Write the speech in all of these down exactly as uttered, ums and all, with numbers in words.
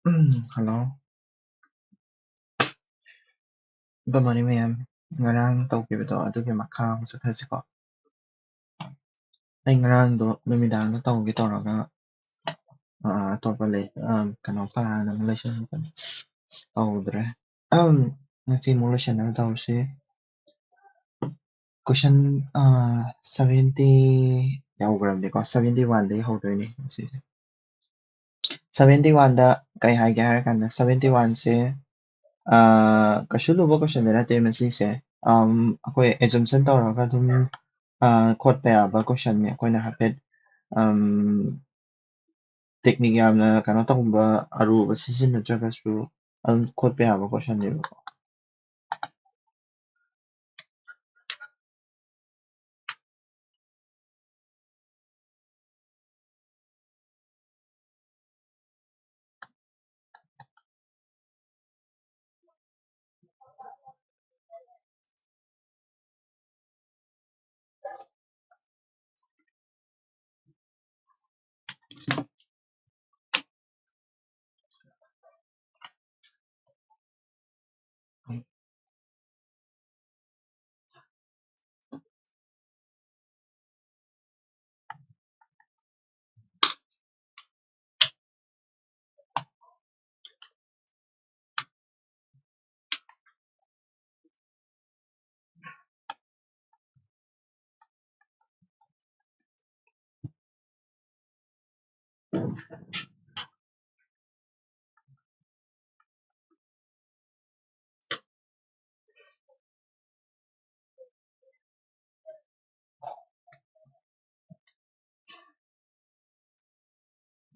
Hello. Good morning, ꯃꯌꯥꯝ꯫ ꯉꯔꯥꯡ ꯇꯧꯈꯤꯕꯗꯣ ꯑꯗꯨꯒꯤ ꯃꯈꯥ ꯑꯃꯨꯛ ꯆꯠꯊꯁꯤꯀꯣ꯫ ꯑꯩ ꯉꯔꯥꯡꯗꯣ ꯅꯨꯃꯤꯗꯥꯡꯗ ꯇꯧꯒꯦ ꯇꯧꯔꯒ, ꯑ, ꯑꯇꯣꯞꯄ ꯂꯩ, ꯑ, ꯀꯩꯅꯣ ꯄꯥꯅ ꯑꯃꯨꯛ ꯂꯩꯁꯟꯕꯅꯤ꯫ ꯇꯧꯗ꯭ꯔꯦ꯫ ꯉꯁꯤ ꯑꯃꯨꯛ ꯂꯣꯏꯁꯟꯅꯕ ꯇꯧꯔꯁꯤ꯫ Question, ꯑ, seventy ꯌꯧꯈ꯭ꯔꯕꯅꯤꯀꯣ, seventy one ꯗꯒꯤ ꯍꯧꯗꯣꯏꯅꯤ ꯉꯁꯤꯁꯦ꯫ Seventy one ꯗ ꯀꯩ ꯍꯥꯏꯒꯦ ꯍꯥꯏꯔ ꯀꯥꯟꯗ, seventy one ꯁꯦ, ꯑ, ꯀꯩꯁꯨ ꯂꯨꯕ question ꯗꯤ ꯅꯠꯇꯦ ꯃꯁꯤꯁꯦ꯫ ꯑꯝ, ꯑꯩꯈꯣꯏ assumption ꯇꯧꯔꯒ ꯑꯗꯨꯝ, ꯑ, ꯈꯣꯠꯄ ꯌꯥꯕ question ꯅꯦ꯫ ꯑꯩꯈꯣꯏꯅ ꯍꯥꯏꯐꯦꯠ, ꯑꯝ, technique ꯌꯥꯝꯅ ꯀꯩꯅꯣ ꯇꯧꯕ, ꯑꯔꯨꯕ ꯁꯤꯖꯤꯟꯅꯗ꯭ꯔꯒꯁꯨ ꯑꯗꯨꯝ ꯈꯣꯠꯄ ꯌꯥꯕ question ꯅꯦꯕꯀꯣ꯫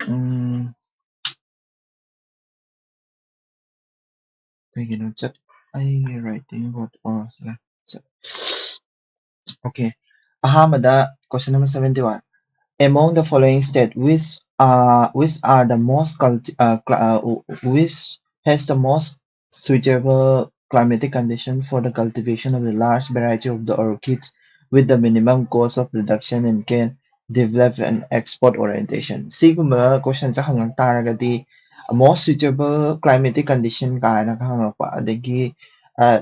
ꯎꯝ, ꯀꯩꯒꯤꯅꯣ ꯆꯠ-, ꯑꯩꯒꯤ writing board, ꯑꯣ, ꯁꯤꯗ꯫ ꯆꯠ-, okay. ꯑꯍꯥꯟꯕꯗ question number seventy one. Among the following state, which, uh, which are the most culti-, uh, cl-, uh, which has the most suitable climatic condition for the cultivation of the large variety of the orchids with the minimum cost of production and can develop an export orientation? ꯁꯤꯒꯨꯝꯕ question ꯁꯦ ꯍꯪꯉꯛ ꯇꯥꯔꯒꯗꯤ, most suitable climatic condition ꯀꯥꯏꯅꯒ ꯍꯪꯉꯛꯄ, ꯑꯗꯒꯤ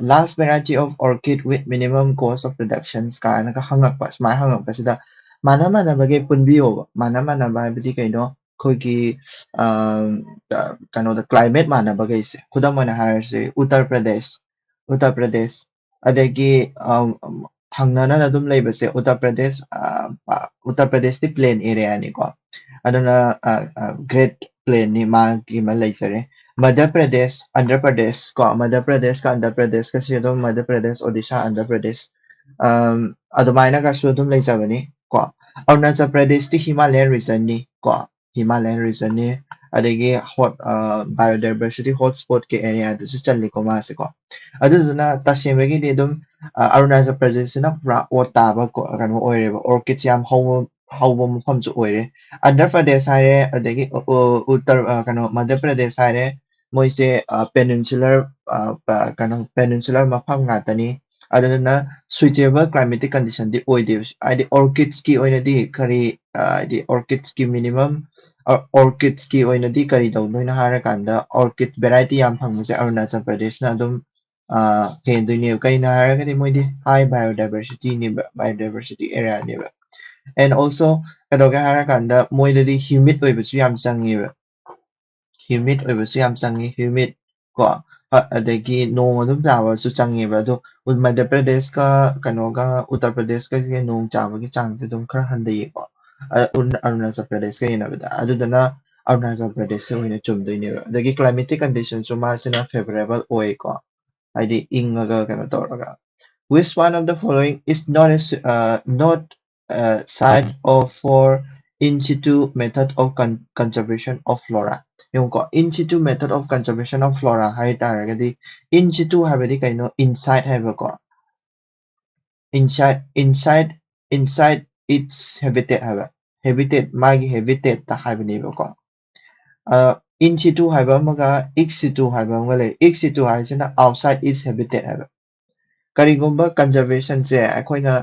last variety of orchid with minimum cost of productions ꯀꯥꯏꯅꯒ ꯍꯪꯉꯛꯄ, ꯁꯨꯃꯥꯏꯅ ꯍꯪꯉꯛꯄꯁꯤꯗ ꯃꯥꯟꯅ ꯃꯥꯟꯅꯕꯒꯤ ꯄꯨꯟꯕꯤꯌꯣꯕ꯫ ꯃꯥꯟꯅ ꯃꯥꯟꯅꯕ ꯍꯥꯏꯕꯗꯤ ꯀꯩꯅꯣ? ꯑꯩꯈꯣꯏꯒꯤ ꯀꯩꯅꯣꯗ climate ꯃꯥꯟꯅꯕꯈꯩꯁꯦ, ꯈꯨꯗꯝ ꯑꯣꯏꯅ ꯍꯥꯏꯔꯁꯦ ꯎꯠꯇꯔ ꯄ꯭ꯔꯗꯦꯁ, ꯎꯠꯇꯔ ꯄ꯭ꯔꯗꯦꯁ, ꯑꯗꯒꯤ ꯊꯪꯅꯅ ꯑꯗꯨꯝ ꯂꯩꯕꯁꯦ ꯎꯠꯇꯔ ꯄ꯭ꯔꯗꯦꯁ, ꯎꯠꯇꯔ ꯄ꯭ꯔꯗꯦꯁꯇꯤ plain areaꯅꯤꯀꯣ, ꯑꯗꯨꯅ great plainꯅꯤ ꯃꯥꯒꯤ ꯑꯃ ꯂꯩꯖꯔꯦ꯫ ꯃꯙ꯭ꯌ ꯄ꯭ꯔꯗꯦꯁ, ꯑꯟꯙ꯭ꯔ ꯄ꯭ꯔꯗꯦꯁ ꯀꯣ, ꯃꯙ꯭ꯌ ꯄ꯭ꯔꯗꯦꯁꯀ ꯑꯟꯙ꯭ꯔ ꯄ꯭ꯔꯗꯦꯁꯀꯁꯤ ꯑꯗꯨꯝ ꯃꯙ꯭ꯌ ꯄ꯭ꯔꯗꯦꯁ, ꯑꯣꯗꯤꯁꯥ, ꯑꯟꯙ꯭ꯔ ꯄ꯭ꯔꯗꯦꯁ, ꯑꯗꯨꯃꯥꯏꯅꯒꯁꯨ ꯑꯗꯨꯝ ꯂꯩꯖꯕꯅꯤ ꯀꯣ꯫ ꯑꯔꯨꯅꯥꯆꯜ ꯄ꯭ꯔꯗꯦꯁꯇꯤ ꯍꯤꯃꯥꯂꯌꯟ ꯔꯤꯖꯟꯅꯤ ꯀꯣ, ꯍꯤꯃꯥꯂꯌꯟ ꯔꯤꯖꯟꯅꯤ꯫ ꯑꯗꯒꯤ ꯍꯣꯠ biodiversity hotspotꯀꯤ areaꯗꯁꯨ ꯆꯜꯂꯤꯀꯣ ꯃꯥꯁꯦꯀꯣ꯫ ꯑꯗꯨꯗꯨꯅ ꯇꯁꯦꯡꯕꯒꯤꯗꯤ ꯑꯗꯨꯝ ꯑꯔꯨꯅꯥꯆꯜ ꯄ꯭ꯔꯗꯦꯁꯁꯤꯅ ꯄꯨꯔꯥ ꯑꯣꯠ ꯇꯥꯕ ꯀꯩꯅꯣ ꯑꯣꯏꯔꯦꯕ, orchidꯁꯦ ꯌꯥꯝ ꯍꯧꯕ ꯍꯧꯕ ꯃꯐꯝꯁꯨ ꯑꯣꯏꯔꯦ꯫ ꯑꯟꯙ꯭ꯔ ꯄ꯭ꯔꯗꯦꯁ ꯍꯥꯏꯔꯦ, ꯑꯗꯒꯤ ꯎꯠꯇꯔ ꯀꯩꯅꯣ ꯃꯙ꯭ꯌ ꯄ꯭ꯔꯗꯦꯁ ꯍꯥꯏꯔꯦ, ꯃꯣꯏꯁꯦ peninsular ꯀꯩꯅꯣ peninsular ꯃꯐꯝ ꯉꯥꯛꯇꯅꯤ꯫ ꯑꯗꯨꯗꯨꯅ suitable climatic conditionꯗꯤ ꯑꯣꯏꯗꯦꯕ꯫ ꯍꯥꯏꯗꯤ orchidꯀꯤ ꯑꯣꯏꯅꯗꯤ ꯀꯔꯤ, ꯍꯥꯏꯗꯤ orchidꯀꯤ minimum orchidꯀꯤ ꯑꯣꯏꯅꯗꯤ ꯀꯔꯤ ꯇꯧꯗꯣꯏꯅꯣ ꯍꯥꯏꯔꯀꯥꯟꯗ orchid variety ꯌꯥꯝ ꯐꯪꯕꯁꯦ ꯑꯔꯨꯅꯥꯆꯜ ꯄ꯭ꯔꯗꯦꯁꯅ ꯑꯗꯨꯝ ꯍꯦꯟꯗꯣꯏꯅꯦꯕ꯫ ꯀꯩꯅꯣ ꯍꯥꯏꯔꯒꯗꯤ ꯃꯣꯏꯗꯤ high biodiversityꯅꯦꯕ, biodiversity areaꯅꯦꯕ꯫ And also ꯀꯩꯗꯧꯒꯦ ꯍꯥꯏꯔꯀꯥꯟꯗ ꯃꯣꯏꯗꯗꯤ humid ꯑꯣꯏꯕꯁꯨ ꯌꯥꯝ ꯆꯪꯉꯦꯕ꯫ Humid ꯑꯣꯏꯕꯁꯨ ꯌꯥꯝ ꯆꯪꯉꯤ, humid ꯀꯣ꯫ ꯑꯗꯒꯤ ꯅꯣꯡ ꯑꯗꯨꯝ ꯇꯥꯕꯁꯨ ꯆꯪꯉꯦꯕ꯫ ꯑꯗꯣ ꯃꯙ꯭ꯌ ꯄ꯭ꯔꯗꯦꯁꯀ ꯀꯩꯅꯣꯒ ꯎꯠꯇꯔ ꯄ꯭ꯔꯗꯦꯁꯀꯁꯦ ꯅꯣꯡ ꯇꯥꯕꯒꯤ ꯆꯥꯡꯁꯦ ꯑꯗꯨꯝ ꯈꯔ ꯍꯟꯊꯩꯌꯦꯀꯣ, ꯑꯔꯨꯅꯥꯆꯜ ꯄ꯭ꯔꯗꯦꯁꯀ ꯌꯦꯡꯅꯕꯗ꯫ ꯑꯗꯨꯗꯨꯅ ꯑꯔꯨꯅꯥꯆꯜ ꯄ꯭ꯔꯗꯦꯁꯁꯦ ꯑꯣꯏꯅ ꯆꯨꯝꯗꯣꯏꯅꯦꯕ꯫ ꯑꯗꯒꯤ climatic conditionꯁꯨ ꯃꯥꯁꯤꯅ favourable ꯑꯣꯏꯀꯣ, ꯍꯥꯏꯗꯤ ꯏꯪꯉꯒ ꯀꯩꯅꯣ ꯇꯧꯔꯒ꯫ Which one of the following is not a not site of for in situ method of conservation of flora? ꯌꯦꯡꯉꯨꯀꯣ, in situ method of conservation of flora ꯍꯥꯏ ꯇꯥꯔꯒꯗꯤ, in situ ꯍꯥꯏꯕꯗꯤ ꯀꯩꯅꯣ? Inside ꯍꯥꯏꯕꯀꯣ, inside inside inside its habitat ꯍꯥꯏꯕ, habitat, ꯃꯥꯒꯤ habitatꯇ ꯍꯥꯏꯕꯅꯦꯕꯀꯣ꯫ In situ ꯍꯥꯏꯕ ꯑꯃꯒ ex situ ꯍꯥꯏꯕ ꯑꯃꯒ ꯂꯩ꯫ Ex situ ꯍꯥꯏꯁꯤꯅ outside its habitat ꯍꯥꯏꯕ꯫ ꯀꯔꯤꯒꯨꯝꯕ conservationꯁꯦ ꯑꯩꯈꯣꯏꯅ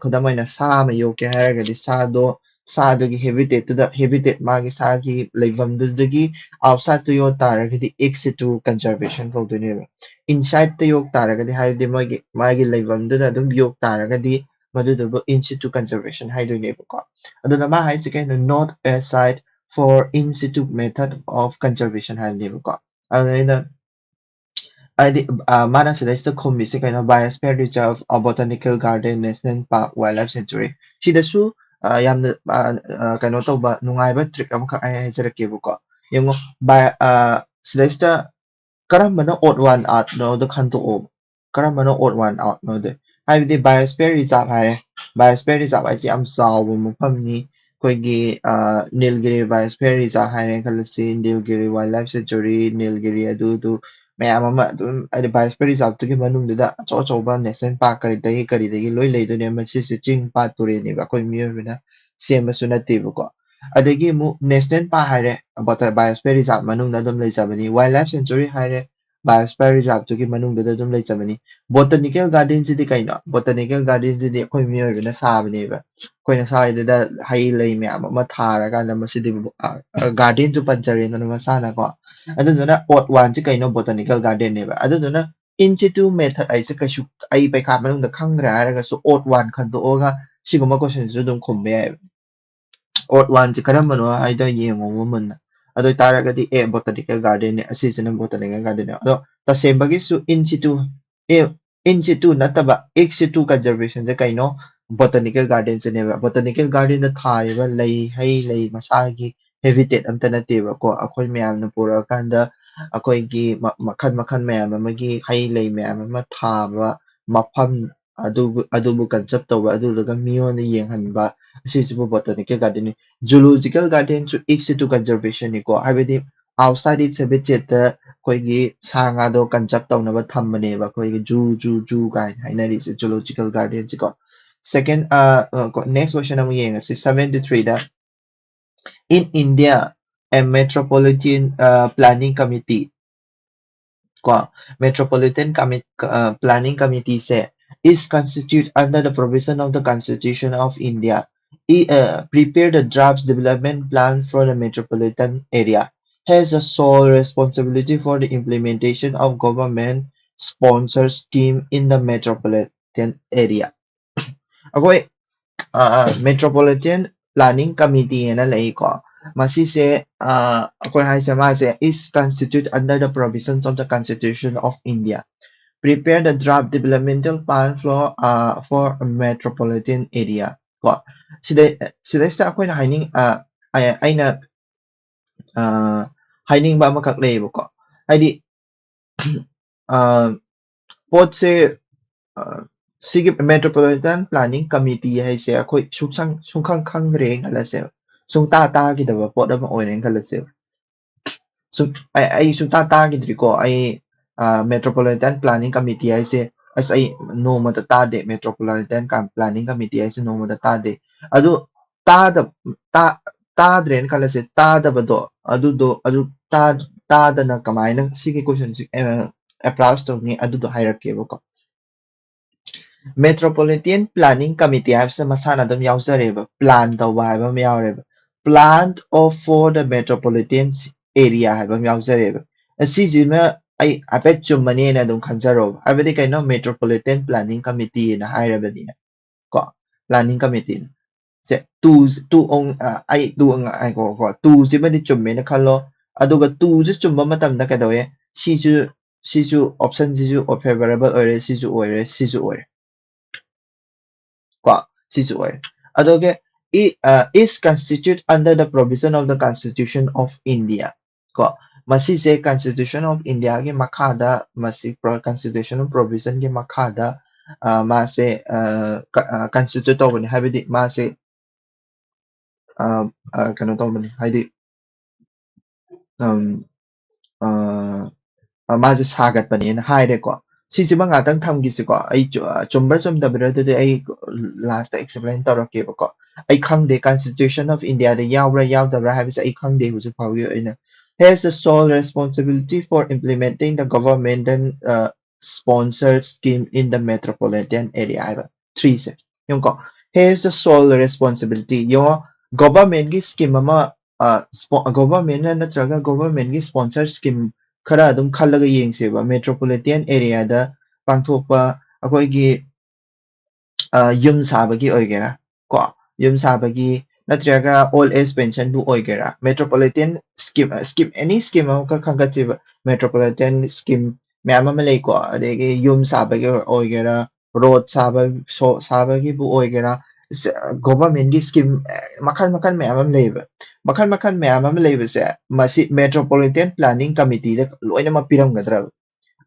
ꯈꯨꯗꯝ ꯑꯣꯏꯅ ꯁꯥ ꯑꯃ ꯌꯣꯛꯀꯦ ꯍꯥꯏꯔꯒꯗꯤ ꯁꯥꯗꯣ ꯁꯥꯗꯨꯒꯤ ꯍꯦꯕꯤꯇꯦꯠꯇꯨꯗ ꯍꯦꯕꯤꯇꯦꯠ ꯃꯥꯒꯤ ꯁꯥꯒꯤ ꯂꯩꯐꯝꯗꯨꯗꯒꯤ ꯑꯥꯎꯠꯁꯥꯏꯠꯇ ꯌꯣꯛ ꯇꯥꯔꯒꯗꯤ ꯏꯛ ꯁꯤꯇꯨ ꯀꯟꯖꯔꯕꯦꯁꯟ ꯀꯧꯗꯣꯏꯅꯦꯕ꯫ ꯏꯟꯁꯥꯏꯠꯇ ꯌꯣꯛ ꯇꯥꯔꯒꯗꯤ ꯍꯥꯏꯕꯗꯤ ꯃꯣꯏꯒꯤ ꯃꯥꯒꯤ ꯂꯩꯐꯝꯗꯨꯗ ꯑꯗꯨꯝ ꯌꯣꯛ ꯇꯥꯔꯒꯗꯤ ꯃꯗꯨꯗꯨꯕꯨ ꯏꯟ ꯁꯤꯇꯨ ꯀꯟꯖꯔꯕꯦꯁꯟ ꯍꯥꯏꯗꯣꯏꯅꯦꯕꯀꯣ꯫ ꯑꯗꯨꯅ ꯃꯥ ꯍꯥꯏꯁꯦ ꯀꯩꯅꯣ, not a site for in situ method of conservation ꯍꯥꯏꯕꯅꯦꯕꯀꯣ꯫ ꯑꯗꯨꯅ ꯑꯩꯅ ꯍꯥꯏꯗꯤ ꯃꯥꯅ ꯁꯤꯗꯩꯁꯤꯗ ꯈꯨꯝꯃꯤꯁꯦ ꯀꯩꯅꯣ, biosphere reserve, botanical garden, national park, wildlife sanctuary꯫ ꯁꯤꯗꯁꯨ ꯌꯥꯝꯅ ꯀꯩꯅꯣ ꯇꯧꯕ ꯅꯨꯡꯉꯥꯏꯕ ꯇ꯭ꯔꯤꯛ ꯑꯃꯈꯛ ꯑꯩ ꯍꯥꯏꯖꯔꯛꯀꯦꯕꯀꯣ꯫ ꯌꯦꯡꯉꯣ, ꯁꯤꯗꯩꯁꯤꯗ ꯀꯔꯝꯕꯅ odd one outꯅꯣꯗꯣ ꯈꯟꯗꯣꯛꯑꯣ꯫ ꯀꯔꯝꯕꯅ odd one outꯅꯣꯗꯣ? ꯍꯥꯏꯕꯗꯤ biosphere reserve ꯍꯥꯏꯔꯦ꯫ Biosphere reserve ꯍꯥꯏꯁꯦ ꯌꯥꯝ ꯆꯥꯎꯕ ꯃꯐꯝꯅꯤ꯫ ꯑꯩꯈꯣꯏꯒꯤ ꯅꯤꯜꯒꯤꯔꯤ biosphere reserve ꯍꯥꯏꯔꯦ ꯈꯜꯂꯁꯤ, ꯅꯤꯜꯒꯤꯔꯤ wildlife sanctuary, ꯅꯤꯜꯒꯤꯔꯤ ꯑꯗꯨꯗꯨ ꯃꯌꯥꯝ ꯑꯃ ꯑꯗꯨꯝ, ꯍꯥꯏꯗꯤ biosphere reserveꯇꯨꯒꯤ ꯃꯅꯨꯡꯗꯨꯗ ꯑꯆꯧ ꯑꯆꯧꯕ national park ꯀꯔꯤꯗꯒꯤ ꯀꯔꯤꯗꯒꯤ ꯂꯣꯏ ꯂꯩꯗꯣꯏꯅꯦ꯫ ꯃꯁꯤꯁꯦ ꯆꯤꯡ ꯄꯥꯠ ꯇꯨꯔꯦꯜꯅꯦꯕ, ꯑꯩꯈꯣꯏ ꯃꯤꯑꯣꯏꯕꯅ ꯁꯦꯝꯕꯁꯨ ꯅꯠꯇꯦꯕꯀꯣ꯫ ꯑꯗꯒꯤ ꯑꯃꯨꯛ national park ꯍꯥꯏꯔꯦ, biosphere reserve ꯃꯅꯨꯡꯗ ꯑꯗꯨꯝ ꯂꯩꯖꯕꯅꯤ꯫ Wildlife sanctuary ꯍꯥꯏꯔꯦ, biosphere reserveꯇꯨꯒꯤ ꯃꯅꯨꯡꯗꯨꯗ ꯑꯗꯨꯝ ꯂꯩꯖꯕꯅꯤ꯫ Botanical gardenꯁꯤꯗꯤ ꯀꯩꯅꯣ? Botanical gardenꯁꯤꯗꯤ ꯑꯩꯈꯣꯏ ꯃꯤꯑꯣꯏꯕꯅ ꯁꯥꯕꯅꯦꯕ꯫ ꯑꯩꯈꯣꯏꯅ ꯁ꯭ꯋꯥꯏꯗꯨꯗ ꯍꯩ ꯂꯩ ꯃꯌꯥꯝ ꯑꯃ ꯊꯥꯔꯀꯥꯟꯗ ꯃꯁꯤꯗꯤ gardenꯁꯨ ꯄꯟꯖꯔꯦꯗꯅ ꯃꯁꯥꯅꯀꯣ꯫ ꯑꯗꯨꯗꯨꯅ odd oneꯁꯤ ꯀꯩꯅꯣ? Botanical gardenꯅꯦꯕ꯫ ꯑꯗꯨꯗꯨꯅ in situ method ꯍꯥꯏꯁꯦ ꯀꯩꯁꯨ ꯑꯩ ꯄꯩꯈꯥ ꯃꯅꯨꯡꯗ ꯈꯪꯗ꯭ꯔꯦ ꯍꯥꯏꯔꯒꯁꯨ odd one ꯈꯟꯗꯣꯛꯑꯒ ꯁꯤꯒꯨꯝꯕ questionꯁꯤꯁꯨ ꯑꯗꯨꯝ ꯈꯨꯝꯕ ꯌꯥꯏꯕ꯫ Odd oneꯁꯤ ꯀꯔꯝꯕꯅꯣ ꯍꯥꯏꯗꯣ ꯌꯦꯡꯉꯣꯕ ꯃꯨꯟꯅ꯫ ꯑꯗꯨ ꯑꯣꯏꯇꯥꯔꯒꯗꯤ ꯑꯦ, botanical gardenꯅꯦ, ꯑꯁꯤꯁꯤꯅ botanical gardenꯅꯦ꯫ ꯑꯗꯣ ꯇꯁꯦꯡꯕꯒꯤꯁꯨ in situ, A, in situ ꯅꯠꯇꯕ ex situ conservationꯁꯦ ꯀꯩꯅꯣ? Botanical gardenꯁꯤꯅꯦꯕ꯫ Botanical gardenꯗ ꯊꯥꯔꯤꯕ ꯂꯩ, ꯍꯩ ꯂꯩ ꯃꯁꯥꯒꯤ habitat ꯑꯝꯇ ꯅꯠꯇꯦꯕꯀꯣ꯫ ꯑꯩꯈꯣꯏ ꯃꯌꯥꯝꯅ ꯄꯨꯔꯛꯑꯀꯥꯟꯗ ꯑꯩꯈꯣꯏꯒꯤ ꯃꯈꯜ ꯃꯈꯜ ꯃꯌꯥꯝ ꯑꯃꯒꯤ ꯍꯩ ꯂꯩ ꯃꯌꯥꯝ ꯑꯃ ꯊꯥꯕ ꯃꯐꯝ ꯑꯗꯨꯕꯨ, ꯑꯗꯨꯕꯨ conserve ꯇꯧꯕ, ꯑꯗꯨꯗꯨꯒ ꯃꯤꯉꯣꯟꯗ ꯌꯦꯡꯍꯟꯕ, ꯑꯁꯤꯁꯤꯕꯨ botanical gardenꯅꯤ꯫ Zoological gardenꯁꯨ ex situ conservationꯅꯤꯀꯣ, ꯍꯥꯏꯕꯗꯤ outside its habitatꯇ ꯑꯩꯈꯣꯏꯒꯤ ꯁꯥ ꯉꯥꯗꯣ conserve ꯇꯧꯅꯕ ꯊꯝꯕꯅꯦꯕ, ꯑꯩꯈꯣꯏꯒꯤ zoo, zoo, zoo ꯀꯥꯏꯅ ꯍꯥꯏꯅꯔꯤꯁꯦ zoological gardenꯁꯤꯀꯣ꯫ Second, next question ꯑꯃꯨꯛ ꯌꯦꯡꯉꯁꯤ, seventy threeꯗ, in India, a metropolitan planning committee ꯀꯣ, metropolitan planning committeeꯁꯦ is constituted under the provision of the Constitution of India E, uh, prepare the draft development plan for the metropolitan area, has a sole responsibility for the implementation of government sponsored scheme in the metropolitan area. ꯑꯩꯈꯣꯏ metropolitan planning committee ꯍꯥꯏꯅ ꯂꯩꯀꯣ꯫ ꯃꯁꯤꯁꯦ ꯑꯩꯈꯣꯏ ꯍꯥꯏꯁꯦ ꯃꯥꯁꯦ is constitute under the provisions of the Constitution of India, prepare the draft developmental plan for uh, for metropolitan area ꯀꯣ꯫ ꯁꯤꯗꯩ ꯁꯤꯗꯩꯁꯤꯗ ꯑꯩꯈꯣꯏꯅ ꯍꯥꯏꯅꯤꯡ ꯑꯩꯅ ꯍꯥꯏꯅꯤꯡꯕ ꯑꯃꯈꯛ ꯂꯩꯌꯦꯕꯀꯣ꯫ ꯍꯥꯏꯗꯤ ꯄꯣꯠꯁꯦ ꯁꯤꯒꯤ metropolitan planning committee ꯍꯥꯏꯁꯦ ꯑꯩꯈꯣꯏ ꯁꯨꯡꯈꯪ ꯈꯪꯗ꯭ꯔꯦꯅ ꯈꯜꯂꯁꯦꯕ, ꯁꯨꯡꯇꯥ ꯇꯥꯈꯤꯗꯕ ꯄꯣꯠ ꯑꯃ ꯑꯣꯏꯔꯦꯅ ꯈꯜꯂꯁꯦꯕ꯫ ꯁꯨꯝ ꯑꯩ ꯁꯨꯡꯇꯥ ꯇꯥꯈꯤꯗ꯭ꯔꯤꯀꯣ꯫ ꯑꯩ metropolitan planning committee ꯍꯥꯏꯁꯦ ꯑꯁ ꯑꯩ ꯅꯣꯡꯃꯇ ꯇꯥꯗꯦ, metropolitan planning committee ꯍꯥꯏꯁꯦ ꯅꯣꯡꯃꯇ ꯇꯥꯗꯦ꯫ ꯑꯗꯨ ꯇꯥꯗꯕ ꯇꯥꯗ꯭ꯔꯦꯅ ꯈꯜꯂꯁꯦ, ꯇꯥꯗꯕꯗꯣ ꯑꯗꯨꯗꯣ ꯑꯗꯨ ꯇꯥꯗꯅ ꯀꯃꯥꯏꯅ ꯁꯤꯒꯤ questionꯁꯤ approach ꯇꯧꯅꯤ ꯑꯗꯨꯗꯣ ꯍꯥꯏꯔꯛꯀꯦꯕꯀꯣ꯫ Metropolitan planning committee ꯍꯥꯏꯕꯁꯤꯗ ꯃꯁꯥꯅ ꯑꯗꯨꯝ ꯌꯥꯎꯖꯔꯦꯕ, plan ꯇꯧꯕ ꯍꯥꯏꯕ ꯑꯃ ꯌꯥꯎꯔꯦꯕ꯫ Plan of for the metropolitan area ꯍꯥꯏꯕ ꯑꯃ ꯌꯥꯎꯖꯔꯦꯕ꯫ ꯑꯁꯤꯁꯤꯃ ꯑꯩ ꯍꯥꯏꯐꯦꯠ ꯆꯨꯝꯃꯅꯦꯅ ꯑꯗꯨꯝ ꯈꯟꯖꯔꯣꯕ꯫ ꯍꯥꯏꯕꯗꯤ ꯀꯩꯅꯣ, metropolitan planning committee ꯍꯥꯏꯅ ꯍꯥꯏꯔꯕꯅꯤꯅ ꯀꯣ, planning committee ꯁꯦ two two ꯑꯩ two ꯉꯥꯏꯈꯣꯀꯣ, two ꯁꯤꯃꯗꯤ ꯆꯨꯝꯃꯦꯅ ꯈꯜꯂꯣ꯫ ꯑꯗꯨꯒ two ꯁꯤ ꯆꯨꯝꯕ ꯃꯇꯝꯗ ꯀꯩꯗꯧꯋꯦ? ꯁꯤꯁꯨ ꯁꯤꯁꯨ option ꯁꯤꯁꯨ favorable ꯑꯣꯏꯔꯦ, ꯁꯤꯁꯨ ꯑꯣꯏꯔꯦ, ꯁꯤꯁꯨ ꯑꯣꯏꯔꯦ ꯀꯣ, ꯁꯤꯁꯨ ꯑꯣꯏꯔꯦ꯫ ꯑꯗꯨꯒ is constitute under the provision of the Constitution of India ꯀꯣ꯫ ꯃꯁꯤꯁꯦ Constitution of Indiaꯒꯤ ꯃꯈꯥꯗ, ꯃꯁꯤ Constitutional provisionꯒꯤ ꯃꯈꯥꯗ ꯃꯥꯁꯦ constitute ꯇꯧꯕꯅꯤ꯫ ꯍꯥꯏꯕꯗꯤ ꯃꯥꯁꯦ ꯀꯩꯅꯣ ꯇꯧꯕꯅꯤ, ꯍꯥꯏꯗꯤ ꯃꯥꯁꯦ ꯁꯥꯒꯠꯄꯅꯦꯅ ꯍꯥꯏꯔꯦꯀꯣ꯫ ꯁꯤꯁꯤꯃ ꯉꯥꯛꯇꯪ ꯊꯝꯈꯤꯁꯤꯀꯣ꯫ ꯑꯩ ꯆꯨꯝꯕ꯭ꯔꯥ ꯆꯨꯝꯗꯕ꯭ꯔꯥ ꯑꯗꯨꯗꯤ ꯑꯩ lastꯇ explain ꯇꯧꯔꯛꯀꯦꯕꯀꯣ꯫ ꯑꯩ ꯈꯪꯗꯦ, Constitution of Indiaꯗ ꯌꯥꯎꯕ꯭ꯔꯥ ꯌꯥꯎꯗꯕ꯭ꯔꯥ ꯍꯥꯏꯕꯁꯦ ꯑꯩ ꯈꯪꯗꯦ ꯍꯧꯖꯤꯛ ꯐꯥꯎꯒꯤ ꯑꯣꯏꯅ꯫ Has the sole responsibility for implementing the government and uh, sponsored scheme in the metropolitan area ꯍꯥꯏꯕ threeꯁꯦ ꯌꯦꯡꯉꯨꯀꯣ꯫ Here's the sole responsibility. ꯌꯦꯡꯉꯣ, ꯒꯣꯚꯔꯟꯃꯦꯟꯒꯤ ꯁ꯭ꯀꯤꯝ ꯑꯃ, ꯒꯣꯚꯔꯟꯃꯦꯟꯅ ꯅꯠꯇ꯭ꯔꯒ ꯒꯣꯚꯔꯟꯃꯦꯟꯒꯤ ꯁ꯭ꯄꯣꯟꯁꯔ ꯁ꯭ꯀꯤꯝ ꯈꯔ ꯑꯗꯨꯝ ꯈꯜꯂꯒ ꯌꯦꯡꯁꯦꯕ꯫ ꯃꯦꯇ꯭ꯔꯣꯄꯣꯂꯤꯇꯤꯌꯟ ꯑꯦꯔꯤꯌꯥꯗ ꯄꯥꯡꯊꯣꯛꯄ ꯑꯩꯈꯣꯏꯒꯤ ꯑ, ꯌꯨꯝ ꯁꯥꯕꯒꯤ ꯑꯣꯏꯒꯦꯔꯥ, ꯀꯣ, ꯌꯨꯝ ꯁꯥꯕꯒꯤ ꯅꯠꯇ꯭ꯔꯒ ꯑꯣꯜ ꯑꯦꯖ ꯄꯦꯟꯁꯟꯕꯨ ꯑꯣꯏꯒꯦꯔꯥ, ꯃꯦꯇ꯭ꯔꯣꯄꯣꯂꯤꯇꯤꯌꯟ ꯁ꯭ꯀꯤꯝ, ꯁ꯭ꯀꯤꯝ, ꯑꯦꯅꯤ ꯁ꯭ꯀꯤꯝ ꯑꯃꯈꯛ ꯈꯟꯒꯠꯁꯦꯕ꯫ ꯃꯦꯇ꯭ꯔꯣꯄꯣꯂꯤꯇꯤꯌꯟ ꯁ꯭ꯀꯤꯝ ꯃꯌꯥꯝ ꯑꯃ ꯂꯩꯀꯣ, ꯑꯗꯒꯤ ꯌꯨꯝ ꯁꯥꯕꯒꯤ ꯑꯣꯏꯒꯦꯔꯥ, ꯔꯣꯗ ꯁꯥꯕ, ꯁꯣ-, ꯁꯥꯕꯒꯤꯕꯨ ꯑꯣꯏꯒꯦꯔꯥ, ꯁ-, ꯒꯣꯚꯔꯟꯃꯦꯟꯒꯤ ꯁ꯭ꯀꯤꯝ, ꯑꯦ, ꯃꯈꯜ ꯃꯈꯜ ꯃꯌꯥꯝ ꯑꯃ ꯂꯩꯌꯦꯕ꯫ ꯃꯈꯜ ꯃꯈꯜ ꯃꯌꯥꯝ ꯑꯃ ꯂꯩꯕꯁꯦ, ꯃꯁꯤ ꯃꯦꯇ꯭ꯔꯣꯄꯣꯂꯤꯇꯤꯌꯟ ꯄ꯭ꯂꯥꯅꯤꯡ ꯀꯃꯤꯇꯤꯗ ꯂꯣꯏꯅꯃꯛ ꯄꯤꯔꯝꯒꯗ꯭ꯔꯕ?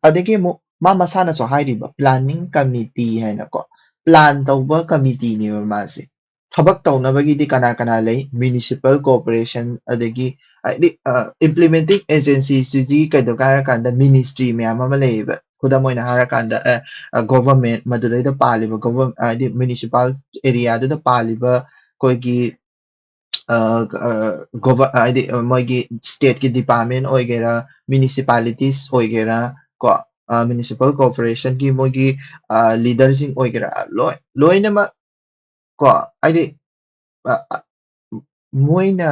ꯑꯗꯒꯤ ꯑꯃꯨꯛ ꯃꯥ ꯃꯁꯥꯅꯁꯨ ꯍꯥꯏꯔꯤꯕ ꯄ꯭ꯂꯥꯅꯤꯡ ꯀꯃꯤꯇꯤ ꯍꯥꯏꯅꯀꯣ, ꯄ꯭ꯂꯥꯟ ꯇꯧꯕ ꯀꯃꯤꯇꯤꯅꯦꯕ ꯃꯥꯁꯦ꯫ ꯊꯕꯛ ꯇꯧꯅꯕꯒꯤꯗꯤ ꯀꯅꯥ ꯀꯅꯥ ꯂꯩ? ꯃ꯭ꯌꯨꯅꯤꯁꯤꯄꯥꯜ ꯀꯣꯔꯄꯣꯔꯦꯁꯟ, ꯑꯗꯒꯤ ꯍꯥꯏꯗꯤ, ꯑ, ꯏꯝꯄ꯭ꯂꯤꯃꯦꯟꯇꯤꯡ ꯑꯦꯖꯦꯟꯁꯤꯁꯤꯗꯤ ꯀꯩꯗꯧꯒꯦ ꯍꯥꯏꯔꯀꯥꯟꯗ ꯃꯤꯅꯤꯁꯇ꯭ꯔꯤ ꯃꯌꯥꯝ ꯑꯃ ꯂꯩꯌꯦꯕ꯫ ꯈꯨꯗꯝ ꯑꯣꯏꯅ ꯍꯥꯏꯔꯀꯥꯟꯗ, ꯑ, ꯑ, ꯒꯣꯚꯔꯟꯃꯦꯟ, ꯃꯗꯨꯗꯩꯗ ꯄꯥꯜꯂꯤꯕ ꯒꯣꯚꯔꯟ-, ꯍꯥꯏꯗꯤ ꯃ꯭ꯌꯨꯅꯤꯁꯤꯄꯥꯜ ꯑꯦꯔꯤꯌꯥꯗꯨꯗ ꯄꯥꯜꯂꯤꯕ ꯑꯩꯈꯣꯏꯒꯤ, ꯑ, ꯑ, ꯒꯣꯚꯔ-, ꯍꯥꯏꯗꯤ, ꯑ, ꯃꯣꯏꯒꯤ ꯁ꯭ꯇꯦꯠꯀꯤ ꯗꯤꯄꯥꯔꯠꯃꯦꯟ ꯑꯣꯏꯒꯦꯔꯥ, ꯃ꯭ꯌꯨꯅꯤꯁꯤꯄꯥꯂꯤꯇꯤꯁ ꯑꯣꯏꯒꯦꯔꯥ, ꯀꯣ, ꯑ, ꯃ꯭ꯌꯨꯅꯤꯁꯤꯄꯥꯜ ꯀꯣꯔꯄꯣꯔꯦꯁꯟꯒꯤ ꯃꯣꯏꯒꯤ, ꯑ, ꯂꯤꯗꯔꯁꯤꯡ ꯑꯣꯏꯒꯦꯔꯥ, ꯂꯣꯏ-, ꯂꯣꯏꯅꯃꯛ, ꯀꯣ, ꯍꯥꯏꯗꯤ, ꯑ, ꯑ, ꯃꯣꯏꯅ,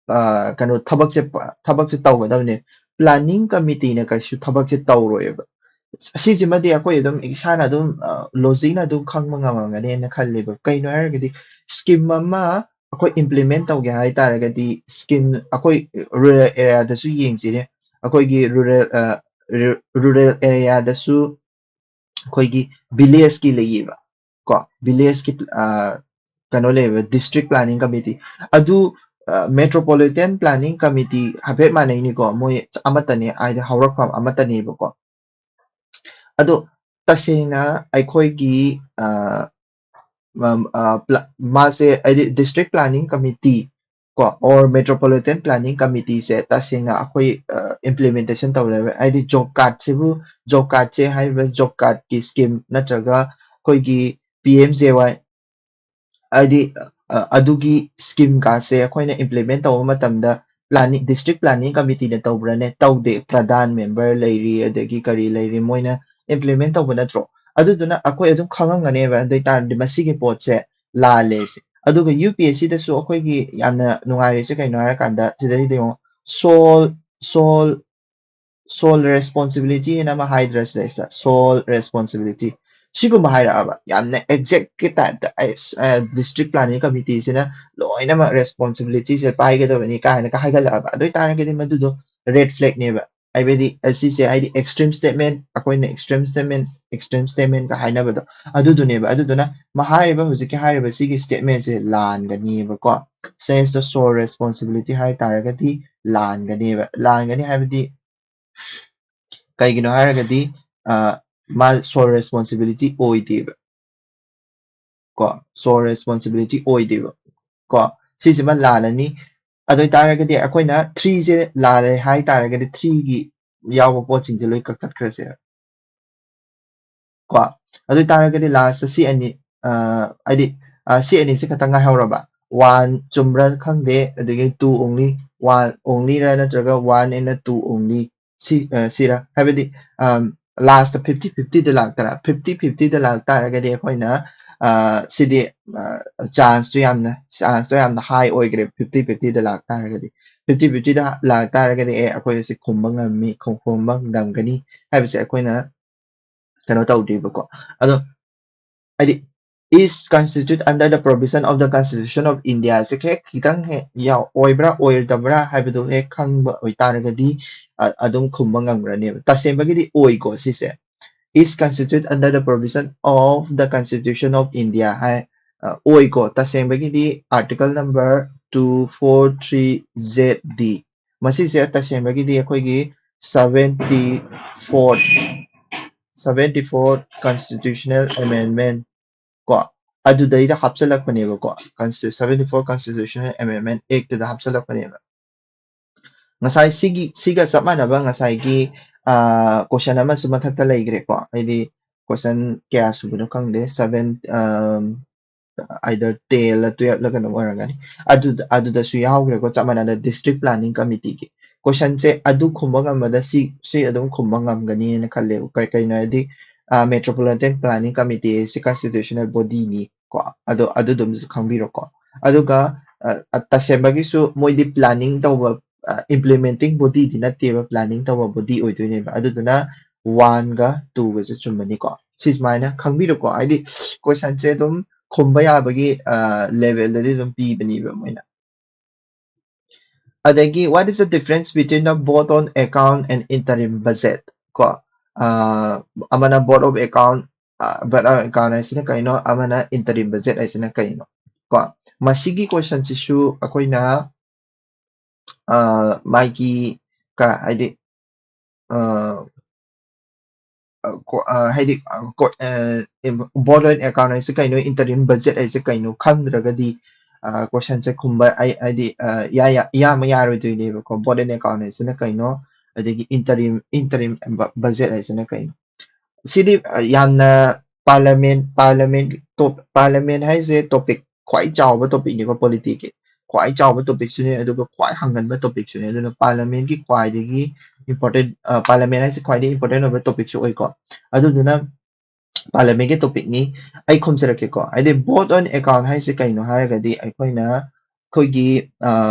ꯑ, ꯀꯩꯅꯣ, ꯊꯕꯛꯁꯦ ꯄ-, ꯊꯕꯛꯁꯦ ꯇꯧꯒꯗꯕꯅꯦ꯫ ꯄ꯭ꯂꯥꯅꯤꯡ ꯀꯃꯤꯇꯤꯅ ꯀꯩꯁꯨ ꯊꯕꯛꯁꯦ ꯇꯧꯔꯣꯏꯕ꯫ ꯁꯤꯁꯤꯃꯗꯤ ꯑꯩꯈꯣꯏ ꯑꯗꯨꯝ ꯏꯁꯥꯅ ꯑꯗꯨꯝ, ꯑ, ꯂꯣꯖꯤꯛꯅ ꯑꯗꯨꯝ ꯈꯪꯕ ꯉꯝꯃꯝꯒꯅꯦꯅ ꯈꯜꯂꯦꯕ꯫ ꯀꯩꯅꯣ ꯍꯥꯏꯔꯒꯗꯤ, ꯁ꯭ꯀꯤꯝ ꯑꯃ ꯑꯩꯈꯣꯏ ꯏꯝꯄ꯭ꯂꯤꯃꯦꯟ ꯇꯧꯒꯦ ꯍꯥꯏ ꯇꯥꯔꯒꯗꯤ, ꯁ꯭ꯀꯤꯝ ꯑꯩꯈꯣꯏ ꯔꯨꯔꯦꯜ ꯑꯦꯔꯤꯌꯥꯗꯁꯨ ꯌꯦꯡꯁꯤꯅꯦ꯫ ꯑꯩꯈꯣꯏꯒꯤ ꯔꯨꯔꯦꯜ, ꯑ, ꯔꯨ-, ꯔꯨꯔꯦꯜ ꯑꯦꯔꯤꯌꯥꯗꯁꯨ ꯑꯩꯈꯣꯏꯒꯤ ꯚꯤꯂꯦꯖꯀꯤ ꯂꯩꯌꯦꯕ, ꯀꯣ, ꯚꯤꯂꯦꯖꯀꯤ, ꯑ, ꯀꯩꯅꯣ ꯂꯩꯌꯦꯕ, ꯗꯤꯁꯇ꯭ꯔꯤꯛ ꯄ꯭ꯂꯥꯅꯤꯡ ꯀꯃꯤꯇꯤ꯫ ꯑꯗꯨ, ꯑ, ꯃꯦꯇ꯭ꯔꯣꯄꯣꯂꯤꯇꯟ ꯄ꯭ꯂꯥꯅꯤꯡ ꯀꯃꯤꯇꯤ ꯍꯥꯏꯐꯦꯠ ꯃꯥꯟꯅꯩꯅꯤꯀꯣ, ꯃꯣꯏ ꯑꯃꯠꯇꯅꯦ, ꯍꯥꯏꯗꯤ ꯍꯧꯔꯛꯐꯝ ꯑꯃꯠꯇꯅꯦꯕꯀꯣ꯫ ꯑꯗꯣ ꯇꯁꯦꯡꯅ ꯑꯩꯈꯣꯏꯒꯤ, ꯑ, ꯃ-, ꯑ, ꯄ꯭ꯂ-, ꯃꯥꯁꯦ, ꯍꯥꯏꯗꯤ ꯗꯤꯁꯇ꯭ꯔꯤꯛ ꯄ꯭ꯂꯥꯅꯤꯡ ꯀꯃꯤꯇꯤ ꯀꯣ, or ꯃꯦꯇ꯭ꯔꯣꯄꯣꯂꯤꯇꯟ ꯄ꯭ꯂꯥꯅꯤꯡ ꯀꯃꯤꯇꯤꯁꯦ ꯇꯁꯦꯡꯅ ꯑꯩꯈꯣꯏ, ꯑ, ꯏꯝꯄ꯭ꯂꯤꯃꯦꯟꯇꯦꯁꯟ ꯇꯧꯔꯦꯕ꯫ ꯍꯥꯏꯗꯤ ꯖꯣꯕ ꯀꯥꯔꯗꯁꯤꯕꯨ, ꯖꯣꯕ ꯀꯥꯔꯗꯁꯦ ꯍꯥꯏꯔꯤꯕ ꯖꯣꯕ ꯀꯥꯔꯗꯀꯤ ꯁ꯭ꯀꯤꯝ ꯅꯠꯇ꯭ꯔꯒ ꯑꯩꯈꯣꯏꯒꯤ ꯄꯤ ꯑꯦꯝ ꯖꯦ ꯋꯥꯏ, ꯍꯥꯏꯗꯤ, ꯑ, ꯑꯗꯨꯒꯤ ꯁ꯭ꯀꯤꯝ ꯀꯥꯁꯦ ꯑꯩꯈꯣꯏꯅ ꯏꯝꯄ꯭ꯂꯤꯃꯦꯟ ꯇꯧꯕ ꯃꯇꯝꯗ ꯄ꯭ꯂꯥꯅꯤꯡ, ꯗꯤꯁꯇ꯭ꯔꯤꯛ ꯄ꯭ꯂꯥꯅꯤꯡ ꯀꯃꯤꯇꯤꯅ ꯇꯧꯕ꯭ꯔꯥꯅꯦ? ꯇꯧꯗꯦ꯫ ꯄ꯭ꯔꯙꯥꯟ ꯃꯦꯝꯕꯔ ꯂꯩꯔꯤ, ꯑꯗꯒꯤ ꯀꯔꯤ ꯂꯩꯔꯤ, ꯃꯣꯏꯅ ꯏꯝꯄ꯭ꯂꯤꯃꯦꯟ ꯇꯧꯕ ꯅꯠꯇ꯭ꯔꯣ? ꯑꯗꯨꯗꯨꯅ ꯑꯩꯈꯣꯏ ꯑꯗꯨꯝ ꯈꯪꯉꯝꯒꯅꯦꯕ꯫ ꯑꯗꯨ ꯑꯣꯏꯇꯥꯔꯗꯤ ꯃꯁꯤꯒꯤ ꯄꯣꯠꯁꯦ ꯂꯥꯜꯂꯦ ꯁꯤ꯫ ꯑꯗꯨꯒ UPSC ꯗꯁꯨ ꯑꯩꯈꯣꯏꯒꯤ ꯌꯥꯝꯅ ꯅꯨꯡꯉꯥꯏꯔꯤꯁꯦ ꯀꯩꯅꯣ ꯍꯥꯏꯔꯀꯥꯟꯗ, ꯁꯤꯗꯩꯗ ꯌꯦꯡꯉꯣ, sole sole sole responsibility ꯍꯥꯏꯅ ꯑꯃ ꯍꯥꯏꯗ꯭ꯔꯥ ꯁꯤꯗꯩꯁꯤꯗ, sole responsibility꯫ ꯁꯤꯒꯨꯝꯕ ꯍꯥꯏꯔꯛꯑꯕ, ꯌꯥꯝꯅ exact ꯀꯤ type ꯇ, ꯑꯩꯁ, ꯑ, district planning committee ꯁꯤꯅ ꯂꯣꯏꯅꯃꯛ responsibility ꯁꯦ ꯄꯥꯏꯒꯗꯕꯅꯤ ꯀꯥꯏꯅꯒ ꯍꯥꯏꯒꯠꯂꯛꯑꯕ, ꯑꯗꯨ ꯑꯣꯏꯇꯥꯔꯒꯗꯤ ꯃꯗꯨꯗꯣ red flag ꯅꯦꯕ꯫ ꯍꯥꯏꯕꯗꯤ ꯑꯁꯤꯁꯦ ꯍꯥꯏꯗꯤ extreme statement, ꯑꯩꯈꯣꯏꯅ extreme statement, extreme statement ꯀ ꯍꯥꯏꯅꯕꯗꯣ, ꯑꯗꯨꯗꯨꯅꯦꯕ꯫ ꯑꯗꯨꯗꯨꯅ ꯃ-, ꯍꯥꯏꯔꯤꯕ, ꯍꯧꯖꯤꯛꯀꯤ ꯍꯥꯏꯔꯤꯕ ꯁꯤꯒꯤ statement say ꯂꯥꯟꯒꯅꯤꯕꯀꯣ꯫ Says the sole responsibility ꯍꯥꯏ ꯇꯥꯔꯒꯗꯤ ꯂꯥꯟꯒꯅꯦꯕ꯫ ꯂꯥꯟꯒꯅꯤ ꯍꯥꯏꯕꯗꯤ ꯀꯩꯒꯤꯅꯣ ꯍꯥꯏꯔꯒꯗꯤ, ꯑ, ꯃꯥ sole responsibility ꯑꯣꯏꯗꯦꯕ꯫ ꯀꯣ, sole responsibility ꯑꯣꯏꯗꯦꯕ꯫ ꯀꯣ, ꯁꯤꯁꯤꯃ ꯂꯥꯜꯂꯅꯤ꯫ ꯑꯗꯨ ꯑꯣꯏꯇꯥꯔꯒꯗꯤ ꯑꯩꯈꯣꯏꯅ three ꯁꯦ ꯂꯥꯜꯂꯦ ꯍꯥꯏ ꯇꯥꯔꯒꯗꯤ three ꯒꯤ ꯌꯥꯎꯕ ꯄꯣꯠꯁꯤꯡꯁꯦ ꯂꯣꯏ ꯀꯛꯊꯠꯈ꯭ꯔꯁꯦ꯫ ꯀꯣ, ꯑꯗꯨ ꯑꯣꯏꯇꯥꯔꯒꯗꯤ last ꯁꯤ ꯑꯅꯤ, ꯑ, ꯍꯥꯏꯗꯤ, ꯑ, ꯁꯤ ꯑꯅꯤꯁꯦ ꯈꯛꯇꯪ ꯉꯥꯏꯍꯧꯔꯕ꯫ One ꯆꯨꯝꯕ꯭ꯔꯥ ꯈꯪꯗꯦ, ꯑꯗꯒꯤ two only, one only ꯔꯥ ꯅꯠꯇ꯭ꯔꯒ one and two only ꯁꯤ, ꯑ, ꯁꯤꯔꯥ? ꯍꯥꯏꯕꯗꯤ, ꯑꯝ, last fifty fifty ꯗ ꯂꯥꯛꯇꯥꯔ-, fifty fifty ꯗ ꯂꯥꯛꯇꯥꯔꯒꯗꯤ ꯑꯩꯈꯣꯏꯅ, ꯑ, ꯁꯤꯗꯤ, ꯑ, chance ꯇꯨ ꯌꯥꯝꯅ, chance ꯇꯨ ꯌꯥꯝꯅ high ꯑꯣꯏꯈ꯭ꯔꯦ, fifty fifty ꯗ ꯂꯥꯛꯇꯥꯔꯒꯗꯤ꯫ Fifty fifty ꯗ ꯂꯥꯛꯇꯥꯔꯒꯗꯤ, ꯑꯦ, ꯑꯩꯈꯣꯏ ꯑꯁꯤ ꯈꯨꯝꯕ ꯉꯝꯃꯤ, ꯈꯨꯝ-, ꯈꯨꯝꯕ ꯉꯝꯒꯅꯤ ꯍꯥꯏꯕꯁꯦ ꯑꯩꯈꯣꯏꯅ ꯀꯩꯅꯣ ꯇꯧꯗꯦꯕꯀꯣ꯫ ꯑꯗꯣ ꯍꯥꯏꯗꯤ, is constitute under the provision of the Constitution of India ꯁꯦ ꯍꯦꯛ ꯈꯤꯇꯪ ꯍꯦꯛ ꯌꯥꯎ-, ꯑꯣꯏꯕ꯭ꯔꯥ ꯑꯣꯏꯗꯕ꯭ꯔꯥ ꯍꯥꯏꯕꯗꯨ ꯍꯦꯛ ꯈꯪꯕ ꯑꯣꯏꯇꯥꯔꯒꯗꯤ, ꯑ-, ꯑꯗꯨꯝ ꯈꯨꯝꯕ ꯉꯝꯈ꯭ꯔꯅꯦꯕ꯫ ꯇꯁꯦꯡꯕꯒꯤꯗꯤ ꯑꯣꯏꯀꯣ ꯁꯤꯁꯦ꯫ Is constitute under the provision of the Constitution of India ꯍꯥꯏ, ꯑ, ꯑꯣꯏꯀꯣ꯫ ꯇꯁꯦꯡꯕꯒꯤꯗꯤ article number two four three Z D꯫ ꯃꯁꯤꯁꯦ ꯇꯁꯦꯡꯕꯒꯤꯗꯤ ꯑꯩꯈꯣꯏꯒꯤ seventy fourth, seventy fourth constitutional amendment ꯀꯣ, ꯑꯗꯨꯗꯩꯗ ꯍꯥꯞꯆꯤꯜꯂꯛꯄꯅꯦꯕꯀꯣ, consti-, seventy four Constitutional Amendment Act ꯇꯨꯗ ꯍꯥꯞꯆꯤꯜꯂꯛꯄꯅꯦꯕ꯫ ꯉꯁꯥꯏ ꯁꯤꯒꯤ, ꯁꯤꯒ ꯆꯞ ꯃꯥꯟꯅꯕ ꯉꯁꯥꯏꯒꯤ, ꯑ, question ꯑꯃꯁꯨ ꯃꯊꯛꯇ ꯂꯩꯈ꯭ꯔꯦꯀꯣ꯫ ꯍꯥꯏꯗꯤ question ꯀꯌꯥ ꯁꯨꯕꯅꯣ ꯈꯪꯗꯦ, seven, ꯑꯝ, either ten ꯂ twelve ꯂ ꯀꯩꯅꯣꯝ ꯑꯣꯏꯔꯝꯒꯅꯤ꯫ ꯑꯗꯨꯗ, ꯑꯗꯨꯗꯁꯨ ꯌꯥꯎꯈ꯭ꯔꯦꯀꯣ, ꯆꯞ ꯃꯥꯟꯅꯅ District Planning Committee ꯒꯤ question ꯁꯦ꯫ ꯑꯗꯨ ꯈꯨꯝꯕ ꯉꯝꯕꯗ ꯁꯤ, ꯁꯤ ꯑꯗꯨꯝ ꯈꯨꯝꯕ ꯉꯝꯒꯅꯤꯅ ꯈꯜꯂꯦꯕ꯫ ꯀꯩ-, ꯀꯩꯅꯣ ꯍꯥꯏꯗꯤ, Metropolitan Planning Committee ꯁꯤ constitutional body ꯅꯤ ꯀꯣ꯫ ꯑꯗꯣ ꯑꯗꯨꯗꯨꯝꯁꯨ ꯈꯪꯕꯤꯔꯣꯀꯣ꯫ ꯑꯗꯨꯒ ꯇꯁꯦꯡꯕꯒꯤꯁꯨ ꯃꯣꯏꯗꯤ planning ꯇꯧꯕ, implementing body ꯗꯤ ꯅꯠꯇꯦꯕ, planning ꯇꯧꯕ body ꯑꯣꯏꯗꯣꯏꯅꯦꯕ꯫ ꯑꯗꯨꯗꯨꯅ one ꯒ two ꯒꯁꯦ ꯆꯨꯝꯃꯅꯤꯀꯣ꯫ ꯁꯤ ꯁꯨꯃꯥꯏꯅ ꯈꯪꯕꯤꯔꯣꯀꯣ꯫ ꯍꯥꯏꯗꯤ question ꯁꯦ ꯑꯗꯨꯝ ꯈꯨꯝꯕ ꯌꯥꯕꯒꯤ level ꯗꯗꯤ ꯑꯗꯨꯝ ꯄꯤꯕꯅꯦꯕ ꯃꯣꯏꯅ꯫ ꯑꯗꯒꯤ what is the difference between a vote on account and interim budget? ꯀꯣ, ꯑꯃꯅ vote of account, vote on account ꯍꯥꯏꯁꯤꯅ ꯀꯩꯅꯣ, ꯑꯃꯅ interim budget ꯍꯥꯏꯁꯤꯅ ꯀꯩꯅꯣ? ꯀꯣ, ꯃꯁꯤꯒꯤ question ꯁꯤꯁꯨ ꯑꯩꯈꯣꯏꯅ ꯃꯥꯒꯤ ꯀ-, ꯍꯥꯏꯗꯤ ꯍꯥꯏꯗꯤ vote on account ꯍꯥꯏꯁꯦ ꯀꯩꯅꯣ, interim budget ꯍꯥꯏꯁꯦ ꯀꯩꯅꯣ ꯈꯪꯗ꯭ꯔꯒꯗꯤ question ꯁꯦ ꯈꯨꯝꯕ ꯑꯩ ꯍꯥꯏꯗꯤ ꯏꯌꯥ ꯌꯥ-, ꯏꯌꯥꯃꯛ ꯌꯥꯔꯣꯏꯗꯣꯏꯅꯦꯕꯀꯣ꯫ Vote on account ꯍꯥꯏꯁꯤꯅ ꯀꯩꯅꯣ, ꯑꯗꯒꯤ interim, interim budget ꯍꯥꯏꯁꯤꯅ ꯀꯩꯅꯣ? ꯁꯤꯗꯤ ꯌꯥꯝꯅ parliament, parliament, parliament ꯍꯥꯏꯁꯦ topic, ꯈ꯭ꯋꯥꯏ ꯆꯥꯎꯕ topic ꯅꯤꯀꯣ ꯄꯣꯂꯤꯇꯤꯒꯤ꯫ ꯈ꯭ꯋꯥꯏ ꯆꯥꯎꯕ topic ꯁꯨꯅꯦ, ꯑꯗꯨꯒ ꯈ꯭ꯋꯥꯏ ꯍꯪꯒꯟꯕ topic ꯁꯨꯅꯦ꯫ ꯑꯗꯨꯅ parliament ꯀꯤ ꯈ꯭ꯋꯥꯏꯗꯒꯤ important, parliament ꯍꯥꯏꯁꯦ ꯈ꯭ꯋꯥꯏꯗꯒꯤ important ꯑꯣꯏꯕ topic ꯁꯨ ꯑꯣꯏꯀꯣ꯫ ꯑꯗꯨꯗꯨꯅ parliament ꯀꯤ topic ꯅꯤ꯫ ꯑꯩ ꯈꯨꯝꯖꯔꯛꯀꯦꯀꯣ꯫ ꯍꯥꯏꯗꯤ vote on account ꯍꯥꯏꯁꯦ ꯀꯩꯅꯣ ꯍꯥꯏꯔꯒꯗꯤ ꯑꯩꯈꯣꯏꯅ ꯑꯩꯈꯣꯏꯒꯤ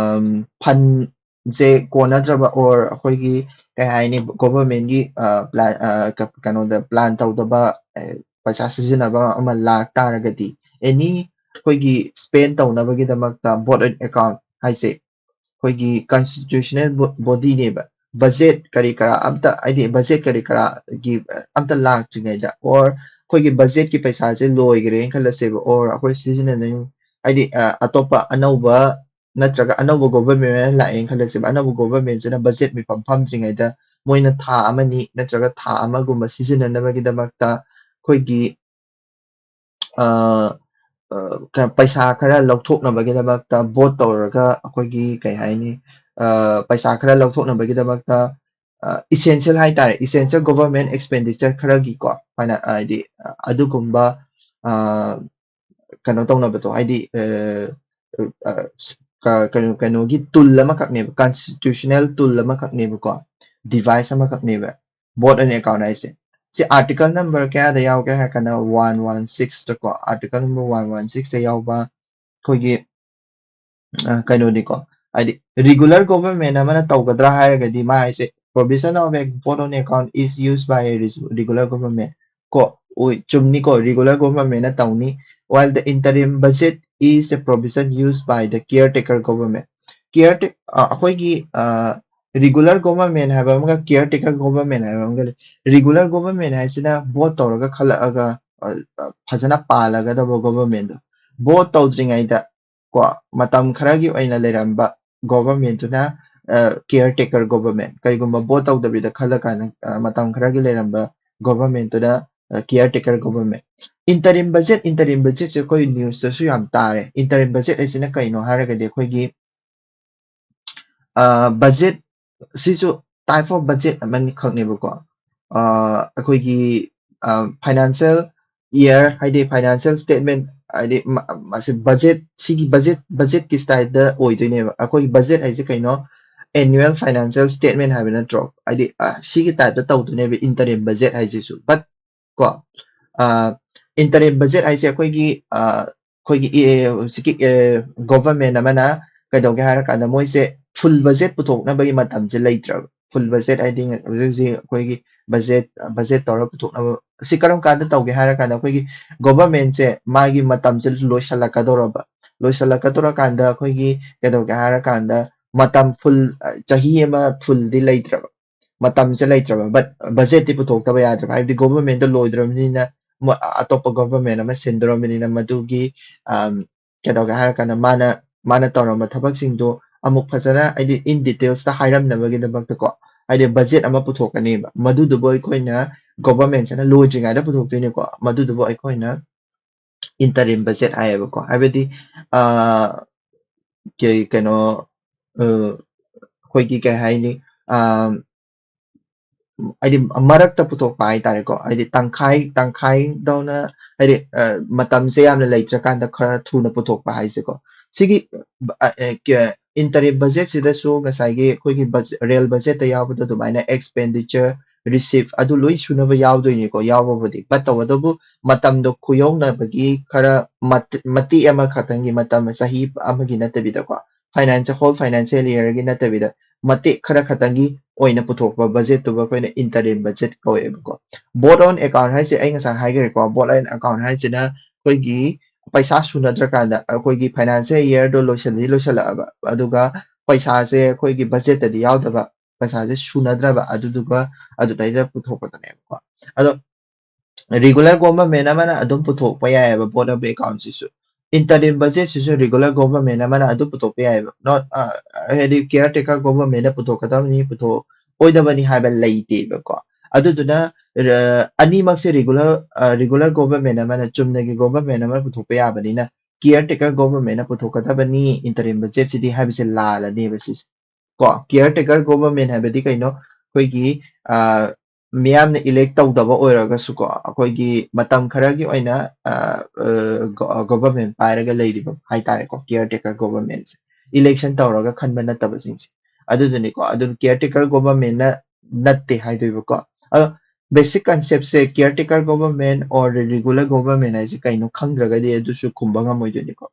fund ꯁꯦ ꯀꯣꯟꯅꯗ꯭ꯔꯕ or ꯑꯩꯈꯣꯏꯒꯤ ꯀꯩ ꯍꯥꯏꯅꯤ, government ꯀꯤ ꯀꯩꯅꯣꯗ plan ꯇꯧꯗꯕ, ꯄꯩꯁꯥ ꯁꯤꯖꯤꯟꯅꯕ ꯑꯃ ꯂꯥꯛ ꯇꯥꯔꯒꯗꯤ, any ꯑꯩꯈꯣꯏꯒꯤ spend ꯇꯧꯅꯕꯒꯤꯗꯃꯛꯇ vote on account ꯍꯥꯏꯁꯦ ꯑꯩꯈꯣꯏꯒꯤ constitutional body ꯅꯦꯕ꯫ Budget ꯀꯔꯤ ꯀꯔꯥ ꯑꯝꯇ, ꯍꯥꯏꯗꯤ budget ꯀꯔꯤ ꯀꯔꯥꯒꯤ ꯑꯝꯇ ꯂꯥꯛꯇ꯭ꯔꯤꯉꯩꯗ or ꯑꯩꯈꯣꯏꯒꯤ budget ꯀꯤ ꯄꯩꯁꯥꯁꯦ ꯂꯣꯏꯈ꯭ꯔꯦꯅ ꯈꯜꯂꯁꯦꯕ, or ꯑꯩꯈꯣꯏ ꯁꯤꯖꯤꯟꯅꯅꯤꯡ-, ꯍꯥꯏꯗꯤ ꯑꯇꯣꯞꯄ ꯑꯅꯧꯕ ꯅꯠꯇ꯭ꯔꯒ ꯑꯅꯧꯕ government ꯑꯃ ꯂꯥꯛꯑꯦꯅ ꯈꯜꯂꯁꯦꯕ, ꯑꯅꯧꯕ government ꯁꯤꯅ budget ꯃꯤꯐꯝ ꯐꯝꯗ꯭ꯔꯤꯉꯩꯗ ꯃꯣꯏꯅ ꯊꯥ ꯑꯃꯅꯤ ꯅꯠꯇ꯭ꯔꯒ ꯊꯥ ꯑꯃꯒꯨꯝꯕ ꯁꯤꯖꯤꯟꯅꯅꯕꯒꯤꯗꯃꯛꯇ ꯑꯩꯈꯣꯏꯒꯤ ꯄꯩꯁꯥ ꯈꯔ ꯂꯧꯊꯣꯛꯅꯕꯒꯤꯗꯃꯛꯇ vote ꯇꯧꯔꯒ ꯑꯩꯈꯣꯏꯒꯤ ꯀꯩ ꯍꯥꯏꯅꯤ, ꯄꯩꯁꯥ ꯈꯔ ꯂꯧꯊꯣꯛꯅꯕꯒꯤꯗꯃꯛꯇ essential ꯍꯥꯏꯇꯥꯔꯦ, essential government expenditure ꯈꯔꯒꯤꯀꯣ, ꯍꯥꯏꯅ ꯍꯥꯏꯗꯤ ꯑꯗꯨꯒꯨꯝꯕ ꯀꯩꯅꯣ ꯇꯧꯅꯕꯗꯣ, ꯍꯥꯏꯗꯤ ꯀꯩꯅꯣ, ꯀꯩꯅꯣꯒꯤ tool ꯑꯃꯈꯛꯅꯦꯕ, constitutional tool ꯑꯃꯈꯛꯅꯦꯕꯀꯣ, device ꯑꯃꯈꯛꯅꯦꯕ vote on account ꯍꯥꯏꯁꯦ꯫ ꯁꯤ article number ꯀꯌꯥꯗ ꯌꯥꯎꯒꯦ ꯍꯥꯏꯔ ꯀꯥꯟꯗ one one six ꯇꯀꯣ, article number one one six ꯇ ꯌꯥꯎꯕ ꯑꯩꯈꯣꯏꯒꯤ ꯑ, ꯀꯩꯅꯣꯅꯤꯀꯣ, ꯍꯥꯏꯗꯤ regular government ꯑꯃꯅ ꯇꯧꯒꯗ꯭ꯔꯥ ꯍꯥꯏꯔꯒꯗꯤ ꯃꯥ ꯍꯥꯏꯁꯦ, provision of a vote on account is used by a res- regular government ꯀꯣ, ꯑꯣꯏ, ꯆꯨꯝꯅꯤꯀꯣ, regular government ꯅ ꯇꯧꯅꯤ, while the interim budget is a provision used by the caretaker government. Caretaker ꯑꯩꯈꯣꯏꯒꯤ regular government ꯍꯥꯏꯕ ꯑꯃꯒ caretaker government ꯍꯥꯏꯕ ꯑꯃꯒ ꯂꯩ꯫ Regular government ꯍꯥꯏꯁꯤꯅ vote ꯇꯧꯔꯒ ꯈꯜꯂꯛꯑꯒ ꯑ, ꯑ, ꯐꯖꯅ ꯄꯥꯜꯂꯒꯗꯕ government ꯗꯣ, vote ꯇꯧꯗ꯭ꯔꯤꯉꯩꯗ ꯀꯣ, ꯃꯇꯝ ꯈꯔꯒꯤ ꯑꯣꯏꯅ ꯂꯩꯔꯝꯕ government ꯇꯨꯅ caretaker government, ꯀꯩꯒꯨꯝꯕ vote ꯇꯧꯗꯕꯤꯗ ꯈꯜꯂꯀꯥꯟꯗ ꯑ, ꯃꯇꯝ ꯈꯔꯒꯤ ꯂꯩꯔꯝꯕ government ꯇꯨꯅ caretaker government꯫ Interim budget, interim budget ꯁꯦ ꯑꯩꯈꯣꯏ news ꯇꯁꯨ ꯌꯥꯝ ꯇꯥꯔꯦ꯫ Interim budget ꯍꯥꯏꯁꯤꯅ ꯀꯩꯅꯣ ꯍꯥꯏꯔꯒꯗꯤ ꯑꯩꯈꯣꯏꯒꯤ budget, ꯁꯤꯁꯨ type of budget ꯑꯃꯅꯤꯈꯛꯅꯦꯕꯀꯣ꯫ ꯑꯩꯈꯣꯏꯒꯤ financial year, ꯍꯥꯏꯗꯤ financial statement, ꯍꯥꯏꯗꯤ ꯃꯁꯤ budget, ꯁꯤꯒꯤ budget, budget ꯀꯤ style ꯗ ꯑꯣꯏꯗꯣꯏꯅꯦꯕ꯫ ꯑꯩꯈꯣꯏꯒꯤ budget ꯍꯥꯏꯁꯦ ꯀꯩꯅꯣ? Annual financial statement ꯍꯥꯏꯕ ꯅꯠꯇ꯭ꯔꯣ? ꯍꯥꯏꯗꯤ ꯁꯤꯒꯤ type ꯇ ꯇꯧꯗꯣꯏꯅꯦꯕ interim budget ꯍꯥꯏꯁꯤꯁꯨ꯫ But ꯀꯣ, interim budget ꯍꯥꯏꯁꯦ ꯑꯩꯈꯣꯏꯒꯤ ꯑꯩꯈꯣꯏꯒꯤ ꯍꯧꯖꯤꯛꯀꯤ government ꯑꯃꯅ ꯀꯩꯗꯧꯒꯦ ꯍꯥꯏꯔꯀꯥꯟꯗ ꯃꯣꯏꯁꯦ full budget ꯄꯨꯊꯣꯛꯅꯕꯒꯤ ꯃꯇꯝꯁꯦ ꯂꯩꯇ꯭ꯔꯕ꯫ Full budget ꯍꯥꯏꯗꯤ ꯍꯧꯖꯤꯛ ꯍꯧꯖꯤꯛ ꯑꯩꯈꯣꯏꯒꯤ budget, budget ꯇꯧꯔ ꯄꯨꯊꯣꯛꯅꯕ꯫ ꯁꯤ ꯀꯔꯝ ꯀꯥꯟꯗ ꯇꯧꯒꯦ ꯍꯥꯏꯔꯀꯥꯟꯗ ꯑꯩꯈꯣꯏꯒꯤ government ꯁꯦ ꯃꯥꯒꯤ ꯃꯇꯝꯁꯦ ꯂꯣꯏꯁꯤꯜꯂꯛꯀꯗꯧꯔꯕ꯫ ꯂꯣꯏꯁꯤꯜꯂꯛꯀꯗꯧꯔꯀꯥꯟꯗ ꯑꯩꯈꯣꯏꯒꯤ ꯀꯩꯗꯧꯒꯦ ꯍꯥꯏꯔꯀꯥꯟꯗ ꯃꯇꯝ full, ꯆꯍꯤ ꯑꯃ full ꯗꯤ ꯂꯩꯇ꯭ꯔꯕ꯫ ꯃꯇꯝꯁꯦ ꯂꯩꯇ꯭ꯔꯕ, but budget ꯇꯤ ꯄꯨꯊꯣꯛꯇꯕ ꯌꯥꯗ꯭ꯔꯕ, ꯍꯥꯏꯕꯗꯤ government ꯗꯣ ꯂꯣꯏꯗ꯭ꯔꯕꯅꯤꯅ ꯑꯇꯣꯞꯄ government ꯑꯃ ꯁꯤꯟꯗꯣꯔꯕꯅꯤꯅ ꯃꯗꯨꯒꯤ ꯀꯩꯗꯧꯒꯦ ꯍꯥꯏꯔꯀꯥꯟꯗ ꯃꯥꯅ ꯃꯥꯅ ꯇꯧꯔꯝꯕ ꯊꯕꯛꯁꯤꯡꯗꯣ ꯑꯃꯨꯛ ꯐꯖꯅ ꯍꯥꯏꯗꯤ in details ꯇ ꯍꯥꯏꯔꯝꯅꯕꯒꯤꯗꯃꯛꯇꯀꯣ, ꯍꯥꯏꯗꯤ budget ꯑꯃ ꯄꯨꯊꯣꯛꯀꯅꯦꯕ, ꯃꯗꯨꯗꯨꯕꯨ ꯑꯩꯈꯣꯏꯅ government ꯁꯤꯅ ꯂꯣꯏꯗ꯭ꯔꯤꯉꯩꯗ ꯄꯨꯊꯣꯛꯇꯣꯏꯅꯦꯀꯣ, ꯃꯗꯨꯗꯨꯕꯨ ꯑꯩꯈꯣꯏꯅ interim budget ꯍꯥꯏꯌꯦꯕꯀꯣ꯫ ꯍꯥꯏꯕꯗꯤ ꯀꯩꯅꯣ ꯑꯩꯈꯣꯏꯒꯤ ꯀꯩ ꯍꯥꯏꯅꯤ, ꯍꯥꯏꯗꯤ ꯃꯔꯛꯇ ꯄꯨꯊꯣꯛꯄ ꯍꯥꯏꯇꯥꯔꯦꯀꯣ, ꯍꯥꯏꯗꯤ ꯇꯪꯈꯥꯏ ꯇꯪꯈꯥꯏꯗꯧꯅ, ꯍꯥꯏꯗꯤ ꯃꯇꯝꯁꯦ ꯌꯥꯝꯅ ꯂꯩꯇ꯭ꯔꯀꯥꯟꯗ ꯈꯔ ꯊꯨꯅ ꯄꯨꯊꯣꯛꯄ ꯍꯥꯏꯁꯦꯀꯣ꯫ ꯁꯤꯒꯤ interim budget ꯁꯤꯗꯁꯨ ꯉꯁꯥꯏꯒꯤ ꯑꯩꯈꯣꯏꯒꯤ real budget ꯇ ꯌꯥꯎꯕꯗꯣ ꯑꯗꯨꯃꯥꯏꯅ expenditure receive ꯑꯗꯨ ꯂꯣꯏ ꯁꯨꯅꯕ ꯌꯥꯎꯗꯣꯏꯅꯤꯀꯣ, ꯌꯥꯎꯕꯕꯨꯗꯤ꯫ But ꯇꯧꯕꯇꯕꯨ ꯃꯇꯝꯗꯣ ꯈꯨꯌꯧꯅꯕꯒꯤ ꯈꯔ ꯃꯇꯦꯛ ꯑꯃꯈꯛꯇꯪꯒꯤ ꯃꯇꯝ, ꯆꯍꯤ ꯑꯃꯒꯤ ꯅꯠꯇꯕꯤꯗꯀꯣ, financial, whole financial year ꯒꯤ ꯅꯠꯇꯕꯤꯗ ꯃꯇꯦꯛ ꯈꯔ ꯈꯛꯇꯪꯒꯤ ꯑꯣꯏꯅ ꯄꯨꯊꯣꯛꯄ budget ꯇꯨꯕꯨ ꯑꯩꯈꯣꯏꯅ interim budget ꯀꯧꯋꯦꯕꯀꯣ꯫ Vote on account ꯍꯥꯏꯁꯦ ꯑꯩ ꯉꯁꯥꯏ ꯍꯥꯏꯈ꯭ꯔꯦꯀꯣ, vote on account ꯍꯥꯏꯁꯤꯅ ꯑꯩꯈꯣꯏꯒꯤ ꯄꯩꯁꯥ ꯁꯨꯅꯗ꯭ꯔꯀꯥꯟꯗ, ꯑꯩꯈꯣꯏꯒꯤ financial year ꯗꯣ ꯂꯣꯏꯁꯤꯜꯂꯤ ꯂꯣꯏꯁꯤꯜꯂꯛꯑꯕ, ꯑꯗꯨꯒ ꯄꯩꯁꯥꯁꯦ ꯑꯩꯈꯣꯏꯒꯤ budget ꯇꯗꯤ ꯌꯥꯎꯗꯕ, ꯄꯩꯁꯥꯁꯦ ꯁꯨꯅꯗ꯭ꯔꯕ, ꯑꯗꯨꯗꯨꯒ ꯑꯗꯨꯗꯩꯗ ꯄꯨꯊꯣꯛꯄꯗꯨꯅꯦꯕꯀꯣ꯫ ꯑꯗꯣ regular government ꯑꯃꯅ ꯑꯗꯨꯝ ꯄꯨꯊꯣꯛꯄ ꯌꯥꯏꯑꯕ vote of account ꯁꯤꯁꯨ꯫ Interim budget ꯁꯤꯁꯨ regular government ꯑꯃꯅ ꯑꯗꯨꯝ ꯄꯨꯊꯣꯛꯄ ꯌꯥꯏꯑꯕ꯫ Not, ꯑ, ꯍꯥꯏꯗꯤ caretaker government ꯅ ꯄꯨꯊꯣꯛꯀꯗꯕꯅꯤ, ꯄꯨꯊꯣꯛꯑꯣꯏꯗꯕꯅꯤ ꯍꯥꯏꯕ ꯂꯩꯇꯦꯕꯀꯣ꯫ ꯑꯗꯨꯗꯨꯅ, ꯑ, ꯑꯅꯤꯃꯛꯁꯦ regular, ꯑ, regular government ꯑꯃꯅ, ꯆꯨꯝꯅꯒꯤ government ꯑꯃꯅ ꯄꯨꯊꯣꯛꯄ ꯌꯥꯕꯅꯤꯅ, caretaker government ꯅ ꯄꯨꯊꯣꯛꯀꯗꯕꯅꯤ interim budget ꯁꯤꯗꯤ ꯍꯥꯏꯕꯁꯦ ꯂꯥꯜꯂꯅꯦꯕ ꯁꯤꯁꯦ꯫ ꯀꯣ, caretaker government ꯍꯥꯏꯕꯗꯤ ꯀꯩꯅꯣ? ꯑꯩꯈꯣꯏꯒꯤ, ꯑ, ꯃꯤꯌꯥꯝꯅ elect ꯇꯧꯗꯕ ꯑꯣꯏꯔꯒꯁꯨꯀꯣ, ꯑꯩꯈꯣꯏꯒꯤ ꯃꯇꯝ ꯈꯔꯒꯤ ꯑꯣꯏꯅ, ꯑ, ꯑ, ꯒꯣ-, government ꯄꯥꯏꯔꯒ ꯂꯩꯔꯤꯕ ꯍꯥꯏꯇꯥꯔꯦꯀꯣ, caretaker government ꯁꯦ꯫ Election ꯇꯧꯔꯒ ꯈꯟꯕ ꯅꯠꯇꯕꯁꯤꯡꯁꯦ꯫ ꯑꯗꯨꯗꯨꯅꯤꯀꯣ, ꯑꯗꯨ caretaker government ꯅ ꯅꯠꯇꯦ ꯍꯥꯏꯗꯣꯏꯕꯀꯣ꯫ ꯑꯗꯣ basic concept say caretaker government or regular government ꯍꯥꯏꯁꯦ ꯀꯩꯅꯣ ꯈꯪꯗ꯭ꯔꯒꯗꯤ ꯑꯗꯨꯁꯨ ꯈꯨꯝꯕ ꯉꯝꯃꯣꯏꯗꯣꯏꯅꯤꯀꯣ꯫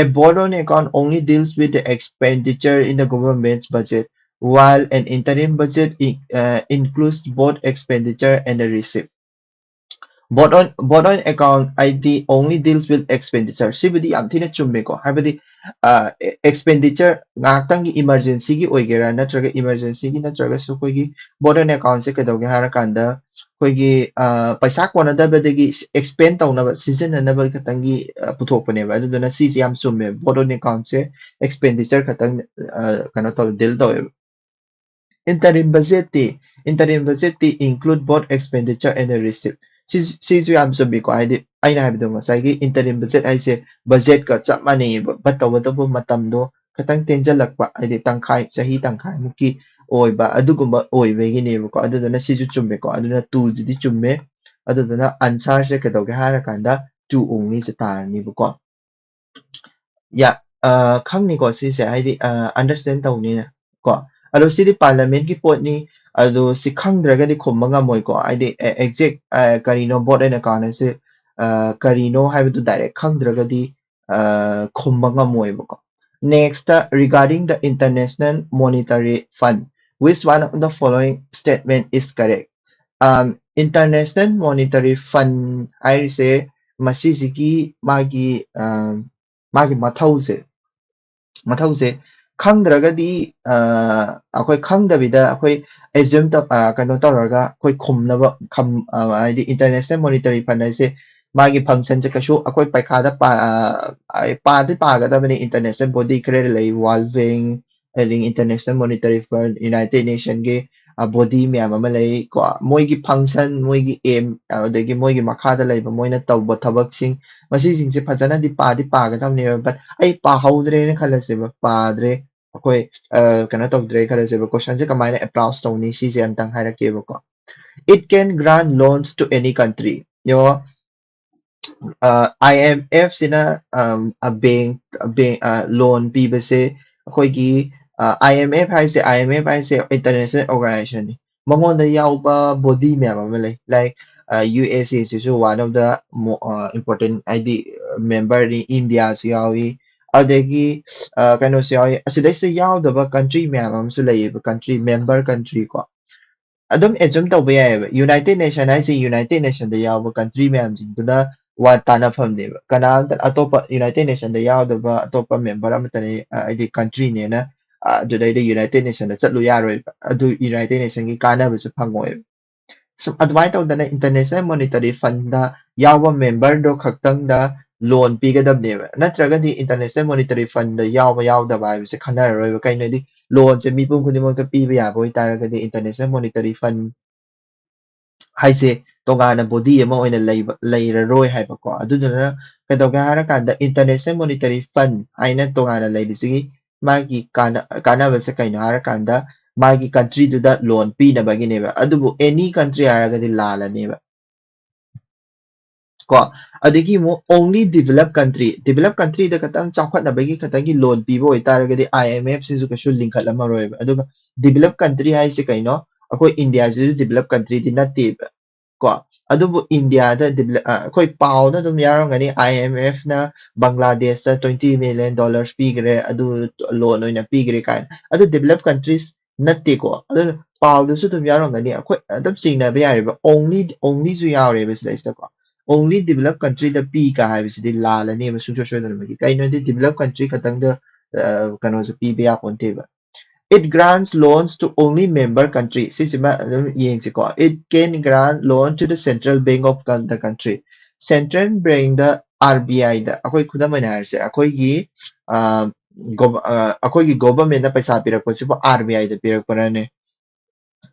A vote on account only deals with the expenditure in the government's budget, while an interim budget i-, uh, includes both expenditure and the receipt. Vote on, vote on account ꯍꯥꯏꯗꯤ only deals with expenditure꯫ ꯁꯤꯕꯨꯗꯤ ꯌꯥꯝ ꯊꯤꯅ ꯆꯨꯝꯃꯦꯀꯣ꯫ ꯍꯥꯏꯕꯗꯤ, ꯑ, ꯑꯦ-, expenditure ꯉꯥꯏꯍꯥꯛꯇꯪꯒꯤ emergency ꯒꯤ ꯑꯣꯏꯒꯦꯔꯥ, ꯅꯠꯇ꯭ꯔꯒ emergency ꯒꯤ ꯅꯠꯇ꯭ꯔꯒꯁꯨ ꯑꯩꯈꯣꯏꯒꯤ vote on account ꯁꯦ ꯀꯩꯗꯧꯒꯦ ꯍꯥꯏꯔꯀꯥꯟꯗ, ꯑꯩꯈꯣꯏꯒꯤ, ꯑ, ꯄꯩꯁꯥ ꯀꯣꯟꯅꯗꯕꯗꯒꯤ expend ꯇꯧꯅꯕ, ꯁꯤꯖꯤꯟꯅꯅꯕ ꯈꯛꯇꯪꯒꯤ, ꯑ, ꯄꯨꯊꯣꯛꯄꯅꯦꯕ꯫ ꯑꯗꯨꯗꯨꯅ ꯁꯤꯁꯦ ꯌꯥꯝ ꯆꯨꯝꯃꯦ꯫ Vote on account say expenditure ꯈꯛꯇꯪ, ꯑ, ꯀꯩꯅꯣ ꯇꯧ, deal ꯇꯧꯋꯦꯕ꯫ Interim budget T, interim budget T include both expenditure and the receipt꯫ ꯁꯤ-, ꯁꯤꯁꯨ ꯌꯥꯝ ꯆꯨꯝꯃꯤꯀꯣ꯫ ꯍꯥꯏꯗꯤ ꯑꯩꯅ ꯍꯥꯏꯕꯗꯣ, ꯉꯁꯥꯏꯒꯤ interim budget ꯍꯥꯏꯁꯦ budget ꯀ ꯆꯞ ꯃꯥꯟꯅꯩꯌꯦꯕ, but ꯇꯧꯕꯇꯕꯨ ꯃꯇꯝꯗꯣ ꯈꯤꯇꯪ ꯇꯦꯟꯖꯜꯂꯛꯄ, ꯍꯥꯏꯗꯤ ꯇꯪꯈꯥꯏ, ꯆꯍꯤ ꯇꯪꯈꯥꯏꯃꯨꯛꯀꯤ ꯑꯣꯏꯕ, ꯑꯗꯨꯒꯨꯝꯕ ꯑꯣꯏꯕꯒꯤꯅꯦꯕꯀꯣ꯫ ꯑꯗꯨꯗꯨꯅ ꯁꯤꯁꯨ ꯆꯨꯝꯃꯦꯀꯣ꯫ ꯑꯗꯨꯅ two ꯁꯤꯗꯤ ꯆꯨꯝꯃꯦ꯫ ꯑꯗꯨꯗꯨꯅ answer ꯁꯦ ꯀꯩꯗꯧꯒꯦ ꯍꯥꯏꯔꯀꯥꯟꯗ two only ꯁꯦ ꯇꯥꯔꯅꯤꯕꯀꯣ꯫ ꯌꯥ, ꯑ, ꯈꯪꯅꯤꯀꯣ ꯁꯤꯁꯦ, ꯍꯥꯏꯗꯤ, ꯑ, understand ꯇꯧꯅꯤꯅ ꯀꯣ꯫ ꯑꯗꯣ ꯁꯤꯗꯤ parliament ꯀꯤ ꯄꯣꯠꯅꯤ, ꯑꯗꯣ ꯁꯤ ꯈꯪꯗ꯭ꯔꯒꯗꯤ ꯈꯨꯝꯕ ꯉꯝꯃꯣꯏꯀꯣ꯫ ꯍꯥꯏꯗꯤ exact ꯀꯔꯤꯅꯣ board and account ꯍꯥꯏꯁꯦ, ꯀꯔꯤꯅꯣ ꯍꯥꯏꯕꯗꯨ direct ꯈꯪꯗ꯭ꯔꯒꯗꯤ ꯈꯨꯝꯕ ꯉꯝꯃꯣꯏꯕꯀꯣ꯫ Next, regarding the International Monetary Fund, which one of the following statement is correct? International Monetary Fund ꯍꯥꯏꯔꯤꯁꯦ ꯃꯁꯤꯁꯤꯒꯤ ꯃꯥꯒꯤ ꯃꯥꯒꯤ ꯃꯊꯧꯁꯦ ꯃꯊꯧꯁꯦ ꯈꯪꯗ꯭ꯔꯒꯗꯤ ꯑꯩꯈꯣꯏ ꯈꯪꯗꯕꯤꯗ ꯑꯩꯈꯣꯏ assume ꯀꯩꯅꯣ ꯇꯧꯔꯒ ꯑꯩꯈꯣꯏ ꯈꯨꯝꯅꯕ ꯍꯥꯏꯗꯤ International Monetary Fund ꯍꯥꯏꯁꯦ ꯃꯥꯒꯤ functionꯁꯦ ꯀꯩꯁꯨ ꯑꯩꯈꯣꯏ ꯄꯩꯈꯥꯗ ꯄꯥꯗꯤ ꯄꯥꯒꯗꯕꯅꯤ꯫ International body ꯈꯔ ꯂꯩ, World Bank, ꯑꯗꯒꯤ International Monetary Fund, United Nationꯒꯤ body ꯃꯌꯥꯝ ꯑꯃ ꯂꯩ ꯀꯣ꯫ ꯃꯣꯏꯒꯤ function, ꯃꯣꯏꯒꯤ aim, ꯑꯗꯒꯤ ꯃꯣꯏꯒꯤ ꯃꯈꯥꯗ ꯂꯩꯕ ꯃꯣꯏꯅ ꯇꯧꯕ ꯊꯕꯛꯁꯤꯡ, ꯃꯁꯤꯁꯤꯡꯁꯦ ꯐꯖꯅꯗꯤ ꯄꯥꯗꯤ ꯄꯥꯒꯗꯕꯅꯦꯕ꯫ But ꯑꯩ ꯄꯥꯍꯧꯗ꯭ꯔꯦꯅ ꯈꯜꯂꯁꯦꯕ, ꯄꯥꯗ꯭ꯔꯦ, ꯑꯩꯈꯣꯏ ꯀꯩꯅꯣ ꯇꯧꯗ꯭ꯔꯦ ꯈꯜꯂꯁꯦꯕ, questionꯁꯦ ꯀꯃꯥꯏꯅ approach ꯇꯧꯅꯤ ꯁꯤꯁꯦ ꯑꯝꯇꯪ ꯍꯥꯏꯔꯛꯀꯦꯕꯀꯣ꯫ It can grant loans to any country. ꯌꯦꯡꯉꯣ, IMF ꯁꯤꯅ bank, bank loan ꯄꯤꯕꯁꯦ ꯑꯩꯈꯣꯏꯒꯤ IMF ꯍꯥꯏꯁꯦ, IMF ꯍꯥꯏꯁꯦ international organizationꯅꯤ꯫ ꯃꯉꯣꯟꯗ ꯌꯥꯎꯕ body ꯃꯌꯥꯝ ꯑꯃ ꯂꯩ, like USA ꯁꯤꯁꯨ one of the important ꯍꯥꯏꯗꯤ memberꯅꯤ, Indiaꯁꯨ ꯌꯥꯎꯏ, ꯑꯗꯒꯤ ꯀꯩꯅꯣꯁꯨ ꯌꯥꯎꯏ꯫ ꯑꯁꯤꯗꯩꯁꯤꯗ ꯌꯥꯎꯗꯕ country ꯃꯌꯥꯝ ꯑꯃꯁꯨ ꯂꯩꯌꯦꯕ, country, member country ꯀꯣ꯫ ꯑꯗꯨꯝ assume ꯇꯧꯕ ꯌꯥꯏꯑꯕ꯫ United Nation ꯍꯥꯏꯁꯦ United Nationꯗ ꯌꯥꯎꯕ country ꯃꯌꯥꯝꯁꯤꯡꯗꯨꯅ ꯋꯥ ꯇꯥꯟꯅꯐꯝꯅꯦꯕ꯫ ꯀꯅꯥꯝꯇ ꯑꯇꯣꯞꯄ United Nationꯗ ꯌꯥꯎꯗꯕ ꯑꯇꯣꯞꯄ member ꯑꯃꯠꯇꯅꯦ, ꯍꯥꯏꯗꯤ countryꯅꯦꯅ ꯑꯗꯨꯗꯩꯗ United Nationꯗ ꯆꯠꯂꯨ ꯌꯥꯔꯣꯏꯕ꯫ ꯑꯗꯨ United Nationꯒꯤ ꯀꯥꯟꯅꯕꯁꯨ ꯐꯪꯉꯣꯏꯕ꯫ ꯁꯨꯝ ꯑꯗꯨꯃꯥꯏꯅ ꯇꯧꯗꯅ International Monetary Fundꯗ ꯌꯥꯎꯕ memberꯗꯣ ꯈꯛꯇꯪꯗ loan ꯄꯤꯒꯗꯕꯅꯦꯕ꯫ ꯅꯠꯇ꯭ꯔꯒꯗꯤ International Monetary Fundꯗ ꯌꯥꯎꯕ ꯌꯥꯎꯗꯕ ꯍꯥꯏꯕꯁꯦ ꯈꯟꯅꯔꯔꯣꯏꯕ꯫ ꯀꯩꯅꯣꯗꯤ loanꯁꯦ ꯃꯤꯄꯨꯝ ꯈꯨꯗꯤꯡꯃꯛꯇ ꯄꯤꯕ ꯌꯥꯕ ꯑꯣꯏꯇꯥꯔꯒꯗꯤ International Monetary Fund ꯍꯥꯏꯁꯦ ꯇꯣꯉꯥꯟꯅ body ꯑꯃ ꯑꯣꯏꯅ ꯂꯩꯕ, ꯂꯩꯔꯔꯣꯏ ꯍꯥꯏꯕꯀꯣ꯫ ꯑꯗꯨꯗꯨꯅ ꯀꯩꯗꯧꯒꯦ ꯍꯥꯏꯔꯀꯥꯟꯗ International Monetary Fund ꯍꯥꯏꯅ ꯇꯣꯉꯥꯟꯅ ꯂꯩꯔꯤꯁꯤꯒꯤ ꯃꯥꯒꯤ ꯀꯥꯟꯅ-, ꯀꯥꯟꯅꯕꯁꯦ ꯀꯩꯅꯣ ꯍꯥꯏꯔꯀꯥꯟꯗ ꯃꯥꯒꯤ countryꯗꯨꯗ loan ꯄꯤꯅꯕꯒꯤꯅꯦꯕ꯫ ꯑꯗꯨꯕꯨ any country ꯍꯥꯏꯔꯒꯗꯤ ꯂꯥꯜꯂꯅꯦꯕ꯫ ꯀꯣ, ꯑꯗꯒꯤ ꯑꯃꯨꯛ only developed country, developed countryꯗ ꯈꯇꯪ ꯆꯥꯎꯈꯠꯅꯕꯒꯤ ꯈꯇꯪꯒꯤ loan ꯄꯤꯕ ꯑꯣꯏꯇꯥꯔꯒꯗꯤ IMF ꯁꯤꯁꯨ ꯀꯩꯁꯨ ꯂꯤꯡꯈꯠꯂꯝꯃꯔꯣꯏꯕ꯫ ꯑꯗꯨꯒ developed country ꯍꯥꯏꯁꯦ ꯀꯩꯅꯣ? ꯑꯩꯈꯣꯏ ꯏꯟꯗꯤꯌꯥꯁꯤꯁꯨ developed countryꯗꯤ ꯅꯠꯇꯦꯕ ꯀꯣ꯫ ꯑꯗꯨꯕꯨ ꯏꯟꯗꯤꯌꯥꯗ develop ꯑ, ꯑꯩꯈꯣꯏ ꯄꯥꯎꯗ ꯑꯗꯨꯝ ꯌꯥꯎꯔꯝꯒꯅꯤ, IMFꯅ ꯕꯪꯒ꯭ꯂꯥꯗꯦꯁꯇ twenty million dollars ꯄꯤꯈ꯭ꯔꯦ, ꯑꯗꯨ loan ꯑꯣꯏꯅ ꯄꯤꯈ꯭ꯔꯦ ꯀꯥꯏꯅ꯫ ꯑꯗꯨ developed countries ꯅꯠꯇꯦꯀꯣ꯫ ꯑꯗꯨꯅ ꯄꯥꯎꯗꯁꯨ ꯑꯗꯨꯝ ꯌꯥꯎꯔꯝꯒꯅꯤ, ꯑꯩꯈꯣꯏ ꯑꯗꯨꯝ ꯆꯤꯡꯅꯕ ꯌꯥꯔꯦꯕ꯫ Only onlyꯁꯨ ꯌꯥꯎꯔꯦꯕ ꯁꯤꯗꯩꯁꯤꯗꯀꯣ꯫ Only developed countryꯗ ꯄꯤ ꯀ ꯍꯥꯏꯕꯁꯤꯗꯤ ꯂꯥꯜꯂꯅꯦꯕ ꯁꯨꯡꯁꯣꯏ ꯁꯣꯏꯗꯅꯃꯛꯀꯤ꯫ ꯀꯩꯅꯣ ꯍꯥꯏꯗꯤ developed country ꯈꯛꯇꯪꯗ ꯑ, ꯀꯩꯅꯣꯁꯦ ꯄꯤꯕ ꯌꯥꯄꯣꯟꯇꯦꯕ꯫ It grants loans to only member country꯫ ꯁꯤꯁꯤꯃ ꯑꯗꯨꯝ ꯌꯦꯡꯁꯤꯀꯣ꯫ It can grant loan to the central bank of the country꯫ Central bankꯗ, RBIꯗ, ꯑꯩꯈꯣꯏ ꯈꯨꯗꯝ ꯑꯣꯏꯅ ꯍꯥꯏꯔꯁꯦ, ꯑꯩꯈꯣꯏꯒꯤ ꯑ, gov- ꯑ, ꯑꯩꯈꯣꯏꯒꯤ governmentꯅ ꯄꯩꯁꯥ ꯄꯤꯔꯛꯄꯁꯤꯕꯨ RBIꯗ ꯄꯤꯔꯛꯄ꯭ꯔꯅꯦ?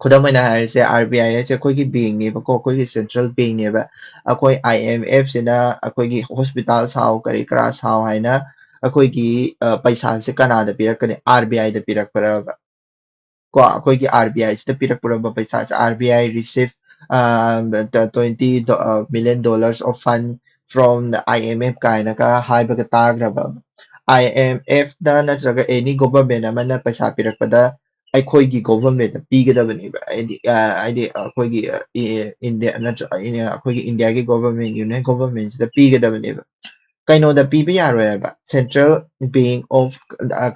ꯈꯨꯗꯝ ꯑꯣꯏꯅ ꯍꯥꯏꯔꯁꯦ, RBI ꯍꯥꯏꯁꯦ ꯑꯩꯈꯣꯏꯒꯤ bankꯅꯦꯕꯀꯣ, ꯑꯩꯈꯣꯏꯒꯤ central bankꯅꯦꯕ꯫ ꯑꯩꯈꯣꯏ IMFꯁꯤꯅ ꯑꯩꯈꯣꯏꯒꯤ hospital ꯁꯥꯎ, ꯀꯔꯤ ꯀꯔꯥ ꯁꯥꯎ ꯍꯥꯏꯅ ꯑꯩꯈꯣꯏꯒꯤ ꯑ, ꯄꯩꯁꯥꯁꯦ ꯀꯅꯥꯗ ꯄꯤꯔꯛꯀꯅꯤ? RBIꯗ ꯄꯤꯔꯛꯄ꯭ꯔꯕ? ꯀꯣ, ꯑꯩꯈꯣꯏꯒꯤ RBIꯁꯤꯗ ꯄꯤꯔꯛꯄ꯭ꯔꯕ ꯄꯩꯁꯥꯁꯦ? RBI receive uh, the twenty do- uh, million dollars of fund from the IMF ꯀꯥꯏꯅꯒ ꯍꯥꯏꯕꯒ ꯇꯥꯈ꯭ꯔꯕ? IMFꯗ ꯅꯠꯇ꯭ꯔꯒ any government ꯑꯃꯅ ꯄꯩꯁꯥ ꯄꯤꯔꯛꯄꯗ ꯑꯩꯈꯣꯏꯒꯤ governmentꯅ ꯄꯤꯒꯗꯕꯅꯦꯕ꯫ ꯍꯥꯏꯗꯤ ꯑ, ꯍꯥꯏꯗꯤ ꯑꯩꯈꯣꯏꯒꯤ ꯑ, ꯏ- ꯏꯟꯗꯤꯌꯥ ꯅꯠꯇ꯭ꯔ ꯑ, ꯑꯩꯈꯣꯏꯒꯤ ꯏꯟꯗꯤꯌꯥꯒꯤ government, union governmentꯁꯤꯗ ꯄꯤꯒꯗꯕꯅꯦꯕ꯫ ꯀꯩꯅꯣꯗ ꯄꯤꯕ ꯌꯥꯔꯣꯏ ꯍꯥꯏꯕ, central bank of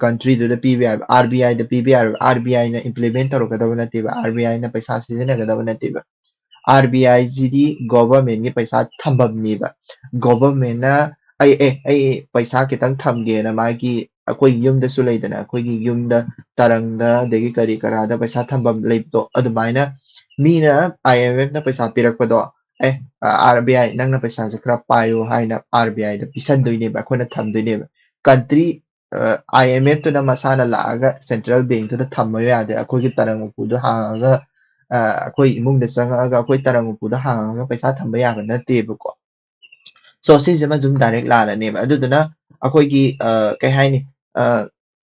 countryꯗꯨꯗ ꯄꯤꯕ ꯌꯥꯔꯣꯏ, RBIꯗ ꯄꯤꯕ ꯌꯥꯔꯣꯏ꯫ RBIꯅ implement ꯇꯧꯔꯛꯀꯗꯕ ꯅꯠꯇꯦꯕ, RBIꯅ ꯄꯩꯁꯥ ꯁꯤꯖꯤꯟꯅꯒꯗꯕ ꯅꯠꯇꯦꯕ꯫ RBIꯁꯤꯗꯤ governmentꯀꯤ ꯄꯩꯁꯥ ꯊꯝꯐꯝꯅꯦꯕ꯫ Governmentꯅ ꯑꯩ ꯑꯦ ꯑꯩ ꯄꯩꯁꯥ ꯈꯤꯇꯪ ꯊꯝꯒꯦꯅ ꯃꯥꯒꯤ ꯑꯩꯈꯣꯏ ꯌꯨꯝꯗꯁꯨ ꯂꯩꯗꯅ, ꯑꯩꯈꯣꯏꯒꯤ ꯌꯨꯝꯗ ꯇꯔꯪꯗ ꯑꯗꯒꯤ ꯀꯔꯤ ꯀꯔꯥꯗ ꯄꯩꯁꯥ ꯊꯝꯐꯝ ꯂꯩꯕꯗꯣ, ꯑꯗꯨꯃꯥꯏꯅ ꯃꯤꯅ IMFꯅ ꯄꯩꯁꯥ ꯄꯤꯔꯛꯄꯗꯣ, ꯑꯦ, RBI ꯅꯪꯅ ꯄꯩꯁꯥꯁꯦ ꯈꯔ ꯄꯥꯏꯌꯣ ꯍꯥꯏꯅ RBIꯗ ꯄꯤꯁꯟꯗꯣꯏꯅꯦꯕ, ꯑꯩꯈꯣꯏꯅ ꯊꯝꯗꯣꯏꯅꯦꯕ꯫ Country IMFꯇꯨꯅ ꯃꯁꯥꯅ ꯂꯥꯛꯑꯒ central bankꯇꯨꯗ ꯊꯝꯕ ꯌꯥꯗꯦ꯫ ꯑꯩꯈꯣꯏꯒꯤ ꯇꯔꯪ ꯎꯄꯨꯗꯣ ꯍꯥꯡꯉꯒ ꯑ, ꯑꯩꯈꯣꯏ ꯏꯃꯨꯡꯗ ꯆꯪꯉꯛꯑꯒ ꯑꯩꯈꯣꯏ ꯇꯔꯪ ꯎꯄꯨꯗ ꯍꯥꯡꯉꯒ ꯄꯩꯁꯥ ꯊꯝꯕ ꯌꯥꯕ ꯅꯠꯇꯦꯕꯀꯣ꯫ So ꯁꯤꯁꯤꯃ ꯑꯗꯨꯝ direct ꯂꯥꯜꯂꯅꯦꯕ꯫ ꯑꯗꯨꯗꯨꯅ ꯑꯩꯈꯣꯏꯒꯤ ꯑ, ꯀꯩ ꯍꯥꯏꯅꯤ,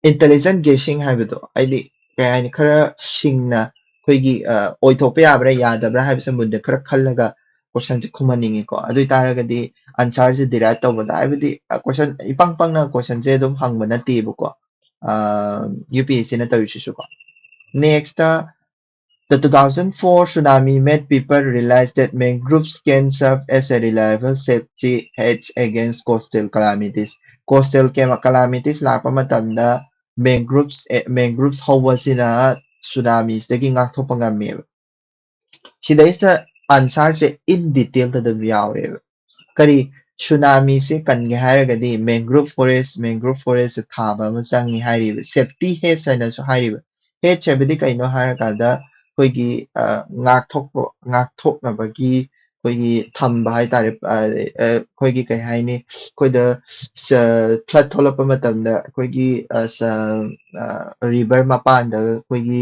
intelligent guessing ꯍꯥꯏꯕꯗꯣ, ꯍꯥꯏꯗꯤ ꯀꯩ ꯍꯥꯏꯅꯤ, ꯈꯔ ꯁꯤꯡꯅ ꯑꯩꯈꯣꯏꯒꯤ ꯑ, ꯑꯣꯏꯊꯣꯛꯄ ꯌꯥꯕ꯭ꯔꯥ ꯌꯥꯗꯕ꯭ꯔꯥ ꯍꯥꯏꯕꯁꯦ ꯃꯨꯟꯅ ꯈꯔ ꯈꯜꯂꯒ questionꯁꯦ ꯈꯨꯝꯍꯟꯅꯤꯡꯉꯤꯀꯣ꯫ ꯑꯗꯨ ꯑꯣꯏꯇꯥꯔꯒꯗꯤ answerꯁꯦ derive ꯇꯧꯕꯗ, ꯍꯥꯏꯕꯗꯤ question ꯏꯄꯪ ꯄꯪꯅ questionꯁꯦ ꯑꯗꯨꯝ ꯍꯪꯕ ꯅꯠꯇꯦꯕꯀꯣ, UPSCꯅ ꯇꯧꯔꯤꯁꯤꯁꯨꯀꯣ꯫ Next The two thousand four tsunami made people realize that mangroves can serve as a reliable safety hedge against coastal calamities. Coastal calamities ꯂꯥꯛꯄ ꯃꯇꯝꯗ mangroves mangroves ꯍꯧꯕꯁꯤꯅ tsunamiꯁꯤꯗꯒꯤ ꯉꯥꯛꯊꯣꯛꯄ ꯉꯝꯃꯦꯕ꯫ ꯁꯤꯗꯩꯁꯤꯗ answerꯁꯦ in detailꯗ ꯑꯗꯨꯝ ꯌꯥꯎꯔꯦꯕ꯫ ꯀꯔꯤ, tsunamiꯁꯦ ꯀꯟꯒꯦ ꯍꯥꯏꯔꯒꯗꯤ mangrove forest mangrove forest ꯊꯥꯕ ꯑꯃ ꯆꯪꯉꯤ ꯍꯥꯏꯔꯤꯕ꯫ Safety hedge ꯍꯥꯏꯅꯁꯨ ꯍꯥꯏꯔꯤꯕ꯫ Hedge ꯍꯥꯏꯕꯗꯤ ꯀꯩꯅꯣ ꯍꯥꯏꯔꯀꯥꯟꯗ ꯑꯩꯈꯣꯏꯒꯤ ꯉꯥꯛꯊꯣꯛꯄ ꯉꯥꯛꯊꯣꯛꯅꯕꯒꯤ ꯑꯩꯈꯣꯏꯒꯤ ꯊꯝꯕ ꯍꯥꯏꯇꯥꯔꯦ꯫ ꯑꯩꯈꯣꯏꯒꯤ ꯀꯩ ꯍꯥꯏꯅꯤ, ꯑꯩꯈꯣꯏꯗ flood ꯊꯣꯛꯂꯛꯄ ꯃꯇꯝꯗ ꯑꯩꯈꯣꯏꯒꯤ river ꯃꯄꯥꯟꯗ ꯑꯩꯈꯣꯏꯒꯤ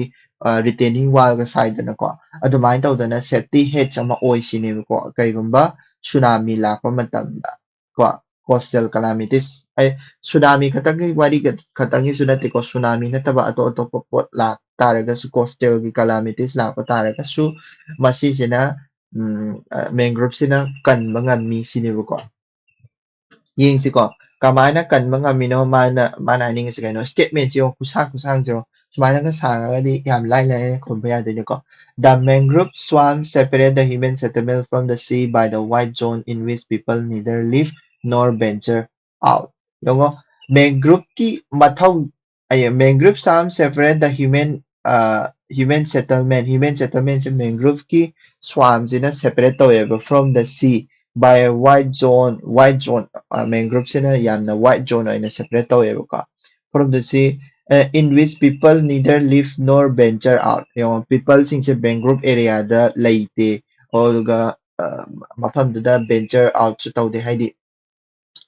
retaining wallꯒ ꯁꯥꯏꯗꯅꯀꯣ, ꯑꯗꯨꯃꯥꯏꯅ ꯇꯧꯗꯅ safety hedge ꯑꯃ ꯑꯣꯏꯁꯤꯅꯦꯕꯀꯣ꯫ ꯀꯩꯒꯨꯝꯕ tsunami ꯂꯥꯛꯄ ꯃꯇꯝꯗ ꯀꯣ, coastal calamities ꯑꯩ tsunami ꯈꯛꯇꯪꯒꯤ ꯋꯥꯔꯤ ꯈꯛꯇꯪꯒꯤꯁꯨ ꯅꯠꯇꯦꯀꯣ, tsunami ꯅꯠꯇꯕ ꯑꯇꯣꯞ ꯑꯇꯣꯞꯄ ꯄꯣꯠ ꯂꯥꯛ ꯇꯥꯔꯒꯁꯨ, coastalꯒꯤ calamities ꯂꯥꯛꯄ ꯇꯥꯔꯒꯁꯨ ꯃꯁꯤꯁꯤꯅ mangroveꯁꯤꯅ ꯀꯟꯕ ꯉꯝꯃꯤ ꯁꯤꯅꯦꯕꯀꯣ꯫ ꯌꯦꯡꯁꯤꯀꯣ, ꯀꯃꯥꯏꯅ ꯀꯟꯕ ꯉꯝꯃꯤꯅꯣ ꯃꯥꯅ ꯃꯥꯅ ꯍꯥꯏꯅꯤꯡꯉꯤꯁꯦ ꯀꯩꯅꯣ? Statementꯁꯦ ꯌꯦꯡꯉꯣ, ꯈꯨꯁꯥꯡ ꯈꯨꯁꯥꯡꯁꯦ ꯌꯦꯡꯉꯣ꯫ ꯁꯨꯃꯥꯏꯅꯒ ꯁꯥꯡꯉꯒꯗꯤ ꯌꯥꯝ ꯂꯥꯏ ꯂꯥꯏꯅ ꯈꯨꯝꯕ ꯌꯥꯗꯣꯏꯅꯤꯀꯣ꯫ The mangrove swamp separate the human settlement from the sea by the white zone in which people neither live nor venture out. ꯌꯦꯡꯉꯣ, mangroveꯀꯤ ꯃꯊꯧ ꯑꯩ mangrove swamp separate the human human settlement human settlementꯁꯦ mangroveꯀꯤ swampꯁꯤꯅ separate ꯇꯧꯋꯦꯕ from the sea by a white zone. White zone mangroveꯁꯤꯅ ꯌꯥꯝꯅ white zone ꯑꯣꯏꯅ separate ꯇꯧꯋꯦꯕꯀꯣ꯫ From the sea in which people neither live nor venture out. ꯌꯦꯡꯉꯣ, peopleꯁꯤꯡꯁꯦ mangrove areaꯗ ꯂꯩꯇꯦ, ꯑꯗꯨꯒ ꯃꯐꯝꯗꯨꯗ venture outꯁꯨ ꯇꯧꯗꯦ, ꯍꯥꯏꯗꯤ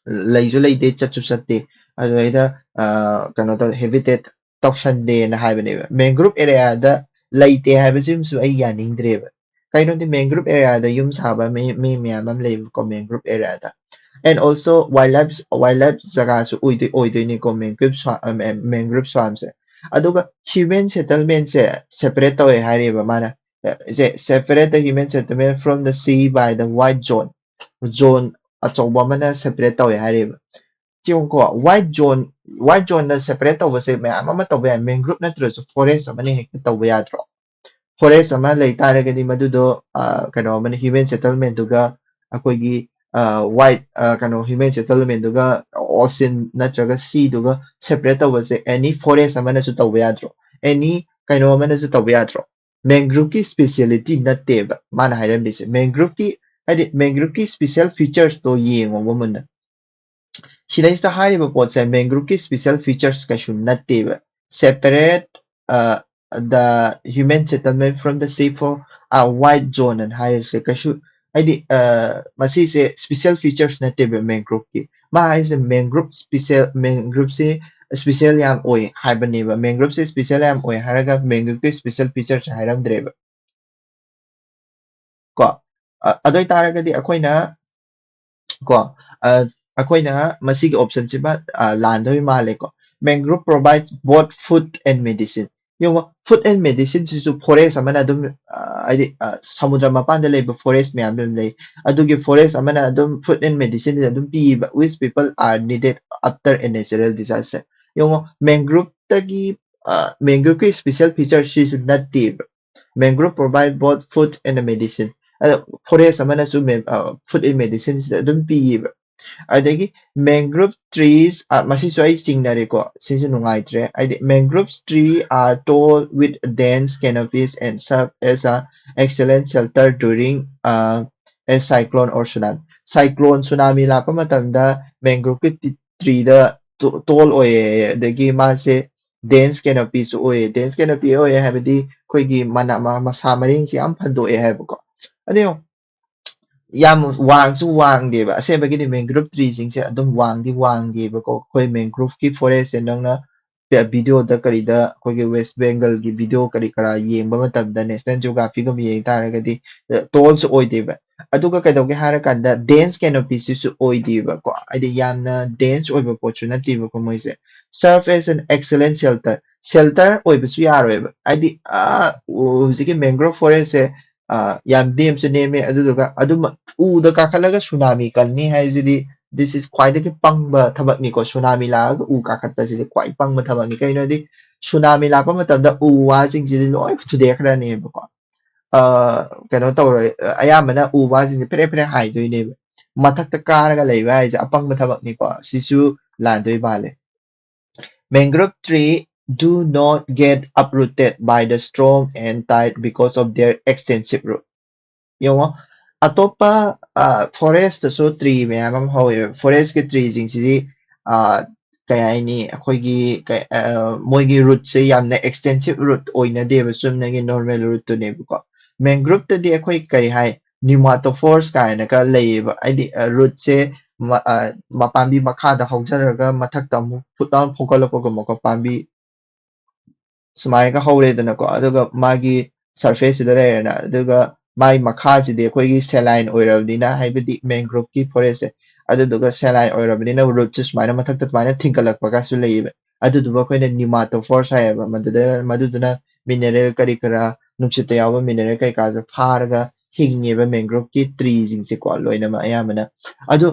ꯂꯩꯁꯨ ꯂꯩꯇꯦ, ꯆꯠꯁꯨ ꯆꯠꯇꯦ, ꯑꯗꯨꯗꯩꯗ ꯀꯩꯅꯣ ꯇꯧ habitat ꯇꯧꯁꯟꯗꯦꯅ ꯍꯥꯏꯕꯅꯦꯕ꯫ Mangrove areaꯗ ꯂꯩꯇꯦ ꯍꯥꯏꯕꯁꯤꯃꯁꯨ ꯑꯩ ꯌꯥꯅꯤꯡꯗ꯭ꯔꯦꯕ꯫ ꯀꯩꯅꯣꯗꯤ mangrove areaꯗ ꯌꯨꯝ ꯁꯥꯕ ꯃꯤ ꯃꯤ ꯃꯌꯥꯝ ꯑꯃ ꯂꯩꯕꯀꯣ mangrove areaꯗ꯫ And also wildlife wildlife ꯖꯒꯥꯁꯨ ꯑꯣꯏꯗꯣꯏ ꯑꯣꯏꯗꯣꯏꯅꯤꯀꯣ mangrove swa- mangrove swampꯁꯦ꯫ ꯑꯗꯨꯒ human settlementꯁꯦ separate ꯇꯧꯋꯦ ꯍꯥꯏꯔꯤꯕ ꯃꯥꯅ꯫ ꯁꯦ separate the human settlement from the sea by the white zone. Zone ꯑꯆꯧꯕ ꯑꯃꯅ separate ꯇꯧꯋꯦ ꯍꯥꯏꯔꯤꯕ꯫ ꯌꯦꯡꯉꯨꯀꯣ, white zone white zoneꯅ separate ꯇꯧꯕꯁꯦ ꯃꯌꯥꯝ ꯑꯃ ꯇꯧꯕ ꯌꯥꯏ꯫ Mangrove ꯅꯠꯇ꯭ꯔꯁꯨ forest ꯑꯃꯅ ꯍꯦꯛꯇ ꯇꯧꯕ ꯌꯥꯗ꯭ꯔꯣ? forest ꯑꯃ ꯂꯩ ꯇꯥꯔꯒꯗꯤ ꯃꯗꯨꯗꯣ ꯑ, ꯀꯩꯅꯣ ꯑꯃꯅ human settlement ꯇꯨꯒ ꯑꯩꯈꯣꯏꯒꯤ white ꯀꯩꯅꯣ human settlement ꯇꯨꯒ ocean ꯅꯠꯇ꯭ꯔꯒ sea ꯗꯨꯒ separate ꯇꯧꯕꯁꯦ any forest ꯑꯃꯅꯁꯨ ꯇꯧꯕ ꯌꯥꯗ꯭ꯔꯣ? Any ꯀꯩꯅꯣ ꯑꯃꯅꯁꯨ ꯇꯧꯕ ꯌꯥꯗ꯭ꯔꯣ? Mangrove ꯀꯤ speciality ꯅꯠꯇꯦꯕ ꯃꯥꯅ ꯍꯥꯏꯔꯝꯃꯤꯁꯦ꯫ Mangrove ꯀꯤ ꯍꯥꯏꯗꯤ mangrove ꯀꯤ special features ꯇꯣ ꯌꯦꯡꯉꯣꯕ ꯃꯨꯟꯅ꯫ ꯁꯤꯗꯩꯁꯤꯗ ꯍꯥꯏꯔꯤꯕ ꯄꯣꯠꯁꯦ mangrove ꯀꯤ special features ꯀꯩꯁꯨ ꯅꯠꯇꯦꯕ꯫ Separate the human settlement from the sea for a wide zone ꯑꯅ ꯍꯥꯏꯔꯤꯁꯦ ꯀꯩꯁꯨ ꯍꯥꯏꯗꯤ ꯑ, ꯃꯁꯤꯁꯦ special features ꯅꯠꯇꯦꯕ mangrove ꯀꯤ꯫ ꯃꯥ ꯍꯥꯏꯁꯦ mangrove special mangrove ꯁꯦ special ꯌꯥꯝ ꯑꯣꯏ ꯍꯥꯏꯕꯅꯦꯕ꯫ Mangrove ꯁꯦ special ꯌꯥꯝ ꯑꯣꯏ ꯍꯥꯏꯔꯒ mangrove ꯀꯤ special features ꯍꯥꯏꯔꯝꯗ꯭ꯔꯦꯕ꯫ ꯀꯣ ꯑ- ꯑꯗꯨ ꯑꯣꯏꯇꯥꯔꯒꯗꯤ ꯑꯩꯈꯣꯏꯅ ꯀꯣ ꯑ, ꯑꯩꯈꯣꯏꯅ ꯃꯁꯤꯒꯤ option ꯁꯤꯃ ꯑ, ꯂꯥꯟꯗꯣꯏ ꯃꯥꯜꯂꯦꯀꯣ꯫ Mangrove provides both food and medicine꯫ ꯌꯦꯡꯉꯣ, food and medicine ꯁꯤꯁꯨ forest ꯑꯃꯅ ꯑꯗꯨꯝ ꯑ, ꯍꯥꯏꯗꯤ ꯑ, ꯁꯃꯨꯗ꯭ꯔ ꯃꯄꯥꯟꯗ ꯂꯩꯕ forest ꯃꯌꯥꯝ ꯑꯗꯨꯝ ꯂꯩ꯫ ꯑꯗꯨꯒꯤ forest ꯑꯃꯅ ꯑꯗꯨꯝ food and medicine ꯑꯗꯨꯝ ꯄꯤꯕ, which people are needed after a natural disaster꯫ ꯌꯦꯡꯉꯣ, mangrove ꯇꯒꯤ mangrove ꯀꯤ special feature ꯁꯤꯁꯨ ꯅꯠꯇꯦꯕ꯫ Mangrove provide both food and medicine꯫ ꯑꯗꯣ forest ꯑꯃꯅꯁꯨ food and medicine ꯁꯤꯗ ꯑꯗꯨꯝ ꯄꯤꯌꯦꯕ꯫ ꯑꯗꯒꯤ mangrove trees ꯃꯁꯤꯁꯨ ꯑꯩ ꯆꯤꯡꯅꯔꯦꯀꯣ꯫ ꯁꯤꯁꯨ ꯅꯨꯡꯉꯥꯏꯇ꯭ꯔꯦ꯫ ꯍꯥꯏꯗꯤ mangrove tree are tall with dense canopies and serve as a excellent shelter during a cyclone or tsunami꯫ Cyclone, tsunami ꯂꯥꯛꯄ ꯃꯇꯝꯗ mangrove ꯀꯤ tree ꯗ tall ꯑꯣꯏꯌꯦ꯫ ꯑꯗꯒꯤ ꯃꯥꯁꯦ dense canopy ꯁꯨ ꯑꯣꯏꯌꯦ꯫ Dense canopy ꯑꯣꯏꯌꯦ ꯍꯥꯏꯕꯗꯤ ꯑꯩꯈꯣꯏꯒꯤ ꯃꯅꯥ ꯃꯁꯥ ꯃꯔꯦꯡꯁꯦ ꯌꯥꯝ ꯐꯟꯗꯣꯛꯑꯦ ꯍꯥꯏꯕꯀꯣ꯫ ꯑꯗꯣ ꯌꯥꯝ ꯋꯥꯡꯁꯨ ꯋꯥꯡꯗꯦꯕ꯫ ꯑꯁꯦꯡꯕꯒꯤꯗꯤ mangrove tree ꯁꯤꯡꯁꯦ ꯑꯗꯨꯝ ꯋꯥꯡꯗꯤ ꯋꯥꯡꯗꯦꯕꯀꯣ꯫ ꯑꯩꯈꯣꯏ mangrove ꯀꯤ forest ꯁꯦ ꯅꯪꯅ video ꯗ ꯀꯔꯤꯗ ꯑꯩꯈꯣꯏꯒꯤ West Bengal ꯒꯤ video ꯀꯔꯤ ꯀꯔꯥ ꯌꯦꯡꯕ ꯃꯇꯝꯗ, National Geography ꯒꯨꯝꯕ ꯌꯦꯡ ꯇꯥꯔꯒꯗꯤ tall ꯁꯨ ꯑꯣꯏꯗꯦꯕ꯫ ꯑꯗꯨꯒ ꯀꯩꯗꯧꯒꯦ ꯍꯥꯏꯔꯀꯥꯟꯗ dense canopy ꯁꯤꯁꯨ ꯑꯣꯏꯗꯦꯕꯀꯣ꯫ ꯍꯥꯏꯗꯤ ꯌꯥꯝꯅ dense ꯑꯣꯏꯕ ꯄꯣꯠꯁꯨ ꯅꯠꯇꯦꯕꯀꯣ ꯃꯣꯏꯁꯦ꯫ Serve as an excellent shelter꯫ Shelter ꯑꯣꯏꯕꯁꯨ ꯌꯥꯔꯣꯏꯕ꯫ ꯍꯥꯏꯗꯤ ꯑ, ꯍꯧꯖꯤꯛꯀꯤ mangrove forest ꯁꯦ ꯑ, ꯌꯥꯝ ꯅꯦꯝꯁꯨ ꯅꯦꯝꯃꯦ꯫ ꯑꯗꯨꯗꯨꯒ ꯑꯗꯨꯝ ꯎꯗ ꯀꯥꯈꯠꯂꯒ tsunami ꯀꯟꯅꯤ ꯍꯥꯏꯁꯤꯗꯤ, this is ꯈ꯭ꯋꯥꯏꯗꯒꯤ ꯄꯪꯕ ꯊꯕꯛꯅꯤꯀꯣ꯫ Tsunami ꯂꯥꯛꯑꯒ ꯎ ꯀꯥꯈꯠꯄꯁꯤꯗꯤ ꯈ꯭ꯋꯥꯏ ꯄꯪꯕ ꯊꯕꯛꯅꯤ꯫ ꯀꯩꯅꯣꯗꯤ ꯁꯨꯅꯥꯃꯤ ꯂꯥꯛꯄ ꯃꯇꯝꯗ ꯎ ꯋꯥꯁꯤꯡꯁꯤꯗꯤ ꯂꯣꯏ ꯊꯨꯗꯦꯛꯈ꯭ꯔꯅꯦꯕꯀꯣ꯫ ꯑ, ꯀꯩꯅꯣ ꯇꯧꯔꯣꯏ, ꯑ, ꯑꯌꯥꯝꯕꯅ ꯎ ꯋꯥꯁꯤꯡꯁꯦ ꯐꯦꯔꯦ ꯐꯦꯔꯦ ꯍꯥꯏꯗꯣꯏꯅꯦꯕ꯫ ꯃꯊꯛꯇ ꯀꯥꯔꯒ ꯂꯩꯕ ꯍꯥꯏꯁꯦ ꯑꯄꯪꯕ ꯊꯕꯛꯅꯤꯀꯣ꯫ ꯁꯤꯁꯨ ꯂꯥꯟꯗꯣꯏ ꯃꯥꯜꯂꯦ꯫ Mangrove tree do not get uprooted by the storm and tide because of their extensive root. ꯌꯦꯡꯉꯣ, ꯑꯇꯣꯞꯄ ꯐꯣꯔꯦꯁꯇꯁꯨ ꯇ꯭ꯔꯤ ꯃꯌꯥꯝ ꯑꯃ ꯍꯧꯋꯦꯕ꯫ ꯐꯣꯔꯦꯁꯀꯤ ꯇ꯭ꯔꯤꯁꯤꯡꯁꯤꯗꯤ, ꯑ, ꯀꯩ ꯍꯥꯏꯅꯤ, ꯑꯩꯈꯣꯏꯒꯤ ꯀꯩ-, ꯑ, ꯃꯣꯏꯒꯤ ꯔꯨꯠꯁꯦ ꯌꯥꯝꯅ ꯑꯦꯛꯁꯇꯦꯟꯁꯤꯞ ꯔꯨꯠ ꯑꯣꯏꯅꯗꯦꯕ, ꯆꯨꯝꯅꯒꯤ ꯅꯣꯔꯃꯦꯜ ꯔꯨꯠꯇꯨꯅꯦꯕꯀꯣ꯫ ꯃꯦꯡꯒ꯭ꯔꯨꯞꯇꯗꯤ ꯑꯩꯈꯣꯏ ꯀꯔꯤ ꯍꯥꯏ, ꯅꯤꯃꯥꯇꯣꯐꯣꯔꯁ ꯀꯥꯏꯅꯒ ꯂꯩꯌꯦꯕ꯫ ꯍꯥꯏꯗꯤ, ꯑ, ꯔꯨꯠꯁꯦ ꯃ-, ꯑ, ꯃꯄꯥꯝꯕꯤ ꯃꯈꯥꯗ ꯍꯧꯖꯔꯒ ꯃꯊꯛꯇ ꯑꯃꯨꯛ ꯐꯨꯠ ꯂꯥꯎꯅ ꯐꯧꯒꯠꯂꯛꯄꯒꯨꯝꯕꯀꯣ꯫ ꯄꯥꯝꯕꯤ ꯁꯨꯃꯥꯏꯅꯒ ꯍꯧꯔꯦꯗꯅꯀꯣ, ꯑꯗꯨꯒ ꯃꯥꯒꯤ ꯁꯔꯐꯦꯁꯁꯤꯗ ꯂꯩꯔꯦꯅ, ꯑꯗꯨꯒ ꯃꯥꯏ ꯃꯈꯥꯁꯤꯗꯤ ꯑꯩꯈꯣꯏꯒꯤ ꯁꯦꯂꯥꯏꯟ ꯑꯣꯏꯔꯕꯅꯤꯅ, ꯍꯥꯏꯕꯗꯤ ꯃꯦꯡꯒ꯭ꯔꯣꯞꯀꯤ ꯐꯣꯔꯦꯁꯁꯦ, ꯑꯗꯨꯗꯨꯒ ꯁꯦꯂꯥꯏꯟ ꯑꯣꯏꯔꯕꯅꯤꯅ ꯔꯨꯠꯁꯦ ꯁꯨꯃꯥꯏꯅ ꯃꯊꯛꯇ ꯑꯗꯨꯃꯥꯏꯅ ꯊꯤꯡꯒꯠꯂꯛꯄꯒꯁꯨ ꯂꯩꯌꯦꯕ꯫ ꯑꯗꯨꯗꯨꯕꯨ ꯑꯩꯈꯣꯏꯅ ꯅꯤꯃꯥꯇꯣꯐꯣꯔꯁ ꯍꯥꯏꯌꯦꯕ꯫ ꯃꯗꯨꯗ, ꯃꯗꯨꯗꯨꯅ ꯃꯤꯅꯔꯦꯜ ꯀꯔꯤ ꯀꯔꯥ, ꯅꯨꯡꯁꯤꯠꯇ ꯌꯥꯎꯕ ꯃꯤꯅꯔꯦꯜ ꯀꯩꯀꯥꯁꯦ ꯐꯥꯔꯒ ꯍꯤꯡꯉꯦꯕ ꯃꯦꯡꯒ꯭ꯔꯣꯞꯀꯤ ꯇ꯭ꯔꯤꯁꯤꯡꯁꯦꯀꯣ, ꯂꯣꯏꯅꯃꯛ ꯑꯌꯥꯝꯕꯅ꯫ ꯑꯗꯨ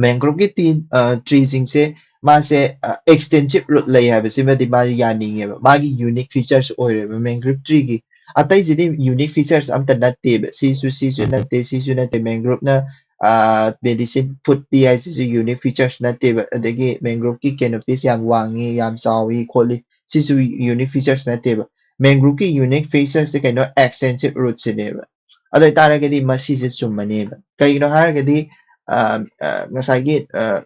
ꯃꯦꯡꯒ꯭ꯔꯣꯞꯀꯤ ꯇꯤ-, ꯑ, ꯇ꯭ꯔꯤꯁꯤꯡꯁꯦ ꯃꯥꯁꯦ, ꯑ, ꯑꯦꯛꯁꯇꯦꯟꯁꯤꯞ ꯔꯨꯠ ꯂꯩ ꯍꯥꯏꯕꯁꯤꯃꯗꯤ ꯃꯥ ꯌꯥꯅꯤꯡꯉꯦꯕ꯫ ꯃꯥꯒꯤ ꯌꯨꯅꯤꯛ ꯐꯤꯆꯔꯁ ꯑꯣꯏꯔꯦꯕ ꯃꯦꯡꯒ꯭ꯔꯣꯞ ꯇ꯭ꯔꯤꯒꯤ꯫ ꯑꯇꯩꯁꯤꯗꯤ ꯌꯨꯅꯤꯛ ꯐꯤꯆꯔꯁ ꯑꯝꯇ ꯅꯠꯇꯦꯕ꯫ ꯁꯤꯁꯨ, ꯁꯤꯁꯨ ꯅꯠꯇꯦ, ꯁꯤꯁꯨ ꯅꯠꯇꯦ꯫ ꯃꯦꯡꯒ꯭ꯔꯣꯞꯅ, ꯑ, ꯃꯦꯗꯤꯁꯤꯟ ꯐꯨꯗ ꯄꯤ ꯍꯥꯏꯁꯤꯁꯨ ꯌꯨꯅꯤꯛ ꯐꯤꯆꯔꯁ ꯅꯠꯇꯦꯕ꯫ ꯑꯗꯒꯤ ꯃꯦꯡꯒ꯭ꯔꯣꯞꯀꯤ ꯀꯦꯅꯣꯄꯤꯁ ꯌꯥꯝ ꯋꯥꯡꯉꯤ, ꯌꯥꯝ ꯆꯥꯎꯏ ꯈꯣꯠꯂꯤ, ꯁꯤꯁꯨ ꯌꯨꯅꯤꯛ ꯐꯤꯆꯔꯁ ꯅꯠꯇꯦꯕ꯫ ꯃꯦꯡꯒ꯭ꯔꯣꯞꯀꯤ ꯌꯨꯅꯤꯛ ꯐꯤꯆꯔꯁꯁꯦ ꯀꯩꯅꯣ? ꯑꯦꯛꯁꯇꯦꯟꯁꯤꯞ ꯔꯨꯠꯁꯤꯅꯦꯕ꯫ ꯑꯗꯨ ꯑꯣꯏꯇꯥꯔꯒꯗꯤ ꯃꯁꯤꯁꯦ ꯆꯨꯝꯃꯅꯦꯕ꯫ ꯀꯩꯒꯤꯅꯣ ꯍꯥꯏꯔꯒꯗꯤ, ꯑ, ꯑ, ꯉꯁꯥꯏꯒꯤ, ꯑ,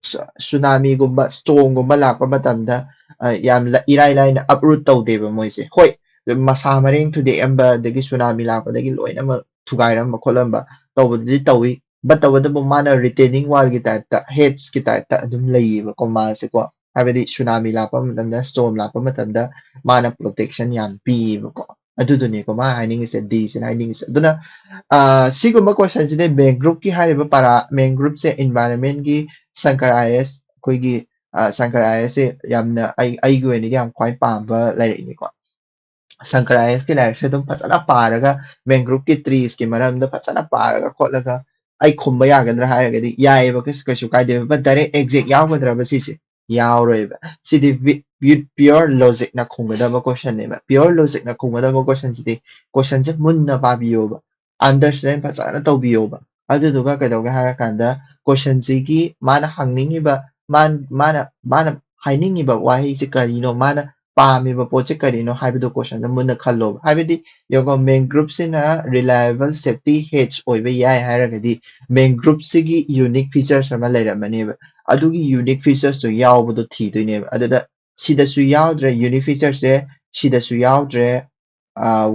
ꯁꯨ-, ꯁꯨꯅꯥꯃꯤꯒꯨꯝꯕ, ꯁ꯭ꯇꯣꯝꯒꯨꯝꯕ ꯂꯥꯛꯄ ꯃꯇꯝꯗ, ꯑ, ꯌꯥꯝ ꯂ-, ꯏꯔꯥꯏ ꯂꯥꯏꯅ ꯑꯞꯔꯨꯠ ꯇꯧꯗꯦꯕ ꯃꯣꯏꯁꯦ꯫ ꯍꯣꯏ, ꯃꯁꯥ ꯃꯔꯦꯡ ꯊꯨꯗꯦꯛꯑꯝꯕ, ꯑꯗꯒꯤ ꯁꯨꯅꯥꯃꯤ ꯂꯥꯛꯄꯗꯒꯤ ꯂꯣꯏꯅꯃꯛ ꯊꯨꯒꯥꯏꯔꯝꯕ ꯈꯣꯠꯂꯝꯕ ꯇꯧꯕꯗꯨꯗꯤ ꯇꯧꯏ꯫ But ꯇꯧꯕꯇꯕꯨ ꯃꯥꯅ ꯔꯤꯇꯦꯅꯤꯡ ꯋꯥꯜꯒꯤ ꯇꯥꯏꯞꯇ, ꯍꯦꯗꯁꯀꯤ ꯇꯥꯏꯞꯇ ꯑꯗꯨꯝ ꯂꯩꯌꯦꯕꯀꯣ ꯃꯥꯁꯦꯀꯣ꯫ ꯍꯥꯏꯕꯗꯤ ꯁꯨꯅꯥꯃꯤ ꯂꯥꯛꯄ ꯃꯇꯝꯗ, ꯁ꯭ꯇꯣꯝ ꯂꯥꯛꯄ ꯃꯇꯝꯗ ꯃꯥꯅ ꯄ꯭ꯔꯣꯇꯦꯛꯁꯟ ꯌꯥꯝ ꯄꯤꯌꯦꯕꯀꯣ꯫ ꯑꯗꯨꯗꯨꯅꯦꯀꯣ ꯃꯥ ꯍꯥꯏꯅꯤꯡꯉꯤꯁꯦ, ꯗꯤꯁꯤꯅ ꯍꯥꯏꯅꯤꯡꯉꯤꯁꯦ꯫ ꯑꯗꯨꯅ, ꯑ, ꯁꯤꯒꯨꯝꯕ ꯀꯣꯏꯁꯟꯁꯤꯗꯤ ꯃꯦꯡꯒ꯭ꯔꯨꯞꯀꯤ ꯍꯥꯏꯔꯤꯕ ꯄꯔꯥ, ꯃꯦꯡꯒ꯭ꯔꯨꯞꯁꯦ ꯏꯟꯚꯥꯏꯔꯣꯟꯃꯦꯟꯒꯤ ꯁꯪꯀꯔ ꯑꯥꯏ ꯑꯦꯁ, ꯑꯩꯈꯣꯏꯒꯤ, ꯑ, ꯁꯪꯀꯔ ꯑꯥꯏ ꯑꯦꯁꯁꯦ ꯌꯥꯝꯅ ꯑꯩ, ꯑꯩꯒꯤ ꯑꯣꯏꯅꯗꯤ ꯌꯥꯝ ꯈ꯭ꯋꯥꯏ ꯄꯥꯝꯕ ꯂꯥꯏꯔꯤꯛꯅꯤꯀꯣ꯫ ꯁꯪꯀꯔ ꯑꯥꯏ ꯑꯦꯁꯀꯤ ꯂꯥꯏꯔꯤꯛꯁꯦ ꯑꯗꯨꯝ ꯐꯖꯅ ꯄꯥꯔꯒ ꯃꯦꯡꯒ꯭ꯔꯨꯞꯀꯤ ꯇ꯭ꯔꯤꯁꯀꯤ ꯃꯔꯝꯗ ꯐꯖꯅ ꯄꯥꯔꯒ ꯈꯣꯠꯂꯒ ꯑꯩ ꯈꯨꯝꯕ ꯌꯥꯒꯗ꯭ꯔꯥ ꯍꯥꯏꯔꯒꯗꯤ ꯌꯥꯏꯑꯕ, ꯀꯩꯁꯨ, ꯀꯩꯁꯨ ꯀꯥꯏꯗꯦꯕ꯫ But ꯗꯥꯏꯔꯦꯛ ꯑꯦꯛꯖꯦꯛ ꯌꯥꯎꯒꯗ꯭ꯔꯕ ꯁꯤꯁꯦ? ꯌꯥꯎꯔꯣꯏꯕ꯫ ꯁꯤꯗꯤ ꯋꯤ-, pure logic ꯅ ꯈꯨꯝꯒꯗꯕ question ꯅꯦꯕ꯫ Pure logic ꯅ ꯈꯨꯝꯒꯗꯕ question ꯁꯤꯗꯤ, question ꯁꯦ ꯃꯨꯟꯅ ꯄꯥꯕꯤꯌꯣꯕ, understand ꯐꯖꯅ ꯇꯧꯕꯤꯌꯣꯕ꯫ ꯑꯗꯨꯗꯨꯒ ꯀꯩꯗꯧꯒꯦ ꯍꯥꯏꯔꯀꯥꯟꯗ, question ꯁꯤꯒꯤ ꯃꯥꯅ ꯍꯪꯅꯤꯡꯉꯤꯕ, ꯃꯥꯅ ꯃꯥꯅ ꯃꯥꯅ ꯍꯥꯏꯅꯤꯡꯉꯤꯕ ꯋꯥꯍꯩꯁꯦ ꯀꯔꯤꯅꯣ, ꯃꯥꯅ ꯄꯥꯝꯃꯤꯕ ꯄꯣꯠꯁꯦ ꯀꯔꯤꯅꯣ ꯍꯥꯏꯕꯗꯣ question ꯗ ꯃꯨꯟꯅ ꯈꯜꯂꯣꯕ꯫ ꯍꯥꯏꯕꯗꯤ ꯌꯦꯡꯉꯣ, mangrove ꯁꯤꯅ reliable safety hedge ꯑꯣꯏꯕ ꯌꯥꯏ ꯍꯥꯏꯔꯒꯗꯤ, mangrove ꯁꯤꯒꯤ unique features ꯑꯃ ꯂꯩꯔꯝꯃꯅꯦꯕ꯫ ꯑꯗꯨꯒꯤ unique features ꯇꯣ ꯌꯥꯎꯕꯗꯣ ꯊꯤꯗꯣꯏꯅꯦꯕ꯫ ꯑꯗꯨꯗ ꯁꯤꯗꯁꯨ ꯌꯥꯎꯗ꯭ꯔꯦ unique features ꯁꯦ, ꯁꯤꯗꯁꯨ ꯌꯥꯎꯗ꯭ꯔꯦ,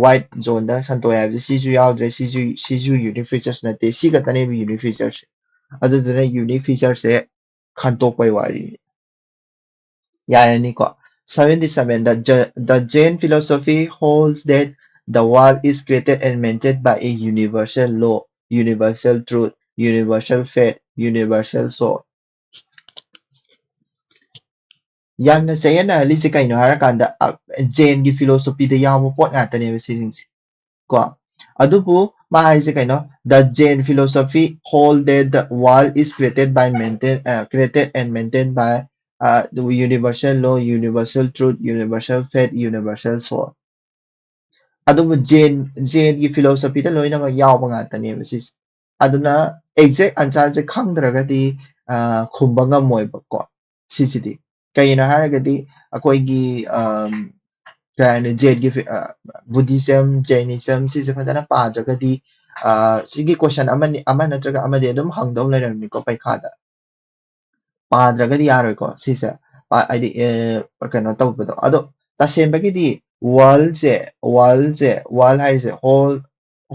white zone ꯗ ꯁꯟꯇꯣꯛꯑꯦ ꯍꯥꯏꯕꯁꯦ ꯁꯤꯁꯨ ꯌꯥꯎꯗ꯭ꯔꯦ, ꯁꯤꯁꯨ ꯁꯤꯁꯨ unique features ꯅꯠꯇꯦ, ꯁꯤ ꯈꯛꯇꯅꯦꯕ unique features ꯁꯦ꯫ ꯑꯗꯨꯗꯨꯅ unique features ꯁꯦ ꯈꯟꯇꯣꯛꯄꯩ ꯋꯥꯔꯤꯅꯤ꯫ ꯌꯥꯔꯅꯤꯀꯣ꯫ Seventy seven, the, the Jain philosophy holds that the world is created and maintained by a universal law, universal truth, universal faith, universal soul. ꯌꯥꯝꯅ ꯆꯌꯦꯠꯅꯍꯜꯂꯤꯁꯦ ꯀꯩꯅꯣ ꯍꯥꯏꯔꯀꯥꯟꯗ, ꯖꯦꯟꯒꯤ philosophy ꯗ ꯌꯥꯎꯕ ꯄꯣꯠ ꯉꯥꯛꯇꯅꯦꯕ ꯁꯤꯁꯤꯡꯁꯦ ꯀꯣ꯫ ꯑꯗꯨꯕꯨ ꯃꯥ ꯍꯥꯏꯁꯦ ꯀꯩꯅꯣ, the Jain philosophy hold that the world is created by maintain, uh, created and maintained by, uh, the universal law, universal truth, universal faith, universal soul. ꯑꯗꯨꯕꯨ ꯖꯦꯟ ꯖꯦꯟꯒꯤ philosophy ꯗ ꯂꯣꯏꯅꯃꯛ ꯌꯥꯎꯕ ꯉꯥꯛꯇꯅꯦꯕ ꯁꯤꯁꯦ꯫ ꯑꯗꯨꯅ exact answer ꯁꯦ ꯈꯪꯗ꯭ꯔꯒꯗꯤ, ꯑ, ꯈꯨꯝꯕ ꯉꯝꯃꯣꯏꯕꯀꯣ ꯁꯤꯁꯤꯗꯤ꯫ ꯀꯩꯒꯤꯅꯣ ꯍꯥꯏꯔꯒꯗꯤ ꯑꯩꯈꯣꯏꯒꯤ, ꯑꯝ, ꯀꯩ ꯍꯥꯏꯅꯤ, ꯖꯦꯟꯒꯤ ꯐꯤ-, ꯑ, Buddhism, Jainism ꯁꯤꯁꯦ ꯐꯖꯅ ꯄꯥꯗ꯭ꯔꯒꯗꯤ, ꯑ, ꯁꯤꯒꯤ question ꯑꯃꯅꯤ, ꯑꯃ ꯅꯠꯇ꯭ꯔꯒ ꯑꯃꯗꯤ ꯑꯗꯨꯝ ꯍꯪꯗꯧ ꯂꯩꯔꯝꯅꯤꯀꯣ ꯄꯩꯈꯥꯗ꯫ ꯄꯥꯗ꯭ꯔꯒꯗꯤ ꯌꯥꯔꯣꯏꯀꯣ ꯁꯤꯁꯦ꯫ ꯄꯥ-, ꯍꯥꯏꯗꯤ, ꯑ, ꯀꯩꯅꯣ ꯇꯧꯕꯗꯣ꯫ ꯑꯗꯣ ꯇꯁꯦꯡꯕꯒꯤꯗꯤ world ꯁꯦ, world ꯁꯦ, world ꯍꯥꯏꯔꯤꯁꯦ, whole,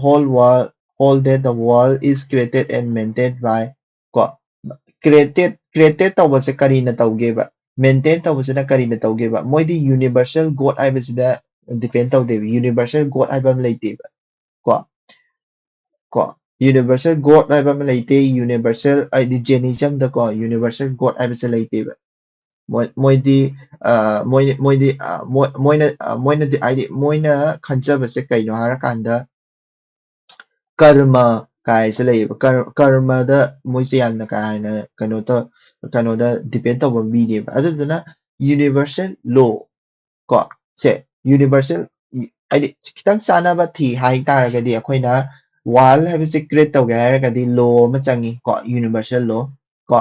whole world, hold that the world is created and maintained by, ꯀꯣ, created, created ꯇꯧꯕꯁꯦ ꯀꯔꯤꯅ ꯇꯧꯒꯦꯕ? Maintain ꯇꯧꯕꯁꯤꯅ ꯀꯔꯤꯅ ꯇꯧꯒꯦꯕ? ꯃꯣꯏꯗꯤ universal God ꯍꯥꯏꯕꯁꯤꯗ depend ꯇꯧꯗꯦꯕ꯫ Universal God ꯍꯥꯏꯕ ꯑꯃ ꯂꯩꯇꯦꯕ꯫ ꯀꯣ, ꯀꯣ, universal God ꯍꯥꯏꯕ ꯑꯃ ꯂꯩꯇꯦ, universal ꯍꯥꯏꯗꯤ Jainism ꯗꯀꯣ universal God ꯍꯥꯏꯕꯁꯦ ꯂꯩꯇꯦꯕ꯫ ꯃꯣꯏ-, ꯃꯣꯏꯗꯤ, ꯑ, ꯃꯣꯏ-, ꯃꯣꯏꯗꯤ, ꯑ, ꯃꯣꯏ-, ꯃꯣꯏꯅ, ꯑ, ꯃꯣꯏꯅꯗꯤ ꯍꯥꯏꯗꯤ ꯃꯣꯏꯅ ꯈꯟꯖꯕꯁꯦ ꯀꯩꯅꯣ ꯍꯥꯏꯔꯀꯥꯟꯗ, ꯀꯔꯃ ꯀꯥꯏꯁꯦ ꯂꯩꯌꯦꯕ꯫ ꯀꯔ-, ꯀꯔꯃꯗ ꯃꯣꯏꯁꯦ ꯌꯥꯝꯅ ꯀꯥ ꯍꯦꯟꯅ ꯀꯩꯅꯣ ꯇꯧ-, ꯀꯩꯅꯣꯗ depend ꯇꯧꯕ ꯃꯤꯅꯦꯕ꯫ ꯑꯗꯨꯗꯨꯅ universal law ꯀꯣ, ꯁꯦ universal, ꯍꯥꯏꯗꯤ ꯈꯤꯇꯪ ꯆꯥꯟꯅꯕ ꯊꯤ ꯍꯥꯏ ꯇꯥꯔꯒꯗꯤ ꯑꯩꯈꯣꯏꯅ world ꯍꯥꯏꯕꯁꯦ create ꯇꯧꯒꯦ ꯍꯥꯏꯔꯒꯗꯤ law ꯑꯃ ꯆꯪꯉꯤ ꯀꯣ, universal law ꯀꯣ꯫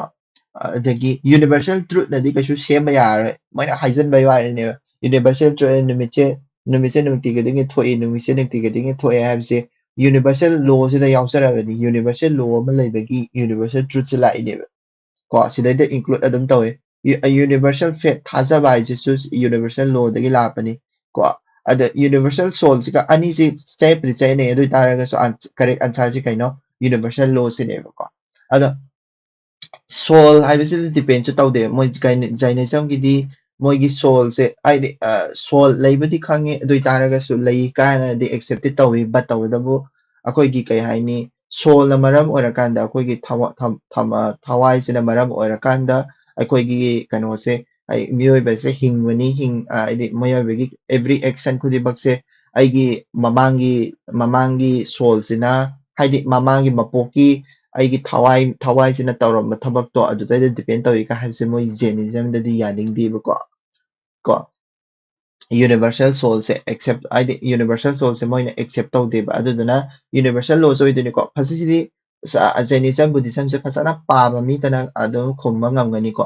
ꯑꯗꯒꯤ universal truth ꯅꯗꯤ ꯀꯩꯁꯨ ꯁꯦꯝꯕ ꯌꯥꯔꯔꯣꯏ, ꯃꯣꯏꯅ ꯍꯥꯏꯖꯟꯕꯩ ꯋꯥꯔꯤꯅꯦꯕ꯫ Universal truth ꯅꯨꯃꯤꯠꯁꯦ, ꯅꯨꯃꯤꯠꯁꯦ ꯅꯨꯡꯇꯤ ꯈꯨꯗꯤꯡꯒꯤ ꯊꯣꯛꯏ, ꯅꯨꯃꯤꯠꯁꯦ ꯅꯨꯡꯇꯤ ꯈꯨꯗꯤꯡꯒꯤ ꯊꯣꯛꯑꯦ ꯍꯥꯏꯕꯁꯦ universal law ꯁꯤꯗ ꯌꯥꯎꯖꯔꯕꯅꯤ꯫ Universal law ꯑꯃ ꯂꯩꯕꯒꯤ universal truth ꯁꯤ ꯂꯥꯛꯏꯅꯦꯕ ꯀꯣ꯫ ꯁꯤꯗꯩꯗ include ꯑꯗꯨꯝ ꯇꯧꯋꯦ꯫ U- universal faith, ꯊꯥꯖꯕ ꯍꯥꯏꯁꯤꯁꯨ universal law ꯗꯒꯤ ꯂꯥꯛꯄꯅꯤ ꯀꯣ꯫ ꯑꯗ universal soul ꯁꯤꯒ ꯑꯅꯤꯁꯤ ꯆꯌꯦꯠꯄꯨꯗꯤ ꯆꯌꯦꯠꯅꯩ, ꯑꯗꯨ ꯑꯣꯏ ꯇꯥꯔꯒꯁꯨ ans- correct answer ꯁꯤ ꯀꯩꯅꯣ? Universal law ꯁꯤꯅꯦꯕꯀꯣ꯫ ꯑꯗꯣ soul ꯍꯥꯏꯕꯁꯤꯗꯤ depend ꯁꯨ ꯇꯧꯗꯦ꯫ ꯃꯣꯏ Jaini- Jainism ꯒꯤꯗꯤ ꯃꯣꯏꯒꯤ soul ꯁꯦ, ꯍꯥꯏꯗꯤ soul ꯂꯩꯕꯨꯗꯤ ꯈꯪꯉꯦ, ꯑꯗꯨ ꯑꯣꯏ ꯇꯥꯔꯒꯁꯨ ꯂꯩ ꯀꯥꯏꯅꯗꯤ accept ꯇꯤ ꯇꯧꯏ, but ꯇꯧꯕꯇꯕꯨ ꯑꯩꯈꯣꯏꯒꯤ ꯀꯩ ꯍꯥꯏꯅꯤ, soul ꯅ ꯃꯔꯝ ꯑꯣꯏꯔꯀꯥꯟꯗ, ꯑꯩꯈꯣꯏꯒꯤ ꯊꯃ- ꯊꯝ- ꯊꯝ- ꯑ, ꯊꯋꯥꯏꯁꯤꯅ ꯃꯔꯝ ꯑꯣꯏꯔꯀꯥꯟꯗ ꯑꯩꯈꯣꯏꯒꯤ ꯀꯩꯅꯣꯁꯦ, ꯑꯩ ꯃꯤꯑꯣꯏꯕꯁꯦ ꯍꯤꯡꯕꯅꯤ, ꯍꯤꯡ- ꯑ, ꯍꯥꯏꯗꯤ ꯃꯤꯑꯣꯏꯕꯒꯤ every action ꯈꯨꯗꯤꯡꯃꯛꯁꯦ ꯑꯩꯒꯤ ꯃꯃꯥꯡꯒꯤ, ꯃꯃꯥꯡꯒꯤ soul ꯁꯤꯅ, ꯍꯥꯏꯗꯤ ꯃꯃꯥꯡꯒꯤ ꯃꯄꯣꯛꯀꯤ ꯑꯩꯒꯤ ꯊꯋꯥꯏ, ꯊꯋꯥꯏꯁꯤꯅ ꯇꯧꯔꯝꯕ ꯊꯕꯛꯇꯣ ꯑꯗꯨꯗꯩꯗ depend ꯇꯧꯏ ꯀꯥꯏ ꯍꯥꯏꯕꯁꯦ ꯃꯣꯏ Jainism ꯗꯗꯤ ꯌꯥꯅꯤꯡꯗꯦꯕꯀꯣ꯫ ꯀꯣ, universal soul ꯁꯦ accept, ꯍꯥꯏꯗꯤ universal soul ꯁꯦ ꯃꯣꯏꯅ accept ꯇꯧꯗꯦꯕ꯫ ꯑꯗꯨꯗꯨꯅ universal law ꯁꯦ ꯑꯣꯏꯗꯣꯏꯅꯤꯀꯣ꯫ ꯐꯖꯁꯤꯗꯤ ꯑ, Jainism, Buddhism ꯁꯦ ꯐꯖꯅ ꯄꯥꯕ ꯃꯤꯇꯅ ꯑꯗꯨꯝ ꯈꯨꯝꯕ ꯉꯝꯒꯅꯤꯀꯣ꯫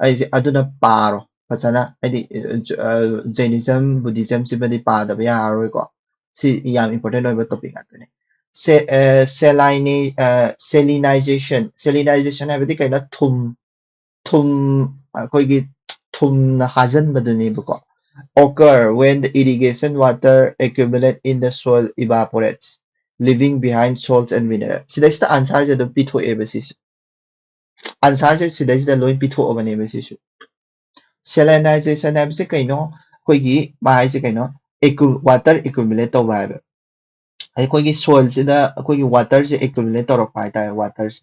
ꯑꯩꯁꯦ ꯑꯗꯨꯅ ꯄꯥꯔꯣ ꯐꯖꯅ, ꯍꯥꯏꯗꯤ ꯑ, Jainism, Buddhism ꯁꯤꯃꯗꯤ ꯄꯥꯗꯕ ꯌꯥꯔꯔꯣꯏꯀꯣ꯫ ꯁꯤ ꯌꯥꯝ important ꯑꯣꯏꯕ topic ꯉꯥꯛꯇꯅꯦ꯫ Se- ꯑ, Seleni- ꯑ, Salinization, salinization ꯍꯥꯏꯕꯗꯤ ꯀꯩꯅꯣ? ꯊꯨꯝ, ꯊꯨꯝ, ꯑꯩꯈꯣꯏꯒꯤ ꯊꯨꯝꯅ ꯍꯥꯖꯟꯕꯗꯨꯅꯦꯕꯀꯣ꯫ Occur when the irrigation water accumulate in the soil evaporates, leaving behind salts and mineral. ꯁꯤꯗꯩꯁꯤꯗ answer ꯁꯦ ꯑꯗꯨꯝ ꯄꯤꯊꯣꯛꯑꯦꯕ ꯁꯤꯁꯦ꯫ Answer ꯁꯦ ꯁꯤꯗꯩꯁꯤꯗ ꯂꯣꯏ ꯄꯤꯊꯣꯛꯑꯕꯅꯦꯕ ꯁꯤꯁꯨ꯫ Salinization ꯍꯥꯏꯕꯁꯦ ꯀꯩꯅꯣ? ꯑꯩꯈꯣꯏꯒꯤ ꯃꯥ ꯍꯥꯏꯁꯦ ꯀꯩꯅꯣ? Accu- water accumulate ꯇꯧꯕ ꯍꯥꯏꯕ꯫ ꯑꯩꯈꯣꯏꯒꯤ soil ꯁꯤꯗ ꯑꯩꯈꯣꯏꯒꯤ water ꯁꯦ accumulate ꯇꯧꯔꯛꯄ ꯍꯥꯏꯇꯥꯔꯦ, water ꯁꯦ꯫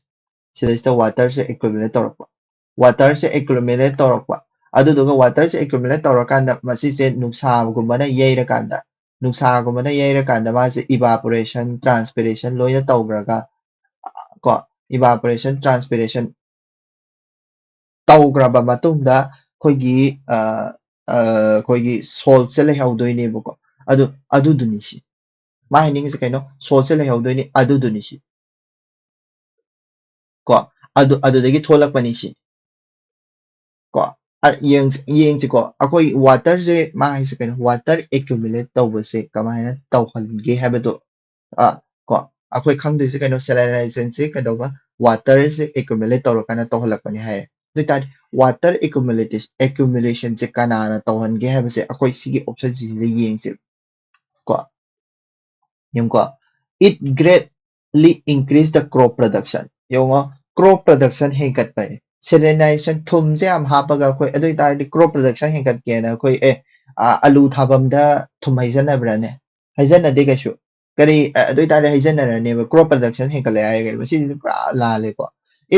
ꯁꯤꯗꯩꯁꯤꯗ water ꯁꯦ accumulate ꯇꯧꯔꯛꯄ꯫ Water ꯁꯦ accumulate ꯇꯧꯔꯛꯄ꯫ ꯑꯗꯨꯗꯨꯒ water ꯁꯦ accumulate ꯇꯧꯔꯀꯥꯟꯗ ꯃꯁꯤꯁꯦ ꯅꯨꯡꯁꯥꯒꯨꯝꯕꯅ ꯌꯩꯔꯀꯥꯟꯗ, ꯅꯨꯡꯁꯥꯒꯨꯝꯕꯅ ꯌꯩꯔꯀꯥꯟꯗ ꯃꯥꯁꯦ evaporation, transpiration ꯂꯣꯏꯅ ꯇꯧꯈ꯭ꯔꯒ, ꯀꯣ, evaporation, transpiration ꯇꯧꯈ꯭ꯔꯕ ꯃꯇꯨꯡꯗ ꯑꯩꯈꯣꯏꯒꯤ ꯑ, ꯑ, ꯑꯩꯈꯣꯏꯒꯤ ꯁꯣꯜꯁꯦ ꯂꯩꯍꯧꯗꯣꯏꯅꯦꯕꯀꯣ꯫ ꯑꯗꯨ ꯑꯗꯨꯗꯨꯅꯤ ꯁꯤ꯫ ꯃꯥ ꯍꯥꯏꯅꯤꯡꯉꯤꯁꯦ ꯀꯩꯅꯣ? ꯁꯣꯜꯁꯦ ꯂꯩꯍꯧꯗꯣꯏꯅꯤ, ꯑꯗꯨꯗꯨꯅꯤ ꯁꯤ꯫ ꯀꯣ, ꯑꯗꯨ ꯑꯗꯨꯗꯒꯤ ꯊꯣꯛꯂꯛꯄꯅꯤ ꯁꯤ꯫ ꯀꯣ, ꯑ, ꯌꯦꯡꯁꯤ ꯌꯦꯡꯁꯤꯀꯣ꯫ ꯑꯩꯈꯣꯏ ꯋꯥꯇꯔꯁꯦ, ꯃꯥ ꯍꯥꯏꯁꯦ ꯀꯩꯅꯣ? ꯋꯥꯇꯔ ꯑꯦꯀ꯭ꯌꯨꯃꯨꯂꯦꯠ ꯇꯧꯕꯁꯦ ꯀꯃꯥꯏꯅ ꯇꯧꯍꯟꯒꯦ ꯍꯥꯏꯕꯗꯣ꯫ ꯑ, ꯀꯣ, ꯑꯩꯈꯣꯏ ꯈꯪꯗꯣꯏꯁꯦ ꯀꯩꯅꯣ? ꯁꯦꯂꯤꯅꯥꯏꯖꯦꯁꯟꯁꯦ ꯀꯩꯗꯧꯕ? ꯋꯥꯇꯔꯁꯦ ꯑꯦꯀ꯭ꯌꯨꯃꯨꯂꯦꯠ ꯇꯧꯔꯀꯥꯟꯗ ꯇꯧꯍꯜꯂꯛꯄꯅꯤ ꯍꯥꯏꯔꯦ꯫ ꯑꯗꯨ ꯑꯣꯏꯇꯥꯔꯗꯤ ꯋꯥꯇꯔ ꯑꯦꯀ꯭ꯌꯨꯃꯨꯂꯦꯁꯟꯁꯦ ꯀꯅꯥꯅ ꯇꯧꯍꯟꯒꯦ ꯍꯥꯏꯕꯁꯦ ꯑꯩꯈꯣꯏ ꯁꯤꯒꯤ ꯑꯣꯞꯁꯟꯁꯤꯗ ꯌꯦꯡꯁꯦ꯫ ꯀꯣ, ꯌꯦꯡꯉꯨꯀꯣ꯫ It greatly increase the crop production. ꯌꯦꯡꯉꯣ, ꯀ꯭ꯔꯣꯞ ꯄ꯭ꯔꯗꯛꯁꯟ ꯍꯦꯟꯒꯠꯄꯅꯦ꯫ ꯁꯦꯂꯤꯅꯥꯏꯖꯦꯁꯟ, ꯊꯨꯝꯁꯦ ꯌꯥꯝ ꯍꯥꯞꯄꯒ ꯑꯩꯈꯣꯏ, ꯑꯗꯨ ꯑꯣꯏꯇꯥꯔꯗꯤ ꯀ꯭ꯔꯣꯞ ꯄ꯭ꯔꯗꯛꯁꯟ ꯍꯦꯟꯒꯠꯀꯦꯅ ꯑꯩꯈꯣꯏ, ꯑꯦ, ꯑ, ꯑꯂꯨ ꯊꯥꯐꯝꯗ ꯊꯨꯝ ꯍꯩꯖꯟꯅꯕ꯭ꯔꯥꯅꯦ? ꯍꯩꯖꯟꯅꯗꯦ ꯀꯩꯁꯨ꯫ ꯀꯔꯤ, ꯑ, ꯑꯗꯨ ꯑꯣꯏꯇꯥꯔꯗꯤ ꯍꯩꯖꯟꯅꯔꯅꯦꯕ, ꯀ꯭ꯔꯣꯞ ꯄ꯭ꯔꯗꯛꯁꯟ ꯍꯦꯟꯒꯠꯂꯦ ꯍꯥꯏꯔꯒ꯫ ꯃꯁꯤꯗꯤ ꯄꯨꯔꯥ ꯂꯥꯜꯂꯦꯀꯣ꯫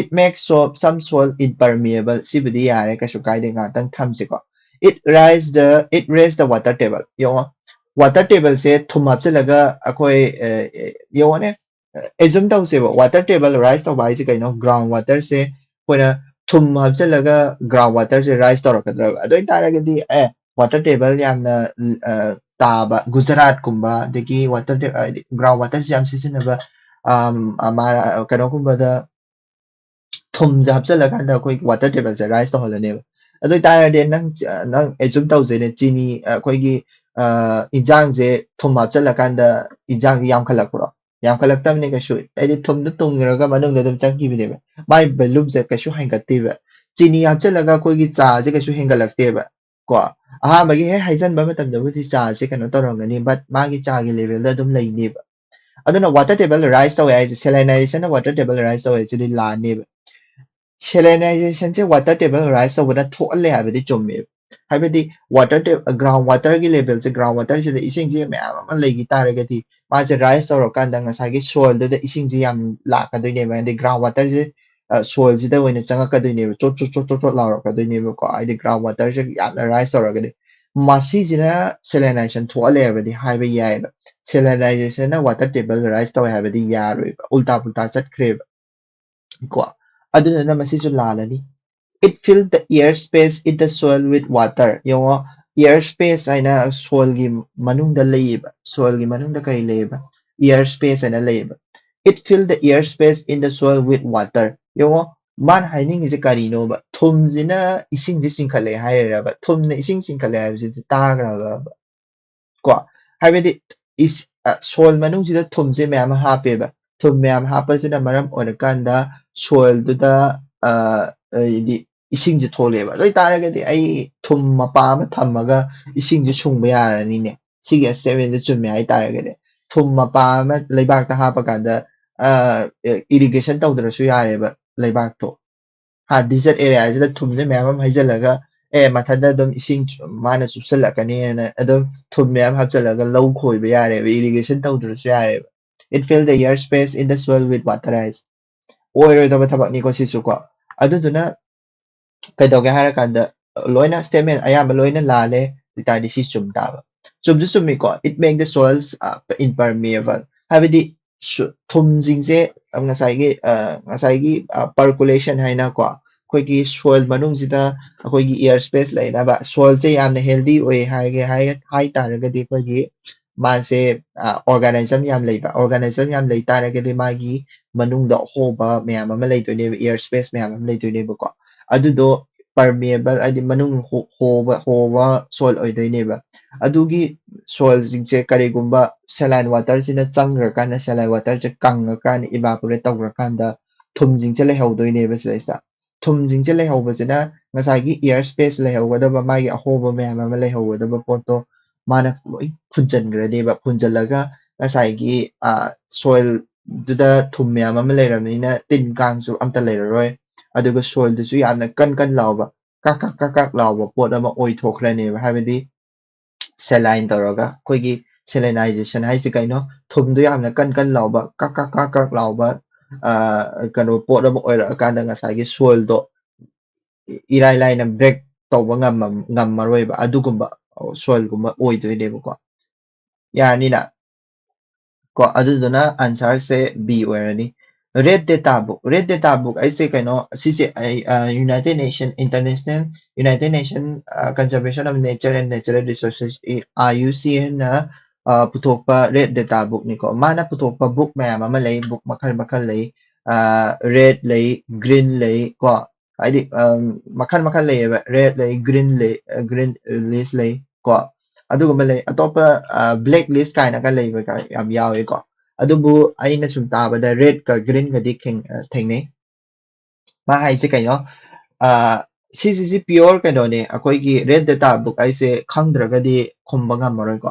It makes so-, some soil impermeable. ꯁꯤꯕꯨꯗꯤ ꯌꯥꯔꯦ, ꯀꯩꯁꯨ ꯀꯥꯏꯗꯦ, ꯉꯥꯛꯇꯪ ꯊꯝꯁꯤꯀꯣ꯫ It rise the, it raise the water table. ꯌꯦꯡꯉꯣ, ꯋꯥꯇꯔ ꯇꯦꯕꯜꯁꯦ ꯊꯨꯝ ꯍꯥꯞꯆꯤꯜꯂꯒ ꯑꯩꯈꯣꯏ, ꯑ, ꯑ, ꯌꯦꯡꯉꯣꯅꯦ, ꯑꯦꯖꯨꯝ ꯇꯧꯁꯦꯕ, ꯋꯥꯇꯔ ꯇꯦꯕꯜ ꯔꯥꯏꯁ ꯇꯧꯕ ꯍꯥꯏꯁꯦ ꯀꯩꯅꯣ? ꯒ꯭ꯔꯥꯎꯟ ꯋꯥꯇꯔꯁꯦ ꯑꯩꯈꯣꯏꯅ ꯊꯨꯝ ꯍꯥꯞꯆꯤꯜꯂꯒ ꯒ꯭ꯔꯥꯎꯟ ꯋꯥꯇꯔꯁꯦ ꯔꯥꯏꯁ ꯇꯧꯔꯛꯀꯗ꯭ꯔꯕ? ꯑꯗꯨ ꯑꯣꯏꯇꯥꯔꯒꯗꯤ, ꯑꯦ, ꯋꯥꯇꯔ ꯇꯦꯕꯜ ꯌꯥꯝꯅ, ꯑ, ꯇꯥꯕ ꯒꯨꯖꯔꯥꯠꯀꯨꯝꯕ, ꯑꯗꯒꯤ ꯋꯥꯇꯔ ꯇꯦ-, ꯍꯥꯏꯗꯤ ꯒ꯭ꯔꯥꯎꯟ ꯋꯥꯇꯔꯁꯦ ꯌꯥꯝ ꯁꯤꯖꯤꯟꯅꯕ, ꯑꯝ, ꯑꯃ, ꯀꯩꯅꯣꯒꯨꯝꯕꯗ ꯊꯨꯝꯁꯦ ꯍꯥꯞꯆꯤꯜꯂꯀꯥꯟꯗ ꯑꯩꯈꯣꯏ ꯋꯥꯇꯔ ꯇꯦꯕꯜꯁꯦ ꯔꯥꯏꯁ ꯇꯧꯍꯜꯂꯅꯦꯕ꯫ ꯑꯗꯨ ꯑꯣꯏꯇꯥꯔꯗꯤ ꯅꯪ, ꯅꯪ ꯑꯦꯖꯨꯝ ꯇꯧꯁꯦꯅꯦ, ꯆꯤꯅꯤ, ꯑꯩꯈꯣꯏꯒꯤ, ꯑ, ꯏꯟꯖꯥꯡꯁꯦ ꯊꯨꯝ ꯍꯥꯞꯆꯤꯜꯂꯀꯥꯟꯗ ꯏꯟꯖꯥꯡꯁꯦ ꯌꯥꯝꯈꯠꯂꯛꯄ꯭ꯔꯣ? ꯌꯥꯝꯈꯠꯂꯛꯇꯕꯅꯦ ꯀꯩꯁꯨ꯫ ꯍꯥꯏꯗꯤ ꯊꯨꯝꯗꯣ ꯇꯨꯡꯈ꯭ꯔꯒ ꯃꯅꯨꯡꯗ ꯑꯗꯨꯝ ꯆꯪꯈꯤꯕꯅꯦꯕ꯫ ꯃꯥꯏ ꯚꯣꯂꯨꯝꯁꯦ ꯀꯩꯁꯨ ꯍꯦꯟꯒꯠꯇꯦꯕ꯫ ꯆꯤꯅꯤ ꯍꯥꯞꯆꯤꯜꯂꯒ ꯑꯩꯈꯣꯏꯒꯤ ꯆꯥꯁꯦ ꯀꯩꯁꯨ ꯍꯦꯟꯒꯠꯂꯛꯇꯦꯕ꯫ ꯀꯣ, ꯑꯍꯥꯟꯕꯒꯤ ꯍꯦꯛ ꯍꯩꯖꯤꯟꯕ ꯃꯇꯝꯗꯕꯨꯗꯤ ꯆꯥꯁꯦ ꯀꯩꯅꯣ ꯇꯧꯔꯝꯒꯅꯤ, but ꯃꯥꯒꯤ ꯆꯥꯒꯤ ꯂꯦꯚꯦꯜꯗ ꯑꯗꯨꯝ ꯂꯩꯅꯦꯕ꯫ ꯑꯗꯨꯅ ꯋꯥꯇꯔ ꯇꯦꯕꯜ ꯔꯥꯏꯁ ꯇꯧꯋꯦ ꯍꯥꯏꯁꯦ, ꯁꯦꯂꯤꯅꯥꯏꯖꯦꯁꯟꯅ ꯋꯥꯇꯔ ꯇꯦꯕꯜ ꯔꯥꯏꯁ ꯇꯧꯋꯦ ꯍꯥꯏꯁꯤꯗꯤ ꯂꯥꯟꯅꯦꯕ꯫ ꯁꯦꯂꯤꯅꯥꯏꯖꯦꯁꯟꯁꯦ ꯋꯥꯇꯔ ꯇꯦꯕꯜ ꯔꯥꯏꯁ ꯇꯧꯕꯅ ꯊꯣꯛꯍꯜꯂꯦ ꯍꯥꯏꯕꯗꯤ ꯆꯨꯝꯃꯦꯕ꯫ ꯍꯥꯏꯕꯗꯤ ꯋꯥꯇꯔ ꯇꯦ-, ꯒ꯭ꯔꯥꯎꯟ ꯋꯥꯇꯔꯒꯤ ꯂꯦꯚꯦꯜꯁꯦ, ꯒ꯭ꯔꯥꯎꯟ ꯋꯥꯇꯔꯁꯤꯗ ꯏꯁꯤꯡꯁꯦ ꯃꯌꯥꯝ ꯑꯃ ꯂꯩꯈꯤ ꯇꯥꯔꯒꯗꯤ, ꯃꯥꯁꯦ ꯔꯥꯏꯁ ꯇꯧꯔꯀꯥꯟꯗ ꯉꯁꯥꯏꯒꯤ ꯁꯣꯏꯜꯗꯨꯗ ꯏꯁꯤꯡꯁꯦ ꯌꯥꯝ ꯂꯥꯛꯀꯗꯣꯏꯅꯦꯕ, ꯍꯥꯏꯗꯤ ꯒ꯭ꯔꯥꯎꯟ ꯋꯥꯇꯔꯁꯦ, ꯑ, ꯁꯣꯏꯜꯁꯤꯗ ꯑꯣꯏꯅ ꯆꯪꯉꯛꯀꯗꯣꯏꯅꯦꯕ, ꯆꯣꯠ ꯆꯣꯠ ꯆꯣꯠ ꯆꯣꯠ ꯆꯣꯠ ꯂꯥꯎꯔꯛꯀꯗꯣꯏꯅꯦꯕꯀꯣ, ꯍꯥꯏꯗꯤ ꯒ꯭ꯔꯥꯎꯟ ꯋꯥꯇꯔꯁꯦ ꯌꯥꯝꯅ ꯔꯥꯏꯁ ꯇꯧꯔꯒꯗꯤ꯫ ꯃꯁꯤꯁꯤꯅ ꯁꯦꯂꯤꯅꯥꯏꯖꯦꯁꯟ ꯊꯣꯛꯍꯜꯂꯦ ꯍꯥꯏꯕꯗꯤ ꯍꯥꯏꯕ ꯌꯥꯏꯑꯕ꯫ ꯁꯦꯂꯤꯅꯥꯏꯖꯦꯁꯟꯅ ꯋꯥꯇꯔ ꯇꯦꯕꯜ ꯔꯥꯏꯁ ꯇꯧꯋꯦ ꯍꯥꯏꯕꯗꯤ ꯌꯥꯔꯣꯏꯕ, ꯎꯜꯇꯥ ꯄꯨꯜꯇꯥ ꯆꯠꯈ꯭ꯔꯦꯕ꯫ ꯀꯣ, ꯑꯗꯨꯗꯨꯅ ꯃꯁꯤꯁꯨ ꯂꯥꯜꯂꯅꯤ꯫ It fills the air space in the soil with water. ꯌꯦꯡꯉꯣ, air space ꯍꯥꯏꯅ soil ꯒꯤ ꯃꯅꯨꯡꯗ ꯂꯩꯌꯦꯕ, soil ꯒꯤ ꯃꯅꯨꯡꯗ ꯀꯔꯤ ꯂꯩꯌꯦꯕ? Air space ꯍꯥꯏꯅ ꯂꯩꯌꯦꯕ꯫ It fills the air space in the soil with water. ꯌꯦꯡꯉꯣ, ꯃꯥꯅ ꯍꯥꯏꯅꯤꯡꯉꯤꯁꯦ ꯀꯔꯤꯅꯣꯕ? ꯊꯨꯝꯁꯤꯅ ꯏꯁꯤꯡꯁꯦ ꯆꯤꯡꯈꯠꯂꯦ ꯍꯥꯏꯔꯤꯔꯕ? ꯊꯨꯝꯅ ꯏꯁꯤꯡ ꯆꯤꯡꯈꯠꯂꯦ ꯍꯥꯏꯕꯁꯤꯗꯤ ꯇꯥꯈ꯭ꯔꯕ? ꯀꯣ, ꯍꯥꯏꯕꯗꯤ ꯏꯁ-, ꯑ, soil ꯃꯅꯨꯡꯁꯤꯗ ꯊꯨꯝꯁꯦ ꯃꯌꯥꯝ ꯑꯃ ꯍꯥꯞꯄꯦꯕ꯫ ꯊꯨꯝ ꯃꯌꯥꯝ ꯍꯥꯞꯄꯁꯤꯅ ꯃꯔꯝ ꯑꯣꯏꯔꯀꯥꯟꯗ soil ꯗꯨꯗ, ꯑ, ꯍꯥꯏꯗꯤ ꯏꯁꯤꯡꯁꯦ ꯊꯣꯛꯂꯛꯑꯦꯕ꯫ ꯑꯗꯨ ꯑꯣꯏꯇꯥꯔꯒꯗꯤ ꯑꯩ ꯊꯨꯝ ꯃꯄꯥ ꯑꯃ ꯊꯝꯃꯒ ꯏꯁꯤꯡꯁꯦ ꯁꯨꯡꯕ ꯌꯥꯔꯅꯤꯅꯦ꯫ ꯁꯤꯒꯤ statement ꯁꯦ ꯆꯨꯝꯃꯦ ꯍꯥꯏꯇꯥꯔꯒꯗꯤ, ꯊꯨꯝ ꯃꯄꯥ ꯑꯃ ꯂꯩꯕꯥꯛꯇ ꯍꯥꯞꯄꯀꯥꯟꯗ, ꯑ, irrigation ꯇꯧꯗ꯭ꯔꯁꯨ ꯌꯥꯔꯦꯕ ꯂꯩꯕꯥꯛꯇꯣ꯫ ꯍꯥ, desert area ꯁꯤꯗ ꯊꯨꯝꯁꯦ ꯃꯌꯥꯝ ꯑꯃ ꯍꯩꯖꯤꯜꯂꯒ, ꯑꯦ, ꯃꯊꯟꯇ ꯑꯗꯨꯝ ꯏꯁꯤꯡ ꯆꯨ-, ꯃꯥꯅ ꯆꯨꯞꯁꯤꯜꯂꯛꯀꯅꯤꯅ ꯑꯗꯨꯝ ꯊꯨꯝ ꯃꯌꯥꯝ ꯍꯥꯞꯆꯤꯜꯂꯒ ꯂꯧ ꯈꯣꯏꯕ ꯌꯥꯔꯦꯕ, irrigation ꯇꯧꯗ꯭ꯔꯁꯨ ꯌꯥꯔꯦꯕ꯫ It fills the air space in the soil with water ꯍꯥꯏꯁꯦ꯫ ꯑꯣꯏꯔꯣꯏꯗꯕ ꯊꯕꯛꯅꯤꯀꯣ ꯁꯤꯁꯨ ꯀꯣ꯫ ꯑꯗꯨꯗꯨꯅ ꯀꯩꯗꯧꯒꯦ ꯍꯥꯏꯔꯀꯥꯟꯗ, ꯂꯣꯏꯅ statement ꯑꯌꯥꯝꯕ ꯂꯣꯏꯅ ꯂꯥꯜꯂꯦ꯫ ꯑꯗꯨ ꯑꯣꯏꯇꯥꯔꯗꯤ ꯁꯤ ꯆꯨꯝ ꯇꯥꯕ꯫ ꯆꯨꯝꯁꯨ ꯆꯨꯝꯃꯤꯀꯣ, "It make the soils, uh, impermeable"꯫ ꯍꯥꯏꯕꯗꯤ ꯁꯨ-, ꯊꯨꯝꯁꯤꯡꯁꯦ ꯉꯁꯥꯏꯒꯤ, ꯑ, ꯉꯁꯥꯏꯒꯤ, ꯑ, percolation ꯍꯥꯏꯅꯀꯣ, ꯑꯩꯈꯣꯏꯒꯤ soil ꯃꯅꯨꯡꯁꯤꯗ ꯑꯩꯈꯣꯏꯒꯤ air space ꯂꯩꯅꯕ, soil ꯁꯦ ꯌꯥꯝꯅ healthy ꯑꯣꯏ ꯍꯥꯏꯒꯦ ꯍꯥꯏ-, ꯍꯥꯏ ꯇꯥꯔꯒꯗꯤ ꯑꯩꯈꯣꯏꯒꯤ ꯃꯥꯁꯦ, ꯑ, organism ꯌꯥꯝ ꯂꯩꯕ, organism ꯌꯥꯝ ꯂꯩ ꯇꯥꯔꯒꯗꯤ ꯃꯥꯒꯤ ꯃꯅꯨꯡꯗ ꯑꯍꯣꯕ ꯃꯌꯥꯝ ꯑꯃ ꯂꯩꯗꯣꯏꯅꯦꯕ, air space ꯃꯌꯥꯝ ꯑꯃ ꯂꯩꯗꯣꯏꯅꯦꯕꯀꯣ꯫ ꯑꯗꯨꯗꯣ permeable ꯍꯥꯏꯗꯤ ꯃꯅꯨꯡ ꯍꯣ-, ꯍꯣꯕ, ꯍꯣꯕ soil ꯑꯣꯏꯗꯣꯏꯅꯦꯕ꯫ ꯑꯗꯨꯒꯤ soil ꯁꯤꯡꯁꯦ ꯀꯔꯤꯒꯨꯝꯕ saline water ꯁꯤꯅ ꯆꯪꯈ꯭ꯔꯀꯥꯟꯗ, saline water ꯁꯦ ꯀꯪꯉꯀꯥꯟꯗ, evaporate ꯇꯧꯈ꯭ꯔꯀꯥꯟꯗ ꯊꯨꯝꯁꯤꯡꯁꯦ ꯂꯩꯍꯧꯗꯣꯏꯅꯦꯕ ꯁꯤꯗꯩꯁꯤꯗ꯫ ꯊꯨꯝꯁꯤꯡꯁꯦ ꯂꯩꯍꯧꯕꯁꯤꯅ ꯉꯁꯥꯏꯒꯤ air space ꯂꯩꯍꯧꯒꯗꯕ, ꯃꯥꯒꯤ ꯑꯍꯣꯕ ꯃꯌꯥꯝ ꯑꯃ ꯂꯩꯍꯧꯒꯗꯕ ꯄꯣꯠꯇꯣ ꯃꯥꯅ ꯂꯣꯏ ꯐꯨꯟꯖꯟꯈ꯭ꯔꯅꯦꯕ꯫ ꯐꯨꯟꯖꯜꯂꯒ ꯉꯁꯥꯏꯒꯤ, ꯑ, soil ꯗꯨꯗ ꯊꯨꯝ ꯃꯌꯥꯝ ꯑꯃ ꯂꯩꯔꯕꯅꯤꯅ ꯇꯤꯟ ꯀꯥꯡꯁꯨ ꯑꯝꯇ ꯂꯩꯔꯔꯣꯏ꯫ ꯑꯗꯨꯒ soil ꯗꯨꯁꯨ ꯌꯥꯝꯅ ꯀꯟ ꯀꯟ ꯂꯥꯎꯕ, ꯀꯛ ꯀꯛ ꯀꯛ ꯀꯛ ꯂꯥꯎꯕ ꯄꯣꯠ ꯑꯃ ꯑꯣꯏꯊꯣꯛꯈ꯭ꯔꯅꯦꯕ꯫ ꯍꯥꯏꯕꯗꯤ saline ꯇꯧꯔꯒ, ꯑꯩꯈꯣꯏꯒꯤ salinization ꯍꯥꯏꯁꯦ ꯀꯩꯅꯣ? ꯊꯨꯝꯗꯣ ꯌꯥꯝꯅ ꯀꯟ ꯀꯟ ꯂꯥꯎꯕ, ꯀꯛ ꯀꯛ ꯀꯛ ꯀꯛ ꯂꯥꯎꯕ, ꯑ, ꯀꯩꯅꯣ ꯄꯣꯠ ꯑꯃ ꯑꯣꯏꯔꯛꯑꯀꯥꯟꯗ ꯉꯁꯥꯏꯒꯤ soil ꯗꯣ ꯏꯔꯥꯏ ꯂꯥꯏꯅ break ꯇꯧꯕ ꯉꯝꯃ-, ꯉꯝꯃꯔꯣꯏꯕ꯫ ꯑꯗꯨꯒꯨꯝꯕ soil ꯒꯨꯝꯕ ꯑꯣꯏꯗꯣꯏꯅꯦꯕꯀꯣ꯫ ꯌꯥꯔꯅꯤꯅ? ꯀꯣ, ꯑꯗꯨꯗꯨꯅ answer ꯁꯦ B ꯑꯣꯏꯔꯅꯤ꯫ Red Data Book, Red Data Book ꯑꯩꯁꯦ ꯀꯩꯅꯣ, ꯁꯤꯁꯦ ꯑꯩ, ꯑ, United Nation International, United Nation, ꯑ, Conservation of Nature and Natural Resources, E-, I U C N ꯅ, ꯑ, ꯄꯨꯊꯣꯛꯄ Red Data Book ꯅꯤꯀꯣ꯫ ꯃꯥꯅ ꯄꯨꯊꯣꯛꯄ book ꯃꯌꯥꯝ ꯑꯃ ꯂꯩ, book ꯃꯈꯜ ꯃꯈꯜ ꯂꯩ, ꯑ, red ꯂꯩ, green ꯂꯩ ꯀꯣ꯫ ꯍꯥꯏꯗꯤ, ꯑꯝ, ꯃꯈꯜ ꯃꯈꯜ ꯂꯩꯌꯦꯕ, red ꯂꯩ, green ꯂꯩ, ꯑ, green list ꯂꯩ ꯀꯣ꯫ ꯑꯗꯨꯒꯨꯝꯕ ꯂꯩ꯫ ꯑꯇꯣꯞꯄ, ꯑ, black list ꯀꯥꯏꯅꯒ ꯂꯩꯕ ꯀ-, ꯌꯥꯝ ꯌꯥꯎꯋꯦꯀꯣ꯫ ꯑꯗꯨꯕꯨ ꯑꯩꯅ ꯁꯨꯝ ꯇꯥꯕꯗ red ꯀ green ꯒꯗꯤ ꯈꯦꯡ-, ꯑ, ꯊꯦꯡꯅꯩ꯫ ꯃꯥ ꯍꯥꯏꯁꯦ ꯀꯩꯅꯣ? ꯑ, ꯁꯤꯁꯤꯁꯤ pure ꯀꯩꯅꯣꯅꯦ, ꯑꯩꯈꯣꯏꯒꯤ Red Data Book ꯍꯥꯏꯁꯦ ꯈꯪꯗ꯭ꯔꯒꯗꯤ ꯈꯨꯝꯕ ꯉꯝꯃꯔꯣꯏꯀꯣ꯫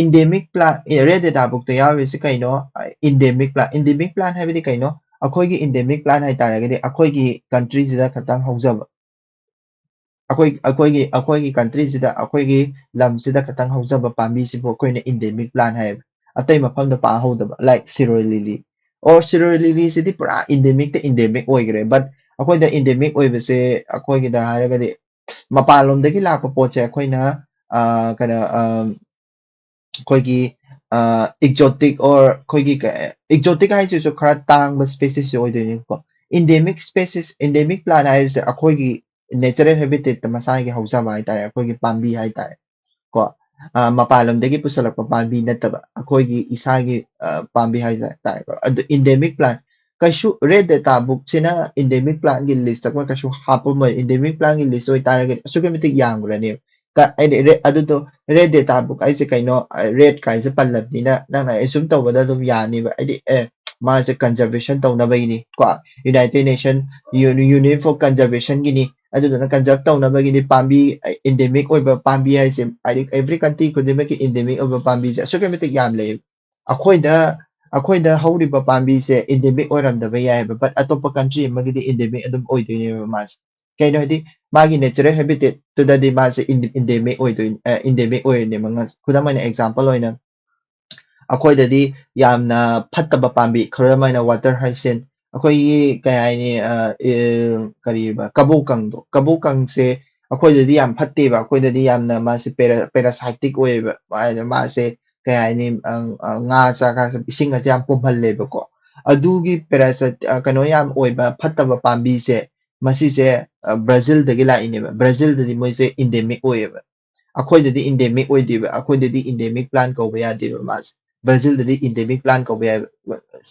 Endemic plant, ꯑꯦ, Red Data Book ꯇ ꯌꯥꯎꯔꯤꯁꯦ ꯀꯩꯅꯣ? ꯑ, endemic plant, endemic plant ꯍꯥꯏꯕꯗꯤ ꯀꯩꯅꯣ? ꯑꯩꯈꯣꯏꯒꯤ endemic plant ꯍꯥꯏ ꯇꯥꯔꯒꯗꯤ ꯑꯩꯈꯣꯏꯒꯤ country ꯁꯤꯗ ꯈꯛꯇꯪ ꯍꯧꯖꯕ, ꯑꯩꯈꯣꯏ, ꯑꯩꯈꯣꯏꯒꯤ, ꯑꯩꯈꯣꯏꯒꯤ country ꯁꯤꯗ, ꯑꯩꯈꯣꯏꯒꯤ ꯂꯝꯁꯤꯗ ꯈꯛꯇꯪ ꯍꯧꯖꯕ ꯄꯥꯝꯕꯤꯁꯤꯕꯨ ꯑꯩꯈꯣꯏꯅ endemic plant ꯍꯥꯏꯌꯦꯕ꯫ ꯑꯇꯩ ꯃꯐꯝꯗ ꯄꯥꯛ ꯍꯧꯗꯕ, like ꯁꯤꯔꯣꯏ ꯂꯤꯂꯤ꯫ Or ꯁꯤꯔꯣꯏ ꯂꯤꯂꯤꯁꯤꯗꯤ ꯄꯨꯔꯥ endemic ꯇ endemic ꯑꯣꯏꯈ꯭ꯔꯦ, but ꯑꯩꯈꯣꯏꯗ endemic ꯑꯣꯏꯕꯁꯦ, ꯑꯩꯈꯣꯏꯒꯤꯗ ꯍꯥꯏꯔꯒꯗꯤ ꯃꯄꯥꯟꯂꯣꯝꯗꯒꯤ ꯂꯥꯛꯄ ꯄꯣꯠꯁꯦ ꯑꯩꯈꯣꯏꯅ, ꯑ, ꯀꯩꯅꯣ, ꯑ, ꯑꯩꯈꯣꯏꯒꯤ, ꯑ, exotic or ꯑꯩꯈꯣꯏꯒꯤ ꯀ-, exotic ꯍꯥꯏꯁꯤꯁꯨ ꯈꯔ ꯇꯥꯡꯕ species ꯁꯦ ꯑꯣꯏꯗꯣꯏꯅꯦꯕꯀꯣ꯫ Endemic species, endemic plant ꯍꯥꯏꯔꯤꯁꯦ ꯑꯩꯈꯣꯏꯒꯤ natural habitat ꯇ ꯃꯁꯥꯒꯤ ꯍꯧꯖꯕ ꯍꯥꯏꯇꯥꯔꯦ, ꯑꯩꯈꯣꯏꯒꯤ ꯄꯥꯝꯕꯤ ꯍꯥꯏꯇꯥꯔꯦ ꯀꯣ꯫ ꯑ, ꯃꯄꯥꯟ ꯂꯝꯗꯒꯤ ꯄꯨꯁꯜꯂꯛꯄ ꯄꯥꯝꯕꯤ ꯅꯠꯇꯕ, ꯑꯩꯈꯣꯏꯒꯤ ꯏꯁꯥꯒꯤ, ꯑ, ꯄꯥꯝꯕꯤ ꯍꯥꯏꯇꯥꯔꯦꯀꯣ꯫ ꯑꯗꯨ endemic plant, ꯀꯩꯁꯨ Red Data Book ꯁꯤꯅ endemic plant ꯀꯤ list ꯇ ꯀꯩꯁꯨ ꯍꯥꯞꯄꯝꯃꯣꯏ꯫ Endemic plant ꯀꯤ list ꯑꯣꯏꯇꯥꯔꯒꯗꯤ ꯑꯁꯨꯛꯀꯤ ꯃꯇꯤꯛ ꯌꯥꯝꯈ꯭ꯔꯅꯦꯕ꯫ ꯀ-, ꯍꯥꯏꯗꯤ ꯔꯦ-, ꯑꯗꯨꯗꯣ Red Data Book ꯍꯥꯏꯁꯦ ꯀꯩꯅꯣ? ꯑ, red ꯀꯥꯏꯁꯦ ꯄꯜꯂꯕꯅꯤꯅ ꯅꯪꯅ assume ꯇꯧꯕꯗ ꯑꯗꯨꯝ ꯌꯥꯅꯤꯕ꯫ ꯍꯥꯏꯗꯤ, ꯑꯦ, ꯃꯥꯁꯦ conservation ꯇꯧꯅꯕꯒꯤꯅꯤ ꯀꯣ, United Nation, Uni-, Union for Conservation Guinea, ꯑꯗꯨꯗꯨꯅ conserve ꯇꯧꯅꯕꯒꯤꯅꯤ꯫ ꯄꯥꯝꯕꯤ, ꯑ, endemic ꯑꯣꯏꯕ ꯄꯥꯝꯕꯤ ꯍꯥꯏꯁꯦ, ꯍꯥꯏꯗꯤ every country ꯈꯨꯗꯤꯡꯃꯛꯀꯤ endemic ꯑꯣꯏꯕ ꯄꯥꯝꯕꯤꯁꯦ ꯑꯁꯨꯛꯀꯤ ꯃꯇꯤꯛ ꯌꯥꯝ ꯂꯩꯌꯦꯕ꯫ ꯑꯩꯈꯣꯏꯗ, ꯑꯩꯈꯣꯏꯗ ꯍꯧꯔꯤꯕ ꯄꯥꯝꯕꯤꯁꯦ endemic ꯑꯣꯏꯔꯝꯗꯕ ꯌꯥꯏꯑꯕ, but ꯑꯇꯣꯞꯄ country ꯑꯃꯒꯤꯗꯤ endemic ꯑꯗꯨꯝ ꯑꯣꯏꯗꯣꯏꯅꯦꯕ ꯃꯥꯁꯦ꯫ ꯀꯩꯅꯣ ꯍꯥꯏꯗꯤ, ꯃꯥꯒꯤ natural habitat ꯇꯨꯗꯗꯤ ꯃꯥꯁꯦ ꯏꯟ-, endemic ꯑꯣꯏꯗꯣꯏ-, ꯑ, endemic ꯑꯣꯏꯔꯤꯅꯦꯕ꯫ ꯉ-, ꯈꯨꯗꯝ ꯑꯣꯏꯅ, example ꯑꯣꯏꯅ, ꯑꯩꯈꯣꯏꯗꯗꯤ ꯌꯥꯝꯅ ꯐꯠꯇꯕ ꯄꯥꯝꯕꯤ, ꯈꯨꯗꯝ ꯑꯣꯏꯅ, water hyacinth, ꯑꯩꯈꯣꯏꯒꯤ ꯀꯩ ꯍꯥꯏꯅꯤ, ꯑ, ꯑꯦ, ꯀꯔꯤꯕ, ꯀꯕꯣꯀꯪꯗꯣ, ꯀꯕꯣꯀꯪꯁꯦ ꯑꯩꯈꯣꯏꯗꯗꯤ ꯌꯥꯝ ꯐꯠꯇꯦꯕ, ꯑꯩꯈꯣꯏꯗꯗꯤ ꯌꯥꯝꯅ ꯃꯥꯁꯦ para-, parasitic ꯑꯣꯏꯌꯦꯕ꯫ ꯃꯥ-, ꯃꯥꯁꯦ ꯀꯩ ꯍꯥꯏꯅꯤ, ꯑ, ꯑ, ꯉꯥ ꯆꯥꯛ ꯏꯁꯤꯡ ꯑꯁꯦ ꯌꯥꯝ ꯄꯨꯝꯍꯜꯂꯦꯕꯀꯣ꯫ ꯑꯗꯨꯒꯤ parasite, ꯑ, ꯀꯩꯅꯣ ꯌꯥꯝ ꯑꯣꯏꯕ ꯐꯠꯇꯕ ꯄꯥꯝꯕꯤꯁꯦ, ꯃꯁꯤꯁꯦ, ꯑ, ꯕ꯭ꯔꯥꯖꯤꯜꯗꯒꯤ ꯂꯥꯛꯏꯅꯦꯕ꯫ ꯕ꯭ꯔꯥꯖꯤꯜꯗꯗꯤ ꯃꯣꯏꯁꯦ endemic ꯑꯣꯏꯌꯦꯕ꯫ ꯑꯩꯈꯣꯏꯗꯗꯤ endemic ꯑꯣꯏꯗꯦꯕ꯫ ꯑꯩꯈꯣꯏꯗꯗꯤ endemic plant ꯀꯧꯕ ꯌꯥꯗꯦꯕ ꯃꯥꯁꯦ꯫ ꯕ꯭ꯔꯥꯖꯤꯜꯗꯗꯤ endemic plant ꯀꯧꯕ ꯌꯥꯏꯕ꯫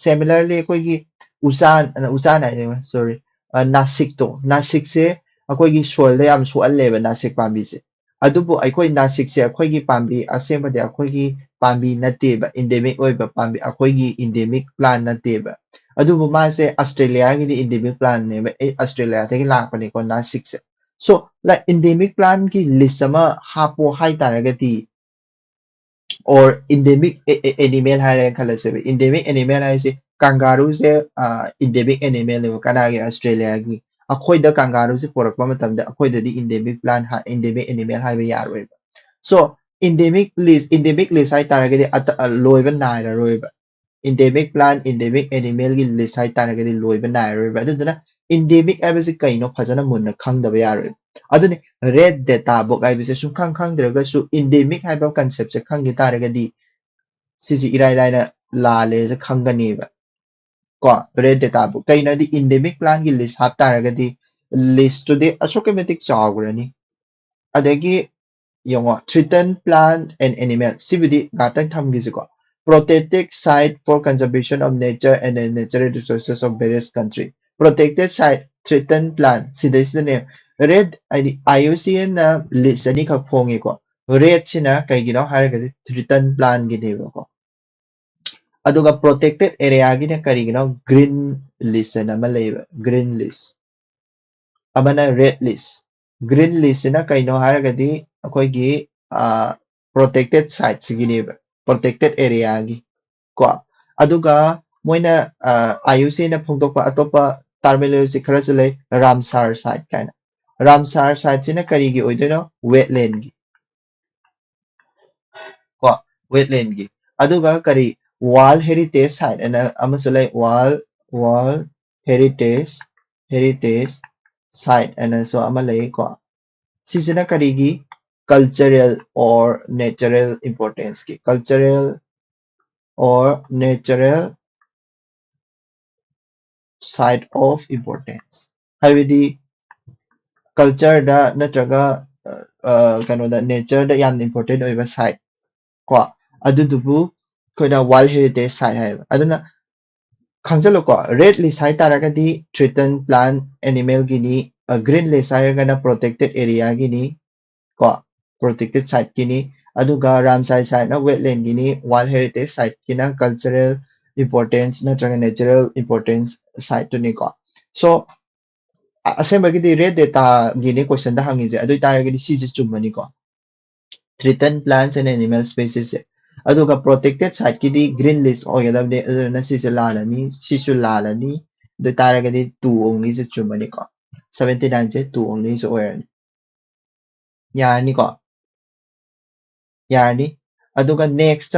Similarly, ꯑꯩꯈꯣꯏꯒꯤ ꯎꯆꯥꯟ, ꯎꯆꯥꯟ ꯍꯥꯏꯅꯦ, sorry, ꯑ, ꯅꯥꯁꯤꯛꯇꯣ, ꯅꯥꯁꯤꯛꯁꯦ ꯑꯩꯈꯣꯏꯒꯤ soilꯗ ꯌꯥꯝ ꯁꯣꯛꯍꯜꯂꯦꯕ ꯅꯥꯁꯤꯛ ꯄꯥꯝꯕꯤꯁꯦ꯫ ꯑꯗꯨꯕꯨ ꯑꯩꯈꯣꯏ ꯅꯥꯁꯤꯛꯁꯦ ꯑꯩꯈꯣꯏꯒꯤ ꯄꯥꯝꯕꯤ, ꯑꯁꯦꯡꯕꯗꯤ ꯑꯩꯈꯣꯏꯒꯤ ꯄꯥꯝꯕꯤ ꯅꯠꯇꯦꯕ, endemic ꯑꯣꯏꯕ ꯄꯥꯝꯕꯤ, ꯑꯩꯈꯣꯏꯒꯤ endemic plant ꯅꯠꯇꯦꯕ꯫ ꯑꯗꯨꯕꯨ ꯃꯥꯁꯦ ꯑꯁꯇ꯭ꯔꯦꯂꯤꯌꯥꯒꯤꯗꯤ endemic plantꯅꯦꯕ꯫ ꯑꯦ, ꯑꯁꯇ꯭ꯔꯦꯂꯤꯌꯥꯗꯒꯤ ꯂꯥꯛꯄꯅꯤꯀꯣ ꯅꯥꯁꯤꯛꯁꯦ꯫ So, like, endemic plantꯀꯤ list ꯑꯃ ꯍꯥꯞꯄꯣ ꯍꯥꯏꯇꯥꯔꯒꯗꯤ, or endemic a-, a-, animal ꯍꯥꯏꯔꯦꯅ ꯈꯜꯂꯁꯦꯕ꯫ Endemic animal ꯍꯥꯏꯁꯦ, ꯀꯪꯒꯥꯔꯨꯁꯦ, ꯑ, endemic animalꯅꯦꯕ ꯀꯅꯥꯒꯤ? ꯑꯁꯇ꯭ꯔꯦꯂꯤꯌꯥꯒꯤ꯫ ꯑꯩꯈꯣꯏꯗ ꯀꯪꯒꯥꯔꯨꯁꯦ ꯄꯨꯔꯛꯄ ꯃꯇꯝꯗ ꯑꯩꯈꯣꯏꯗꯗꯤ endemic plant ꯍꯥꯏ-, endemic animal ꯍꯥꯏꯕ ꯌꯥꯔꯣꯏꯕ꯫ So, endemic list, endemic list ꯍꯥꯏꯇꯥꯔꯒꯗꯤ ꯑꯇ-, ꯑ, ꯂꯣꯏꯕ ꯅꯥꯏꯔꯔꯣꯏꯕ꯫ Endemic plant, endemic animalꯒꯤ list ꯍꯥꯏꯇꯥꯔꯒꯗꯤ ꯂꯣꯏꯕ ꯅꯥꯏꯔꯔꯣꯏꯕ꯫ ꯑꯗꯨꯗꯨꯅ endemic ꯍꯥꯏꯕꯁꯤ ꯀꯩꯅꯣ ꯐꯖꯅ ꯃꯨꯟꯅ ꯈꯪꯗꯕ ꯌꯥꯔꯣꯏꯕ꯫ ꯑꯗꯨꯅꯤ, red data book ꯍꯥꯏꯕꯁꯦ ꯁꯨꯡꯈꯪ ꯈꯪꯗ꯭ꯔꯒꯁꯨ endemic ꯍꯥꯏꯕ conceptꯁꯦ ꯈꯪꯈꯤ ꯇꯥꯔꯒꯗꯤ ꯁꯤꯁꯤ ꯏꯔꯥꯏ ꯂꯥꯏꯅ ꯂꯥꯜꯂꯦꯁꯦ ꯈꯪꯒꯅꯦꯕ꯫ ꯀꯣ, red data book꯫ ꯀꯩꯅꯣꯗꯤ endemic plantꯀꯤ list ꯍꯥꯞ ꯇꯥꯔꯒꯗꯤ listꯇꯨꯗꯤ ꯑꯁꯨꯛꯀꯤ ꯃꯇꯤꯛ ꯆꯥꯎꯈ꯭ꯔꯅꯤ꯫ ꯑꯗꯒꯤ ꯌꯦꯡꯉꯣ, threatened plant and animal꯫ ꯁꯤꯕꯨꯗꯤ ꯉꯥꯛꯇꯪ ꯊꯝꯈꯤꯁꯤꯀꯣ꯫ Protected site for conservation of nature and natural resources of various country꯫ Protected site, threatened plant, ꯁꯤꯗꯩꯁꯤꯗꯅꯦ red, ꯍꯥꯏꯗꯤ IUCNꯅ list ꯑꯅꯤꯈꯛ ꯐꯣꯡꯉꯤꯀꯣ꯫ Redꯁꯤꯅ ꯀꯩꯒꯤꯅꯣ ꯍꯥꯏꯔꯒꯗꯤ threatened plantꯒꯤꯅꯦꯕꯀꯣ꯫ ꯑꯗꯨꯒ protected areaꯒꯤꯅ ꯀꯔꯤꯒꯤꯅꯣ? Green list ꯍꯥꯏꯅ ꯑꯃ ꯂꯩꯌꯦꯕ, green list꯫ ꯑꯃꯅ red list꯫ Green listꯁꯤꯅ ꯀꯩꯅꯣ ꯍꯥꯏꯔꯒꯗꯤ ꯑꯩꯈꯣꯏꯒꯤ, ꯑ, protected siteꯁꯤꯒꯤꯅꯦꯕ, protected areaꯒꯤ ꯀꯣ꯫ ꯑꯗꯨꯒ ꯃꯣꯏꯅ, ꯑ, IUCNꯅ ꯐꯣꯡꯗꯣꯛꯄ ꯑꯇꯣꯞꯄ terminology ꯈꯔꯁꯨ ꯂꯩ, Ramsar site ꯀꯥꯏꯅ꯫ Ramsar siteꯁꯤꯅ ꯀꯔꯤꯒꯤ ꯑꯣꯏꯗꯣꯏꯅꯣ? Wetlandꯒꯤ ꯀꯣ, wetlandꯒꯤ꯫ ꯑꯗꯨꯒ ꯀꯔꯤ, World Heritage Site ꯍꯥꯏꯅ ꯑꯃꯁꯨ ꯂꯩ, World, World Heritage, Heritage Site ꯍꯥꯏꯅꯁꯨ ꯑꯃ ꯂꯩꯀꯣ꯫ ꯁꯤꯁꯤꯅ ꯀꯔꯤꯒꯤ? Cultural or natural importanceꯀꯤ, cultural or natural site of importance, ꯍꯥꯏꯕꯗꯤ culture ꯗ ꯅꯠꯇ꯭ꯔꯒ ꯀꯩꯅꯣꯗ, nature ꯗ ꯌꯥꯝꯅ important ꯑꯣꯏꯕ site ꯀꯣ, ꯑꯗꯨꯗꯨꯕꯨ ꯑꯩꯈꯣꯏꯅ World Heritage Site ꯍꯥꯏꯌꯦꯕ꯫ ꯑꯗꯨꯅ ꯈꯪꯖꯜꯂꯨꯀꯣ, red list ꯍꯥꯏ ꯇꯥꯔꯒꯗꯤ threatened plant animal Guinea, green list ꯍꯥꯏꯔꯒꯅ protected area ꯒꯤꯅꯤ ꯀꯣ, protected site ꯀꯤꯅꯤ꯫ ꯑꯗꯨꯒ Ramsar site ꯅ wetland Guinea, World Heritage Site ꯀꯤꯅ cultural importance ꯅꯠꯇ꯭ꯔꯒ natural importance site ꯇꯨꯅꯤꯀꯣ꯫ So ꯑꯁꯦꯡꯕꯒꯤꯗꯤ red data Guinea question ꯗ ꯍꯪꯉꯤꯁꯦ, ꯑꯗꯨ ꯑꯣꯏꯇꯥꯔꯒꯗꯤ ꯁꯤꯁꯦ ꯆꯨꯝꯃꯅꯤꯀꯣ, threatened plants and animal species ꯁꯦ꯫ ꯑꯗꯨꯒ protected site ꯀꯤꯗꯤ green list ꯑꯣꯏꯒꯗꯕꯅꯤ, ꯑꯗꯨꯅ ꯁꯤꯁꯦ ꯂꯥꯜꯂꯅꯤ, ꯁꯤꯁꯨ ꯂꯥꯜꯂꯅꯤ꯫ ꯑꯗꯨ ꯑꯣꯏꯇꯥꯔꯒꯗꯤ two only ꯁꯦ ꯆꯨꯝꯃꯅꯤꯀꯣ, seventy nine ꯁꯦ two only ꯁꯦ ꯑꯣꯏꯔꯅꯤ꯫ ꯌꯥꯔꯅꯤꯀꯣ? ꯌꯥꯔꯅꯤ꯫ ꯑꯗꯨꯒ next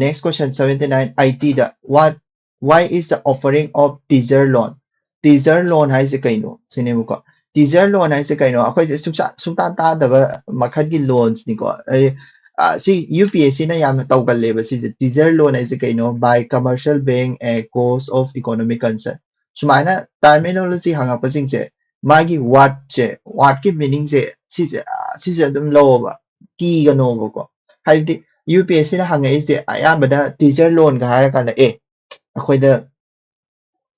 next question seventy nine, eighty the, what, why is the offering of teaser loan? Teaser loan ꯍꯥꯏꯁꯦ ꯀꯩꯅꯣ ꯁꯤꯅꯦꯕꯀꯣ꯫ Teaser loan ꯍꯥꯏꯁꯦ ꯀꯩꯅꯣ? ꯑꯩꯈꯣꯏꯁꯦ ꯁꯨꯡꯁꯥ ꯁꯨꯡꯇꯥ ꯇꯥꯗꯕ ꯃꯈꯜꯒꯤ loans ꯅꯤꯀꯣ꯫ ꯁꯤ UPSC ꯅ ꯌꯥꯝꯅ ꯇꯧꯒꯜꯂꯦꯕ ꯁꯤꯁꯦ꯫ Teaser loan ꯍꯥꯏꯁꯦ ꯀꯩꯅꯣ? By commercial bank at cost of economic concern꯫ ꯁꯨꯃꯥꯏꯅ terminology ꯍꯪꯉꯛꯄꯁꯤꯡꯁꯦ, ꯃꯥꯒꯤ word ꯁꯦ, word ꯀꯤ meaning ꯁꯦ, ꯁꯤꯁꯦ ꯁꯤꯁꯦ ꯑꯗꯨꯝ ꯂꯧꯑꯣꯕ, ꯀꯤꯒꯅꯣꯕꯀꯣ꯫ ꯍꯥꯏꯕꯗꯤ UPSC ꯅ ꯍꯪꯉꯛꯏꯁꯦ ꯑꯌꯥꯝꯕꯅ teaser loan ꯒ ꯍꯥꯏꯔꯀꯥꯟꯗ, ꯑꯦ, ꯑꯩꯈꯣꯏꯗ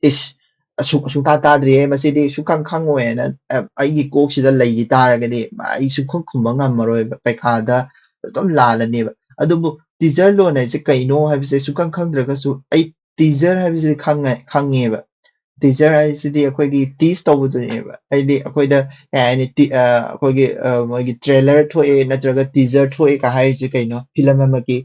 ꯏꯁ, ꯑꯁꯨꯛ ꯁꯨꯡꯇꯥ ꯇꯥꯗ꯭ꯔꯤꯌꯦ, ꯃꯁꯤꯗꯤ ꯁꯨꯡꯈꯪ ꯈꯪꯉꯣꯏꯅ ꯑꯩꯒꯤ ꯀꯣꯛꯁꯤꯗ ꯂꯩꯈꯤ ꯇꯥꯔꯒꯗꯤ ꯑꯩ ꯁꯨꯡꯈꯨꯝ ꯈꯨꯝꯕ ꯉꯝꯃꯔꯣꯏꯕ, ꯄꯩꯈꯥꯗ ꯑꯗꯨꯝ ꯂꯥꯜꯂꯅꯦꯕ꯫ ꯑꯗꯨꯕꯨ teaser loan ꯍꯥꯏꯁꯦ ꯀꯩꯅꯣ ꯍꯥꯏꯕꯁꯦ ꯁꯨꯡꯈꯪ ꯈꯪꯗ꯭ꯔꯒꯁꯨ ꯑꯩ teaser ꯍꯥꯏꯕꯁꯤꯗꯤ ꯈꯪꯉꯦ ꯈꯪꯉꯦꯕ꯫ Teaser ꯍꯥꯏꯁꯤꯗꯤ ꯑꯩꯈꯣꯏꯒꯤ tease ꯇꯧꯕꯗꯨꯅꯦꯕ꯫ ꯍꯥꯏꯗꯤ ꯑꯩꯈꯣꯏꯗ ꯀꯩ ꯍꯥꯏꯅꯤ, ꯑꯩꯈꯣꯏꯒꯤ ꯃꯣꯏꯒꯤ trailer ꯊꯣꯛꯑꯦ ꯅꯠꯇ꯭ꯔꯒ teaser ꯊꯣꯛꯑꯦ ꯀ ꯍꯥꯏꯔꯤꯁꯦ ꯀꯩꯅꯣ? Film ꯑꯃꯒꯤ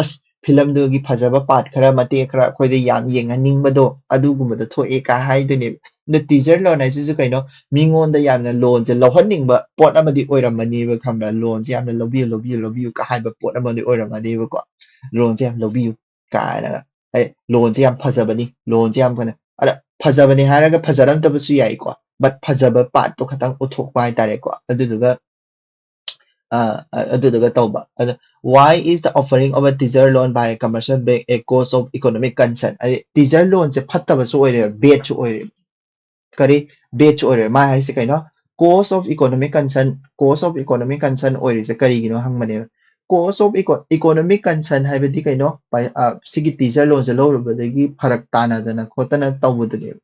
ꯑꯁ film ꯗꯨꯒꯤ ꯐꯖꯕ part ꯈꯔ, ꯃꯇꯦꯛ ꯈꯔ ꯑꯩꯈꯣꯏꯗ ꯌꯥꯝ ꯌꯦꯡꯍꯟꯅꯤꯡꯕꯗꯣ, ꯑꯗꯨꯒꯨꯝꯕꯗꯣ ꯊꯣꯛꯑꯦ ꯀ ꯍꯥꯏꯗꯨꯅꯦꯕ꯫ ꯑꯗꯣ teaser loan ꯍꯥꯏꯁꯤꯁꯨ ꯀꯩꯅꯣ? ꯃꯤꯉꯣꯟꯗ ꯌꯥꯝꯅ loan ꯁꯦ ꯂꯧꯍꯟꯅꯤꯡꯕ ꯄꯣꯠ ꯑꯃꯗꯤ ꯑꯣꯏꯔꯝꯃꯅꯦꯕ, ꯈꯪꯕ꯭ꯔꯥ? Loan ꯁꯦ ꯌꯥꯝꯅ ꯂꯧꯕꯤꯌꯨ, ꯂꯧꯕꯤꯌꯨ, ꯂꯧꯕꯤꯌꯨ ꯀ ꯍꯥꯏꯕ ꯄꯣꯠ ꯑꯃꯗꯤ ꯑꯣꯏꯔꯝꯃꯅꯦꯕꯀꯣ꯫ Loan ꯁꯦ ꯌꯥꯝ ꯂꯧꯕꯤꯌꯨ ꯀꯥꯏꯅꯒ꯫ ꯑꯩ loan ꯁꯦ ꯌꯥꯝ ꯐꯖꯕꯅꯤ, loan ꯁꯦ ꯌꯥꯝ ꯐꯅ, ꯑꯗ ꯐꯖꯕꯅꯤ ꯍꯥꯏꯔꯒ ꯐꯖꯔꯝꯗꯕꯁꯨ ꯌꯥꯏꯀꯣ, but ꯐꯖꯕ part ꯇꯣ ꯈꯇꯪ ꯎꯠꯊꯣꯛꯄ ꯍꯥꯏꯇꯥꯔꯦꯀꯣ꯫ ꯑꯗꯨꯗꯨꯒ ꯑꯗꯨꯗꯨꯒ ꯇꯧꯕ꯫ ꯑꯗꯣ, why is the offering of a teaser loan by a commercial bank a cause of economic concern? ꯍꯥꯏꯗꯤ teaser loanꯁꯦ ꯐꯠꯇꯕꯁꯨ ꯑꯣꯏꯔꯦꯕ, badꯁꯨ ꯑꯣꯏꯔꯦꯕ꯫ ꯀꯔꯤ? Badꯁꯨ ꯑꯣꯏꯔꯦ꯫ ꯃꯥ ꯍꯥꯏꯁꯦ ꯀꯩꯅꯣ? Cause of economic concern, cause of economic concern ꯑꯣꯏꯔꯤꯁꯦ ꯀꯔꯤꯒꯤꯅꯣ ꯍꯪꯕꯅꯦꯕ꯫ Cause of eco-, economic concern ꯍꯥꯏꯕꯗꯤ ꯀꯩꯅꯣ? ꯄꯥꯏ-, ꯑ, ꯁꯤꯒꯤ teaser loanꯁꯦ ꯂꯧꯔꯨꯕꯗꯒꯤ ꯐꯔꯛ ꯇꯥꯅꯗꯅ ꯈꯣꯠꯇꯅ ꯇꯧꯕꯗꯨꯅꯦꯕ꯫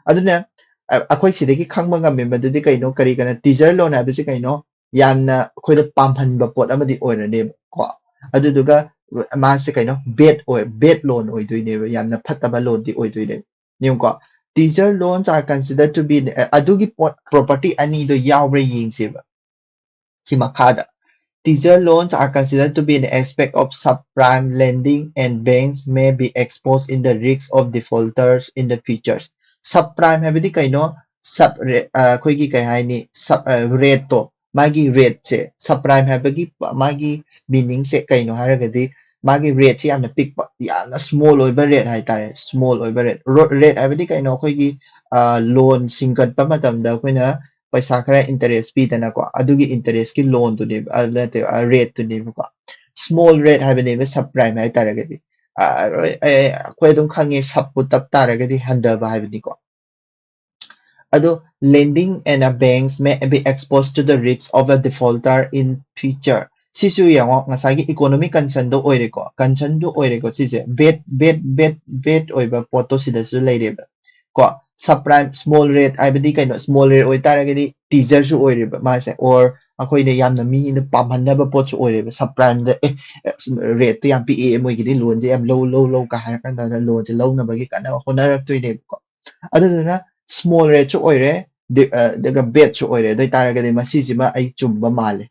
ꯑꯗꯨꯅ, ꯑ, ꯑꯩꯈꯣꯏ ꯁꯤꯗꯒꯤ ꯈꯪꯕ ꯉꯝꯃꯦ ꯃꯗꯨꯗꯤ ꯀꯩꯅꯣ? ꯀꯔꯤ ꯀꯅꯣ? Teaser loan ꯍꯥꯏꯕꯁꯤ ꯀꯩꯅꯣ? ꯌꯥꯝꯅ ꯑꯩꯈꯣꯏꯗ ꯄꯥꯝꯍꯟꯕ ꯄꯣꯠ ꯑꯃꯗꯤ ꯑꯣꯏꯔꯅꯦꯕ ꯀꯣ꯫ ꯑꯗꯨꯗꯨꯒ ꯃꯥꯁꯦ ꯀꯩꯅꯣ? Bad ꯑꯣꯏ-, bad loan ꯑꯣꯏꯗꯣꯏꯅꯦꯕ, ꯌꯥꯝꯅ ꯐꯠꯇꯕ loanꯗꯤ ꯑꯣꯏꯗꯣꯏꯅꯦꯕ꯫ ꯌꯦꯡꯉꯨꯀꯣ, teaser loans are considered to be, ꯑ, ꯑꯗꯨꯒꯤ ꯄꯣꯠ, property ꯑꯅꯤꯗꯣ ꯌꯥꯎꯕ꯭ꯔꯥ ꯌꯦꯡꯁꯦꯕ꯫ ꯁꯤ ꯃꯈꯥꯗ, teaser loans are considered to be an aspect of subprime lending and banks may be exposed in the risk of defaulters in the futures. Subprime ꯍꯥꯏꯕꯗꯤ ꯀꯩꯅꯣ? Sub rate, ꯑ, ꯑꯩꯈꯣꯏꯒꯤ ꯀꯩ ꯍꯥꯏꯅꯤ? Sub, ꯑ, rateꯇꯣ, ꯃꯥꯒꯤ rateꯁꯦ, subprime ꯍꯥꯏꯕꯒꯤ ꯄ-, ꯃꯥꯒꯤ meaningꯁꯦ ꯀꯩꯅꯣ ꯍꯥꯏꯔꯒꯗꯤ, ꯃꯥꯒꯤ rateꯁꯦ ꯌꯥꯝꯅ ꯄꯤꯛꯄ, ꯌꯥꯝꯅ small ꯑꯣꯏꯕ rate ꯍꯥꯏꯇꯥꯔꯦ, small ꯑꯣꯏꯕ rate꯫ ꯔꯣ-, rate ꯍꯥꯏꯕꯗꯤ ꯀꯩꯅꯣ? ꯑꯩꯈꯣꯏꯒꯤ, ꯑ, loan ꯁꯤꯡꯒꯠꯄ ꯃꯇꯝꯗ ꯑꯩꯈꯣꯏꯅ ꯄꯩꯁꯥ ꯈꯔ interest ꯄꯤꯗꯅꯀꯣ, ꯑꯗꯨꯒꯤ interestꯀꯤ loanꯗꯨꯅꯦꯕ, ꯑ, ꯅꯠꯇꯦ, ꯑ, rateꯇꯨꯅꯦꯕꯀꯣ꯫ Small rate ꯍꯥꯏꯕꯅꯦꯕ subprime ꯍꯥꯏꯇꯥꯔꯒꯗꯤ꯫ ꯑ, ꯑ, ꯑ, ꯑꯩꯈꯣꯏ ꯑꯗꯨꯝ ꯈꯪꯉꯦ, subꯄꯨ ꯇꯞ ꯇꯥꯔꯒꯗꯤ ꯍꯟꯊꯕ ꯍꯥꯏꯕꯅꯤꯀꯣ꯫ ꯑꯗꯣ, lending and a banks may be exposed to the risk of a defaulter in future. ꯁꯤꯁꯨ ꯌꯦꯡꯉꯣ, ꯉꯁꯥꯏꯒꯤ economic concernꯗꯣ ꯑꯣꯏꯔꯦꯀꯣ, concernꯗꯣ ꯑꯣꯏꯔꯦꯀꯣ ꯁꯤꯁꯦ, bad, bad, bad, bad ꯑꯣꯏꯕ ꯄꯣꯠꯇꯣ ꯁꯤꯗꯁꯨ ꯂꯩꯔꯦꯕ꯫ ꯀꯣ, subprime, small rate ꯍꯥꯏꯕꯗꯤ ꯀꯩꯅꯣ? Small rate ꯑꯣꯏꯇꯥꯔꯒꯗꯤ teaserꯁꯨ ꯑꯣꯏꯔꯦꯕ ꯃꯥꯁꯦ, or ꯑꯩꯈꯣꯏꯅ ꯌꯥꯝꯅ ꯃꯤꯅ ꯄꯥꯝꯍꯟꯅꯕ ꯄꯣꯠꯁꯨ ꯑꯣꯏꯔꯦꯕ꯫ Subprimeꯗ, "ꯑꯦ, rateꯇꯣ ꯌꯥꯝ ꯄꯤꯛꯑꯦ, ꯃꯣꯏꯒꯤꯗꯤ loanꯁꯦ ꯌꯥꯝ ꯂꯧ, ꯂꯧ, ꯂꯧ" ꯀꯥꯏ ꯍꯥꯏꯔ ꯀꯥꯟꯗ loanꯁꯦ ꯂꯧꯅꯕꯒꯤ ꯀꯟꯅ ꯍꯣꯠꯅꯔꯛꯇꯣꯏꯅꯦꯕꯀꯣ꯫ ꯑꯗꯨꯗꯨꯅ small rateꯁꯨ ꯑꯣꯏꯔꯦ, ꯗꯤ-, ꯑ, ꯑꯗꯨꯒ badꯁꯨ ꯑꯣꯏꯔꯦ꯫ ꯑꯗꯨ ꯑꯣꯏꯇꯥꯔꯒꯗꯤ ꯃꯁꯤꯁꯤꯃ ꯑꯩ ꯆꯨꯝꯕ ꯃꯥꯜꯂꯦ꯫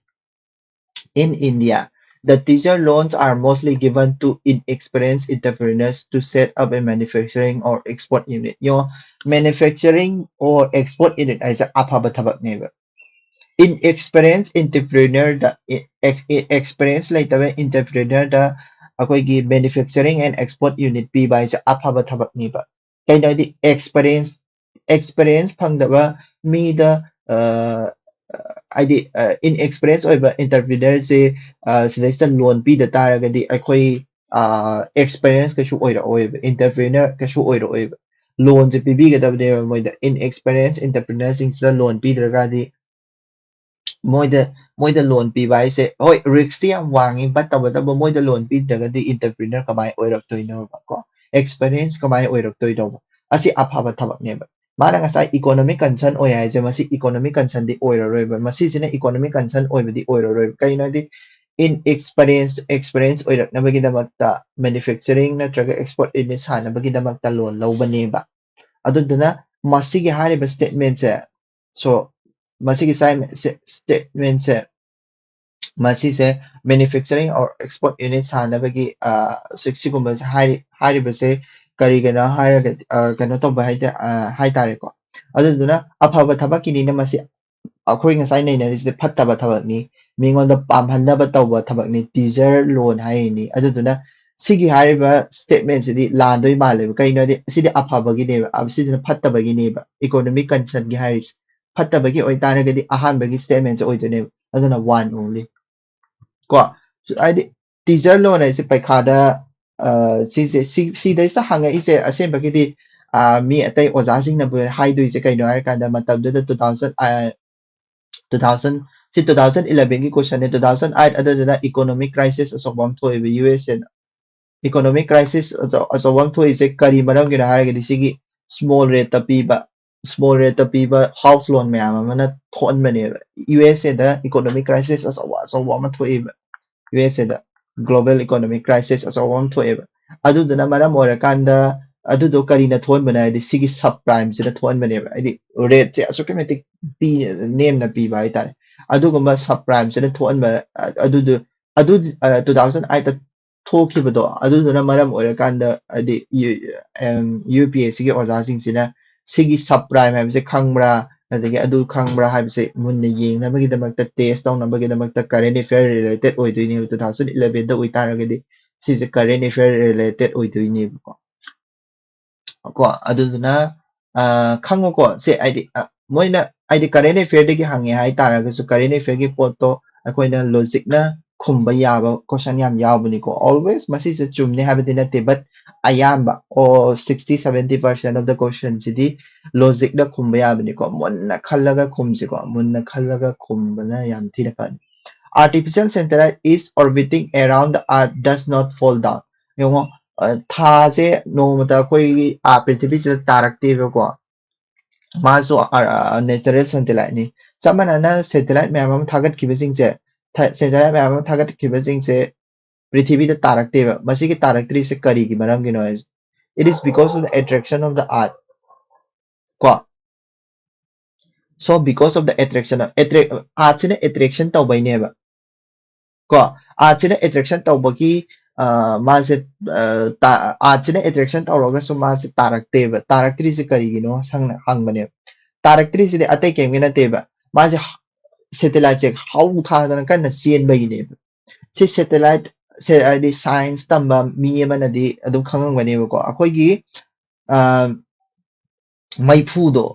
In India, the teaser loans are mostly given to inexperienced entrepreneurs to set up a manufacturing or export unit. ꯌꯦꯡꯉꯣ, manufacturing or export unit ꯍꯥꯏꯁꯦ ꯑꯐꯕ ꯊꯕꯛꯅꯦꯕ꯫ Inexperienced entrepreneurꯗ, e-, ex-, e-, experience ꯂꯩꯇꯕ entrepreneurꯗ ꯑꯩꯈꯣꯏꯒꯤ manufacturing and export unit ꯄꯤꯕ ꯍꯥꯏꯁꯦ ꯑꯐꯕ ꯊꯕꯛꯅꯦꯕ꯫ ꯀꯩꯅꯣ ꯍꯥꯏꯗꯤ, experience, experience ꯐꯪꯗꯕ ꯃꯤꯗ, ꯑ, ꯍꯥꯏꯗꯤ inexperience ꯑꯣꯏꯕ entrepreneurꯁꯦ ꯁꯤꯗꯩꯁꯤꯗ loan ꯄꯤꯗ ꯇꯥꯔꯒꯗꯤ ꯑꯩꯈꯣꯏ experience ꯀꯩꯁꯨ ꯑꯣꯏꯔꯛꯑꯣꯏꯕ, entrepreneur ꯀꯩꯁꯨ ꯑꯣꯏꯔꯛꯑꯣꯏꯕ꯫ Loanꯁꯦ ꯄꯤꯕꯤꯒꯗꯕꯅꯦꯕ ꯃꯣꯏꯗ꯫ Inexperience entrepreneurꯁꯤꯡꯁꯤꯗ loan ꯄꯤꯗ꯭ꯔꯒꯗꯤ ꯃꯣꯏꯗ ꯃꯣꯏꯗ loan ꯄꯤꯕ ꯍꯥꯏꯁꯦ, ꯍꯣꯏ, riskꯇꯤ ꯌꯥꯝ ꯋꯥꯡꯉꯤ, but ꯇꯧꯕꯇꯕꯨ ꯃꯣꯏꯗ loan ꯄꯤꯗ꯭ꯔꯒꯗꯤ entrepreneur ꯀꯃꯥꯏꯅ ꯑꯣꯏꯔꯛꯇꯣꯏꯅꯣꯕ ꯀꯣ? Experience ꯀꯃꯥꯏꯅ ꯑꯣꯏꯔꯛꯇꯣꯏꯅꯣꯕ? ꯑꯁꯤ ꯑꯐꯕ ꯊꯕꯛꯅꯦꯕ꯫ ꯃꯥꯅ ꯉꯁꯥꯏ economic concern ꯑꯣꯏ ꯍꯥꯏꯁꯦ, ꯃꯁꯤ economic concernꯗꯤ ꯑꯣꯏꯔꯔꯣꯏꯕ꯫ ꯃꯁꯤꯁꯤꯅ economic concern ꯑꯣꯏꯕꯗꯤ ꯑꯣꯏꯔꯔꯣꯏꯕ꯫ ꯀꯩꯅꯣ ꯍꯥꯏꯗꯤ, inexperience experience ꯑꯣꯏꯔꯛꯅꯕꯒꯤꯗꯃꯛꯇ manufacturing ꯅꯠꯇ꯭ꯔꯒ export unit ꯁꯥꯅꯕꯒꯤꯗꯃꯛꯇ loan ꯂꯧꯕꯅꯦꯕ꯫ ꯑꯗꯨꯗꯨꯅ ꯃꯁꯤꯒꯤ ꯍꯥꯏꯔꯤꯕ statementꯁꯦ, so ꯃꯁꯤꯒꯤ statementꯁꯦ ꯃꯁꯤꯁꯦ manufacturing or export unit ꯁꯥꯅꯕꯒꯤ ꯁꯤꯒꯨꯝꯕꯁꯦ ꯍꯥꯏꯔꯤꯕꯁꯦ ꯀꯔꯤꯒꯤꯅꯣ ꯍꯥꯏꯔꯒꯗꯤ, ꯀꯩꯅꯣ ꯇꯧꯕ ꯍꯥꯏꯇꯥꯔꯦꯀꯣ꯫ ꯑꯗꯨꯗꯨꯅ ꯑꯐꯕ ꯊꯕꯛꯀꯤꯅꯤꯅ ꯃꯁꯤ ꯑꯩꯈꯣꯏ ꯉꯁꯥꯏ ꯅꯩꯅꯔꯤꯁꯤꯗꯤ ꯐꯠꯇꯕ ꯊꯕꯛꯅꯤ, ꯃꯤꯉꯣꯟꯗ ꯄꯥꯝꯍꯟꯅꯕ ꯇꯧꯕ ꯊꯕꯛꯅꯤ, teaser loan ꯍꯥꯏꯔꯤꯅꯤ꯫ ꯑꯗꯨꯗꯨꯅ ꯁꯤꯒꯤ ꯍꯥꯏꯔꯤꯕ statementꯁꯤꯗꯤ ꯂꯥꯟꯗꯣꯏ ꯃꯥꯜꯂꯦꯕ꯫ ꯀꯩꯅꯣꯗꯤ ꯁꯤꯗꯤ ꯑꯐꯕꯒꯤꯅꯦꯕ, ꯁꯤꯁꯤꯅ ꯐꯠꯇꯕꯒꯤꯅꯦꯕ꯫ Economic concernꯒꯤ ꯍꯥꯏꯔꯤꯁꯦ ꯐꯠꯇꯕꯒꯤ ꯑꯣꯏꯇꯥꯔꯒꯗꯤ ꯑꯍꯥꯟꯕꯒꯤ statementꯁꯦ ꯑꯣꯏꯗꯣꯏꯅꯦꯕ꯫ ꯑꯗꯨꯅ one only ꯀꯣ꯫ ꯍꯥꯏꯗꯤ teaser loan ꯍꯥꯏꯁꯦ ꯄꯩꯈꯥꯗ ꯁꯤꯁꯦ ꯁꯤꯗꯩꯁꯤꯗ ꯍꯪꯉꯛꯏꯁꯦ꯫ ꯑꯁꯦꯡꯕꯒꯤꯗꯤ ꯃꯤ ꯑꯇꯩ ꯑꯣꯖꯥꯁꯤꯡꯅꯕꯨ ꯍꯥꯏꯗꯣꯏꯁꯦ ꯀꯩꯅꯣ ꯍꯥꯏꯔꯀꯥꯟꯗ, ꯃꯇꯝꯗꯨꯗ two thousand two thousand ꯁꯤ two thousand elevenꯒꯤ questionꯅꯦ꯫ Two thousand eight ꯑꯗꯨꯗꯨꯅ economic crisis ꯑꯆꯧꯕ ꯑꯃ ꯊꯣꯛꯑꯦꯕ USAꯗ꯫ Economic crisis ꯑꯆꯧꯕ ꯑꯃ ꯊꯣꯛꯏꯁꯦ ꯀꯔꯤ ꯃꯔꯝꯒꯤꯅꯣ ꯍꯥꯏꯔꯒꯗꯤ, ꯁꯤꯒꯤ small rateꯇ ꯄꯤꯕ small rateꯇ ꯄꯤꯕ house loan ꯃꯌꯥꯝ ꯑꯃꯅ ꯊꯣꯛꯍꯟꯕꯅꯦꯕ꯫ USAꯗ economic crisis ꯑꯆꯧꯕ ꯑꯆꯧꯕ ꯑꯃ ꯊꯣꯛꯏꯕ꯫ USAꯗ global economic crisis ꯑꯆꯧꯕ ꯑꯃ ꯊꯣꯛꯑꯦꯕ꯫ ꯑꯗꯨꯗꯨꯅ ꯃꯔꯝ ꯑꯣꯏꯔꯀꯥꯟꯗ, ꯑꯗꯨꯗꯣ ꯀꯔꯤꯅ ꯊꯣꯛꯍꯟꯕꯅꯣ ꯍꯥꯏꯗꯤ, ꯁꯤꯒꯤ subprimeꯁꯤꯅ ꯊꯣꯛꯍꯟꯕꯅꯦꯕ꯫ ꯍꯥꯏꯗꯤ rateꯁꯦ ꯑꯁꯨꯛꯀꯤ ꯃꯇꯤꯛ ꯄꯤ ꯅꯦꯝꯅ ꯄꯤꯕ ꯍꯥꯏꯇꯥꯔꯦ꯫ ꯑꯗꯨꯒꯨꯝꯕ subprimeꯁꯤꯅ ꯊꯣꯛꯍꯟꯕ ꯑꯗꯨꯗꯨ ꯑꯗꯨ two thousand eightꯇ ꯊꯣꯛꯈꯤꯕꯗꯣ, ꯑꯗꯨꯗꯨꯅ ꯃꯔꯝ ꯑꯣꯏꯔꯀꯥꯟꯗ ꯍꯥꯏꯗꯤ UPSCꯒꯤ ꯑꯣꯖꯥꯁꯤꯡꯁꯤꯅ ꯁꯤꯒꯤ subprime ꯍꯥꯏꯕꯁꯦ ꯈꯪꯕ꯭ꯔꯥ, ꯑꯗꯒꯤ ꯑꯗꯨ ꯈꯪꯕ꯭ꯔꯥ ꯍꯥꯏꯕꯁꯦ ꯃꯨꯟꯅ ꯌꯦꯡꯅꯕꯒꯤꯗꯃꯛꯇ, test ꯇꯧꯅꯕꯒꯤꯗꯃꯛꯇ current affair related ꯑꯣꯏꯗꯣꯏꯅꯦꯕ꯫ Two thousand elevenꯗ ꯑꯣꯏꯇꯥꯔꯒꯗꯤ ꯁꯤꯁꯦ current affair related ꯑꯣꯏꯗꯣꯏꯅꯦꯕꯀꯣ꯫ ꯀꯣ ꯑꯗꯨꯗꯨꯅ ꯈꯪꯉꯨꯀꯣ꯫ ꯁꯦ ꯍꯥꯏꯗꯤ ꯃꯣꯏꯅ ꯍꯥꯏꯗꯤ current affair ꯗꯒꯤ ꯍꯪꯉꯦ ꯍꯥꯏꯇꯥꯔꯒꯁꯨ, current affair ꯒꯤ ꯄꯣꯠꯇꯣ ꯑꯩꯈꯣꯏꯅ logic ꯅ ꯈꯨꯝꯕ ꯌꯥꯕ question ꯌꯥꯝ ꯌꯥꯎꯕꯅꯤꯀꯣ꯫ Always ꯃꯁꯤꯁꯦ ꯆꯨꯝꯅꯤ ꯍꯥꯏꯕꯗꯤ ꯅꯠꯇꯦ, but ꯑꯌꯥꯝꯕ, or sixty seventy percent of the question CD logic ꯅ ꯈꯨꯝꯕ ꯌꯥꯕꯅꯤꯀꯣ꯫ ꯃꯨꯟꯅ ꯈꯜꯂꯒ ꯈꯨꯝꯁꯤꯀꯣ, ꯃꯨꯟꯅ ꯈꯜꯂꯒ ꯈꯨꯝꯕꯅ ꯌꯥꯝ ꯊꯤꯅ ꯐꯅꯤ꯫ Artificial satellite is orbiting around the earth does not fall down. ꯌꯦꯡꯉꯣ, ꯑ, ꯊꯥꯁꯦ ꯅꯣꯡꯃꯇ ꯑꯩꯈꯣꯏꯒꯤ, ꯑ, ꯄ꯭ꯔꯤꯊꯤꯕꯤꯁꯤꯗ ꯇꯥꯔꯛꯇꯦꯕꯀꯣ꯫ ꯃꯥꯁꯨ, ꯑ, ꯑ, natural satellite ꯅꯤ꯫ ꯆꯞ ꯃꯥꯟꯅꯅ satellite ꯃꯌꯥꯝ ꯑꯃ ꯊꯥꯒꯠꯈꯤꯕꯁꯤꯡꯁꯦ, ꯊ-, satellite ꯃꯌꯥꯝ ꯑꯃ ꯊꯥꯒꯠꯈꯤꯕꯁꯤꯡꯁꯦ ꯄ꯭ꯔꯤꯊꯤꯕꯤꯗ ꯇꯥꯔꯛꯇꯦꯕ꯫ ꯃꯁꯤꯒꯤ ꯇꯥꯔꯛꯇ꯭ꯔꯤꯁꯦ ꯀꯔꯤꯒꯤ ꯃꯔꯝꯒꯤꯅꯣ ꯍꯥꯏꯁꯦ? It is because of the attraction of the earth. ꯀꯣ? So, because of the attraction of, attract-, earth ꯁꯤꯅ attraction ꯇꯧꯕꯩꯅꯦꯕ꯫ ꯀꯣ? Earth ꯁꯤꯅ attraction ꯇꯧꯕꯒꯤ, ꯑ, ꯃꯥꯁꯦ, ꯑ, ꯇꯥ-, earth ꯁꯤꯅ attraction ꯇꯧꯔꯒꯁꯨ ꯃꯥꯁꯦ ꯇꯥꯔꯛꯇꯦꯕ꯫ ꯇꯥꯔꯛꯇ꯭ꯔꯤꯁꯦ ꯀꯔꯤꯒꯤꯅꯣ ꯁꯪꯅ ꯍꯪꯕꯅꯦꯕ꯫ ꯇꯥꯔꯛꯇ꯭ꯔꯤꯁꯤꯗꯤ ꯑꯇꯩ ꯀꯩꯝꯒꯤ ꯅꯠꯇꯦꯕ꯫ ꯃꯥꯁꯦ ꯍ-, satellite ꯁꯦ ꯍꯧ ꯊꯥꯗꯅ ꯀꯟꯅ ꯆꯦꯟꯕꯒꯤꯅꯦꯕ꯫ ꯁꯤ satellite ꯁꯦ, ꯍꯥꯏꯗꯤ science ꯇꯝꯕ ꯃꯤ ꯑꯃꯅꯗꯤ ꯑꯗꯨꯝ ꯈꯪꯉꯝꯒꯅꯦꯕꯀꯣ꯫ ꯑꯩꯈꯣꯏꯒꯤ, ꯑ, ꯃꯩꯐꯨꯗꯣ,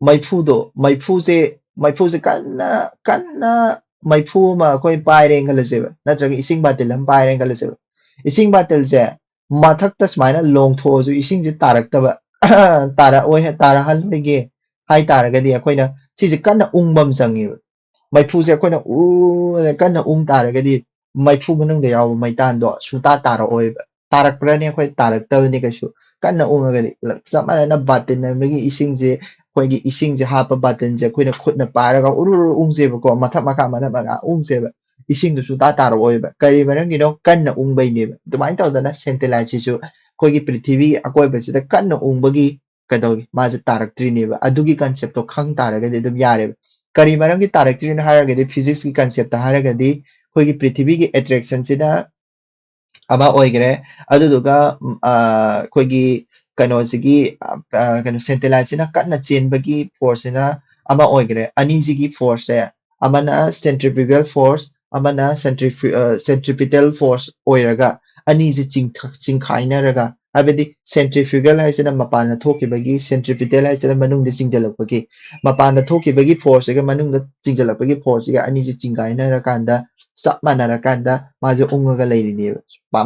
ꯃꯩꯐꯨꯗꯣ, ꯃꯩꯐꯨꯁꯦ, ꯃꯩꯐꯨꯁꯦ ꯀꯟꯅ, ꯀꯟꯅ ꯃꯩꯐꯨ ꯑꯃ ꯑꯩꯈꯣꯏ ꯄꯥꯏꯔꯦꯅ ꯈꯜꯂꯁꯦꯕ, ꯅꯠꯇ꯭ꯔꯒ ꯏꯁꯤꯡ ꯕꯥꯇꯤꯜ ꯑꯃ ꯄꯥꯏꯔꯦꯅ ꯈꯜꯂꯁꯦꯕ꯫ ꯏꯁꯤꯡ ꯕꯥꯇꯤꯜꯁꯦ ꯃꯊꯛꯇ ꯁꯨꯃꯥꯏꯅ ꯂꯣꯡꯊꯣꯛꯑꯁꯨ ꯏꯁꯤꯡꯁꯦ ꯇꯥꯔꯛꯇꯕ, ꯇꯥꯔꯛꯑꯣꯏ, ꯇꯥꯔꯛꯍꯜꯂꯣꯏꯒꯦ ꯍꯥꯏ ꯇꯥꯔꯒꯗꯤ ꯑꯩꯈꯣꯏꯅ ꯁꯤꯁꯦ ꯀꯟꯅ ꯎꯪꯕ ꯑꯃ ꯆꯪꯉꯦꯕ꯫ ꯃꯩꯐꯨꯁꯦ ꯑꯩꯈꯣꯏꯅ ꯎ-, ꯀꯟꯅ ꯎꯪ ꯇꯥꯔꯒꯗꯤ ꯃꯩꯐꯨ ꯃꯅꯨꯡꯗ ꯌꯥꯎꯕ ꯃꯩꯇꯥꯟꯗꯣ ꯁꯨꯡꯇꯥ ꯇꯥꯔꯛꯑꯣꯏꯕ꯫ ꯇꯥꯔꯛꯄ꯭ꯔꯅꯤ? ꯑꯩꯈꯣꯏ ꯇꯥꯔꯛꯇꯕꯅꯤ ꯀꯩꯁꯨ꯫ ꯀꯟꯅ ꯎꯪꯉꯒꯗꯤ ꯆꯞ ꯃꯥꯟꯅꯅ ꯕꯥꯇꯤꯟ ꯑꯃꯒꯤ ꯏꯁꯤꯡꯁꯦ, ꯑꯩꯈꯣꯏꯒꯤ ꯏꯁꯤꯡꯁꯦ ꯍꯥꯞꯄ ꯕꯥꯇꯤꯟꯁꯦ ꯑꯩꯈꯣꯏꯅ ꯈꯨꯠꯅ ꯄꯥꯏꯔꯒ ꯎꯔꯨ ꯎꯔꯨ ꯎꯪꯁꯦꯕꯀꯣ, ꯃꯊꯛ ꯃꯈꯥ, ꯃꯊꯛ ꯃꯈꯥ ꯎꯪꯁꯦꯕ꯫ ꯏꯁꯤꯡꯗꯨ ꯁꯨꯡꯇꯥ ꯇꯥꯔꯛꯑꯣꯏꯕ꯫ ꯀꯔꯤ ꯃꯔꯝꯒꯤꯅꯣ? ꯀꯟꯅ ꯎꯪꯕꯩꯅꯦꯕ꯫ ꯑꯗꯨꯃꯥꯏꯅ ꯇꯧꯗꯅ satellite ꯁꯤꯁꯨ ꯑꯩꯈꯣꯏꯒꯤ ꯄ꯭ꯔꯤꯊꯤꯕꯤꯒꯤ ꯑꯀꯣꯏꯕꯁꯤꯗ ꯀꯟꯅ ꯎꯪꯕꯒꯤ ꯀꯩꯗꯧꯏ? ꯃꯥꯁꯦ ꯇꯥꯔꯛꯇ꯭ꯔꯤꯅꯦꯕ꯫ ꯑꯗꯨꯒꯤ concept ꯇꯣ ꯈꯪ ꯇꯥꯔꯒꯗꯤ ꯑꯗꯨꯝ ꯌꯥꯔꯦꯕ꯫ ꯀꯔꯤ ꯃꯔꯝꯒꯤ ꯇꯥꯔꯛꯇ꯭ꯔꯤꯅꯣ ꯍꯥꯏꯔꯒꯗꯤ, physics ꯀꯤ concept ꯇ ꯍꯥꯏꯔꯒꯗꯤ, ꯑꯩꯈꯣꯏꯒꯤ ꯄ꯭ꯔꯤꯊꯤꯕꯤꯒꯤ attraction ꯁꯤꯅ ꯑꯃ ꯑꯣꯏꯈ꯭ꯔꯦ꯫ ꯑꯗꯨꯗꯨꯒ, ꯎꯝ, ꯑ, ꯑꯩꯈꯣꯏꯒꯤ ꯀꯩꯅꯣꯁꯤꯒꯤ, ꯑ, ꯑ, ꯀꯩꯅꯣ, satellite ꯁꯤꯅ ꯀꯟꯅ ꯆꯦꯟꯕꯒꯤ force ꯁꯤꯅ ꯑꯃ ꯑꯣꯏꯈ꯭ꯔꯦ꯫ ꯑꯅꯤꯁꯤꯒꯤ force ꯁꯦ, ꯑꯃꯅ centrifugal force, ꯑꯃꯅ centrifu-, ꯑ, centripetal force ꯑꯣꯏꯔꯒ, ꯑꯅꯤꯁꯦ ꯆꯤꯡꯊ-, ꯆꯤꯡꯈꯥꯏꯅꯔꯒ ꯍꯥꯏꯕꯗꯤ centrifugal ꯍꯥꯏꯁꯤꯅ ꯃꯄꯥꯟꯗ ꯊꯣꯛꯈꯤꯕꯒꯤ, centripetal ꯍꯥꯏꯁꯤꯅ ꯃꯅꯨꯡꯗ ꯆꯤꯡꯁꯤꯜꯂꯛꯄꯒꯤ, ꯃꯄꯥꯟꯗ ꯊꯣꯛꯈꯤꯕꯒꯤ force ꯁꯤꯒ ꯃꯅꯨꯡꯗ ꯆꯤꯡꯁꯤꯜꯂꯛꯄꯒꯤ force ꯁꯤꯒ ꯑꯅꯤꯁꯤ ꯆꯤꯡꯒꯥꯏꯅꯔꯀꯥꯟꯗ ꯆꯞ ꯃꯥꯟꯅꯔꯀꯥꯟꯗ ꯃꯥꯁꯦ ꯎꯪꯉꯒ ꯂꯩꯔꯤꯅꯦꯕ꯫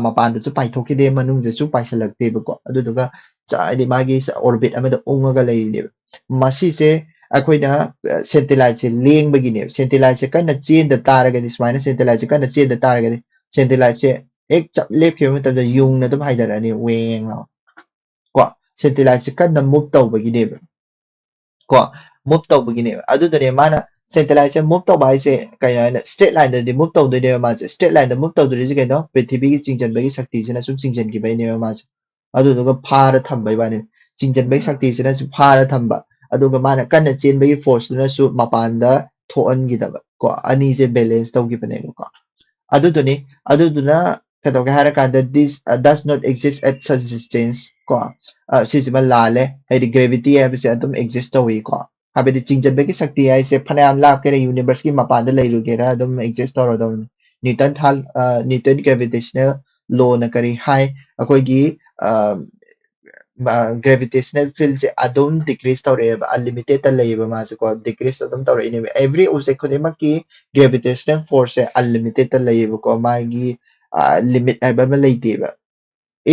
ꯃꯄꯥꯟꯗꯁꯨ ꯄꯥꯏꯊꯣꯛꯈꯤꯗꯦ, ꯃꯅꯨꯡꯗꯁꯨ ꯄꯥꯏꯁꯤꯜꯂꯛꯇꯦꯕꯀꯣ꯫ ꯑꯗꯨꯗꯨꯒ ꯍꯥꯏꯗꯤ ꯃꯥꯒꯤ orbit ꯑꯃꯗ ꯎꯪꯉꯒ ꯂꯩꯔꯤꯅꯦꯕ꯫ ꯃꯁꯤꯁꯦ ꯑꯩꯈꯣꯏꯅ satellite ꯁꯦ ꯂꯦꯡꯕꯒꯤꯅꯦꯕ꯫ Satellite ꯁꯦ ꯀꯟꯅ ꯆꯦꯟꯗ ꯇꯥꯔꯒꯗꯤ, ꯁꯨꯃꯥꯏꯅ satellite ꯁꯦ ꯀꯟꯅ ꯆꯦꯟꯗ ꯇꯥꯔꯒꯗꯤ, satellite ꯁꯦ ꯍꯦꯛ ꯆꯞ ꯂꯦꯞꯈꯤꯕ ꯃꯇꯝꯗ ꯌꯨꯡꯅ ꯑꯗꯨꯝ ꯍꯥꯏꯊꯔꯛꯑꯅꯤ, ꯋꯦꯡ ꯂꯥꯎ꯫ ꯀꯣ, satellite ꯁꯦ ꯀꯟꯅ move ꯇꯧꯕꯒꯤꯅꯦꯕ꯫ ꯀꯣ, move ꯇꯧꯕꯒꯤꯅꯦꯕ꯫ ꯑꯗꯨꯗꯨꯅꯦ ꯃꯥꯅ satellite ꯁꯦ move ꯇꯧꯕ ꯍꯥꯏꯁꯦ ꯀꯩ ꯍꯥꯏꯅ straight line ꯗꯗꯤ move ꯇꯧꯗꯣꯏꯅꯦꯕ ꯃꯥꯁꯦ꯫ Straight line ꯗ move ꯇꯧꯗꯣꯔꯤꯁꯦ ꯀꯩꯅꯣ? ꯄ꯭ꯔꯤꯊꯤꯕꯤꯒꯤ ꯆꯤꯡꯁꯤꯟꯕꯒꯤ ꯁꯛꯇꯤꯁꯤꯅ ꯁꯨꯝ ꯆꯤꯡꯁꯤꯟꯈꯤꯕꯩꯅꯦꯕ ꯃꯥꯁꯦ꯫ ꯑꯗꯨꯗꯨꯒ ꯐꯥꯔ ꯊꯝꯕꯩ ꯋꯥꯅꯤ꯫ ꯆꯤꯡꯁꯤꯟꯕꯒꯤ ꯁꯛꯇꯤꯁꯤꯅꯁꯨ ꯐꯥꯔ ꯊꯝꯕ꯫ ꯑꯗꯨꯒ ꯃꯥꯅ ꯀꯟꯅ ꯆꯦꯟꯕꯒꯤ force ꯇꯨꯅꯁꯨ ꯃꯄꯥꯟꯗ ꯊꯣꯛꯍꯟꯈꯤꯗꯕ꯫ ꯀꯣ, ꯑꯅꯤꯁꯦ balance ꯇꯧꯈꯤꯕꯅꯦꯕꯀꯣ꯫ ꯑꯗꯨꯗꯨꯅꯤ꯫ ꯑꯗꯨꯗꯨꯅ ꯀꯩꯗꯧꯒꯦ ꯍꯥꯏꯔ ꯀꯥꯟꯗ this, uh, does not exist at such distance ꯀꯣ꯫ ꯑ, ꯁꯤꯁꯤꯃ ꯂꯥꯜꯂꯦ꯫ ꯍꯥꯏꯗꯤ gravity ꯍꯥꯏꯕꯁꯦ ꯑꯗꯨꯝ exist ꯇꯧꯏꯀꯣ꯫ ꯍꯥꯏꯕꯗꯤ ꯆꯤꯡꯁꯤꯟꯕꯒꯤ ꯁꯛꯇꯤ ꯍꯥꯏꯁꯦ ꯐꯅꯌꯥꯝ ꯂꯥꯞꯀꯦꯔꯥ, universe ꯀꯤ ꯃꯄꯥꯟꯗ ꯂꯩꯔꯨꯒꯦꯔꯥ, ꯑꯗꯨꯝ exist ꯇꯧꯔꯗꯧꯅꯤ꯫ ꯅ꯭ꯌꯨꯇꯟ ꯊꯥ-, ꯑ, ꯅ꯭ꯌꯨꯇꯟ gravitational law ꯅ ꯀꯔꯤ ꯍꯥꯏ? ꯑꯩꯈꯣꯏꯒꯤ, ꯑ, ꯑ, gravitational field ꯁꯦ ꯑꯗꯨꯝ decrease ꯇꯧꯔꯛꯑꯦꯕ, unlimited ꯇ ꯂꯩꯌꯦꯕ ꯃꯥꯁꯦꯀꯣ, decrease ꯑꯗꯨꯝ ꯇꯧꯔꯛꯏꯅꯦꯕ꯫ Every object ꯈꯨꯗꯤꯡꯃꯛꯀꯤ gravitational force ꯁꯦ unlimited ꯇ ꯂꯩꯌꯦꯕꯀꯣ, ꯃꯥꯒꯤ, ꯑ, limit ꯍꯥꯏꯕ ꯑꯃ ꯂꯩꯇꯦꯕ꯫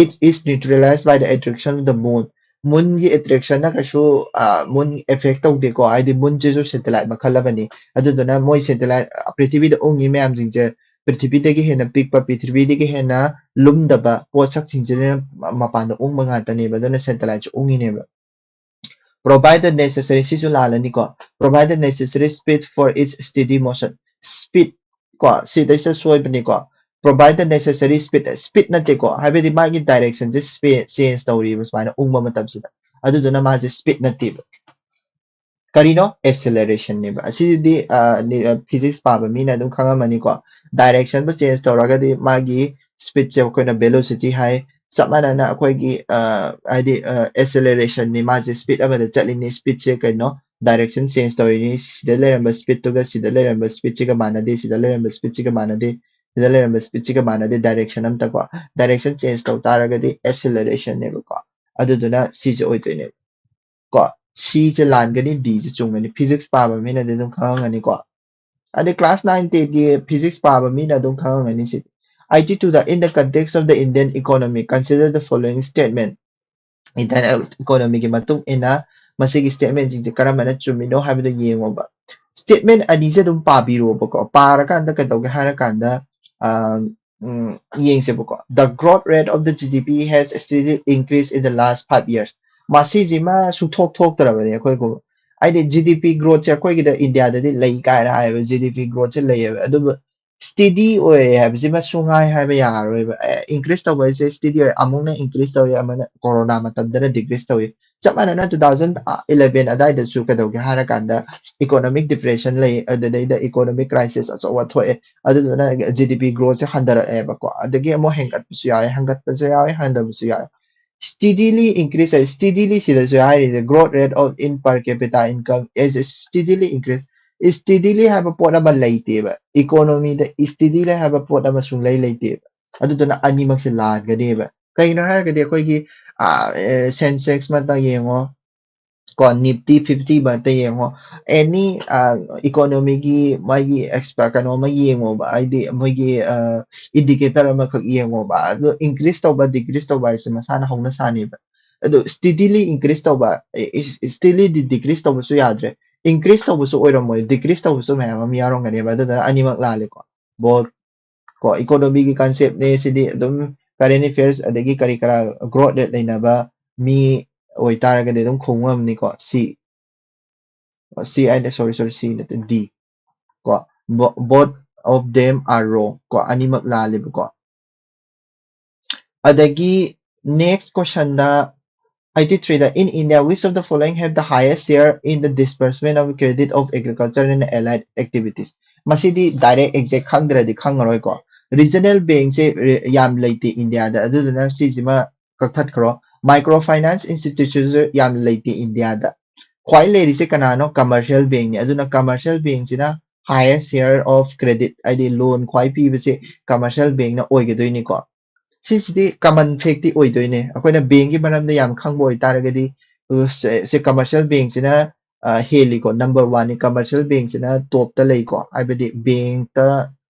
It is neutralized by the attraction of the moon. Moon ꯒꯤ attraction ꯅ ꯀꯩꯁꯨ, ꯑ, moon effect ꯇꯧꯗꯦꯀꯣ, ꯍꯥꯏꯗꯤ moon ꯁꯤꯁꯨ satellite ꯃꯈꯜ ꯑꯃꯅꯤ꯫ ꯑꯗꯨꯗꯨꯅ ꯃꯣꯏ satellite, ꯑ, ꯄ꯭ꯔꯤꯊꯤꯕꯤꯗ ꯎꯡꯉꯤ ꯃꯌꯥꯝꯁꯤꯡꯁꯦ ꯄ꯭ꯔꯤꯊꯤꯕꯤꯗꯒꯤ ꯍꯦꯟꯅ ꯄꯤꯛꯄ, ꯄ꯭ꯔꯤꯊꯤꯕꯤꯗꯒꯤ ꯍꯦꯟꯅ ꯂꯨꯝꯗꯕ ꯄꯣꯠꯁꯛꯁꯤꯡꯁꯤꯅ ꯃ-, ꯃꯄꯥꯟꯗ ꯎꯡꯕ ꯉꯥꯛꯇꯅꯦꯕ꯫ ꯑꯗꯨꯅ satellite ꯁꯨ ꯎꯡꯉꯤꯅꯦꯕ꯫ Provide the necessary, ꯁꯤꯁꯨ ꯂꯥꯜꯂꯅꯤꯀꯣ꯫ Provide the necessary speed for its steady motion. Speed ꯀꯣ, ꯁꯤꯗꯩꯁꯤꯗ ꯁꯣꯏꯕꯅꯤꯀꯣ꯫ Provide the necessary speed, speed ꯅꯠꯇꯦꯀꯣ, ꯍꯥꯏꯕꯗꯤ ꯃꯥꯒꯤ direction ꯁꯦ change ꯇꯧꯔꯤꯕ ꯁꯨꯃꯥꯏꯅ ꯎꯪꯕ ꯃꯇꯝꯁꯤꯗ꯫ ꯑꯗꯨꯗꯨꯅ ꯃꯥꯁꯦ speed ꯅꯠꯇꯦꯕ꯫ ꯀꯔꯤꯅꯣ? Acceleration ꯅꯦꯕ꯫ ꯑꯁꯤꯗꯤ, ꯑ, ꯅꯤ-, ꯑ, physics ꯄꯥꯕ ꯃꯤꯅ ꯑꯗꯨꯝ ꯈꯪꯉꯝꯃꯅꯤꯀꯣ꯫ Direction ꯕꯨ change ꯇꯧꯔꯒꯗꯤ ꯃꯥꯒꯤ speed ꯁꯦ ꯑꯩꯈꯣꯏꯅ velocity ꯍꯥꯏ꯫ ꯆꯞ ꯃꯥꯟꯅꯅ ꯑꯩꯈꯣꯏꯒꯤ, ꯑ, ꯍꯥꯏꯗꯤ, ꯑ, acceleration ꯅꯤ, ꯃꯥꯁꯦ speed ꯑꯃꯗ ꯆꯠꯂꯤꯅꯤ꯫ Speed ꯁꯦ ꯀꯩꯅꯣ? Direction change ꯇꯧꯔꯤꯅꯤ꯫ ꯁꯤꯗ ꯂꯩꯔꯝꯕ speed ꯇꯨꯒ ꯁꯤꯗ ꯂꯩꯔꯝꯕ speed ꯁꯤꯒ ꯃꯥꯟꯅꯗꯦ, ꯁꯤꯗ ꯂꯩꯔꯝꯕ speed ꯁꯤꯒ ꯃꯥꯟꯅꯗꯦ꯫ ꯁꯤꯗ ꯂꯩꯔꯝꯕ speedꯁꯤꯒ ꯃꯥꯟꯅꯗꯦ, direction ꯑꯝꯇꯀꯣ꯫ Direction change ꯇꯧ ꯇꯥꯔꯒꯗꯤ accelerationꯅꯦꯕꯀꯣ꯫ ꯑꯗꯨꯗꯨꯅ ꯁꯤꯁꯦ ꯑꯣꯏꯗꯣꯏꯅꯦꯕ꯫ ꯀꯣ, Cꯁꯦ ꯂꯥꯟꯒꯅꯤ, Dꯁꯦ ꯆꯨꯝꯒꯅꯤ꯫ Physics ꯄꯥꯕ ꯃꯤꯅꯗꯤ ꯑꯗꯨꯝ ꯈꯪꯉꯝꯒꯅꯤꯀꯣ꯫ ꯑꯗꯩ class nine tenꯒꯤ physics ꯄꯥꯕ ꯃꯤꯅ ꯑꯗꯨꯝ ꯈꯪꯉꯝꯒꯅꯤ ꯁꯤꯗꯤ꯫ Eighty two the, "In the context of the Indian economy, consider the following statement." Indian economyꯒꯤ ꯃꯇꯨꯡ ꯏꯟꯅ ꯃꯁꯤꯒꯤ statementꯁꯤꯡꯁꯦ ꯀꯔꯝꯕꯅ ꯆꯨꯝꯃꯤꯅꯣ ꯍꯥꯏꯕꯗꯣ ꯌꯦꯡꯉꯣꯕ꯫ Statement ꯑꯅꯤꯁꯦ ꯑꯗꯨꯝ ꯄꯥꯕꯤꯔꯣꯕꯀꯣ꯫ ꯄꯥꯔꯀꯥꯟꯗ ꯀꯩꯗꯧꯒꯦ ꯍꯥꯏꯔꯀꯥꯟꯗ, ꯑꯝ, ꯎꯝ, ꯌꯦꯡꯁꯦꯕꯀꯣ꯫ "The growth rate of the G D P has steadily increased in the last five years." ꯃꯁꯤꯁꯤꯃ ꯁꯨꯡꯊꯣꯛ ꯊꯣꯛꯇ꯭ꯔꯕꯅꯦ ꯑꯩꯈꯣꯏ ꯒꯣ-, ꯍꯥꯏꯗꯤ G D P growthꯁꯦ ꯑꯩꯈꯣꯏꯒꯤꯗ ꯏꯟꯗꯤꯌꯥꯗꯗꯤ ꯂꯩ ꯀꯥꯏꯅ ꯍꯥꯏꯌꯦꯕ, G D P growthꯁꯦ ꯂꯩꯌꯦꯕ꯫ ꯑꯗꯨꯕꯨ steady ꯑꯣꯏ ꯍꯥꯏꯕꯁꯤꯃ ꯁꯨꯡꯍꯥꯏ ꯍꯥꯏꯕ ꯌꯥꯔꯔꯣꯏꯕ꯫ ꯑꯦ, increase ꯇꯧꯕ ꯍꯥꯏꯁꯦ steady ꯑꯣꯏ, ꯑꯃꯨꯛꯅ increase ꯇꯧꯏ, ꯑꯃꯅ ꯀꯣꯔꯣꯅꯥ ꯃꯇꯝꯗꯅ decrease ꯇꯧꯏ꯫ ꯆꯞ ꯃꯥꯟꯅꯅ two thousand eleven ꯑꯗꯥꯏꯗꯁꯨ ꯀꯩꯗꯧꯒꯦ ꯍꯥꯏꯔꯀꯥꯟꯗ economic depression ꯂꯩ, ꯑꯗꯨꯗꯩꯗ economic crisis ꯑꯆꯧꯕ ꯊꯣꯛꯑꯦ, ꯑꯗꯨꯗꯨꯅ G D P growthꯁꯦ ꯍꯟꯊꯔꯛꯑꯦꯕꯀꯣ꯫ ꯑꯗꯒꯤ ꯑꯃꯨꯛ ꯍꯦꯟꯒꯠꯄꯁꯨ ꯌꯥꯎꯋꯦ, ꯍꯟꯒꯠꯄꯁꯨ ꯌꯥꯎꯋꯦ, ꯍꯟꯊꯕꯁꯨ ꯌꯥꯎꯋꯦ꯫ Steadily increase ꯍꯥꯏ, steadily ꯁꯤꯗꯁꯨ ꯍꯥꯏꯔꯤꯁꯦ growth rate of in per capita income is steadily increase꯫ Steadily ꯍꯥꯏꯕ ꯄꯣꯠ ꯑꯃ ꯂꯩꯇꯦꯕ꯫ Economyꯗ steadily ꯍꯥꯏꯕ ꯄꯣꯠ ꯑꯃ ꯁꯨꯡꯂꯩ ꯂꯩꯇꯦꯕ꯫ ꯑꯗꯨꯗꯨꯅ ꯑꯅꯤꯃꯛꯁꯦ ꯂꯥꯟꯒꯅꯦꯕ꯫ ꯀꯩꯒꯤꯅꯣ ꯍꯥꯏꯔꯒꯗꯤ ꯑꯩꯈꯣꯏꯒꯤ, ꯑ, ꯑꯦ, Sensex ꯃꯛꯇ ꯌꯦꯡꯉꯣ, ꯀꯣ, Nifty fifty ꯃꯛꯇ ꯌꯦꯡꯉꯣ, any, ꯑ, economyꯒꯤ ꯃꯥꯒꯤ exp-, ꯀꯩꯅꯣ ꯑꯃ ꯌꯦꯡꯉꯣꯕ, ꯍꯥꯏꯗꯤ ꯃꯣꯏꯒꯤ, ꯑ, indicator ꯑꯃꯈꯛ ꯌꯦꯡꯉꯣꯕ꯫ ꯑꯗꯣ increase ꯇꯧꯕ, decrease ꯇꯧꯕ ꯍꯥꯏꯁꯦ ꯃꯁꯥꯅ ꯍꯧꯅ ꯁꯥꯅꯦꯕ꯫ ꯑꯗꯣ steadily increase ꯇꯧꯕ, ꯑꯦ, is-, steadily de-, decrease ꯇꯧꯕꯁꯨ ꯌꯥꯗ꯭ꯔꯦ, increase ꯇꯧꯕꯁꯨ ꯑꯣꯏꯔꯝꯃꯣꯏ, decrease ꯇꯧꯕꯁꯨ ꯃꯌꯥꯝ ꯑꯃ ꯌꯥꯎꯔꯝꯒꯅꯦꯕ꯫ ꯑꯗꯨꯗꯨꯅ ꯑꯅꯤꯃꯛ ꯂꯥꯜꯂꯦꯀꯣ꯫ Both ꯀꯣ, economyꯒꯤ conceptꯅꯦ ꯁꯤꯗꯤ, ꯑꯗꯨꯝ current affairs ꯑꯗꯒꯤ ꯀꯔꯤ ꯀꯔꯥ growth rate ꯂꯩꯅꯕ ꯃꯤ ꯑꯣꯏꯇꯥꯔꯒꯗꯤ ꯑꯗꯨꯝ ꯈꯨꯝ ꯉꯝꯅꯤꯀꯣ꯫ C, C ꯍꯥꯏꯅ, sorry, sorry, C ꯅꯠꯇꯦ, D꯫ ꯀꯣ, bo-, both of them are wrong꯫ ꯀꯣ, ꯑꯅꯤꯃꯛ ꯂꯥꯜꯂꯦꯕꯀꯣ꯫ ꯑꯗꯒꯤ next questionꯗ, eighty threeꯗ, "In India, which of the following have the highest share in the disbursement of credit of agriculture and allied activities?" ꯃꯁꯤꯗꯤ direct exact ꯈꯪꯗ꯭ꯔꯗꯤ ꯈꯪꯉꯔꯣꯏꯀꯣ꯫ Regional bankꯁꯦ ꯔꯦ-, ꯌꯥꯝ ꯂꯩꯇꯦ ꯏꯟꯗꯤꯌꯥꯗ, ꯑꯗꯨꯗꯨꯅ ꯁꯤꯁꯤꯃ ꯀꯛꯊꯠꯈ꯭ꯔꯣ꯫ Microfinance institutionꯁꯨ ꯌꯥꯝ ꯂꯩꯇꯦ ꯏꯟꯗꯤꯌꯥꯗ꯫ ꯈ꯭ꯋꯥꯏ ꯂꯩꯔꯤꯁꯦ ꯀꯅꯥꯅꯣ? Commercial bankꯅꯤ꯫ ꯑꯗꯨꯅ commercial bankꯁꯤꯅ highest share of credit, ꯍꯥꯏꯗꯤ loan ꯈ꯭ꯋꯥꯏ ꯄꯤꯕꯁꯦ commercial bankꯅ ꯑꯣꯏꯒꯗꯣꯏꯅꯤꯀꯣ꯫ ꯁꯤꯁꯤꯗꯤ common factꯇꯤ ꯑꯣꯏꯗꯣꯏꯅꯦ꯫ ꯑꯩꯈꯣꯏꯅ bankꯀꯤ ꯃꯔꯝꯗ ꯌꯥꯝ ꯈꯪꯕ ꯑꯣꯏꯇꯥꯔꯒꯗꯤ, ꯑ, ꯁꯦ, ꯁꯦ commercial bankꯁꯤꯅ, ꯑ, ꯍꯦꯜꯂꯤꯀꯣ, number oneꯅꯤ꯫ Commercial bankꯁꯤꯅ topꯇ ꯂꯩꯀꯣ, ꯍꯥꯏꯕꯗꯤ bankꯇ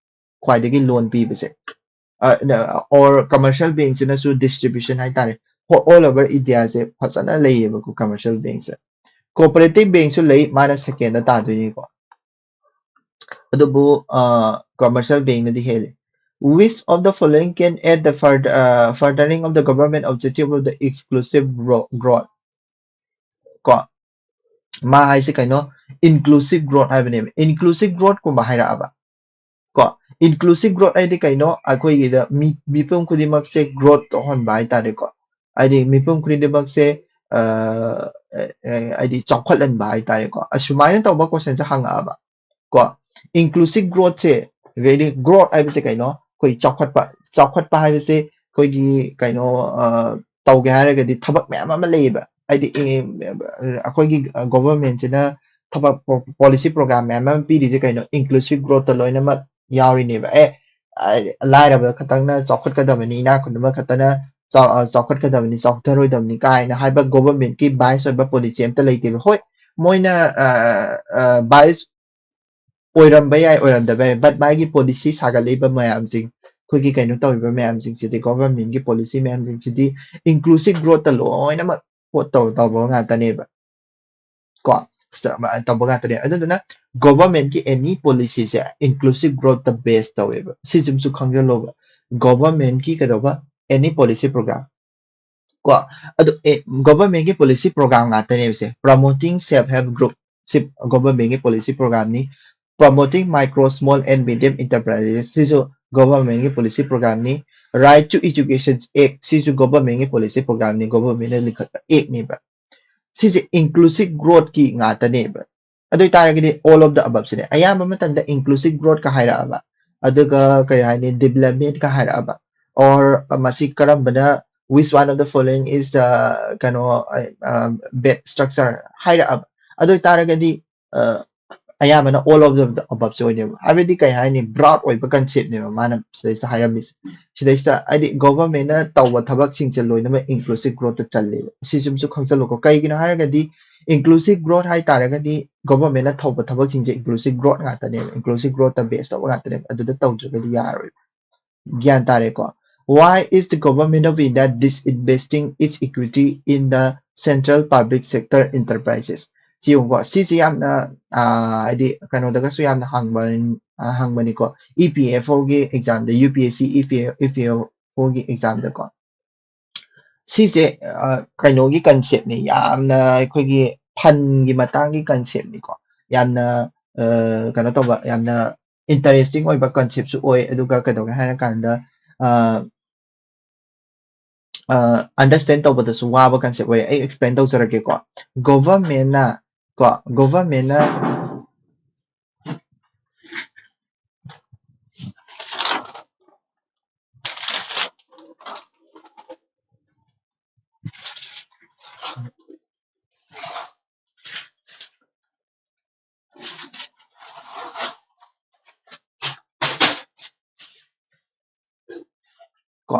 ꯈ꯭ꯋꯥꯏꯗꯒꯤ loan ꯄꯤꯕꯁꯦ꯫ ꯑ, ꯅ-, or commercial bankꯁꯤꯅꯁꯨ distribution ꯍꯥꯏꯇꯥꯔꯦ, all over Indiaꯁꯦ ꯐꯖꯅ ꯂꯩꯌꯦꯕꯀꯣ, commercial bankꯁꯦ꯫ Cooperative bankꯁꯨ ꯂꯩ, ꯃꯥꯅ secondꯗ ꯇꯥꯗꯣꯏꯅꯤꯀꯣ꯫ ꯑꯗꯨꯕꯨ, ꯑ, commercial bankꯅꯗꯤ ꯍꯦꯜꯂꯤ꯫ Which of the following can aid the further, uh, furthering of the government objective of the inclusive gro-, growth? ꯀꯣ, ꯃꯥ ꯍꯥꯏꯁꯦ ꯀꯩꯅꯣ? Inclusive growth ꯍꯥꯏꯕꯅꯦꯕ꯫ Inclusive growthꯀꯨꯝꯕ ꯍꯥꯏꯔꯛꯑꯕ ꯀꯣ, inclusive growth ꯍꯥꯏꯗꯤ ꯀꯩꯅꯣ? ꯑꯩꯈꯣꯏꯒꯤꯗ ꯃꯤ, ꯃꯤꯄꯨꯝ ꯈꯨꯗꯤꯡꯃꯛꯁꯦ growth ꯇꯧꯍꯟꯕ ꯍꯥꯏꯇꯥꯔꯦꯀꯣ꯫ ꯍꯥꯏꯗꯤ ꯃꯤꯄꯨꯝ ꯈꯨꯗꯤꯡꯃꯛꯁꯦ, ꯑ, ꯑ, ꯑ, ꯍꯥꯏꯗꯤ ꯆꯥꯎꯈꯠꯍꯟꯕ ꯍꯥꯏꯇꯥꯔꯦꯀꯣ꯫ ꯑꯁꯨꯃꯥꯏꯅ ꯇꯧꯕ questionꯁꯦ ꯍꯪꯉꯛꯑꯕ ꯀꯣ꯫ Inclusive growthꯁꯦ, really growth ꯍꯥꯏꯕꯁꯦ ꯀꯩꯅꯣ? ꯑꯩꯈꯣꯏ ꯆꯥꯎꯈꯠꯄ, ꯆꯥꯎꯈꯠꯄ ꯍꯥꯏꯕꯁꯦ ꯑꯩꯈꯣꯏꯒꯤ ꯀꯩꯅꯣ, ꯑ, ꯇꯧꯒꯦ ꯍꯥꯏꯔꯒꯗꯤ ꯊꯕꯛ ꯃꯌꯥꯝ ꯑꯃ ꯂꯩꯌꯦꯕ꯫ ꯍꯥꯏꯗꯤ, ꯑꯦ, ꯑꯩꯈꯣꯏꯒꯤ governmentꯁꯤꯅ ꯊꯕꯛ ꯄꯣ-, policy program ꯃꯌꯥꯝ ꯑꯃ ꯄꯤꯔꯤꯁꯦ ꯀꯩꯅꯣ? Inclusive growthꯇ ꯂꯣꯏꯅꯃꯛ ꯌꯥꯎꯔꯤꯅꯦꯕ꯫ ꯑꯦ, ꯑ, ꯂꯥꯏꯔꯕ ꯈꯛꯇꯪꯅ ꯆꯥꯎꯈꯠꯀꯗꯕꯅꯤ, ꯏꯅꯥꯛ ꯈꯨꯟꯕ ꯈꯛꯇꯅ ꯆꯥꯎ-, ꯑ, ꯆꯥꯎꯈꯠꯀꯗꯕꯅꯤ, ꯆꯥꯎꯊꯔꯣꯏꯗꯕꯅꯤ ꯀꯥꯏꯅ ꯍꯥꯏꯕ governmentꯀꯤ bias ꯑꯣꯏꯕ policy ꯑꯝꯇ ꯂꯩꯇꯦꯕ꯫ ꯍꯣꯏ, ꯃꯣꯏꯅ, ꯑ, ꯑ, bias ꯑꯣꯏꯔꯝꯕ ꯌꯥꯏ, ꯑꯣꯏꯔꯝꯗꯕ ꯌꯥꯏ, but ꯃꯥꯒꯤ policy ꯁꯥꯒꯠꯂꯛꯏꯕ ꯃꯌꯥꯝꯁꯤꯡ, ꯑꯩꯈꯣꯏꯒꯤ ꯀꯩꯅꯣ ꯇꯧꯔꯤꯕ ꯃꯌꯥꯝꯁꯤꯡꯁꯤꯗꯤ, governmentꯀꯤ policy ꯃꯌꯥꯝꯁꯤꯡꯁꯤꯗꯤ inclusive growthꯇ ꯂꯣꯏꯅꯃꯛ ꯄꯣꯠ ꯇꯧ-, ꯇꯧꯕ ꯉꯥꯛꯇꯅꯦꯕ꯫ ꯀꯣ, ꯁ-, ꯇꯧꯕ ꯉꯥꯛꯇꯅꯦ꯫ ꯑꯗꯨꯗꯨꯅ governmentꯀꯤ any policyꯁꯦ inclusive growthꯇ base ꯇꯧꯋꯦꯕ꯫ ꯁꯤꯁꯤꯃꯁꯨ ꯈꯪꯖꯜꯂꯣꯕ꯫ Governmentꯀꯤ ꯀꯩꯗꯧꯕ? Any policy program꯫ ꯀꯣ, ꯑꯗꯣ, ꯑꯦ, governmentꯀꯤ policy program ꯉꯥꯛꯇꯅꯦꯕ ꯁꯦ꯫ Promoting self help group, ꯁꯤ governmentꯀꯤ policy programꯅꯤ꯫ Promoting micro, small and medium enterprises, ꯁꯤꯁꯨ governmentꯀꯤ policy programꯅꯤ꯫ Right to Education Act, ꯁꯤꯁꯨ governmentꯀꯤ policy programꯅꯤ, governmentꯅ ꯂꯤꯡꯈꯠꯄ actꯅꯦꯕ꯫ ꯁꯤꯁꯦ inclusive growthꯀꯤ ꯉꯥꯛꯇꯅꯦꯕ꯫ ꯑꯗꯨ ꯑꯣꯏꯇꯥꯔꯒꯗꯤ all of the above ꯁꯤꯅꯦ꯫ ꯑꯌꯥꯝꯕ ꯃꯇꯝꯗ inclusive growthꯀ ꯍꯥꯏꯔꯛꯑꯕ, ꯑꯗꯨꯒ ꯀꯩ ꯍꯥꯏꯅꯤ, developmentꯀ ꯍꯥꯏꯔꯛꯑꯕ, or ꯃꯁꯤ ꯀꯔꯝꯕꯅ, which one of the following is the, ꯀꯩꯅꯣ, ꯑ, bad structure ꯍꯥꯏꯔꯛꯑꯕ, ꯑꯗꯨ ꯑꯣꯏꯇꯥꯔꯒꯗꯤ, ꯑ, ꯑꯌꯥꯝꯕꯅ all of the above ꯁꯦ ꯑꯣꯏꯅꯦꯕ꯫ ꯍꯥꯏꯕꯗꯤ ꯀꯩ ꯍꯥꯏꯅꯤ, broad ꯑꯣꯏꯕ concept ꯅꯦꯕ ꯃꯥꯅ ꯁꯤꯗꯩꯁꯤꯗ ꯍꯥꯏꯔꯝꯃꯤꯁꯦ꯫ ꯁꯤꯗꯩꯁꯤꯗ ꯍꯥꯏꯗꯤ government ꯅ ꯇꯧꯕ ꯊꯕꯛꯁꯤꯡꯁꯦ ꯂꯣꯏꯅꯃꯛ inclusive growth ꯇ ꯆꯜꯂꯦꯕ꯫ ꯁꯤꯁꯤꯃꯁꯨ ꯈꯪꯖꯜꯂꯨꯀꯣ꯫ ꯀꯩꯒꯤꯅꯣ ꯍꯥꯏꯔꯒꯗꯤ inclusive growth ꯍꯥꯏ ꯇꯥꯔꯒꯗꯤ government ꯅ ꯇꯧꯕ ꯊꯕꯛꯁꯤꯡꯁꯦ inclusive growth ꯉꯥꯛꯇꯅꯦꯕ, inclusive growth ꯇ base ꯇꯧꯕ ꯉꯥꯛꯇꯅꯦꯕ꯫ ꯑꯗꯨꯗ ꯇꯧꯗ꯭ꯔꯒꯗꯤ ꯌꯥꯔꯣꯏꯕ꯫ ꯒ꯭ꯌꯥꯟ ꯇꯥꯔꯦꯀꯣ? Why is the government of India disinvesting its equity in the central public sector enterprises? ꯁꯤ ꯌꯦꯡꯉꯨꯀꯣ, ꯁꯤꯁꯦ ꯌꯥꯝꯅ ꯑꯥ, ꯍꯥꯏꯗꯤ ꯀꯩꯅꯣꯗꯒꯁꯨ ꯌꯥꯝꯅ ꯍꯪꯕ, ꯑꯥ, ꯍꯪꯕꯅꯤꯀꯣ, ꯏ ꯄꯤ ꯑꯦꯐ ꯑꯣꯒꯤ ꯑꯦꯛꯖꯥꯝꯗ, U P S C, E P F ꯑꯣꯒꯤ ꯑꯦꯛꯖꯥꯝꯗꯀꯣ꯫ ꯁꯤꯁꯦ ꯑꯥ, ꯀꯩꯅꯣꯒꯤ concept ꯅꯤ, ꯌꯥꯝꯅ ꯑꯩꯈꯣꯏꯒꯤ fund ꯒꯤ ꯃꯇꯥꯡꯒꯤ concept ꯅꯤꯀꯣ꯫ ꯌꯥꯝꯅ ꯑꯥ, ꯀꯩꯅꯣ ꯇꯧꯕ, ꯌꯥꯝꯅ interesting ꯑꯣꯏꯕ concept ꯁꯨ ꯑꯣꯏ꯫ ꯑꯗꯨꯒ ꯀꯩꯗꯧꯒꯦ ꯍꯥꯏꯔꯀꯥꯟꯗ ꯑꯥ, ꯑꯥ, understand ꯇꯧꯕꯗꯁꯨ ꯋꯥꯕ concept ꯑꯣꯏ꯫ ꯑꯩ explain ꯇꯧꯖꯔꯛꯀꯦꯀꯣ꯫ Government ꯅ ꯀꯣ, government ꯅ ꯀꯣ,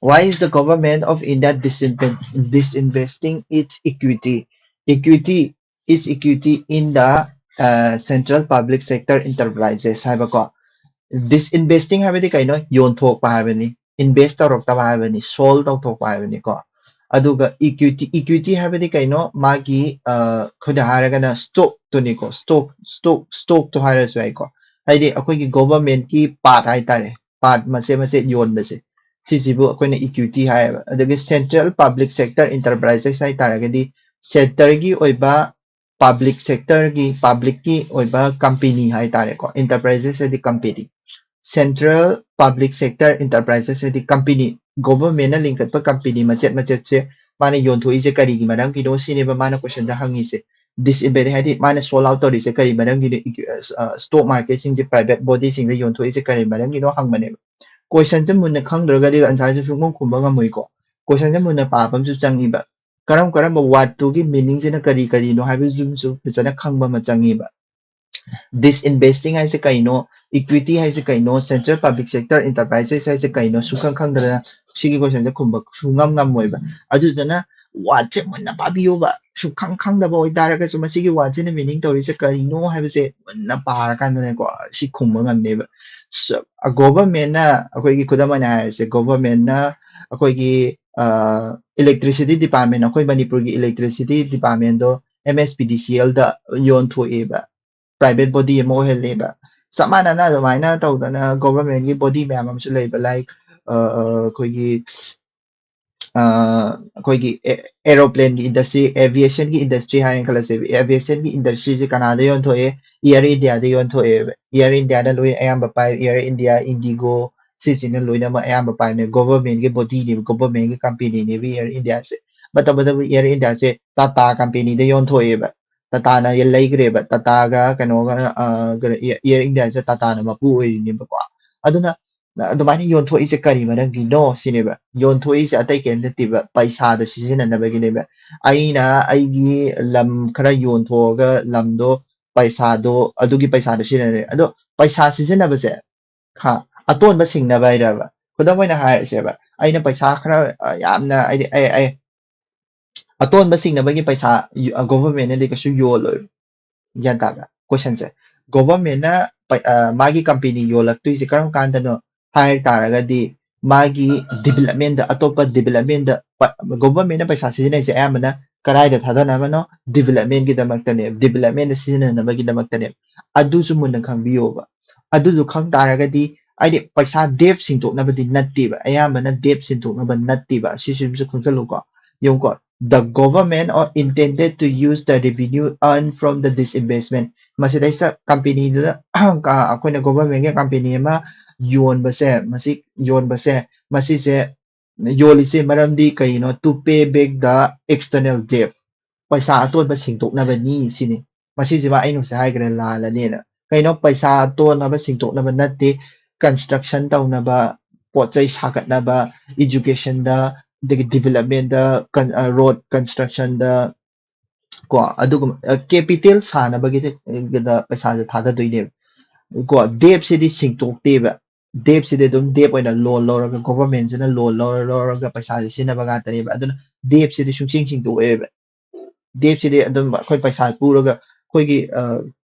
Why is the government of India disinve-, disinvesting its equity? Equity, its equity in the uh, central public sector enterprises ꯍꯥꯏꯕꯀꯣ꯫ Disinvesting ꯍꯥꯏꯕꯗꯤ ꯀꯩꯅꯣ? ꯌꯣꯟꯊꯣꯛꯄ ꯍꯥꯏꯕꯅꯤ, invest ꯇꯧꯔꯛꯇꯕ ꯍꯥꯏꯕꯅꯤ, sold ꯇꯧꯊꯣꯛꯄ ꯍꯥꯏꯕꯅꯤꯀꯣ꯫ ꯑꯗꯨꯒ equity, equity ꯍꯥꯏꯕꯗꯤ ꯀꯩꯅꯣ? ꯃꯥꯒꯤ ꯑ, ꯈꯨꯗ ꯍꯥꯏꯔꯒꯅ stock ꯇꯨꯅꯤꯀꯣ, stock, stock, stock ꯇꯣ ꯍꯥꯏꯔꯁꯨ ꯌꯥꯏꯀꯣ꯫ ꯍꯥꯏꯗꯤ ꯑꯩꯈꯣꯏꯒꯤ government ꯀꯤ part ꯍꯥꯏꯇꯥꯔꯦ, part ꯃꯆꯦꯠ ꯃꯆꯦꯠ ꯌꯣꯟꯕꯁꯦ, ꯁꯤꯁꯤꯕꯨ ꯑꯩꯈꯣꯏꯅ equity ꯍꯥꯏꯌꯦꯕ꯫ ꯑꯗꯒꯤ central public sector enterprises ꯍꯥꯏ ꯇꯥꯔꯒꯗꯤ centre ꯒꯤ ꯑꯣꯏꯕ public sector ꯒꯤ, public ꯀꯤ ꯑꯣꯏꯕ company ꯍꯥꯏ ꯇꯥꯔꯦꯀꯣ꯫ Enterprises ꯍꯥꯏꯗꯤ company, central public sector enterprises ꯍꯥꯏꯗꯤ company, government ꯅ ꯂꯤꯡꯈꯠꯄ company ꯃꯆꯦꯠ ꯃꯆꯦꯠꯁꯦ ꯃꯥꯅ ꯌꯣꯟꯊꯣꯛꯏꯁꯦ ꯀꯔꯤꯒꯤ ꯃꯔꯝꯒꯤꯅꯣ ꯁꯤꯅꯦꯕ ꯃꯥꯅ question ꯗ ꯍꯪꯉꯤꯁꯦ꯫ Disinvest ꯍꯥꯏꯗꯤ ꯃꯥꯅ sold out ꯇꯧꯔꯤꯁꯦ ꯀꯔꯤ ꯃꯔꯝꯒꯤꯅꯣ? Equi-, ꯑ, stock market ꯁꯤꯡꯁꯦ private body ꯁꯤꯡꯗ ꯌꯣꯟꯊꯣꯛꯏꯁꯦ ꯀꯔꯤ ꯃꯔꯝꯒꯤꯅꯣ ꯍꯪꯕꯅꯦꯕ꯫ Question ꯁꯦ ꯃꯨꯟꯅ ꯈꯪꯗ꯭ꯔꯒꯗꯤ answer ꯁꯦ ꯁꯨꯡꯈꯨꯝ ꯈꯨꯝꯕ ꯉꯝꯃꯣꯏꯀꯣ꯫ Question ꯁꯦ ꯃꯨꯟꯅ ꯄꯥꯕ ꯑꯃꯁꯨ ꯆꯪꯉꯤꯕ꯫ ꯀꯔꯝ ꯀꯔꯝꯕ ꯋꯥꯔꯗꯇꯨꯒꯤ ꯃꯤꯅꯤꯡꯁꯤꯅ ꯀꯔꯤ ꯀꯔꯤꯅꯣ ꯍꯥꯏꯕꯗꯨꯝꯁꯨ ꯐꯖꯅ ꯈꯪꯕ ꯑꯃ ꯆꯪꯉꯦꯕ꯫ Disinvesting ꯍꯥꯏꯁꯦ ꯀꯩꯅꯣ, equity ꯍꯥꯏꯁꯦ ꯀꯩꯅꯣ, central public sector enterprises ꯍꯥꯏꯁꯦ ꯀꯩꯅꯣ ꯁꯨꯡꯈꯪ ꯈꯪꯗꯅ ꯁꯤꯒꯤ ꯀꯣꯏꯁꯟꯁꯦ ꯈꯨꯝꯕ ꯁꯨꯡꯉꯝ ꯉꯝꯃꯣꯏꯕ꯫ ꯑꯗꯨꯗꯨꯅ ꯋꯥꯔꯗꯁꯦ ꯃꯨꯟꯅ ꯄꯥꯕꯤꯌꯣꯕ꯫ ꯁꯨꯡꯈꯪ ꯈꯪꯗꯕ ꯑꯣꯏꯇꯥꯔꯒꯁꯨ ꯃꯁꯤꯒꯤ ꯋꯥꯔꯗꯁꯤꯅ ꯃꯤꯅꯤꯡ ꯇꯧꯔꯤꯁꯦ ꯀꯔꯤꯅꯣ ꯍꯥꯏꯕꯁꯦ ꯃꯨꯟꯅ ꯄꯥꯔꯀꯥꯟꯗꯅꯦꯀꯣ ꯁꯤ ꯈꯨꯝꯕ ꯉꯝꯅꯦꯕ꯫ ꯒꯣꯚꯔꯟꯃꯦꯟꯠꯅ, ꯑꯩꯈꯣꯏꯒꯤ ꯈꯨꯗꯝ ꯑꯣꯏꯅ ꯍꯥꯏꯔꯁꯦ, ꯒꯣꯚꯔꯟꯃꯦꯟꯠꯅ ꯑꯩꯈꯣꯏꯒꯤ electricity department, ꯑꯩꯈꯣꯏ ꯃꯅꯤꯄꯨꯔꯒꯤ electricity departmentꯗꯣ M S P D C Lꯗ ꯌꯣꯟꯊꯣꯛꯑꯦꯕ, private body ꯑꯃ ꯑꯣꯏꯍꯜꯂꯦꯕ꯫ ꯆꯞ ꯃꯥꯟꯅꯅ ꯑꯗꯨꯃꯥꯏꯅ ꯇꯧꯗꯅ ꯒꯣꯚꯔꯟꯃꯦꯟꯠꯀꯤ body ꯃꯌꯥꯝ ꯑꯃꯁꯨ ꯂꯩꯕ, like ꯑꯩꯈꯣꯏꯒꯤ ꯑꯩꯈꯣꯏꯒꯤ aeroplaneꯒꯤ industry, aviationꯒꯤ industry ꯍꯥꯏꯅ ꯈꯜꯂꯁꯦꯕ꯫ Aviationꯒꯤ industryꯁꯦ ꯀꯅꯥꯗ ꯌꯣꯟꯊꯣꯛꯑꯦ? Air Indiaꯗ ꯌꯣꯟꯊꯣꯛꯑꯦꯕ꯫ Air Indiaꯅ ꯂꯣꯏ ꯑꯌꯥꯝꯕ ꯄꯥꯏ꯫ Air India, IndiGo, ꯁꯤꯁꯤꯅ ꯂꯣꯏꯅꯃꯛ ꯑꯌꯥꯝꯕ ꯄꯥꯏꯕꯅꯦ꯫ Governmentꯒꯤ bodyꯅꯦꯕ, governmentꯒꯤ companyꯅꯦꯕ Air Indiaꯁꯦ꯫ ꯃꯇꯝ ꯑꯗꯨꯕꯨ Air Indiaꯁꯦ Tata companyꯗ ꯌꯣꯟꯊꯣꯛꯑꯦꯕ꯫ Tataꯅ ꯂꯩꯈ꯭ꯔꯦꯕ꯫ Tataꯒ ꯀꯩꯅꯣꯒ, ꯑ, ꯀꯩꯅꯣ, Air Indiaꯁꯦ Tataꯅ ꯃꯄꯨ ꯑꯣꯏꯔꯤꯅꯦꯕꯀꯣ꯫ ꯑꯗꯨꯅ ꯑꯗꯨꯃꯥꯏꯅ ꯌꯣꯟꯊꯣꯛꯏꯁꯦ ꯀꯔꯤ ꯃꯔꯝꯒꯤꯅꯣ ꯁꯤꯅꯦꯕ꯫ ꯌꯣꯟꯊꯣꯛꯏꯁꯦ ꯑꯇꯩ ꯀꯩꯝ ꯅꯠꯇꯦꯕ, ꯄꯩꯁꯥꯗꯣ ꯁꯤꯖꯤꯟꯅꯅꯕꯒꯤꯅꯦꯕ꯫ ꯑꯩꯅ ꯑꯩꯒꯤ ꯂꯝ ꯈꯔ ꯌꯣꯟꯊꯣꯛꯑꯒ ꯂꯝꯗꯣ, ꯄꯩꯁꯥꯗꯣ, ꯑꯗꯨꯒꯤ ꯄꯩꯁꯥꯗꯣ ꯁꯤꯖꯤꯟꯅꯔꯦ꯫ ꯑꯗꯣ ꯄꯩꯁꯥ ꯁꯤꯖꯤꯟꯅꯕꯁꯦ, ꯍꯥ, ꯑꯇꯣꯟꯕ ꯁꯤꯡꯅꯕ ꯍꯥꯏꯔꯕ? ꯈꯨꯗꯝ ꯑꯣꯏꯅ ꯍꯥꯏꯔꯁꯦꯕ, ꯑꯩꯅ ꯄꯩꯁꯥ ꯈꯔ, ꯑ, ꯌꯥꯝꯅ, ꯍꯥꯏꯗꯤ, ꯑꯩ, ꯑꯩ, ꯑꯇꯣꯟꯕ ꯁꯤꯡꯅꯕꯒꯤ ꯄꯩꯁꯥ ꯌꯨ-, ꯑ, governmentꯅꯗꯤ ꯀꯩꯁꯨ ꯌꯣꯜꯂꯣꯏ꯫ ꯒ꯭ꯌꯥꯟ ꯇꯥꯕ꯭ꯔꯥ? Questionꯁꯦ, governmentꯅ ꯄꯩ-, ꯑ, ꯃꯥꯒꯤ company ꯌꯣꯜꯂꯛꯇꯣꯏꯁꯦ ꯀꯔꯝ ꯀꯥꯟꯗꯅꯣ ꯍꯥꯏ ꯇꯥꯔꯒꯗꯤ, ꯃꯥꯒꯤ developmentꯗ, ꯑꯇꯣꯞꯄ developmentꯗ ꯄ-, governmentꯅ ꯄꯩꯁꯥ ꯁꯤꯖꯤꯟꯅꯩꯁꯦ ꯑꯌꯥꯝꯕꯅ ꯀꯔꯥꯏꯗ ꯊꯥꯗꯅꯕꯅꯣ? Developmentꯀꯤꯗꯃꯛꯇꯅꯦ, developmentꯗ ꯁꯤꯖꯤꯟꯅꯅꯕꯒꯤꯗꯃꯛꯇꯅꯦ꯫ ꯑꯗꯨꯁꯨ ꯃꯨꯟꯅ ꯈꯪꯕꯤꯌꯣꯕ꯫ ꯑꯗꯨꯗꯣ ꯈꯪ ꯇꯥꯔꯒꯗꯤ, ꯍꯥꯏꯗꯤ, ꯄꯩꯁꯥ debt ꯁꯤꯡꯗꯣꯛꯅꯕꯗꯤ ꯅꯠꯇꯦꯕ, ꯑꯌꯥꯝꯕꯅ debt ꯁꯤꯡꯗꯣꯛꯅꯕ ꯅꯠꯇꯦꯕ, ꯁꯤꯁꯤꯃꯁꯨ ꯈꯪꯖꯜꯂꯨꯀꯣ꯫ ꯌꯦꯡꯉꯨꯀꯣ, "The government or intended to use the revenue earned from the disinvestment." ꯃꯁꯤꯗꯩꯁꯤꯗ companyꯗꯨꯗ, ꯑ, ꯑꯩꯈꯣꯏꯅ governmentꯒꯤ company ꯑꯃ ꯌꯣꯟꯕꯁꯦ, ꯃꯁꯤ ꯌꯣꯟꯕꯁꯦ, ꯃꯁꯤꯁꯦ ꯌꯣꯜꯂꯤꯁꯦ ꯃꯔꯝꯗꯤ ꯀꯩꯅꯣ? To pay back the external debt. ꯄꯩꯁꯥ ꯑꯇꯣꯟꯕ ꯁꯤꯡꯗꯣꯛꯅꯕꯅꯤ ꯁꯤꯅꯤ꯫ ꯃꯁꯤꯁꯤꯃ ꯑꯩꯅ ꯍꯧꯖꯤꯛ ꯍꯥꯏꯈ꯭ꯔꯦ ꯂꯥꯜꯂꯅꯦꯅ꯫ ꯀꯩꯅꯣ? ꯄꯩꯁꯥ ꯑꯇꯣꯟꯕ ꯁꯤꯡꯗꯣꯛꯅꯕ ꯅꯠꯇꯦ꯫ Construction ꯇꯧꯅꯕ, ꯄꯣꯠ ꯆꯩ ꯁꯥꯒꯠꯅꯕ, educationꯗ, ꯑꯗꯒꯤ development ꯗ, road construction ꯗ, ꯀꯣ, ꯑꯗꯨꯒꯨꯝꯕ capital ꯁꯥꯅꯕꯒꯤꯗ ꯄꯩꯁꯥꯁꯦ ꯊꯥꯗꯗꯣꯏꯅꯦꯕ꯫ ꯀꯣ, debt ꯁꯤꯗꯤ ꯁꯤꯡꯇꯣꯛꯇꯦꯕ꯫ Debt ꯁꯤꯗꯤ ꯑꯗꯨꯝ debt ꯑꯣꯏꯅ loan ꯂꯧꯔꯒ, government ꯁꯤꯅ loan ꯂꯧꯔ ꯂꯧꯔꯒ ꯄꯩꯁꯥꯁꯦ ꯁꯤꯖꯤꯟꯅꯕ ꯉꯥꯛꯇꯅꯦꯕ꯫ ꯑꯗꯨꯅ debt ꯁꯤꯗꯤ ꯁꯨꯡꯁꯤꯡ ꯁꯤꯡꯗꯣꯛꯑꯣꯏꯕ꯫ Debt ꯁꯤꯗꯤ ꯑꯗꯨꯝ ꯑꯩꯈꯣꯏ ꯄꯩꯁꯥ ꯄꯨꯔꯒ ꯑꯩꯈꯣꯏꯒꯤ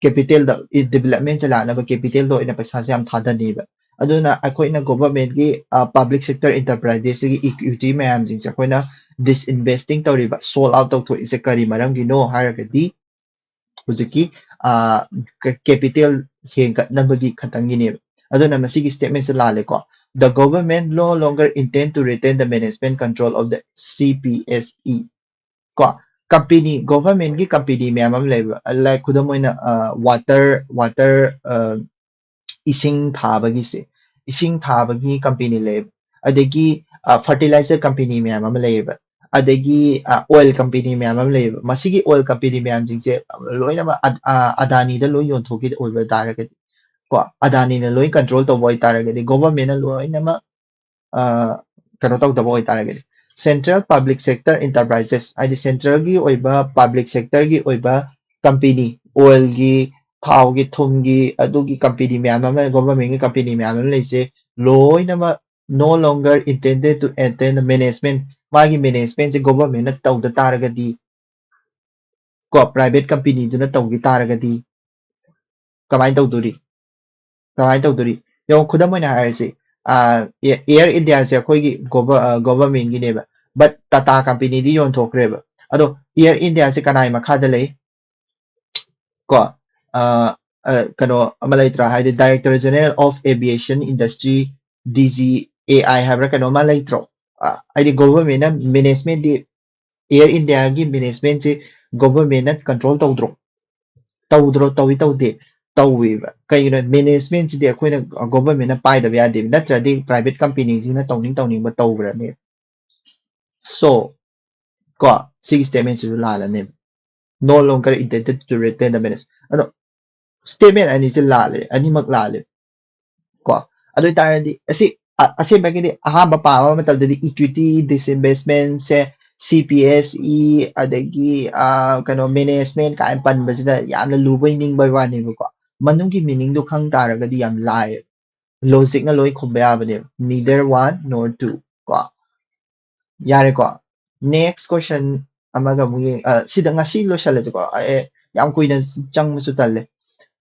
capital ꯗ, development ꯁꯦ ꯂꯥꯛꯅꯕ capital ꯗ ꯑꯣꯏꯅ ꯄꯩꯁꯥꯁꯦ ꯌꯥꯝ ꯊꯥꯗꯅꯦꯕ꯫ ꯑꯗꯨꯅ ꯑꯩꯈꯣꯏꯅ government ꯀꯤ public sector enterprises ꯁꯤꯒꯤ equity ꯃꯌꯥꯝꯁꯤꯡꯁꯦ ꯑꯩꯈꯣꯏꯅ disinvesting ꯇꯧꯔꯤꯕ, sold out ꯇꯧꯊꯣꯛꯏꯁꯦ ꯀꯔꯤ ꯃꯔꯝꯒꯤꯅꯣ ꯍꯥꯏꯔꯒꯗꯤ, ꯍꯧꯖꯤꯛꯀꯤ capital ꯍꯦꯟꯒꯠꯅꯕꯒꯤ ꯈꯛꯇꯪꯒꯤꯅꯦꯕ꯫ ꯑꯗꯨꯅ ꯃꯁꯤꯒꯤ statement say ꯂꯥꯜꯂꯦꯀꯣ꯫ The government no longer intend to retain the management control of the C P S E꯫ ꯀꯣ, company, government ꯀꯤ company ꯃꯌꯥꯝ ꯑꯃ ꯂꯩꯕ, like, ꯈꯨꯗꯝ ꯑꯣꯏꯅ, water, water, ꯏꯁꯤꯡ ꯊꯥꯕꯒꯤꯁꯦ, ꯏꯁꯤꯡ ꯊꯥꯕꯒꯤ company ꯂꯩꯕ, ꯑꯗꯒꯤ fertilizer company ꯃꯌꯥꯝ ꯑꯃ ꯂꯩꯌꯦꯕ, ꯑꯗꯒꯤ oil company ꯃꯌꯥꯝ ꯑꯃ ꯂꯩꯌꯦꯕ꯫ ꯃꯁꯤꯒꯤ oil company ꯃꯌꯥꯝꯁꯤꯡꯁꯦ ꯂꯣꯏꯅꯃꯛ ꯑꯗꯥꯅꯤꯗ ꯂꯣꯏ ꯌꯣꯟꯊꯣꯛꯈꯤꯗ ꯑꯣꯏꯕ ꯇꯥꯔꯒꯗꯤ, ꯀꯣ, ꯑꯗꯥꯅꯤꯅ ꯂꯣꯏ control ꯇꯧꯕ ꯑꯣꯏꯇꯥꯔꯒꯗꯤ, government ꯅ ꯂꯣꯏꯅꯃꯛ ꯀꯩꯅꯣ ꯇꯧꯗꯕ ꯑꯣꯏꯇꯥꯔꯒꯗꯤ, central public sector enterprises, ꯍꯥꯏꯗꯤ central ꯒꯤ ꯑꯣꯏꯕ public sector ꯒꯤ ꯑꯣꯏꯕ company, oil ꯒꯤ, ꯊꯥꯎꯒꯤ, ꯊꯨꯝꯒꯤ, ꯑꯗꯨꯒꯤ company ꯃꯌꯥꯝ ꯑꯃ, government ꯀꯤ company ꯃꯌꯥꯝ ꯑꯃ ꯂꯩꯁꯦ, ꯂꯣꯏꯅꯃꯛ no longer intended to attain the management, ꯃꯥꯒꯤ management ꯁꯦ government ꯅ ꯇꯧꯗ ꯇꯥꯔꯒꯗꯤ, ꯀꯣ, private company ꯗꯨꯅ ꯇꯧꯈꯤ ꯇꯥꯔꯒꯗꯤ ꯀꯃꯥꯏꯅ ꯇꯧꯗꯣꯔꯤ? ꯀꯃꯥꯏꯅ ꯇꯧꯗꯣꯔꯤ? ꯌꯦꯡꯉꯣ, ꯈꯨꯗꯝ ꯑꯣꯏꯅ ꯍꯥꯏꯔꯁꯤ, Air India ꯁꯦ ꯑꯩꯈꯣꯏꯒꯤ government ꯒꯤꯅꯦꯕ, but Tata company ꯗꯤ ꯌꯣꯟꯊꯣꯛꯈ꯭ꯔꯦꯕ꯫ ꯑꯗꯣ Air India ꯁꯦ ꯀꯅꯥꯒꯤ ꯃꯈꯥꯗ ꯂꯩ? ꯀꯣ, ꯀꯩꯅꯣ ꯑꯃ ꯂꯩꯇ꯭ꯔꯥ? ꯍꯥꯏꯗꯤ Director General of Aviation Industry, D G A I ꯍꯥꯏꯕ꯭ꯔꯥ ꯀꯩꯅꯣ ꯑꯃ ꯂꯩꯇ꯭ꯔꯣ? ꯍꯥꯏꯗꯤ government ꯅ management ꯗꯤ, Air India ꯒꯤ management ꯁꯦ government ꯅ control ꯇꯧꯗ꯭ꯔꯣ? ꯇꯧꯗ꯭ꯔꯣ? ꯇꯧꯏ ꯇꯧꯗꯦ? ꯇꯧꯋꯦꯕ꯫ ꯀꯩꯒꯤꯅꯣ? Management ꯁꯤꯗꯤ ꯑꯩꯈꯣꯏꯅ, government ꯅ ꯄꯥꯏꯗꯕ ꯌꯥꯗꯦꯕ, ꯅꯠꯇ꯭ꯔꯗꯤ private company ꯁꯤꯅ ꯇꯧꯅꯤꯡ ꯇꯧꯅꯤꯡꯕ ꯇꯧꯈ꯭ꯔꯅꯦꯕ꯫ So, ꯀꯣ, ꯁꯤꯒꯤ statement ꯁꯤꯁꯨ ꯂꯥꯜꯂꯅꯦꯕ, no longer intended to retain the management꯫ ꯑꯗꯣ statement ꯑꯅꯤꯁꯦ ꯂꯥꯜꯂꯦ, ꯑꯅꯤꯃꯛ ꯂꯥꯜꯂꯦ꯫ ꯀꯣ, ꯑꯗꯨ ꯑꯣꯏꯇꯥꯔꯗꯤ ꯑꯁꯤ ꯑ- ꯑꯁꯦꯡꯕꯒꯤꯗꯤ ꯑꯍꯥꯟꯕ ꯄꯥꯕ ꯃꯇꯝꯗꯗꯤ equity disinvestment ꯁꯦ C P S E ꯑꯗꯒꯤ ꯑ, ꯀꯩꯅꯣ management ꯀꯥꯏꯅ ꯄꯟꯕꯁꯤꯗ ꯌꯥꯝꯅ ꯂꯨꯕꯩ ꯅꯤꯡꯕꯩ ꯋꯥꯅꯦꯕꯀꯣ꯫ ꯃꯅꯨꯡꯒꯤ meaning ꯗꯣ ꯈꯪ ꯇꯥꯔꯒꯗꯤ ꯌꯥꯝ ꯂꯥꯏ, logic ꯅ ꯂꯣꯏ ꯈꯨꯝꯕ ꯌꯥꯕꯅꯦꯕ, neither one nor two ꯀꯣ꯫ ꯌꯥꯔꯦꯀꯣ꯫ Next question ꯑꯃꯒ ꯑꯃꯨꯛ ꯌꯦꯡ ꯑ, ꯁꯤꯗ ꯉꯁꯤ ꯂꯣꯏꯁꯜꯂꯁꯤꯀꯣ꯫ ꯑꯦ, ꯌꯥꯝ ꯀꯨꯏꯅ ꯆꯪꯕꯁꯨ ꯇꯜꯂꯦ꯫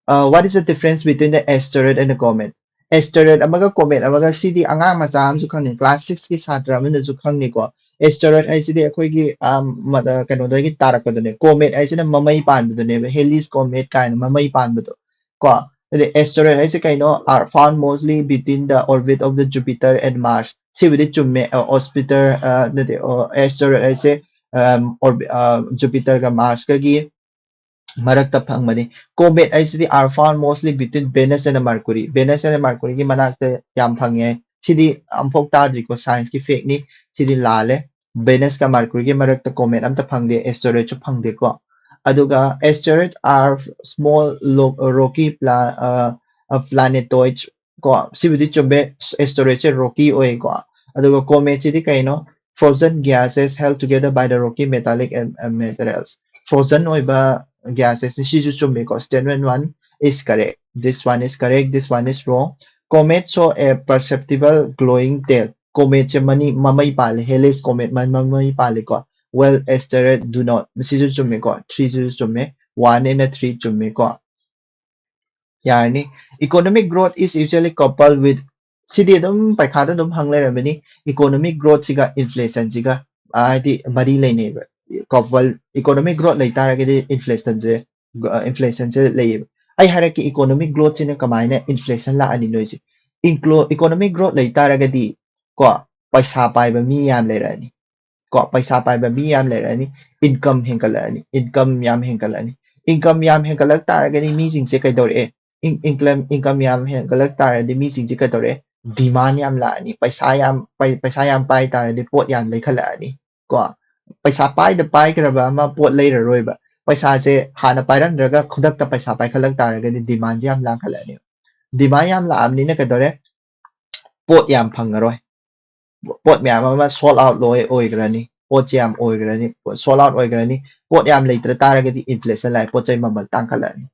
Uh, what is the difference between the asteroid and a comet? Asteroid ꯑꯃꯒ comet ꯑꯃꯒ ꯁꯤꯗꯤ ꯑꯉꯥꯡ ꯃꯆꯥ ꯑꯃꯁꯨ ꯈꯪꯉꯤ, class six ꯀꯤ ꯁꯥꯇ꯭ꯔ ꯑꯃꯅꯁꯨ ꯈꯪꯉꯤꯀꯣ꯫ Asteroid ꯍꯥꯏꯁꯤꯗꯤ ꯑꯩꯈꯣꯏꯒꯤ ꯑ, ꯃ- ꯑ, ꯀꯩꯅꯣꯗꯒꯤ ꯇꯥꯔꯛꯄꯗꯨꯅꯦ꯫ Comet ꯍꯥꯏꯁꯤꯅ ꯃꯃꯩ ꯄꯥꯟꯕꯗꯨꯅꯦꯕ, Halley's comet ꯀꯥꯏꯅ ꯃꯃꯩ ꯄꯥꯟꯕꯗꯣ ꯀꯣ꯫ ꯑꯗꯩ asteroid ꯍꯥꯏꯁꯦ ꯀꯩꯅꯣ? Are found mostly between the orbit of the Jupiter and Mars. ꯁꯤꯕꯨꯗꯤ ꯆꯨꯝꯃꯦ꯫ ꯑ, Ospiter ꯑ, ꯅꯠꯇꯦ, ꯑꯣ, asteroid ꯍꯥꯏꯁꯦ ꯑꯝ, orbi- ꯑ, Jupiter ꯒ Mars ꯀꯒꯤ ꯃꯔꯛꯇ ꯐꯪꯕꯅꯤ꯫ Comet ꯍꯥꯏꯁꯤꯗꯤ are found mostly between Venus and Mercury. Venus and Mercury ꯒꯤ ꯃꯅꯥꯛꯇ ꯌꯥꯝ ꯐꯪꯉꯦ꯫ ꯁꯤꯗꯤ ꯑꯃꯐꯥꯎ ꯇꯥꯗ꯭ꯔꯤꯀꯣ, science ꯀꯤ fact ꯅꯤ꯫ ꯁꯤꯗꯤ ꯂꯥꯜꯂꯦ꯫ Venus ꯀ Mercury ꯒꯤ ꯃꯔꯛꯇ comet ꯑꯝꯇ ꯐꯪꯗꯦ, asteroid ꯁꯨ ꯐꯪꯗꯦꯀꯣ꯫ ꯑꯗꯨꯒ asteroids are small lo- rocky pla- uh, uh, planetoids ꯀꯣ꯫ ꯁꯤꯕꯨꯗꯤ ꯆꯨꯝꯃꯦ, asteroid ꯁꯦ rocky ꯑꯣꯏꯀꯣ꯫ ꯑꯗꯨꯒ comet ꯁꯤꯗꯤ ꯀꯩꯅꯣ? Frozen gases held together by the rocky metallic and, and materials. Frozen ꯑꯣꯏꯕ gases ꯅꯤ, ꯁꯤꯁꯨ ꯆꯨꯝꯃꯤꯀꯣ꯫ Statement one is correct. This one is correct. This one is wrong. Comet show a perceptible glowing tail. Comet say money ꯃꯃꯩ ꯄꯥꯜꯂꯦ, Halley's comet ꯃ- ꯃꯃꯩ ꯄꯥꯜꯂꯤꯀꯣ꯫ Well, asteroid do not. ꯁꯤꯁꯨ ꯆꯨꯝꯃꯤꯀꯣ, three ꯁꯤꯁꯨ ꯆꯨꯝꯃꯦ, one and three ꯆꯨꯝꯃꯤꯀꯣ꯫ ꯌꯥꯔꯅꯤ꯫ Economic growth is usually coupled with, ꯁꯤꯗꯤ ꯑꯗꯨꯝ ꯄꯩꯈꯥꯗ ꯑꯗꯨꯝ ꯍꯪ ꯂꯩꯔꯝꯃꯅꯤ꯫ Economic growth ꯁꯤꯒ inflation ꯁꯤꯒ ꯍꯥꯏꯗꯤ ꯃꯔꯤ ꯂꯩꯅꯩꯕ꯫ Couple, economic growth ꯂꯩ ꯇꯥꯔꯒꯗꯤ inflation ꯁꯦ, inflation ꯁꯦ ꯂꯩꯌꯦꯕ꯫ ꯑꯩ ꯍꯥꯏꯔꯛꯀꯦ, economic growth ꯁꯤꯅ ꯀꯃꯥꯏꯅ inflation ꯂꯥꯛꯍꯜꯂꯤꯅꯣ ꯍꯥꯏꯁꯦ꯫ Inclo- economic growth ꯂꯩ ꯇꯥꯔꯒꯗꯤ ꯀꯣ, ꯄꯩꯁꯥ ꯄꯥꯏꯕ ꯃꯤ ꯌꯥꯝ ꯂꯩꯔꯛꯑꯅꯤ ꯀꯣ꯫ ꯄꯩꯁꯥ ꯄꯥꯏꯕ ꯃꯤ ꯌꯥꯝ ꯂꯩꯔꯛꯑꯅꯤ, income ꯍꯦꯟꯒꯠꯂꯛꯑꯅꯤ, income ꯌꯥꯝ ꯍꯦꯟꯒꯠꯂꯛꯑꯅꯤ꯫ Income ꯌꯥꯝ ꯍꯦꯟꯒꯠꯂꯛ ꯇꯥꯔꯒꯗꯤ ꯃꯤꯁꯤꯡꯁꯦ ꯀꯩꯗꯧꯔꯛꯑꯦ? In- income income ꯌꯥꯝ ꯍꯦꯟꯒꯠꯂꯛ ꯇꯥꯔꯗꯤ ꯃꯤꯁꯤꯡꯁꯦ ꯀꯩꯗꯧꯔꯛꯑꯦ? Demand ꯌꯥꯝ ꯂꯥꯛꯑꯅꯤ꯫ ꯄꯩꯁꯥ ꯌꯥꯝ ꯄꯩ- ꯄꯩꯁꯥ ꯌꯥꯝ ꯄꯥꯏ ꯇꯥꯔꯗꯤ ꯄꯣꯠ ꯌꯥꯝ ꯂꯩꯈꯠꯂꯛꯑꯅꯤ ꯀꯣ꯫ ꯄꯩꯁꯥ ꯄꯥꯏꯗ ꯄꯥꯏꯈ꯭ꯔꯕ ꯑꯃ ꯄꯣꯠ ꯂꯩꯔꯔꯣꯏꯕ꯫ ꯄꯩꯁꯥꯁꯦ ꯍꯥꯟꯅ ꯄꯥꯏꯔꯝꯗ꯭ꯔꯒ ꯈꯨꯗꯛꯇ ꯄꯩꯁꯥ ꯄꯥꯏꯈꯠꯂꯛ ꯇꯥꯔꯒꯗꯤ demand ꯁꯦ ꯌꯥꯝ ꯂꯥꯡꯈꯠꯂꯛꯑꯅꯤ꯫ Demand ꯌꯥꯝ ꯂꯥꯛꯑꯕꯅꯤꯅ ꯀꯩꯗꯧꯔꯦ? ꯄꯣꯠ ꯌꯥꯝ ꯐꯪꯉꯔꯣꯏ꯫ ꯄꯣꯠ ꯃꯌꯥꯝ ꯑꯃ sold out ꯂꯣꯏ ꯑꯣꯏꯈ꯭ꯔꯅꯤ꯫ ꯄꯣꯠꯁꯦ ꯌꯥꯝ ꯑꯣꯏꯈ꯭ꯔꯅꯤ꯫ Sold out ꯑꯣꯏꯈ꯭ꯔꯅꯤ꯫ ꯄꯣꯠ ꯌꯥꯝ ꯂꯩꯇ꯭ꯔ ꯇꯥꯔꯒꯗꯤ inflation ꯂꯥꯛꯑꯦ, ꯄꯣꯠ ꯆꯩ ꯃꯃꯜ ꯇꯥꯡꯈꯠꯂꯛꯑꯅꯤ꯫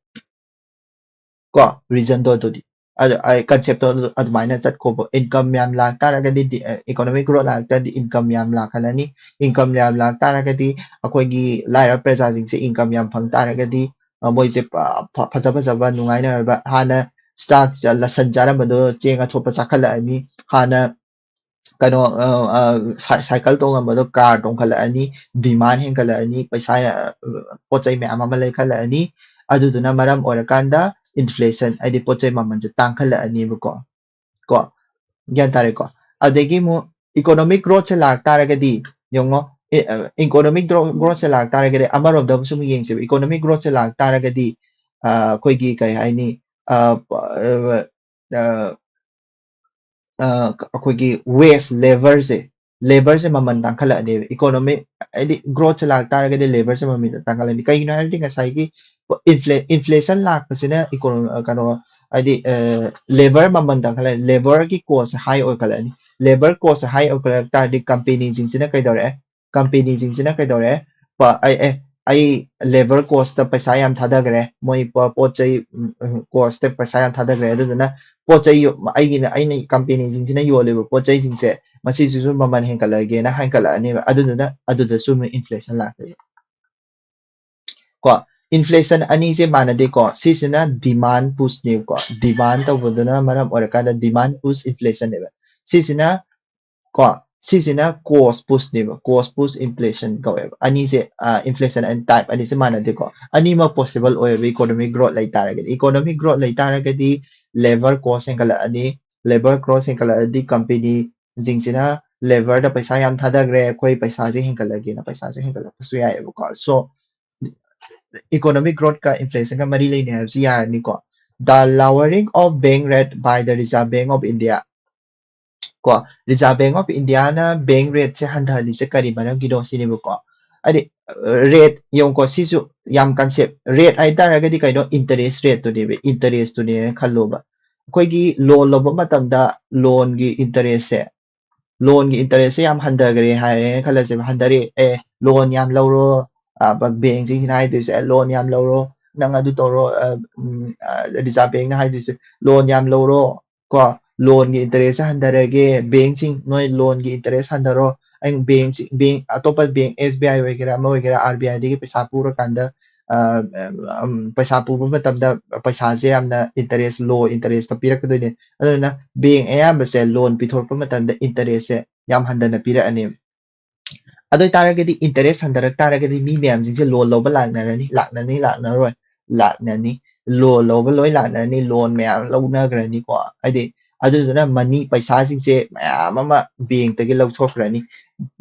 ꯀꯣ, reason ꯗꯣ ꯑꯗꯨꯗꯤ꯫ ꯑꯗꯨ, ꯑꯩ concept ꯇꯣ ꯑꯗꯨ, ꯑꯗꯨꯃꯥꯏꯅ ꯆꯠꯈꯣꯕ꯫ Income ꯌꯥꯝ ꯂꯥꯛ ꯇꯥꯔꯒꯗꯤ, ꯗꯤ-, ꯑ, economic growth ꯂꯥꯛ ꯇꯥꯔꯗꯤ income ꯌꯥꯝ ꯂꯥꯛꯍꯜꯂꯅꯤ꯫ Income ꯌꯥꯝ ꯂꯥꯛ ꯇꯥꯔꯒꯗꯤ ꯑꯩꯈꯣꯏꯒꯤ ꯂꯥꯏꯔꯕ ꯄ꯭ꯔꯖꯥꯁꯤꯡꯁꯦ income ꯌꯥꯝ ꯐꯪ ꯇꯥꯔꯒꯗꯤ, ꯑ, ꯃꯣꯏꯁꯦ ꯄ-, ꯐ-, ꯐꯖ ꯐꯖꯕ ꯅꯨꯡꯉꯥꯏꯅ ꯑꯣꯏꯕ, ꯍꯥꯟꯅ ꯆꯥꯛ ꯆ-, ꯂ-, ꯁꯟ ꯆꯥꯔꯝꯕꯗꯣ ꯆꯦꯡ ꯑꯊꯣꯠꯄ ꯆꯥꯈꯠꯂꯛꯑꯅꯤ꯫ ꯍꯥꯟꯅ ꯀꯩꯅꯣ, ꯑ, ꯑ, ꯁꯥꯏ-, cycle ꯇꯣꯡꯉꯝꯕꯗꯣ car ꯇꯣꯡꯈꯠꯂꯛꯑꯅꯤ, demand ꯍꯦꯟꯒꯠꯂꯛꯑꯅꯤ, ꯄꯩꯁꯥ, ꯑ, ꯄꯣꯠ ꯆꯩ ꯃꯌꯥꯝ ꯑꯃ ꯂꯩꯈꯠꯂꯛꯑꯅꯤ꯫ ꯑꯗꯨꯗꯨꯅ ꯃꯔꯝ ꯑꯣꯏꯔꯀꯥꯟꯗ inflation, ꯍꯥꯏꯗꯤ ꯄꯣꯠ ꯆꯩ ꯃꯃꯜꯁꯦ ꯇꯥꯡꯈꯠꯂꯛꯑꯅꯤꯕꯀꯣ꯫ ꯀꯣ, ꯒ꯭ꯌꯥꯟ ꯇꯥꯔꯦꯀꯣ? ꯑꯗꯒꯤ ꯑꯃꯨꯛ economic growth ꯁꯦ ꯂꯥꯛ ꯇꯥꯔꯒꯗꯤ ꯌꯦꯡꯉꯣ, ꯑꯦ, ꯑ, economic ꯗ꯭ꯔꯣ-, growth ꯁꯦ ꯂꯥꯛ ꯇꯥꯔꯒꯗꯤ ꯑꯃꯔꯣꯝꯗ ꯑꯃꯁꯨ ꯑꯃꯨꯛ ꯌꯦꯡꯁꯦꯕ꯫ Economic growth ꯁꯦ ꯂꯥꯛ ꯇꯥꯔꯒꯗꯤ, ꯑ, ꯑꯩꯈꯣꯏꯒꯤ ꯀꯩ ꯍꯥꯏꯅꯤ, ꯑ, ꯄ-, ꯑ, ꯑ, ꯑ, ꯑꯩꯈꯣꯏꯒꯤ wage, labour ꯁꯦ, labour ꯁꯦ ꯃꯃꯜ ꯇꯥꯡꯈꯠꯂꯛꯑꯅꯦꯕ꯫ Economic, ꯍꯥꯏꯗꯤ growth ꯁꯦ ꯂꯥꯛ ꯇꯥꯔꯒꯗꯤ labour ꯁꯦ ꯃꯃꯜ ꯇꯥꯡꯈꯠꯂꯅꯤ꯫ ꯀꯩꯒꯤꯅꯣ ꯍꯥꯏꯔꯗꯤ ꯉꯁꯥꯏꯒꯤ infla-, inflation ꯂꯥꯛꯄꯁꯤꯅ econo-, ꯑ, ꯀꯩꯅꯣ, ꯍꯥꯏꯗꯤ, ꯑ, labour ꯃꯃꯜ ꯇꯥꯡꯈꯠꯂꯛꯑꯅꯤ, labour ꯒꯤ cost ꯁꯦ high ꯑꯣꯏꯈꯠꯂꯛꯑꯅꯤ꯫ Labour cost ꯁꯦ high ꯑꯣꯏꯈꯠꯂꯛ ꯇꯥꯔꯗꯤ company ꯁꯤꯡꯁꯤꯅ ꯀꯩꯗꯧꯔꯛꯑꯦ? Company ꯁꯤꯡꯁꯤꯅ ꯀꯩꯗꯧꯔꯛꯑꯦ? ꯄ-, ꯑꯩ, ꯑꯦ, ꯑꯩ labour cost ꯇ ꯄꯩꯁꯥ ꯌꯥꯝ ꯊꯥꯗꯈ꯭ꯔꯦ, ꯃꯣꯏ ꯄꯣ-, ꯄꯣꯠ ꯆꯩ, ꯎꯝ, ꯎꯝ, cost ꯇ ꯄꯩꯁꯥ ꯌꯥꯝ ꯊꯥꯗꯈ꯭ꯔꯦ, ꯑꯗꯨꯗꯨꯅ ꯄꯣꯠ ꯆꯩ ꯌꯣ-, ꯑꯩꯒꯤꯅ, ꯑꯩꯅ company ꯁꯤꯡꯁꯤꯅ ꯌꯣꯜꯂꯤꯕ ꯄꯣꯠ ꯆꯩꯁꯤꯡꯁꯦ ꯃꯁꯤꯁꯤꯁꯨ ꯃꯃꯜ ꯍꯦꯟꯒꯠꯂꯒꯦꯅ ꯍꯦꯟꯒꯠꯂꯛꯑꯅꯦꯕ, ꯑꯗꯨꯗꯨꯅ ꯑꯗꯨꯗꯁꯨ ꯑꯃꯨꯛ inflation ꯂꯥꯛꯇꯣꯏꯕ꯫ ꯀꯣ, inflation ꯑꯅꯤꯁꯦ ꯃꯥꯟꯅꯗꯦꯀꯣ꯫ ꯁꯤꯁꯤꯅ demand push ꯅꯦꯕꯀꯣ꯫ Demand ꯇꯧꯕꯗꯨꯅ ꯃꯔꯝ ꯑꯣꯏꯔꯀꯥꯟꯗ demand push inflation ꯅꯦꯕ꯫ ꯁꯤꯁꯤꯅ, ꯀꯣ, ꯁꯤꯁꯤꯅ cost push ꯅꯦꯕ꯫ Cost push inflation ꯀꯧꯋꯦꯕ꯫ ꯑꯅꯤꯁꯦ, ꯑ, inflation ꯑꯅꯤ, type ꯑꯅꯤꯁꯦ ꯃꯥꯟꯅꯗꯦꯀꯣ꯫ ꯑꯅꯤꯃꯛ possible ꯑꯣꯏꯌꯦꯕ economic growth ꯂꯩ ꯇꯥꯔꯒꯗꯤ꯫ Economic growth ꯂꯩ ꯇꯥꯔꯒꯗꯤ labour cost ꯍꯦꯟꯒꯠꯂꯛꯑꯅꯤ꯫ Labour cost ꯍꯦꯟꯒꯠꯂꯛꯑꯗꯤ company ꯁꯤꯡꯁꯤꯅ labour ꯗ ꯄꯩꯁꯥ ꯌꯥꯝ ꯊꯥꯗꯈ꯭ꯔꯦ, ꯑꯩꯈꯣꯏ ꯄꯩꯁꯥꯁꯦ ꯍꯦꯟꯒꯠꯂꯒꯦꯅ ꯄꯩꯁꯥꯁꯦ ꯍꯦꯟꯒꯠꯂꯛꯄꯁꯨ ꯌꯥꯏꯑꯕꯀꯣ꯫ So, economic growth ꯀ inflation ꯒ ꯃꯔꯤ ꯂꯩꯅꯩ ꯍꯥꯏꯕꯁꯤ ꯌꯥꯔꯅꯤꯀꯣ꯫ The lowering of bank rate by the Reserve Bank of India. ꯀꯣ, Reserve Bank of India ꯅ bank rate ꯁꯦ ꯍꯟꯊꯍꯜꯂꯤꯁꯦ ꯀꯔꯤ ꯃꯔꯝꯒꯤꯅꯣ ꯁꯤꯅꯦꯕꯀꯣ꯫ ꯍꯥꯏꯗꯤ, rate ꯌꯦꯡꯉꯨꯀꯣ, ꯁꯤꯁꯨ ꯌꯥꯝ concept, rate ꯍꯥꯏꯇꯥꯔꯒꯗꯤ ꯀꯩꯅꯣ? Interest rate ꯇꯨꯅꯦꯕ, interest ꯇꯨꯅꯦꯅ ꯈꯜꯂꯣꯕ꯫ ꯑꯩꯈꯣꯏꯒꯤ ꯂꯣꯟ ꯂꯧꯕ ꯃꯇꯝꯗ ꯂꯣꯟꯒꯤ ꯏꯟꯇꯔꯦꯁꯁꯦ, ꯂꯣꯟꯒꯤ ꯏꯟꯇꯔꯦꯁꯁꯦ ꯌꯥꯝ ꯍꯟꯊꯈ꯭ꯔꯦ ꯍꯥꯏꯔꯦꯅ ꯈꯜꯂꯁꯦꯕ, ꯍꯟꯊꯔꯦ, ꯑꯦ, ꯂꯣꯟ ꯌꯥꯝ ꯂꯧꯔꯣ, ꯕꯦꯡꯁꯤꯡꯁꯤꯅ ꯍꯥꯏꯗꯣꯏꯁꯦ, ꯂꯣꯟ ꯌꯥꯝ ꯂꯧꯔꯣ, ꯅꯪ ꯑꯗꯨ ꯇꯧꯔꯣ, ꯔꯤꯖꯥꯕ ꯕꯦꯡꯅ ꯍꯥꯏꯗꯣꯏꯁꯦ, ꯂꯣꯟ ꯌꯥꯝ ꯂꯧꯔꯣ, ꯀꯣ, ꯂꯣꯟꯒꯤ ꯏꯟꯇꯔꯦꯁꯁꯦ ꯍꯟꯊꯔꯒꯦ, ꯕꯦꯡꯁꯤꯡ ꯅꯣꯏ ꯂꯣꯟꯒꯤ ꯏꯟꯇꯔꯦꯁ ꯍꯟꯊꯔꯣ, ꯑꯩ ꯕꯦꯡꯁꯤ, ꯕꯦꯡ, ꯑꯇꯣꯞꯄ ꯕꯦꯡ, ꯑꯦꯁ ꯕꯤ ꯑꯥꯏ ꯑꯣꯏꯒꯦꯔꯥ, ꯑꯃ ꯑꯣꯏꯒꯦꯔꯥ, ꯑꯥꯔ ꯕꯤ ꯑꯥꯏꯗꯒꯤ ꯄꯩꯁꯥ ꯄꯨꯔꯀꯥꯟꯗ, ꯑ, ꯎꯝ, ꯄꯩꯁꯥ ꯄꯨꯕ ꯃꯇꯝꯗ ꯄꯩꯁꯥꯁꯦ ꯌꯥꯝꯅ ꯏꯟꯇꯔꯦꯁ, ꯂꯣ ꯏꯟꯇꯔꯦꯁꯇ ꯄꯤꯔꯛꯀꯗꯣꯏꯅꯦ꯫ ꯑꯗꯨꯅ ꯕꯦꯡ ꯑꯌꯥꯝꯕꯁꯦ ꯂꯣꯟ ꯄꯤꯊꯣꯔꯛꯄ ꯃꯇꯝꯗ ꯏꯟꯇꯔꯦꯁꯁꯦ ꯌꯥꯝ ꯍꯟꯊꯅ ꯄꯤꯔꯛꯑꯅꯦꯕ꯫ ꯑꯗꯨ ꯑꯣꯏꯇꯥꯔꯒꯗꯤ, ꯏꯟꯇꯔꯦꯁ ꯍꯟꯊꯔꯛ ꯇꯥꯔꯒꯗꯤ ꯃꯤ ꯃꯌꯥꯝꯁꯤꯡꯁꯦ ꯂꯣꯟ ꯂꯧꯕ ꯂꯥꯛꯅꯔꯅꯤ, ꯂꯥꯛꯅꯅꯤ, ꯂꯥꯛꯅꯔꯣꯏ, ꯂꯥꯛꯅꯅꯤ꯫ ꯂꯣꯟ ꯂꯧꯕ ꯂꯣꯏ ꯂꯥꯛꯅꯔꯅꯤ, ꯂꯣꯟ ꯃꯌꯥꯝ ꯂꯧꯅꯈ꯭ꯔꯅꯤꯀꯣ꯫ ꯍꯥꯏꯗꯤ, ꯑꯗꯨꯗꯨꯅ ꯃꯅꯤ, ꯄꯩꯁꯥꯁꯤꯡꯁꯦ ꯃꯌꯥꯝ ꯑꯃ ꯕꯦꯡꯛꯇꯒꯤ ꯂꯧꯊꯣꯛꯈ꯭ꯔꯅꯤ꯫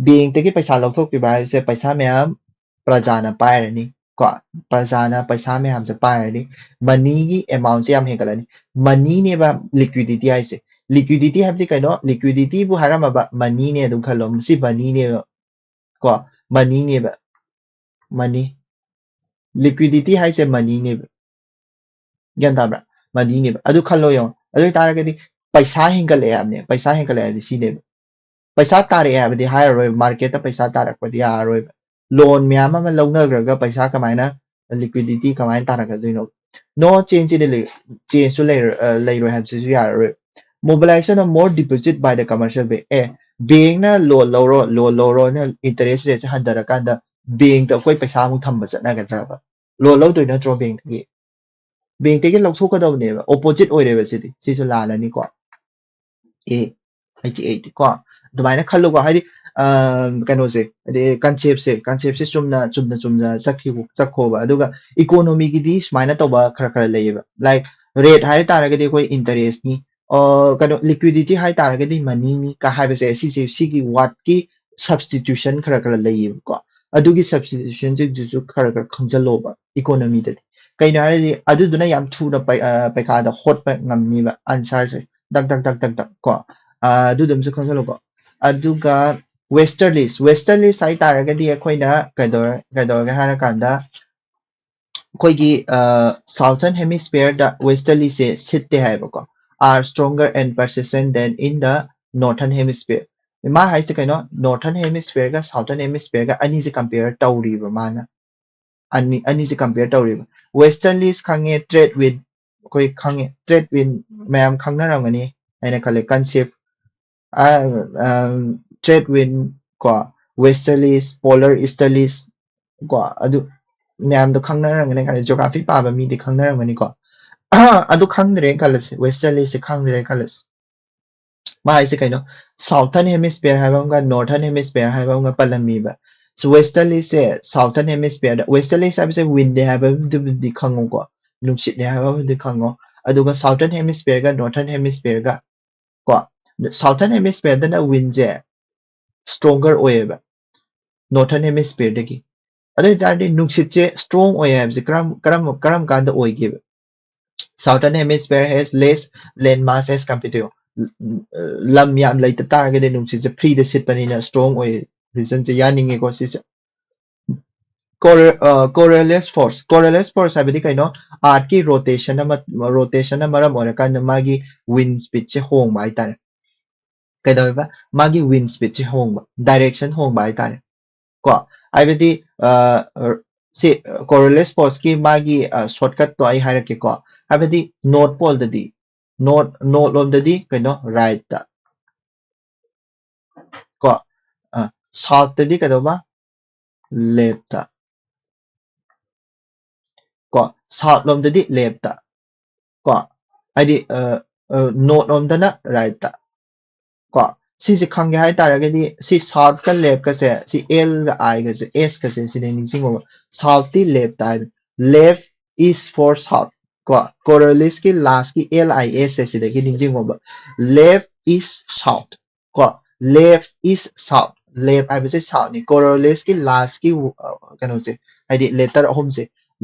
ꯕꯦꯡꯛꯇꯒꯤ ꯄꯩꯁꯥ ꯂꯧꯊꯣꯛꯈꯤꯕ ꯍꯥꯏꯕꯁꯦ ꯄꯩꯁꯥ ꯃꯌꯥꯝ ꯄ꯭ꯔꯖꯥꯅ ꯄꯥꯏꯔꯅꯤ ꯀꯣ꯫ ꯄ꯭ꯔꯖꯥꯅ ꯄꯩꯁꯥ ꯃꯌꯥꯝꯁꯦ ꯄꯥꯏꯔꯅꯤ, ꯃꯅꯤꯒꯤ ꯑꯦꯃꯥꯎꯟꯁꯦ ꯌꯥꯝ ꯍꯦꯟꯒꯠꯂꯅꯤ꯫ ꯃꯅꯤꯅꯦꯕ ꯂꯤꯀ꯭ꯋꯤꯗꯤꯇꯤ ꯍꯥꯏꯁꯦ꯫ ꯂꯤꯀ꯭ꯋꯤꯗꯤꯇꯤ ꯍꯥꯏꯕꯗꯤ ꯀꯩꯅꯣ? ꯂꯤꯀ꯭ꯋꯤꯗꯤꯇꯤꯕꯨ ꯍꯥꯏꯔꯝꯃꯕ ꯃꯅꯤꯅꯦ ꯑꯗꯨꯝ ꯈꯜꯂꯣ꯫ ꯃꯁꯤ ꯃꯅꯤꯅꯦꯕ ꯀꯣ, ꯃꯅꯤꯅꯦꯕ, ꯃꯅꯤ꯫ ꯂꯤꯀ꯭ꯋꯤꯗꯤꯇꯤ ꯍꯥꯏꯁꯦ ꯃꯅꯤꯅꯦꯕ꯫ ꯒ꯭ꯌꯥꯟ ꯇꯥꯕ꯭ꯔꯥ? ꯃꯅꯤꯅꯦꯕ꯫ ꯑꯗꯨ ꯈꯜꯂꯣ ꯌꯦꯡꯉꯣ꯫ ꯑꯗꯨ ꯑꯣꯏꯇꯥꯔꯒꯗꯤ ꯄꯩꯁꯥ ꯍꯦꯟꯒꯠꯂꯛꯑꯦ ꯍꯥꯏꯕꯅꯦ꯫ ꯄꯩꯁꯥ ꯍꯦꯟꯒꯠꯂꯛꯑꯦ ꯍꯥꯏꯕꯗꯤ ꯁꯤꯅꯦꯕ꯫ ꯄꯩꯁꯥ ꯇꯥꯔꯛꯑꯦ ꯍꯥꯏꯕꯗꯤ ꯍꯥꯏꯔꯔꯣꯏꯕ, ꯃꯥꯔꯀꯦꯠꯇ ꯄꯩꯁꯥ ꯇꯥꯔꯛꯄꯗꯤ ꯌꯥꯔꯔꯣꯏꯕ꯫ ꯂꯣꯟ ꯃꯌꯥꯝ ꯑꯃ ꯂꯧꯅꯈ꯭ꯔꯒ ꯄꯩꯁꯥ ꯀꯃꯥꯏꯅ, ꯂꯤꯀ꯭ꯋꯤꯗꯤꯇꯤ ꯀꯃꯥꯏꯅ ꯇꯥꯔꯛꯀꯗꯣꯏꯅꯣ? ꯅꯣ ꯆꯦꯟꯖꯁꯤꯗꯤ ꯂꯩ-, ꯆꯦꯟꯖꯁꯨ ꯂꯩꯔ-, ꯑ, ꯂꯩꯔꯣꯏ ꯍꯥꯏꯕꯁꯤꯁꯨ ꯌꯥꯔꯔꯣꯏ꯫ Mobilization of more deposit by the commercial bank. ꯑꯦ, ꯕꯦꯡꯅ ꯂꯣꯟ ꯂꯧꯔꯣ, ꯂꯣꯟ ꯂꯧꯔꯣꯅ ꯏꯟꯇꯔꯦꯁ ꯔꯦꯠꯁꯦ ꯍꯟꯊꯔꯀꯥꯟꯗ ꯕꯦꯡꯇ ꯑꯩꯈꯣꯏ ꯄꯩꯁꯥ ꯑꯃꯨꯛ ꯊꯝꯕ ꯆꯠꯅꯒꯗ꯭ꯔꯕ? ꯂꯣꯟ ꯂꯧꯗꯣꯏ ꯅꯠꯇ꯭ꯔꯣ ꯕꯦꯡꯇꯒꯤ? ꯕꯦꯡꯇꯒꯤ ꯂꯧꯊꯣꯛꯀꯗꯕꯅꯦꯕ꯫ ꯑꯣꯄꯣꯖꯤꯠ ꯑꯣꯏꯔꯦꯕ ꯁꯤꯗꯤ꯫ ꯁꯤꯁꯨ ꯂꯥꯜꯂꯅꯤꯀꯣ꯫ ꯑꯦ, ꯑꯩꯁꯦ ꯑꯩꯗꯤ ꯀꯣ꯫ ꯑꯗꯨꯃꯥꯏꯅ ꯈꯜꯂꯨꯀꯣ꯫ ꯍꯥꯏꯗꯤ, ꯑ, ꯀꯩꯅꯣꯁꯦ, ꯍꯥꯏꯗꯤ ꯀꯟꯁꯦꯞꯁꯦ, ꯀꯟꯁꯦꯞꯁꯦ ꯆꯨꯝꯅ, ꯆꯨꯝꯅ, ꯆꯨꯝꯅ ꯆꯠꯈꯤꯕ, ꯆꯠꯈꯣꯕ꯫ ꯑꯗꯨꯒ ꯏꯀꯣꯅꯣꯃꯤꯒꯤꯗꯤ ꯁꯨꯃꯥꯏꯅ ꯇꯧꯕ ꯈꯔ, ꯈꯔ ꯂꯩꯌꯦꯕ꯫ Like, ꯔꯦꯠ ꯍꯥꯏ ꯇꯥꯔꯒꯗꯤ ꯑꯩꯈꯣꯏ ꯏꯟꯇꯔꯦꯁꯅꯤ꯫ ꯑ, ꯀꯩꯅꯣ, ꯂꯤꯀ꯭ꯋꯤꯗꯤꯇꯤ ꯍꯥꯏ ꯇꯥꯔꯒꯗꯤ ꯃꯅꯤꯅꯤ ꯀ ꯍꯥꯏꯕꯁꯦ, ꯁꯤꯁꯦ, ꯁꯤꯒꯤ ꯋꯥꯔꯗꯀꯤ ꯁꯕꯁꯇꯤꯇ꯭ꯌꯨꯁꯟ ꯈꯔ, ꯈꯔ ꯂꯩꯌꯦꯕꯀꯣ꯫ ꯑꯗꯨꯒꯤ ꯁꯕꯁꯇꯤꯇ꯭ꯌꯨꯁꯟꯁꯤꯡꯗꯨꯁꯨ ꯈꯔ, ꯈꯔ ꯈꯪꯖꯜꯂꯣꯕ ꯏꯀꯣꯅꯣꯃꯤꯗꯗꯤ꯫ ꯀꯩꯅꯣ ꯍꯥꯏꯔꯗꯤ, ꯑꯗꯨꯗꯨꯅ ꯌꯥꯝ ꯊꯨꯅ ꯄꯩ-, ꯑ, ꯄꯩꯈꯥꯗ ꯍꯣꯠꯄ ꯉꯝꯅꯤꯕ ꯑꯟꯁꯔꯁꯦ꯫ ꯗꯛ, ꯗꯛ, ꯗꯛ, ꯗꯛ, ꯗꯛ ꯀꯣ꯫ ꯑ, ꯑꯗꯨꯗꯨꯝꯁꯨ ꯈꯪꯖꯜꯂꯣꯀꯣ꯫ ꯑꯗꯨꯒ ꯋꯦꯁꯇꯔꯂꯤꯁ, ꯋꯦꯁꯇꯔꯂꯤꯁ ꯍꯥꯏ ꯇꯥꯔꯒꯗꯤ ꯑꯩꯈꯣꯏꯅ ꯀꯩꯗꯧꯔ-, ꯀꯩꯗꯧꯔꯒꯦ ꯍꯥꯏꯔꯀꯥꯟꯗ, ꯑꯩꯈꯣꯏꯒꯤ, ꯑ, ꯁꯥꯎꯊꯔꯟ ꯍꯦꯃꯤꯁꯐꯤꯌꯔꯗ ꯋꯦꯁꯇꯔꯂꯤꯁꯁꯦ ꯁꯤꯠꯇꯦ ꯍꯥꯏꯕꯀꯣ꯫ are stronger and persistent than in the northern hemisphere. ꯃꯥ ꯍꯥꯏꯁꯦ ꯀꯩꯅꯣ? Northern hemisphere ꯒ southern hemisphere ꯒ ꯑꯅꯤꯁꯦ compare ꯇꯧꯔꯤꯕ ꯃꯥꯅ꯫ ꯑꯅꯤ, ꯑꯅꯤꯁꯦ compare ꯇꯧꯔꯤꯕ꯫ Westerlies ꯈꯪꯉꯦ, trade wind ꯑꯩꯈꯣꯏ ꯈꯪꯉꯦ, trade wind ꯃꯌꯥꯝ ꯈꯪꯅꯔꯝꯒꯅꯤ ꯍꯥꯏꯅ ꯈꯜꯂꯦ꯫ Concept, trade wind ꯀꯣ, westerlies, polar easterlies ꯀꯣ, ꯑꯗꯨ ꯃꯌꯥꯝꯗꯣ ꯈꯪꯅꯔꯝꯒꯅꯤ ꯈꯜꯂꯦ꯫ Geography ꯄꯥꯕ ꯃꯤꯗꯤ ꯈꯪꯅꯔꯝꯒꯅꯤꯀꯣ꯫ ꯑꯗꯨ ꯈꯪꯗ꯭ꯔꯦꯅ ꯈꯜꯂꯁꯤ, westerlies ꯁꯦ ꯈꯪꯗ꯭ꯔꯦꯅ ꯈꯜꯂꯁꯤ꯫ ꯃꯥ ꯍꯥꯏꯁꯦ ꯀꯩꯅꯣ? Southern hemisphere ꯍꯥꯏꯕ ꯑꯃꯒ northern hemisphere ꯍꯥꯏꯕ ꯑꯃꯒ ꯄꯜꯂꯝꯃꯤꯕ꯫ So westerlies ꯁꯦ southern hemisphere ꯗ, westerlies ꯍꯥꯏꯕꯁꯦ wind ꯅꯦ ꯍꯥꯏꯕꯗꯨꯕꯨꯗꯤ ꯈꯪꯉꯨꯀꯣ, ꯅꯨꯡꯁꯤꯠꯅꯦ ꯍꯥꯏꯕꯕꯨꯗꯤ ꯈꯪꯉꯣ꯫ ꯑꯗꯨꯒ southern hemisphere ꯒ northern hemisphere ꯒ ꯀꯣ, southern hemisphere ꯗꯅ wind ꯁꯦ stronger ꯑꯣꯏꯌꯦꯕ northern hemisphere ꯗꯒꯤ꯫ ꯑꯗꯨ ꯑꯣꯏꯇꯥꯔꯗꯤ ꯅꯨꯡꯁꯤꯠꯁꯦ strong ꯑꯣꯏ ꯍꯥꯏꯕꯁꯦ ꯀꯔꯝ, ꯀꯔꯝ, ꯀꯔꯝ ꯀꯥꯟꯗ ꯑꯣꯏꯒꯦꯕ? Southern hemisphere has less land mass as compared to, ꯎꯝ, ꯎꯝ, ꯂꯝ ꯌꯥꯝ ꯂꯩꯇ ꯇꯥꯔꯒꯗꯤ ꯅꯨꯡꯁꯤꯠꯁꯦ free ꯗ ꯁꯤꯠꯄꯅꯤꯅ strong ꯑꯣꯏ꯫ Reason ꯁꯦ ꯌꯥꯅꯤꯡꯉꯦꯀꯣ ꯁꯤꯁꯦ꯫ Cor-, ꯑ, Coriolis force, Coriolis force ꯍꯥꯏꯕꯗꯤ ꯀꯩꯅꯣ? Earth ꯀꯤ rotation ꯑꯃ, rotation ꯅ ꯃꯔꯝ ꯑꯣꯏꯔꯀꯥꯟꯗ ꯃꯥꯒꯤ wind speed ꯁꯦ ꯍꯣꯡꯕ ꯍꯥꯏꯇꯥꯔꯦ꯫ ꯀꯩꯗꯧꯋꯦꯕ? ꯃꯥꯒꯤ wind speed ꯁꯦ ꯍꯣꯡꯕ, direction ꯍꯣꯡꯕ ꯍꯥꯏꯇꯥꯔꯦ꯫ ꯀꯣ, ꯍꯥꯏꯕꯗꯤ, ꯑ, ꯁꯤ Coriolis force ꯀꯤ ꯃꯥꯒꯤ, ꯑ, shortcut ꯇꯣ ꯑꯩ ꯍꯥꯏꯔꯛꯀꯦꯀꯣ꯫ ꯍꯥꯏꯕꯗꯤ north pole ꯗꯗꯤ, north, north ꯂꯣꯝꯗꯗꯤ ꯀꯩꯅꯣ? Right ꯇ꯫ ꯀꯣ, ꯑ, south ꯇꯗꯤ ꯀꯩꯗꯧꯕ? Left ꯇ꯫ ꯀꯣ, south ꯂꯣꯝꯗꯗꯤ left ꯇ꯫ ꯀꯣ, ꯍꯥꯏꯗꯤ, ꯑ, ꯑ, north ꯂꯣꯝꯗꯅ right ꯇ꯫ ꯀꯣ, ꯁꯤꯁꯦ ꯈꯪꯒꯦ ꯍꯥꯏ ꯇꯥꯔꯒꯗꯤ ꯁꯤ south ꯀ left ꯀꯁꯦ, ꯁꯤ L ꯒ I ꯒꯁꯦ, S ꯀꯁꯦ, ꯁꯤꯗꯩ ꯅꯤꯡꯁꯤꯡꯉꯣꯕ꯫ South ꯇꯤ left ꯇ ꯍꯥꯏꯕꯅꯤ꯫ Left is for south꯫ ꯀꯣ, Coriolis ꯀꯤ last ꯀꯤ L I S ꯁꯦ ꯁꯤꯗꯒꯤ ꯅꯤꯡꯁꯤꯡꯉꯣꯕ꯫ Left is south꯫ ꯀꯣ, left is south꯫ Left ꯍꯥꯏꯕꯁꯦ south ꯅꯤ꯫ Coriolis ꯀꯤ last ꯀꯤ, ꯑ, ꯀꯩꯅꯣꯁꯦ, ꯍꯥꯏꯗꯤ letter ꯑꯍꯨꯝꯁꯦ,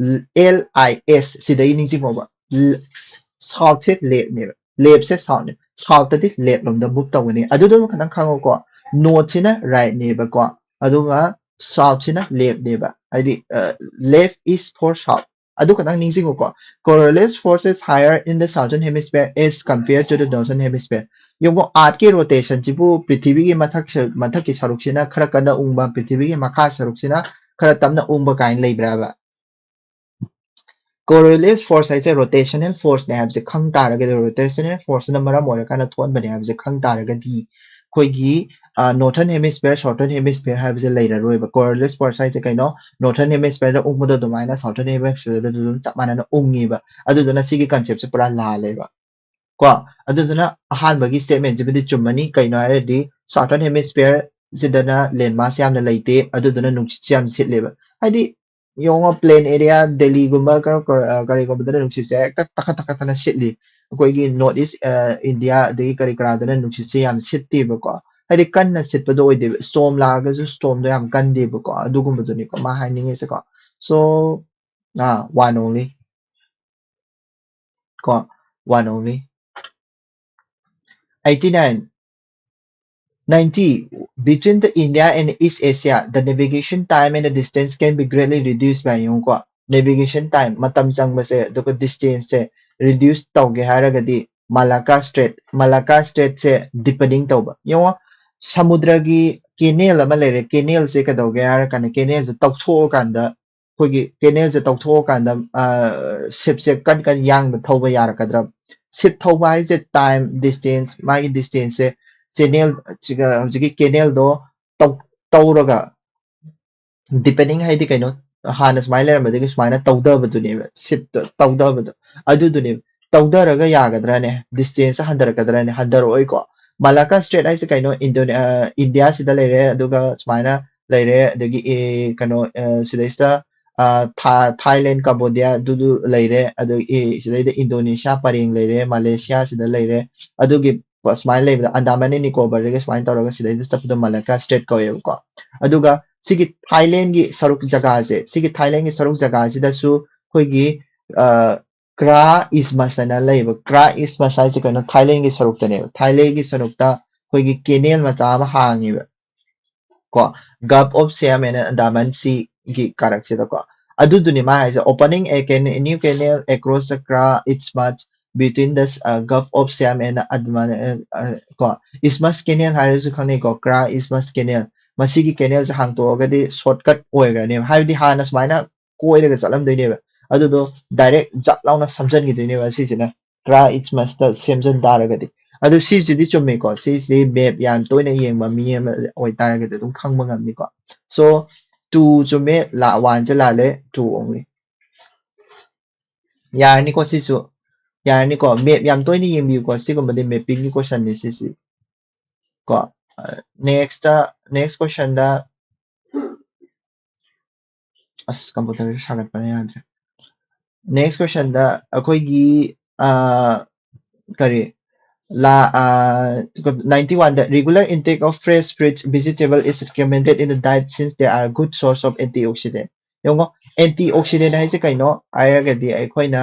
L I S, ꯁꯤꯗꯒꯤ ꯅꯤꯡꯁꯤꯡꯉꯣꯕ꯫ L-, south ꯁꯦ left ꯅꯦꯕ, left ꯁꯦ south ꯅꯦ꯫ South ꯇꯗꯤ left ꯂꯣꯝꯗ move ꯇꯧꯒꯅꯤ꯫ ꯑꯗꯨꯗꯨꯃ ꯈꯇꯪ ꯈꯪꯉꯣꯀꯣ꯫ North ꯁꯤꯅ right ꯅꯦꯕꯀꯣ, ꯑꯗꯨꯒ south ꯁꯤꯅ left ꯅꯦꯕ꯫ ꯍꯥꯏꯗꯤ, ꯑ, left is for south꯫ ꯑꯗꯨ ꯈꯛꯇꯪ ꯅꯤꯡꯁꯤꯡꯉꯨꯀꯣ, Coriolis force is higher in the southern hemisphere as compared to the northern hemisphere. ꯌꯦꯡꯉꯣ, ꯑꯥꯔꯠꯀꯤ ꯔꯣꯇꯦꯁꯟꯁꯤꯕꯨ ꯄ꯭ꯔꯤꯊꯤꯕꯤꯒꯤ ꯃꯊꯛ ꯁ- ꯃꯊꯛꯀꯤ ꯁꯔꯨꯛꯁꯤꯅ ꯈꯔ ꯀꯟꯅ ꯎꯡꯕ, ꯄ꯭ꯔꯤꯊꯤꯕꯤꯒꯤ ꯃꯈꯥ ꯁꯔꯨꯛꯁꯤꯅ ꯈꯔ ꯇꯞꯅ ꯎꯡꯕ ꯀꯥꯏꯅ ꯂꯩꯕ꯭ꯔꯥꯕ? Coriolis force ꯍꯥꯏꯁꯦ ꯔꯣꯇꯦꯁꯅꯦꯜ ꯐꯣꯔꯁꯅꯦ ꯍꯥꯏꯕꯁꯦ ꯈꯪ ꯇꯥꯔꯒꯗꯤ, ꯔꯣꯇꯦꯁꯅꯦꯜ ꯐꯣꯔꯁꯅ ꯃꯔꯝ ꯑꯣꯏꯔꯀꯥꯟꯗ ꯊꯣꯛꯍꯟꯕꯅꯦ ꯍꯥꯏꯕꯁꯦ ꯈꯪ ꯇꯥꯔꯒꯗꯤ, ꯑꯩꯈꯣꯏꯒꯤ ꯅꯣꯔꯊꯔꯟ ꯍꯦꯃꯤꯁꯐꯤꯌꯔ, ꯁꯥꯎꯊꯔꯟ ꯍꯦꯃꯤꯁꯐꯤꯌꯔ ꯍꯥꯏꯕꯁꯦ ꯂꯩꯔꯔꯣꯏꯕ꯫ ꯀꯣꯔꯤꯌꯣꯂꯤꯁ ꯐꯣꯔꯁ ꯍꯥꯏꯁꯦ ꯀꯩꯅꯣ? ꯅꯣꯔꯊꯔꯟ ꯍꯦꯃꯤꯁꯐꯤꯌꯔꯗ ꯎꯡꯕꯗꯣ ꯑꯗꯨꯃꯥꯏꯅ ꯁꯥꯎꯊꯔꯟ ꯍꯦꯃꯤꯁꯐꯤꯌꯔꯗꯁꯨ ꯑꯗꯨꯝ ꯆꯞ ꯃꯥꯟꯅꯅ ꯎꯡꯉꯤꯕ꯫ ꯑꯗꯨꯗꯨꯅ ꯁꯤꯒꯤ ꯀꯟꯁꯦꯞꯁꯦ ꯄꯨꯔꯥ ꯂꯥꯜꯂꯦꯕ꯫ ꯀꯣ, ꯑꯗꯨꯗꯨꯅ ꯑꯍꯥꯟꯕꯒꯤ ꯁ꯭ꯇꯦꯠꯃꯦꯟꯁꯤꯕꯨꯗꯤ ꯆꯨꯝꯃꯅꯤ꯫ ꯀꯩꯅꯣ ꯍꯥꯏꯔꯗꯤ, ꯁꯥꯎꯊꯔꯟ ꯍꯦꯃꯤꯁꯐꯤꯌꯔ ꯁꯤꯗꯅ ꯂꯦꯟ ꯃꯥꯁ ꯌꯥꯝꯅ ꯂꯩꯇꯦ, ꯑꯗꯨꯗꯨꯅ ꯅꯨꯡꯁꯤꯠꯁꯦ ꯌꯥꯝ ꯁꯤꯠꯂꯦꯕ꯫ ꯍꯥꯏꯗꯤ, ꯌꯦꯡꯉꯣ, ꯄ꯭ꯂꯦꯟ ꯑꯦꯔꯤꯌꯥ, ꯗꯦꯜꯂꯤꯒꯨꯝꯕ ꯀꯔ- ꯀꯔ- ꯀꯔꯤꯒꯨꯝꯕꯗꯅ ꯅꯨꯡꯁꯤꯠꯁꯦ ꯍꯦꯛꯇ ꯇꯛꯈꯠ ꯇꯛꯈꯠꯇꯅ ꯁꯤꯠꯂꯤ꯫ ꯑꯩꯈꯣꯏꯒꯤ ꯅꯣꯔꯠ ꯏꯁ ꯏꯟꯗꯤꯌꯥ ꯑꯗꯒꯤ ꯀꯔꯤ ꯀꯔꯥꯗꯅ ꯅꯨꯡꯁꯤꯠꯁꯦ ꯌꯥꯝ ꯁꯤꯠꯇꯦꯕꯀꯣ꯫ ꯍꯥꯏꯗꯤ, ꯀꯟꯅ ꯁꯤꯠꯄꯗꯣ ꯑꯣꯏꯗꯦꯕ, ꯁ꯭ꯇꯣꯔꯝ ꯂꯥꯛꯑꯒꯁꯨ ꯁ꯭ꯇꯣꯔꯝꯗꯣ ꯌꯥꯝ ꯀꯟꯗꯦꯕꯀꯣ꯫ ꯑꯗꯨꯒꯨꯝꯕꯗꯨꯅꯤꯀꯣ ꯃꯥ ꯍꯥꯏꯅꯤꯡꯉꯤꯁꯦꯀꯣ꯫ ꯁꯣ, ꯑꯥ, one only. ꯀꯣ, one only. Eighty nine, ninety, between the India and East Asia, the navigation time and the distance can be greatly reduced by, ꯌꯦꯡꯉꯨꯀꯣ, ꯅꯦꯚꯤꯒꯦꯁꯟ ꯇꯥꯏꯝ, ꯃꯇꯝ ꯆꯪꯕꯁꯦ, ꯑꯗꯨꯒ ꯗꯤꯁꯇꯦꯟꯁꯁꯦ ꯔꯤꯗ꯭ꯌꯨꯁ ꯇꯧꯒꯦ ꯍꯥꯏꯔꯒꯗꯤ, ꯃꯥꯂꯥꯀꯥ ꯁ꯭ꯇ꯭ꯔꯦꯠ, ꯃꯥꯂꯥꯀꯥ ꯁ꯭ꯇ꯭ꯔꯦꯠꯁꯦ ꯗꯤꯄꯅꯤꯡ ꯇꯧꯕ꯫ ꯌꯦꯡꯉꯣ, ꯁꯃꯨꯗ꯭ꯔꯒꯤ ꯀꯦꯅꯦꯜ ꯑꯃ ꯂꯩꯔꯦ, ꯀꯦꯅꯦꯜꯁꯦ ꯀꯩꯗꯧꯒꯦ ꯍꯥꯏꯔ ꯀꯥꯟꯗ, ꯀꯦꯅꯦꯜꯁꯦ ꯇꯧꯊꯣꯛꯑꯀꯥꯟꯗ, ꯑꯩꯈꯣꯏꯒꯤ ꯀꯦꯅꯦꯜꯁꯦ ꯇꯧꯊꯣꯛꯑꯀꯥꯟꯗ ꯁꯤꯞꯁꯦ ꯀꯟ ꯀꯟ ꯌꯥꯡꯅ ꯊꯧꯕ ꯌꯥꯔꯛꯀꯗ꯭ꯔꯥ? ꯁꯤꯞ ꯊꯧꯕ ꯍꯥꯏꯁꯦ ꯇꯥꯏꯝ, ꯗꯤꯁꯇꯦꯟꯁ, ꯃꯥꯒꯤ ꯗꯤꯁꯇꯦꯟꯁꯁꯦ ꯆꯦꯅꯦꯜ, ꯍꯧꯖꯤꯛꯀꯤ ꯀꯦꯅꯦꯜꯗꯣ ꯇꯧ- ꯇꯧꯔꯒ, ꯗꯤꯄꯦꯟꯗꯤꯡ ꯍꯥꯏꯗꯤ ꯀꯩꯅꯣ, ꯍꯥꯟꯅ ꯁꯨꯃꯥꯏꯅ ꯂꯩꯔꯝꯕꯗꯒꯤ ꯁꯨꯃꯥꯏꯅ ꯇꯧꯗꯕꯗꯨꯅꯦꯕ, ꯁꯤꯞꯇꯣ ꯇꯧꯗꯕꯗꯣ, ꯑꯗꯨꯗꯨꯅꯦꯕ꯫ ꯇꯧꯗꯔꯒ ꯌꯥꯒꯗ꯭ꯔꯥꯅꯦ? ꯗꯤꯁꯇꯦꯟꯁ ꯍꯟꯊꯔꯛꯀꯗ꯭ꯔꯥꯅꯦ? ꯍꯟꯊꯔꯛꯑꯣꯏꯀꯣ꯫ ꯃꯥꯂꯥꯀꯥ ꯁ꯭ꯇ꯭ꯔꯦꯠ ꯍꯥꯏꯁꯦ ꯀꯩꯅꯣ? ꯏꯟꯗꯣꯅꯦ- ꯑ, ꯏꯟꯗꯤꯌꯥꯁꯤꯗ ꯂꯩꯔꯦ, ꯑꯗꯨꯒ ꯁꯨꯃꯥꯏꯅ ꯂꯩꯔꯦ, ꯑꯗꯒꯤ, ꯑꯦ, ꯀꯩꯅꯣ, ꯑ, ꯁꯤꯗꯩꯁꯤꯗ, ꯑ, ꯊꯥ- ꯊꯥꯏꯂꯦꯟ, ꯀꯝꯕꯣꯗꯤꯌꯥ ꯑꯗꯨꯗꯨ ꯂꯩꯔꯦ, ꯑꯗꯒꯤ, ꯑꯦ, ꯁꯤꯗꯩꯗ ꯏꯟꯗꯣꯅꯦꯁꯤꯌꯥ ꯄꯔꯦꯡ ꯂꯩꯔꯦ, ꯃꯥꯂꯦꯁꯤꯌꯥ ꯁꯤꯗ ꯂꯩꯔꯦ, ꯑꯗꯨꯒꯤ ꯁꯨꯃꯥꯏꯅ ꯂꯩꯕꯗ ꯑꯟꯗꯥꯃꯟ ꯑꯦꯟ ꯅꯤꯀꯣꯕꯔꯗꯒꯤ ꯁꯨꯃꯥꯏꯅ ꯇꯧꯔꯒ ꯁꯤꯗꯩꯗ ꯆꯠꯄꯗꯣ ꯃꯥꯂꯥꯀꯥ ꯁ꯭ꯇ꯭ꯔꯦꯠ ꯀꯧꯋꯦꯕꯀꯣ꯫ ꯑꯗꯨꯒ ꯁꯤꯒꯤ ꯊꯥꯏꯂꯦꯟꯒꯤ ꯁꯔꯨꯛ ꯖꯒꯥꯁꯦ, ꯁꯤꯒꯤ ꯊꯥꯏꯂꯦꯟꯒꯤ ꯁꯔꯨꯛ ꯖꯒꯥꯁꯤꯗꯁꯨ ꯑꯩꯈꯣꯏꯒꯤ, ꯑ, ꯀ꯭ꯔꯥ ꯏꯁꯃꯁ ꯍꯥꯏꯅ ꯂꯩꯌꯦꯕ꯫ ꯀ꯭ꯔꯥ ꯏꯁꯃꯁ ꯍꯥꯏꯁꯦ ꯀꯩꯅꯣ? ꯊꯥꯏꯂꯦꯟꯒꯤ ꯁꯔꯨꯛꯇꯅꯦꯕ꯫ ꯊꯥꯏꯂꯦꯟꯒꯤ ꯁꯔꯨꯛꯇ ꯑꯩꯈꯣꯏꯒꯤ ꯀꯦꯅꯦꯜ ꯃꯆꯥ ꯑꯃ ꯍꯥꯡꯉꯦꯕ꯫ ꯀꯣ, Gulf of Siam and Andaman Sea ꯒꯤ ꯀꯥꯔꯛꯁꯤꯗꯀꯣ꯫ ꯑꯗꯨꯗꯨꯅꯤ ꯃꯥ ꯍꯥꯏꯁꯦ, opening a can- a new canal across the Kra Isthmus between the uh, Gulf of Siam and ꯑꯗꯨꯃꯥꯏꯅ, uh, uh, ꯀꯣ, Isthmus Canal ꯍꯥꯏꯔꯁꯨ ꯈꯪꯅꯩꯀꯣ, Kra Isthmus Canal꯫ ꯃꯁꯤꯒꯤ canal ꯁꯦ ꯍꯥꯡꯇꯣꯛꯑꯒꯗꯤ shortcut ꯑꯣꯏꯈ꯭ꯔꯅꯦꯕ, ꯍꯥꯏꯕꯗꯤ ꯍꯥꯟꯅ ꯁꯨꯃꯥꯏꯅ ꯀꯣꯏꯔꯒ ꯆꯠꯂꯝꯗꯣꯏꯅꯦꯕ, ꯑꯗꯨꯗꯣ direct ꯖꯠ ꯂꯥꯎꯅ ꯁꯝꯖꯟꯈꯤꯗꯣꯏꯅꯦꯕ ꯑꯁꯤꯁꯤꯅ꯫ Kra Isthmus ꯇ ꯁꯦꯝꯖꯤꯟ ꯇꯥꯔꯒꯗꯤ꯫ ꯑꯗꯨ ꯁꯤꯁꯤꯗꯤ ꯆꯨꯝꯃꯤꯀꯣ, ꯁꯤꯁꯤꯗꯤ map ꯌꯥꯝ ꯇꯣꯏꯅ ꯌꯦꯡꯕ ꯃꯤ ꯑꯃ ꯑꯣꯏꯇꯥꯔꯒꯗꯤ ꯑꯗꯨꯝ ꯈꯪꯕ ꯉꯝꯅꯤꯀꯣ꯫ So, two ꯆꯨꯝꯃꯦ, ꯂꯥ-, one ꯁꯦ ꯂꯥꯜꯂꯦ, two only꯫ ꯌꯥꯔꯅꯤꯀꯣ ꯁꯤꯁꯨ, ꯌꯥꯔꯅꯤꯀꯣ꯫ Map ꯌꯥꯝ ꯇꯣꯏꯅ ꯌꯦꯡꯕꯤꯌꯨꯀꯣ, ꯁꯤꯒꯨꯝꯕꯗꯤ mapping ꯒꯤ question ꯅꯤ ꯁꯤꯁꯤ꯫ ꯀꯣ, next, next question ꯗ, ꯑꯁ, computer ꯁꯦ ꯁꯥꯒꯠꯄꯅ ꯌꯥꯗ꯭ꯔꯦ꯫ Next question ꯗ ꯑꯩꯈꯣꯏꯒꯤ, ꯑ, ꯀꯔꯤ, ꯂꯥ-, ꯑ, ninety one the, "Regular intake of fresh fruits, vegetable is recommended in the diet since they are good source of antioxidant." ꯌꯦꯡꯉꯣ, antioxidant ꯍꯥꯏꯁꯦ ꯀꯩꯅꯣ ꯍꯥꯏꯔꯒꯗꯤ ꯑꯩꯈꯣꯏꯅ,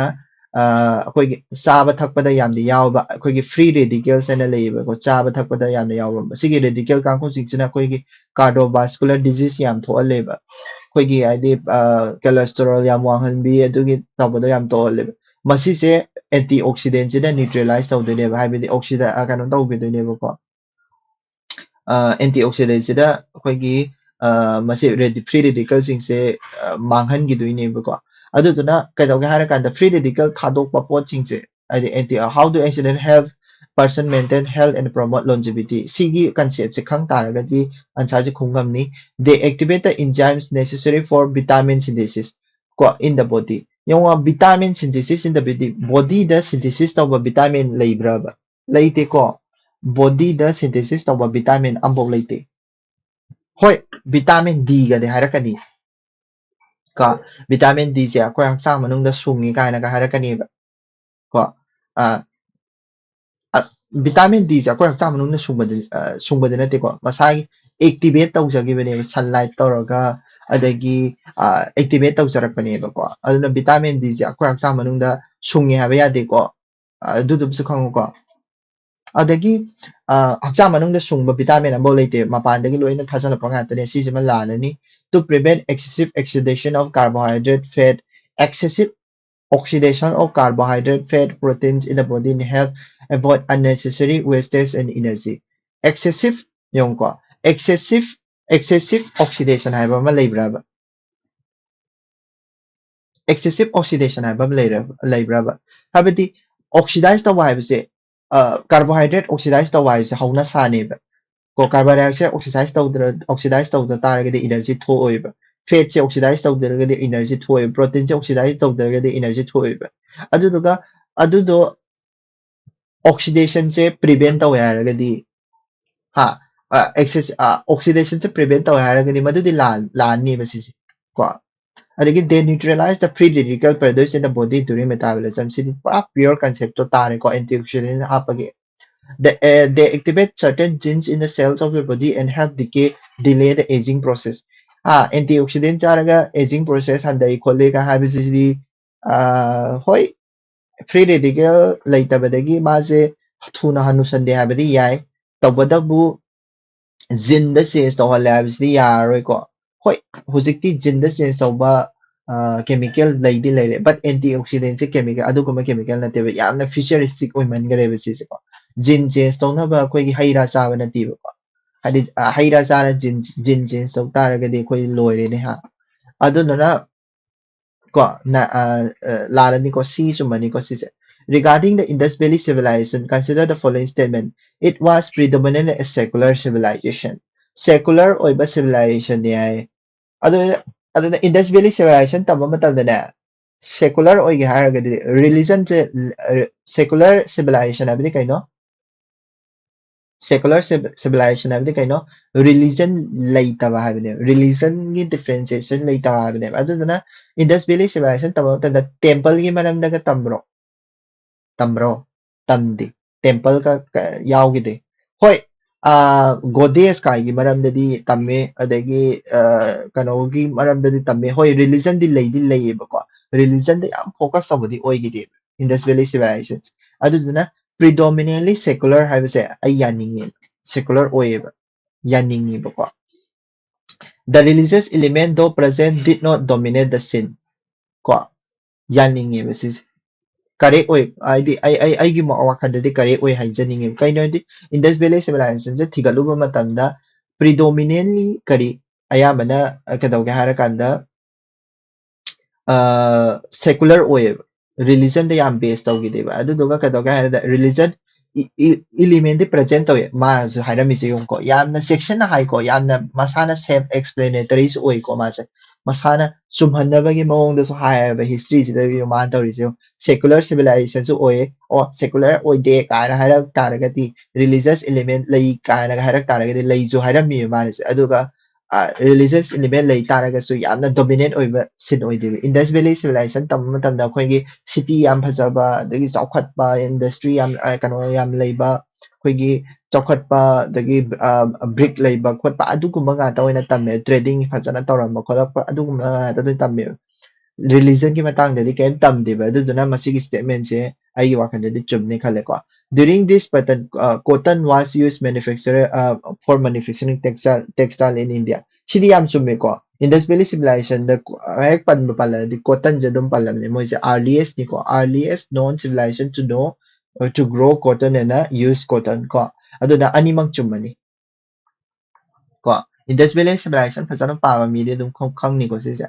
ꯑ, ꯑꯩꯈꯣꯏꯒꯤ ꯆꯥꯕ ꯊꯛꯄꯗ ꯌꯥꯝꯅ ꯌꯥꯎꯕ ꯑꯩꯈꯣꯏꯒꯤ free radicals ꯍꯥꯏꯅ ꯂꯩꯌꯦꯕꯀꯣ, ꯆꯥꯕ ꯊꯛꯄꯗ ꯌꯥꯝꯅ ꯌꯥꯎꯕ꯫ ꯃꯁꯤꯒꯤ radical ꯀꯥꯡꯈꯨꯁꯤꯡꯁꯤꯅ ꯑꯩꯈꯣꯏꯒꯤ cardiovascular disease ꯌꯥꯝ ꯊꯣꯛꯍꯜꯂꯦꯕ꯫ ꯑꯩꯈꯣꯏꯒꯤ ꯍꯥꯏꯗꯤ, ꯑ, cholesterol ꯌꯥꯝ ꯋꯥꯡꯍꯟꯕꯤ, ꯑꯗꯨꯒꯤ ꯇꯧꯕꯗꯣ ꯌꯥꯝ ꯇꯧꯍꯜꯂꯦꯕ꯫ ꯃꯁꯤꯁꯦ antioxidant ꯁꯤꯅ neutralize ꯇꯧꯗꯣꯏꯅꯦꯕ, ꯍꯥꯏꯕꯗꯤ oxida-, ꯑ, ꯀꯩꯅꯣ ꯇꯧꯕꯤꯗꯣꯏꯅꯦꯕꯀꯣ꯫ ꯑ, antioxidant ꯁꯤꯗ ꯑꯩꯈꯣꯏꯒꯤ, ꯑ, ꯃꯁꯤ radi-, free radical ꯁꯤꯡꯁꯦ, ꯑ, ꯃꯥꯡꯍꯟꯈꯤꯗꯣꯏꯅꯦꯕꯀꯣ꯫ ꯑꯗꯨꯗꯨꯅ ꯀꯩꯗꯧꯒꯦ ꯍꯥꯏꯔꯀꯥꯟꯗ free radical ꯊꯥꯗꯣꯛꯄ ꯄꯣꯠꯁꯤꯡꯁꯦ, ꯍꯥꯏꯗꯤ anti-, how do antioxidant help person maintain health and promote longevity? ꯁꯤꯒꯤ concept ꯁꯦ ꯈꯪ ꯇꯥꯔꯒꯗꯤ answer ꯁꯦ ꯈꯨꯝ ꯉꯝꯅꯤ꯫ They activate the enzymes necessary for vitamin synthesis ꯀꯣ, in the body꯫ ꯌꯦꯡꯉꯣ, vitamin synthesis in the body, body the synthesis ꯇꯧꯕ vitamin ꯂꯩꯕ꯭ꯔꯕ? ꯂꯩꯇꯦꯀꯣ꯫ Body ꯗ synthesis ꯇꯧꯕ vitamin ꯑꯝꯐꯥꯎ ꯂꯩꯇꯦ꯫ ꯍꯣꯏ, vitamin D ꯒꯗꯤ ꯍꯥꯏꯔꯛꯀꯅꯤ꯫ ꯀꯣ, vitamin D ꯁꯦ ꯑꯩꯈꯣꯏ ꯍꯛꯆꯥꯡ ꯃꯅꯨꯡꯗ ꯁꯨꯡꯉꯤ ꯀꯥꯏꯅꯒ ꯍꯥꯏꯔꯛꯀꯅꯦꯕ꯫ ꯀꯣ, ꯑ, ꯑ, vitamin D ꯁꯦ ꯑꯩꯈꯣꯏ ꯍꯛꯆꯥꯡ ꯃꯅꯨꯡꯗ ꯁꯨꯡꯕꯗꯤ, ꯑ, ꯁꯨꯡꯕꯗꯤ ꯅꯠꯇꯦꯀꯣ, ꯃꯁꯥꯒꯤ activate ꯇꯧꯖꯈꯤꯕꯅꯦꯕ, sunlight ꯇꯧꯔꯒ, ꯑꯗꯒꯤ, ꯑ, activate ꯇꯧꯖꯔꯛꯄꯅꯦꯕꯀꯣ꯫ ꯑꯗꯨꯅ vitamin D ꯁꯦ ꯑꯩꯈꯣꯏ ꯍꯛꯆꯥꯡ ꯃꯅꯨꯡꯗ ꯁꯨꯡꯉꯦ ꯍꯥꯏꯕ ꯌꯥꯗꯦꯀꯣ꯫ ꯑ, ꯑꯗꯨꯗꯨꯃꯁꯨ ꯈꯪꯉꯨꯀꯣ꯫ ꯑꯗꯒꯤ, ꯑ, ꯍꯛꯆꯥꯡ ꯃꯅꯨꯡꯗ ꯁꯨꯡꯕ vitamin ꯑꯃꯐꯥꯎ ꯂꯩꯇꯦ, ꯃꯄꯥꯟꯗꯒꯤ ꯂꯣꯏꯅ ꯊꯥꯖꯤꯜꯂꯛꯄ ꯉꯥꯛꯇꯅꯦ, ꯁꯤꯁꯤꯃ ꯂꯥꯜꯂꯅꯤ꯫ to prevent excessive oxidation of carbohydrate, fat, excessive oxidation of carbohydrate, fat, proteins in the body and help avoid unnecessary wastage and energy. Excessive, ꯌꯦꯡꯉꯨꯀꯣ, excessive excessive oxidation ꯍꯥꯏꯕ ꯑꯃ ꯂꯩꯕ꯭ꯔꯕ? Excessive oxidation ꯍꯥꯏꯕ ꯑꯃ ꯂꯩꯔ- ꯂꯩꯕ꯭ꯔꯕ? ꯍꯥꯏꯕꯗꯤ oxidize ꯇꯧꯕ ꯍꯥꯏꯕꯁꯦ, carbohydrate oxidize ꯇꯧꯕ ꯍꯥꯏꯕꯁꯦ ꯍꯧꯅ ꯁꯥꯅꯦꯕ꯫ ꯀꯣ, carbohydrate ꯁꯦ oxidize ꯇꯧꯗ꯭ꯔ oxidize ꯇꯧꯗ ꯇꯥꯔꯒꯗꯤ energy ꯊꯣꯛꯑꯣꯏꯕ꯫ Fat ꯁꯦ oxidize ꯇꯧꯗ꯭ꯔꯒꯗꯤ energy ꯊꯣꯛꯑꯣꯏꯕ꯫ Protein ꯁꯦ oxidize ꯇꯧꯗ꯭ꯔꯒꯗꯤ energy ꯊꯣꯛꯑꯣꯏꯕ꯫ ꯑꯗꯨꯗꯨꯒ ꯑꯗꯨꯗꯣ oxidation ꯁꯦ prevent ꯇꯧꯋꯦ ꯍꯥꯏꯔꯒꯗꯤ, ꯍꯥ, excess oxidation ꯁꯦ prevent ꯇꯧꯋꯦ ꯍꯥꯏꯔꯒꯗꯤ ꯃꯗꯨꯗꯤ ꯂꯥꯟ ꯂꯥꯟꯅꯦꯕ ꯁꯤꯁꯦ, ꯀꯣ꯫ ꯑꯗꯒꯤ they neutralize the free radical produced in the body during metabolism. ꯁꯤꯗꯤ ꯄꯨꯔꯥ pure concept ꯇꯣ ꯇꯥꯔꯦꯀꯣ, antioxidant ꯍꯥꯞꯄꯒꯤ꯫ The, uh, they activate certain genes in the cells of the body and help decay, delay the aging process. Ah, antioxidant ꯆꯥꯔꯒ aging process ꯍꯟꯊꯩ ꯈꯣꯠꯂꯤ ꯀ ꯍꯥꯏꯕꯁꯤꯗꯤ, ꯑꯥ, ꯍꯣꯏ, free radical ꯂꯩꯇꯕꯗꯒꯤ ꯃꯥꯁꯦ ꯊꯨꯅ ꯍꯅꯨꯁꯟꯗꯦ ꯍꯥꯏꯕꯗꯤ ꯌꯥꯏ, ꯇꯧꯕꯇꯕꯨ gene ꯗ change ꯇꯧꯍꯜꯂꯦ ꯍꯥꯏꯕꯁꯤꯗꯤ ꯌꯥꯔꯔꯣꯏꯀꯣ꯫ ꯍꯣꯏ, ꯍꯧꯖꯤꯛꯇꯤ gene ꯗ change ꯇꯧꯕ chemical ꯂꯩꯗꯤ ꯂꯩꯔꯦ, but antioxidant ꯁꯦ chemical, ꯑꯗꯨꯒꯨꯝꯕ chemical ꯅꯠꯇꯦꯕ, ꯌꯥꯝꯅ futuristic ꯑꯣꯏꯃꯟꯈ꯭ꯔꯦꯕ ꯁꯤꯁꯦꯀꯣ꯫ Gene change ꯇꯧꯅꯕ ꯑꯩꯈꯣꯏꯒꯤ ꯍꯩ ꯔꯥ ꯆꯥꯕ ꯅꯠꯇꯦꯕꯀꯣ꯫ ꯍꯥꯏꯗꯤ, ꯑ, ꯍꯩ ꯔꯥ ꯆꯥꯔ gene, gene change ꯇꯧ ꯇꯥꯔꯒꯗꯤ ꯑꯩꯈꯣꯏ ꯂꯣꯏꯔꯦꯅꯦ ꯍꯥ꯫ ꯑꯗꯨꯗꯨꯅ ꯀꯣ, ꯅ-, ꯑ, ꯑ, ꯂꯥꯜꯂꯅꯤꯀꯣ, C ꯆꯨꯝꯃꯅꯤꯀꯣ ꯁꯤꯁꯦ꯫ Regarding the Indus Valley Civilization, consider the following statement: "It was predominantly a secular civilization." Secular ꯑꯣꯏꯕ civilization ꯅꯦ ꯍꯥꯏ꯫ ꯑꯗꯨ, ꯑꯗꯨꯅ Indus Valley Civilization ꯇꯝꯕ ꯃꯇꯝꯗꯅꯦ, secular ꯑꯣꯏꯒꯦ ꯍꯥꯏꯔꯒꯗꯤ religion ꯁꯦ, ꯑ, secular civilization ꯍꯥꯏꯕꯗꯤ ꯀꯩꯅꯣ? Secular civ-, civilization ꯍꯥꯏꯕꯗꯤ ꯀꯩꯅꯣ? Religion ꯂꯩꯇꯕ ꯍꯥꯏꯕꯅꯦꯕ꯫ Religion ꯒꯤ differentiation ꯂꯩꯇꯕ ꯍꯥꯏꯕꯅꯦꯕ꯫ ꯑꯗꯨꯗꯨꯅ Indus Valley Civilization ꯇꯝꯕ ꯃꯇꯝꯗ temple ꯒꯤ ꯃꯔꯝꯗꯒ ꯇꯝꯕ꯭ꯔꯣ? ꯇꯝꯕ꯭ꯔꯣ? ꯇꯝꯗꯦ꯫ Temple ꯀ, ꯀ, ꯌꯥꯎꯈꯤꯗꯦ꯫ ꯍꯣꯏ, ꯑ, goddess ꯀꯥꯏꯒꯤ ꯃꯔꯝꯗꯗꯤ ꯇꯝꯃꯦ, ꯑꯗꯒꯤ, ꯑ, ꯀꯩꯅꯣꯒꯤ ꯃꯔꯝꯗꯗꯤ ꯇꯝꯃꯦ꯫ ꯍꯣꯏ, religion ꯗꯤ ꯂꯩꯗꯤ ꯂꯩꯌꯦꯕꯀꯣ꯫ Religion ꯗ ꯌꯥꯝ focus ꯇꯧꯕꯗꯤ ꯑꯣꯏꯈꯤꯗꯦꯕ Indus Valley Civilization꯫ ꯑꯗꯨꯗꯨꯅ predominantly secular ꯍꯥꯏꯕꯁꯦ ꯑꯩ ꯌꯥꯅꯤꯡꯉꯦ, secular ꯑꯣꯏꯌꯦꯕ, ꯌꯥꯅꯤꯡꯉꯦꯕꯀꯣ꯫ The religious element though present did not dominate the scene. ꯀꯣ, ꯌꯥꯅꯤꯡꯉꯦꯕ ꯁꯤꯁꯦ꯫ ꯀꯔꯦꯛ ꯑꯣꯏ, ꯍꯥꯏꯗꯤ ꯑꯩ ꯑꯩ ꯑꯩꯒꯤ ꯃꯣ- ꯋꯥꯈꯜꯗꯗꯤ ꯀꯔꯦꯛ ꯑꯣꯏ ꯍꯥꯏꯖꯅꯤꯡꯉꯦꯕ꯫ ꯀꯩꯅꯣ ꯍꯥꯏꯗꯤ, ꯏꯟꯗꯁ ꯚꯦꯂꯤ ꯁꯤꯚꯤꯂꯥꯏꯖꯦꯁꯟꯁꯦ ꯊꯤꯒꯠꯂꯨꯕ ꯃꯇꯝꯗ, ꯄ꯭ꯔꯤꯗꯣꯃꯤꯅꯦꯟꯂꯤ ꯀꯔꯤ, ꯑꯌꯥꯝꯕꯅ, ꯑ, ꯀꯩꯗꯧꯒꯦ ꯍꯥꯏꯔꯀꯥꯟꯗ, ꯁꯦꯀꯨꯂꯔ ꯑꯣꯏꯌꯦꯕ꯫ ꯔꯤꯂꯤꯖꯟꯗ ꯌꯥꯝ ꯕꯦꯁ ꯇꯧꯈꯤꯗꯦꯕ꯫ ꯑꯗꯨꯗꯨꯒ ꯀꯩꯗꯧꯒꯦ ꯍꯥꯏꯔꯗ, ꯔꯤꯂꯤꯖꯟ ꯏꯂꯤꯃꯦꯟꯗꯤ ꯄ꯭ꯔꯖꯦꯟ ꯇꯧꯋꯦ꯫ ꯃꯥꯁꯨ ꯍꯥꯏꯔꯝꯃꯤꯁꯦ ꯌꯦꯡꯉꯨꯀꯣ, ꯌꯥꯝꯅ ꯆꯦꯛꯁꯤꯟꯅ ꯍꯥꯏꯀꯣ, ꯌꯥꯝꯅ ꯃꯁꯥꯅ ꯁꯦꯜꯐ ꯑꯦꯛꯁꯄ꯭ꯂꯦꯅꯦꯇꯔꯤꯁꯨ ꯑꯣꯏꯀꯣ꯫ ꯃꯥꯁꯦ ꯃꯁꯥꯅ ꯆꯨꯝꯍꯟꯅꯕꯒꯤ ꯃꯑꯣꯡꯗꯁꯨ ꯍꯥꯏꯌꯦꯕ꯫ ꯍꯤꯁꯇ꯭ꯔꯤꯁꯤꯗ ꯃꯥꯅ ꯇꯧꯔꯤꯁꯦ ꯌꯦꯡꯉꯨ, ꯁꯦꯀꯨꯂꯔ ꯁꯤꯚꯤꯂꯥꯏꯖꯦꯁꯟꯁꯨ ꯑꯣꯏꯌꯦ꯫ ꯑꯣ, ꯁꯦꯀꯨꯂꯔ ꯑꯣꯏꯗꯦ ꯀꯥꯏꯅ ꯍꯥꯏꯔꯛ ꯇꯥꯔꯒꯗꯤ, ꯔꯤꯂꯤꯖꯁ ꯏꯂꯤꯃꯦꯟ ꯂꯩ ꯀꯥꯏꯅꯒ ꯍꯥꯏꯔꯛ ꯇꯥꯔꯒꯗꯤ, ꯂꯩꯁꯨ ꯍꯥꯏꯔꯝꯃꯤꯕ ꯃꯥꯅꯁꯦ꯫ ꯑꯗꯨꯒ ꯔꯤꯂꯤꯖꯁ ꯏꯂꯤꯃꯦꯟ ꯂꯩ ꯇꯥꯔꯒꯁꯨ ꯌꯥꯝꯅ ꯗꯣꯃꯤꯅꯦꯠ ꯑꯣꯏꯕ ꯁꯤꯟ ꯑꯣꯏꯗꯦꯕ꯫ ꯏꯟꯗꯁ ꯚꯦꯂꯤ ꯁꯤꯚꯤꯂꯥꯏꯖꯦꯁꯟ ꯇꯝꯕ ꯃꯇꯝꯗ ꯑꯩꯈꯣꯏꯒꯤ ꯁꯤꯇꯤ ꯌꯥꯝ ꯐꯖꯕ, ꯑꯗꯒꯤ ꯆꯥꯎꯈꯠꯄ, ꯏꯟꯗꯁꯇ꯭ꯔꯤ ꯌꯥꯝ, ꯑ, ꯀꯩꯅꯣ ꯌꯥꯝ ꯂꯩꯕ, ꯑꯩꯈꯣꯏꯒꯤ ꯆꯥꯎꯈꯠꯄ, ꯑꯗꯒꯤ, ꯑ, ꯕ꯭ꯔꯤꯛ ꯂꯩꯕ ꯈꯣꯠꯄ, ꯑꯗꯨꯒꯨꯝꯕ ꯉꯥꯛꯇ ꯑꯣꯏꯅ ꯇꯝꯃꯦ꯫ ꯇ꯭ꯔꯦꯗꯤꯡ ꯐꯖꯅ ꯇꯧꯔꯝꯕ ꯈꯣꯠꯂꯛꯄ, ꯑꯗꯨꯒꯨꯝꯕ ꯉꯥꯛꯇ ꯑꯗꯨꯝ ꯇꯝꯃꯦꯕ꯫ ꯔꯤꯂꯤꯖꯟꯒꯤ ꯃꯇꯥꯡꯗꯗꯤ ꯀꯩꯝ ꯇꯝꯗꯦꯕ꯫ ꯑꯗꯨꯗꯨꯅ ꯃꯁꯤꯒꯤ ꯁ꯭ꯇꯦꯠꯃꯦꯟꯁꯦ ꯑꯩꯒꯤ ꯋꯥꯈꯜꯗꯗꯤ ꯆꯨꯝꯅꯤ ꯈꯜꯂꯦꯀꯣ꯫ During this pattern, uh, cotton was used manufacturer, uh, for manufacturing textile, textile in India. ꯁꯤꯗꯤ ꯌꯥꯝ ꯆꯨꯝꯃꯦꯀꯣ꯫ ꯏꯟꯗꯁ ꯚꯦꯂꯤ ꯁꯤꯚꯤꯂꯥꯏꯖꯦꯁꯟꯗ ꯍꯦꯛ ꯄꯟꯕ ꯄꯜꯂꯗꯤ ꯀꯣꯇꯟꯁꯦ ꯑꯗꯨꯝ ꯄꯜꯂꯕꯅꯦ ꯃꯣꯏꯁꯦ꯫ Earliest ꯅꯤꯀꯣ, earliest known civilization to know, uh, to grow cotton and, uh, use cotton ꯀꯣ꯫ ꯑꯗꯨꯅ ꯑꯅꯤꯃꯛ ꯆꯨꯝꯃꯅꯤ꯫ ꯀꯣ, ꯏꯟꯗꯁ ꯚꯦꯂꯤ ꯁꯤꯚꯤꯂꯥꯏꯖꯦꯁꯟ ꯐꯖꯅ ꯄꯥꯕ ꯃꯤꯗꯤ ꯑꯗꯨꯝ ꯈꯪ- ꯈꯪꯅꯤꯀꯣ ꯁꯤꯁꯦ꯫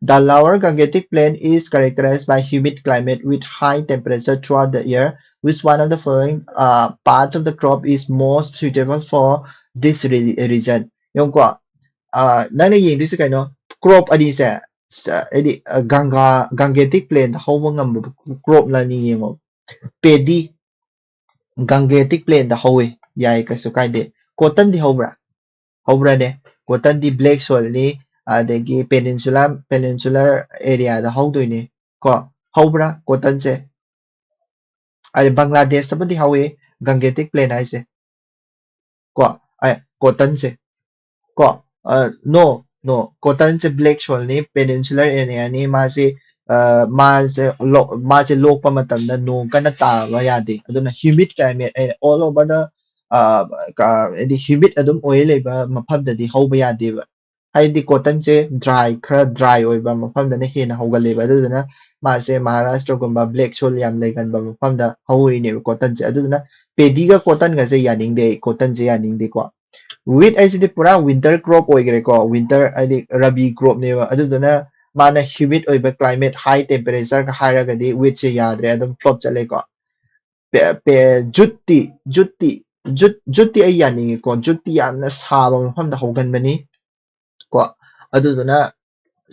The lower Gangetic plain is characterized by humid climate with high temperature throughout the year, with one of the following, uh, parts of the crop is most suitable for this re- region. ꯌꯦꯡꯉꯨꯀꯣ, ꯑ, ꯅꯪꯅ ꯌꯦꯡꯗꯣꯏꯁꯦ ꯀꯩꯅꯣ? Crop ꯑꯅꯤꯁꯦ, ꯁ- ꯍꯥꯏꯗꯤ, ꯑ, ꯒꯪꯒꯥ, ꯒꯪꯒꯦꯇꯤꯛ ꯄ꯭ꯂꯦꯟꯗ ꯍꯧꯕ ꯉꯝꯕ ꯀ꯭ꯔꯣꯞ ꯑꯅꯤ ꯌꯦꯡꯉꯣ꯫ ꯄꯦꯗꯤ ꯒꯪꯒꯦꯇꯤꯛ ꯄ꯭ꯂꯦꯟꯗ ꯍꯧꯋꯤ, ꯌꯥꯏ, ꯀꯩꯁꯨ ꯀꯥꯏꯗꯦ꯫ ꯀꯣꯇꯟꯗꯤ ꯍꯧꯕ꯭ꯔꯥ? ꯍꯧꯕ꯭ꯔꯥꯅꯦ? ꯀꯣꯇꯟꯗꯤ ꯕ꯭ꯂꯦꯛ ꯁꯣꯏꯜꯅꯤ, ꯑꯗꯒꯤ ꯄꯦꯅꯤꯟꯁꯨꯂꯥ, ꯄꯦꯅꯤꯟꯁꯨꯂꯔ ꯑꯦꯔꯤꯌꯥꯗ ꯍꯧꯗꯣꯏꯅꯤ ꯀꯣ꯫ ꯍꯧꯕ꯭ꯔꯥ ꯀꯣꯇꯟꯁꯦ? ꯑꯗꯩ ꯕꯪꯒ꯭ꯂꯥꯗꯦꯁꯇꯕꯨꯗꯤ ꯍꯧꯋꯤ ꯒꯪꯒꯦꯇꯤꯛ ꯄ꯭ꯂꯦꯟ ꯍꯥꯏꯁꯦ ꯀꯣ꯫ ꯑꯦ, ꯀꯣꯇꯟꯁꯦ ꯀꯣ꯫ ꯅꯣ, ꯅꯣ, ꯀꯣꯇꯟꯁꯦ ꯕ꯭ꯂꯦꯛ ꯁꯣꯏꯜꯅꯤ, ꯄꯦꯅꯤꯟꯁꯨꯂꯔ ꯑꯦꯔꯤꯌꯥꯅꯤ꯫ ꯃꯥꯁꯦ, ꯑ, ꯃꯥꯁꯦ ꯂꯣꯛ- ꯃꯥꯁꯦ ꯂꯣꯛꯄ ꯃꯇꯝꯗ ꯅꯣꯡ ꯀꯟꯅ ꯇꯥꯕ ꯌꯥꯗꯦ꯫ ꯑꯗꯨꯅ humid climate, all over the, ꯑ, ꯀ- ꯍꯥꯏꯗꯤ ꯍ꯭ꯌꯨꯃꯤꯠ ꯑꯗꯨꯝ ꯑꯣꯏ ꯂꯩꯕ ꯃꯐꯝꯗꯗꯤ ꯍꯧꯕ ꯌꯥꯗꯦꯕ꯫ ꯍꯥꯏꯗꯤ cotton ꯁꯦ dry, ꯈꯔ dry ꯑꯣꯏꯕ ꯃꯐꯝꯗꯅ ꯍꯦꯟꯅ ꯍꯧꯒꯜꯂꯦꯕ꯫ ꯑꯗꯨꯗꯨꯅ ꯃꯥꯁꯦ Maharashtra ꯒꯨꯝꯕ black soil ꯌꯥꯝ ꯂꯩꯒꯟꯕ ꯃꯐꯝꯗ ꯍꯧꯔꯤꯅꯦꯕ cotton ꯁꯦ꯫ ꯑꯗꯨꯗꯨꯅ paddy ꯒ cotton ꯒꯁꯦ ꯌꯥꯅꯤꯡꯗꯦ ꯑꯩ, cotton ꯁꯦ ꯌꯥꯅꯤꯡꯗꯦꯀꯣ꯫ Wheat ꯍꯥꯏꯁꯤꯗꯤ ꯄꯨꯔꯥ winter crop ꯑꯣꯏꯈ꯭ꯔꯦꯀꯣ, winter ꯍꯥꯏꯗꯤ ꯔꯕꯤ crop ꯅꯦꯕ꯫ ꯑꯗꯨꯗꯨꯅ ꯃꯥꯅ humid ꯑꯣꯏꯕ climate, high temperature ꯒ ꯍꯥꯏꯔꯒꯗꯤ wheat ꯁꯦ ꯌꯥꯗ꯭ꯔꯦ, ꯑꯗꯨꯝ flop ꯆꯠꯂꯦꯀꯣ꯫ ꯄꯦ-, ꯄꯦ-, jute T, jute T, jute, jute T ꯑꯩ ꯌꯥꯅꯤꯡꯉꯤꯀꯣ, jute ꯇꯤ ꯌꯥꯝꯅ ꯁꯥꯕ ꯃꯐꯝꯗ ꯍꯧꯒꯟꯕꯅꯤ ꯀꯣ꯫ ꯑꯗꯨꯗꯨꯅ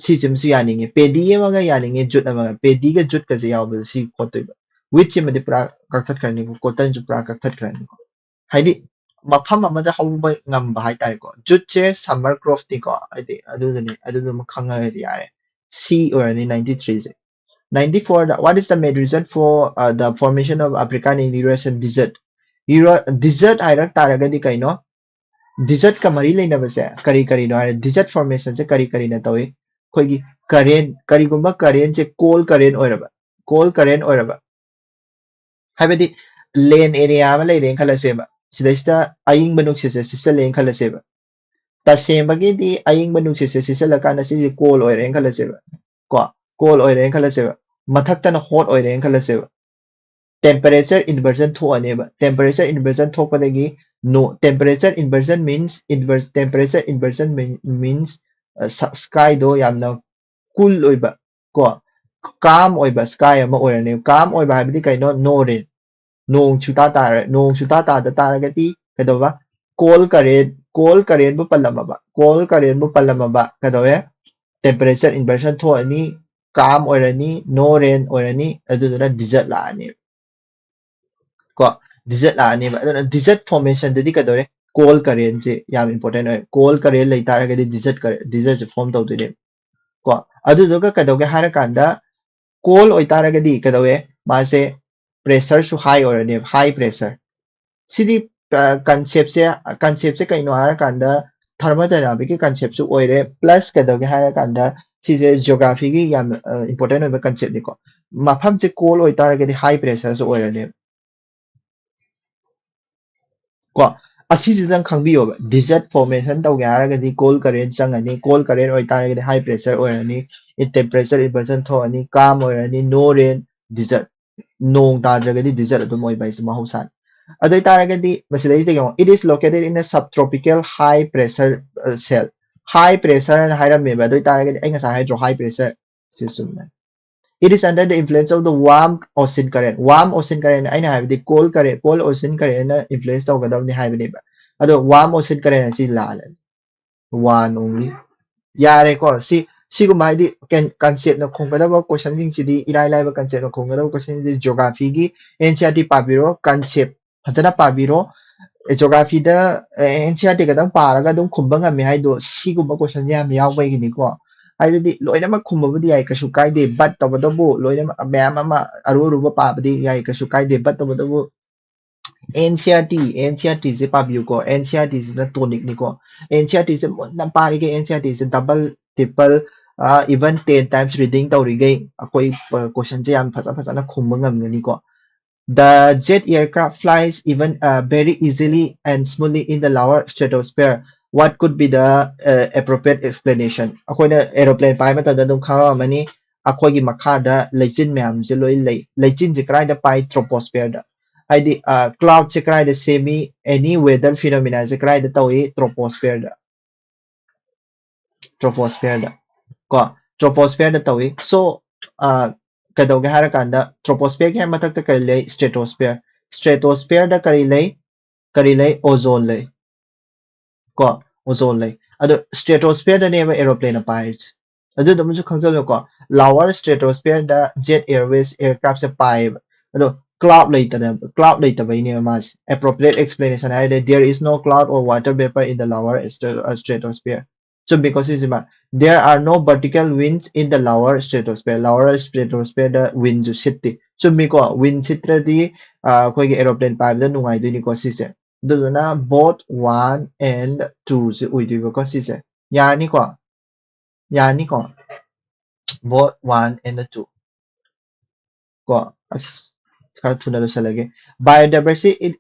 ꯁꯤꯁꯤꯃꯁꯨ ꯌꯥꯅꯤꯡꯉꯤ, paddy ꯑꯃꯒ ꯌꯥꯅꯤꯡꯉꯤ, jute ꯑꯃꯒ, paddy ꯒ jute ꯀꯁꯦ ꯌꯥꯎꯕꯁꯦ ꯁꯤ ꯈꯣꯠꯇꯣꯏꯕ꯫ Wheat ꯁꯤꯃꯗꯤ ꯄꯨꯔꯥ ꯀꯛꯊꯠꯈ꯭ꯔꯅꯤꯀꯣ, cotton ꯁꯨ ꯄꯨꯔꯥ ꯀꯛꯊꯠꯈ꯭ꯔꯅꯤꯀꯣ꯫ ꯍꯥꯏꯗꯤ ꯃꯐꯝ ꯑꯃꯗ ꯍꯧꯕ ꯉꯝꯕ ꯍꯥꯏꯇꯥꯔꯦꯀꯣ꯫ Jute ꯁꯦ summer crop ꯅꯤꯀꯣ, ꯍꯥꯏꯗꯤ ꯑꯗꯨꯗꯨꯅꯤ, ꯑꯗꯨꯗꯨꯃ ꯈꯪꯉꯒꯗꯤ ꯌꯥꯔꯦ꯫ C ꯑꯣꯏꯔꯅꯤ ninety three say. Ninety four the, what is the main reason for, uh, the formation of African and Eurasian desert? Euro-, desert ꯍꯥꯏꯔꯛ ꯇꯥꯔꯒꯗꯤ ꯀꯩꯅꯣ? Desert ꯀ ꯃꯔꯤ ꯂꯩꯅꯕꯁꯦ ꯀꯔꯤ ꯀꯔꯤꯅꯣ ꯍꯥꯏꯔꯦ, desert formation ꯁꯦ ꯀꯔꯤ ꯀꯔꯤꯅ ꯇꯧꯏ? ꯑꯩꯈꯣꯏꯒꯤ current, ꯀꯔꯤꯒꯨꯝꯕ current ꯁꯦ cold current ꯑꯣꯏꯔꯕ, cold current ꯑꯣꯏꯔꯕ, ꯍꯥꯏꯕꯗꯤ land area ꯑꯃ ꯂꯩꯔꯦꯅ ꯈꯜꯂꯁꯦꯕ, ꯁꯤꯗꯩꯁꯤꯗ ꯑꯏꯪꯕ ꯅꯨꯡꯁꯤꯠꯁꯦ ꯁꯤꯠꯆꯜꯂꯦꯅ ꯈꯜꯂꯁꯦꯕ꯫ ꯇꯁꯦꯡꯕꯒꯤꯗꯤ ꯑꯏꯪꯕ ꯅꯨꯡꯁꯤꯠꯁꯦ ꯁꯤꯠꯆꯜꯂꯀꯥꯟꯗ ꯁꯤꯁꯦ cold ꯑꯣꯏꯔꯦꯅ ꯈꯜꯂꯁꯦꯕ, ꯀꯣ, cold ꯑꯣꯏꯔꯦꯅ ꯈꯜꯂꯁꯦꯕ꯫ ꯃꯊꯛꯇꯅ hot ꯑꯣꯏꯔꯦꯅ ꯈꯜꯂꯁꯦꯕ꯫ Temperature inversion ꯊꯣꯛꯑꯅꯦꯕ꯫ Temperature inversion ꯊꯣꯛꯄꯗꯒꯤ no, temperature inversion means inverse, temperature inversion mean-, means, uh, ꯁ-, sky ꯗꯣ ꯌꯥꯝꯅ cool ꯑꯣꯏꯕ ꯀꯣ, calm ꯑꯣꯏꯕ sky ꯑꯃ ꯑꯣꯏꯔꯅꯦꯕ꯫ Calm ꯑꯣꯏꯕ ꯍꯥꯏꯕꯗꯤ ꯀꯩꯅꯣ? No rain꯫ ꯅꯣꯡ ꯁꯨꯇꯥ ꯇꯥꯔ-, ꯅꯣꯡ ꯁꯨꯇꯥ ꯇꯥꯗ ꯇꯥꯔꯒꯗꯤ ꯀꯩꯗꯧꯕ? Cold current, cold current ꯕꯨ ꯄꯜꯂꯝꯃꯕ, cold current ꯕꯨ ꯄꯜꯂꯝꯃꯕ ꯀꯩꯗꯧꯋꯦ? Temperature inversion ꯊꯣꯛꯑꯅꯤ, calm ꯑꯣꯏꯔꯅꯤ, no rain ꯑꯣꯏꯔꯅꯤ, ꯑꯗꯨꯗꯨꯅ desert ꯂꯥꯛꯑꯅꯤ꯫ ꯀꯣ, desert ꯂꯥꯛꯑꯅꯦꯕ꯫ ꯑꯗꯨꯅ desert formation ꯗꯗꯤ ꯀꯩꯗꯧꯔꯦ? Cold current ꯁꯦ ꯌꯥꯝ important ꯑꯣꯏ꯫ Cold current ꯂꯩ ꯇꯥꯔꯒꯗꯤ desert current, desert ꯁꯦ form ꯇꯧꯗꯣꯏꯅꯦꯕ꯫ ꯀꯣ, ꯑꯗꯨꯗꯨꯒ ꯀꯩꯗꯧꯒꯦ ꯍꯥꯏꯔꯀꯥꯟꯗ, cold ꯑꯣꯏꯇꯥꯔꯒꯗꯤ ꯀꯩꯗꯧꯋꯦ? ꯃꯥꯁꯦ pressure ꯁꯨ high ꯑꯣꯏꯔꯅꯦꯕ, high pressure꯫ ꯁꯤꯗꯤ, ꯑ, concept ꯁꯦ, concept ꯁꯦ ꯀꯩꯅꯣ ꯍꯥꯏꯔꯀꯥꯟꯗ, thermodynamic ꯀꯤ concept ꯁꯨ ꯑꯣꯏꯔꯦ, plus ꯀꯩꯗꯧꯒꯦ ꯍꯥꯏꯔꯀꯥꯟꯗ, ꯁꯤꯁꯦ geography ꯒꯤ ꯌꯥꯝꯅ, ꯑ, important ꯑꯣꯏꯕ concept ꯅꯤꯀꯣ꯫ ꯃꯐꯝꯁꯦ cold ꯑꯣꯏꯇꯥꯔꯒꯗꯤ high pressure ꯁꯨ ꯑꯣꯏꯔꯅꯦꯕ꯫ ꯀꯣ, ꯑꯁꯤꯁꯤꯗꯪ ꯈꯪꯕꯤꯌꯣꯕ, desert formation ꯇꯧꯒꯦ ꯍꯥꯏꯔꯒꯗꯤ cold current ꯆꯪꯉꯅꯤ, cold current ꯑꯣꯏꯇꯥꯔꯒꯗꯤ high pressure ꯑꯣꯏꯔꯅꯤ, temperature inversion ꯊꯣꯛꯑꯅꯤ, calm ꯑꯣꯏꯔꯅꯤ, no rain, desert꯫ ꯅꯣꯡ ꯇꯥꯗ꯭ꯔꯒꯗꯤ desert ꯑꯗꯨꯝ ꯑꯣꯏꯕ ꯍꯥꯏꯁꯦ ꯃꯍꯧꯁꯥꯅꯤ꯫ ꯑꯗꯨ ꯑꯣꯏꯇꯥꯔꯒꯗꯤ ꯃꯁꯤꯗꯩꯁꯤꯗ ꯌꯦꯡꯉꯣ, it is located in a subtropical high pressure cell, high pressure ꯍꯥꯏꯅ ꯍꯥꯏꯔꯝꯃꯦꯕ꯫ ꯑꯗꯨ ꯑꯣꯏꯇꯥꯔꯒꯗꯤ ꯑꯩ ꯉꯁꯥꯏ ꯍꯥꯏꯗ꯭ꯔꯣ, high pressure ꯁꯤ ꯆꯨꯝꯃꯦ꯫ It is under the influence of the warm ocean current, warm ocean current ꯑꯩꯅ ꯍꯥꯏꯕꯗꯤ cold current, cold ocean current ꯅ influence ꯇꯧꯒꯗꯕꯅꯤ ꯍꯥꯏꯕꯅꯦꯕ꯫ ꯑꯗꯣ warm ocean current ꯑꯁꯤ ꯂꯥꯜꯂꯦ, one only꯫ ꯌꯥꯔꯦꯀꯣ꯫ ꯁꯤ ꯁꯤꯒꯨꯝꯕ ꯍꯥꯏꯗꯤ concept ꯅ ꯈꯨꯝꯒꯗꯕ question ꯁꯤꯡꯁꯤꯗꯤ, ꯏꯔꯥꯏ ꯂꯥꯏꯕ concept ꯅ ꯈꯨꯝꯒꯗꯕ question ꯁꯤꯡꯁꯤꯗꯤ geography ꯒꯤ N C E R T ꯄꯥꯕꯤꯔꯣ, concept ꯐꯖꯅ ꯄꯥꯕꯤꯔꯣ꯫ Geography ꯗ N C E R T ꯈꯛꯇꯪ ꯄꯥꯔꯒ ꯑꯗꯨꯝ ꯈꯨꯝꯕ ꯉꯝꯃꯦ ꯍꯥꯏꯗꯣ ꯁꯤꯒꯨꯝꯕ question ꯁꯦ ꯌꯥꯝ ꯌꯥꯎꯕꯒꯤꯅꯤꯀꯣ꯫ ꯍꯥꯏꯕꯗꯤ ꯂꯣꯏꯅꯃꯛ ꯈꯨꯝꯕꯕꯨꯗꯤ ꯌꯥꯏ, ꯀꯩꯁꯨ ꯀꯥꯏꯗꯦ, but ꯇꯧꯕꯇꯕꯨ ꯂꯣꯏꯅꯃꯛ ꯃꯌꯥꯝ ꯑꯃ ꯑꯔꯨ ꯑꯔꯨꯕ ꯄꯥꯕꯗꯤ ꯌꯥꯏ, ꯀꯩꯁꯨ ꯀꯥꯏꯗꯦ, but ꯇꯧꯕꯇꯕꯨ N C E R T, N C E R T ꯁꯦ ꯄꯥꯕꯤꯌꯨꯀꯣ꯫ N C E R T ꯁꯤꯅ tonic ꯅꯤꯀꯣ꯫ N C E R T ꯁꯦ ꯃꯨꯟꯅ ꯄꯥꯔꯤꯈꯩ, N C E R T ꯁꯦ double, triple, even ten times reading ꯇꯧꯔꯤꯈꯩ ꯑꯩꯈꯣꯏ question ꯁꯦ ꯌꯥꯝ ꯐꯖ ꯐꯖꯅ ꯈꯨꯝꯕ ꯉꯝꯒꯅꯤꯀꯣ꯫ The jet aircraft flies even uh, very easily and smoothly in the lower stratosphere. What could be the uh, appropriate explanation? ꯑꯩꯈꯣꯏꯅ aeroplane ꯄꯥꯏꯕ ꯃꯇꯝꯗ ꯑꯗꯨꯝ ꯈꯪꯉꯝꯃꯅꯤ, ꯑꯩꯈꯣꯏꯒꯤ ꯃꯈꯥꯗ ꯂꯩꯆꯤꯟ ꯃꯌꯥꯝꯁꯦ ꯂꯣꯏ ꯂꯩ꯫ ꯂꯩꯆꯤꯟꯁꯦ ꯀꯗꯥꯏꯗ ꯄꯥꯏ? Troposphere ꯗ꯫ ꯍꯥꯏꯗꯤ cloud ꯁꯦ ꯀꯗꯥꯏꯗ ꯁꯦꯝꯃꯤ? Any weather phenomena ꯁꯦ ꯀꯗꯥꯏꯗ ꯇꯧꯏ? Troposphere ꯗ꯫ Troposphere ꯗ ꯀꯣ, troposphere ꯗ ꯇꯧꯏ꯫ So ꯀꯩꯗꯧꯒꯦ ꯍꯥꯏꯔꯀꯥꯟꯗ, troposphere ꯒꯤ ꯍꯦꯛ ꯃꯊꯛꯇ ꯀꯔꯤ ꯂꯩ? Stratosphere꯫ Stratosphere ꯗ ꯀꯔꯤ ꯂꯩ? ꯀꯔꯤ ꯂꯩ? Ozone ꯂꯩ ꯀꯣ, ozone ꯂꯩ꯫ ꯑꯗꯣ stratosphere ꯗꯅꯦꯕ aeroplane ꯅ ꯄꯥꯏꯔꯤꯁꯦ꯫ ꯑꯗꯨꯗꯨꯃꯁꯨ ꯈꯪꯖꯜꯂꯨꯀꯣ, lower stratosphere ꯗ jet airways aircraft ꯁꯦ ꯄꯥꯏꯌꯦꯕ꯫ ꯑꯗꯣ cloud ꯂꯩꯇꯅ, cloud ꯂꯩꯇꯕꯩꯅꯦꯕ ꯃꯥꯁꯦ꯫ Appropriate explanation ꯍꯥꯏꯔꯗꯤ, there is no cloud or water vapor in the lower stra- uh, stratosphere꯫ ꯆꯨꯝꯃꯤꯀꯣ ꯁꯤꯁꯤꯃ? There are no vertical winds in the lower stratosphere꯫ Lower stratosphere the wind ꯁꯨ ꯁꯤꯠꯇꯦ꯫ ꯆꯨꯝꯃꯤꯀꯣ? Wind ꯁꯤꯠꯇ꯭ꯔꯗꯤ ꯑꯩꯈꯣꯏꯒꯤ aeroplane ꯄꯥꯏꯕꯗ ꯅꯨꯡꯉꯥꯏꯗꯣꯏꯅꯤꯀꯣ ꯁꯤꯁꯦ꯫ ꯑꯗꯨꯗꯨꯅ both one and two ꯁꯦ ꯑꯣꯏꯗꯣꯏꯕꯀꯣ ꯁꯤꯁꯦ꯫ ꯌꯥꯔꯅꯤꯀꯣ? ꯌꯥꯔꯅꯤꯀꯣ? Both one and two ꯀꯣ꯫ ꯑꯁ, ꯈꯔ ꯊꯨꯅ ꯂꯣꯏꯁꯤꯜꯂꯒꯦ꯫ Biodiversity,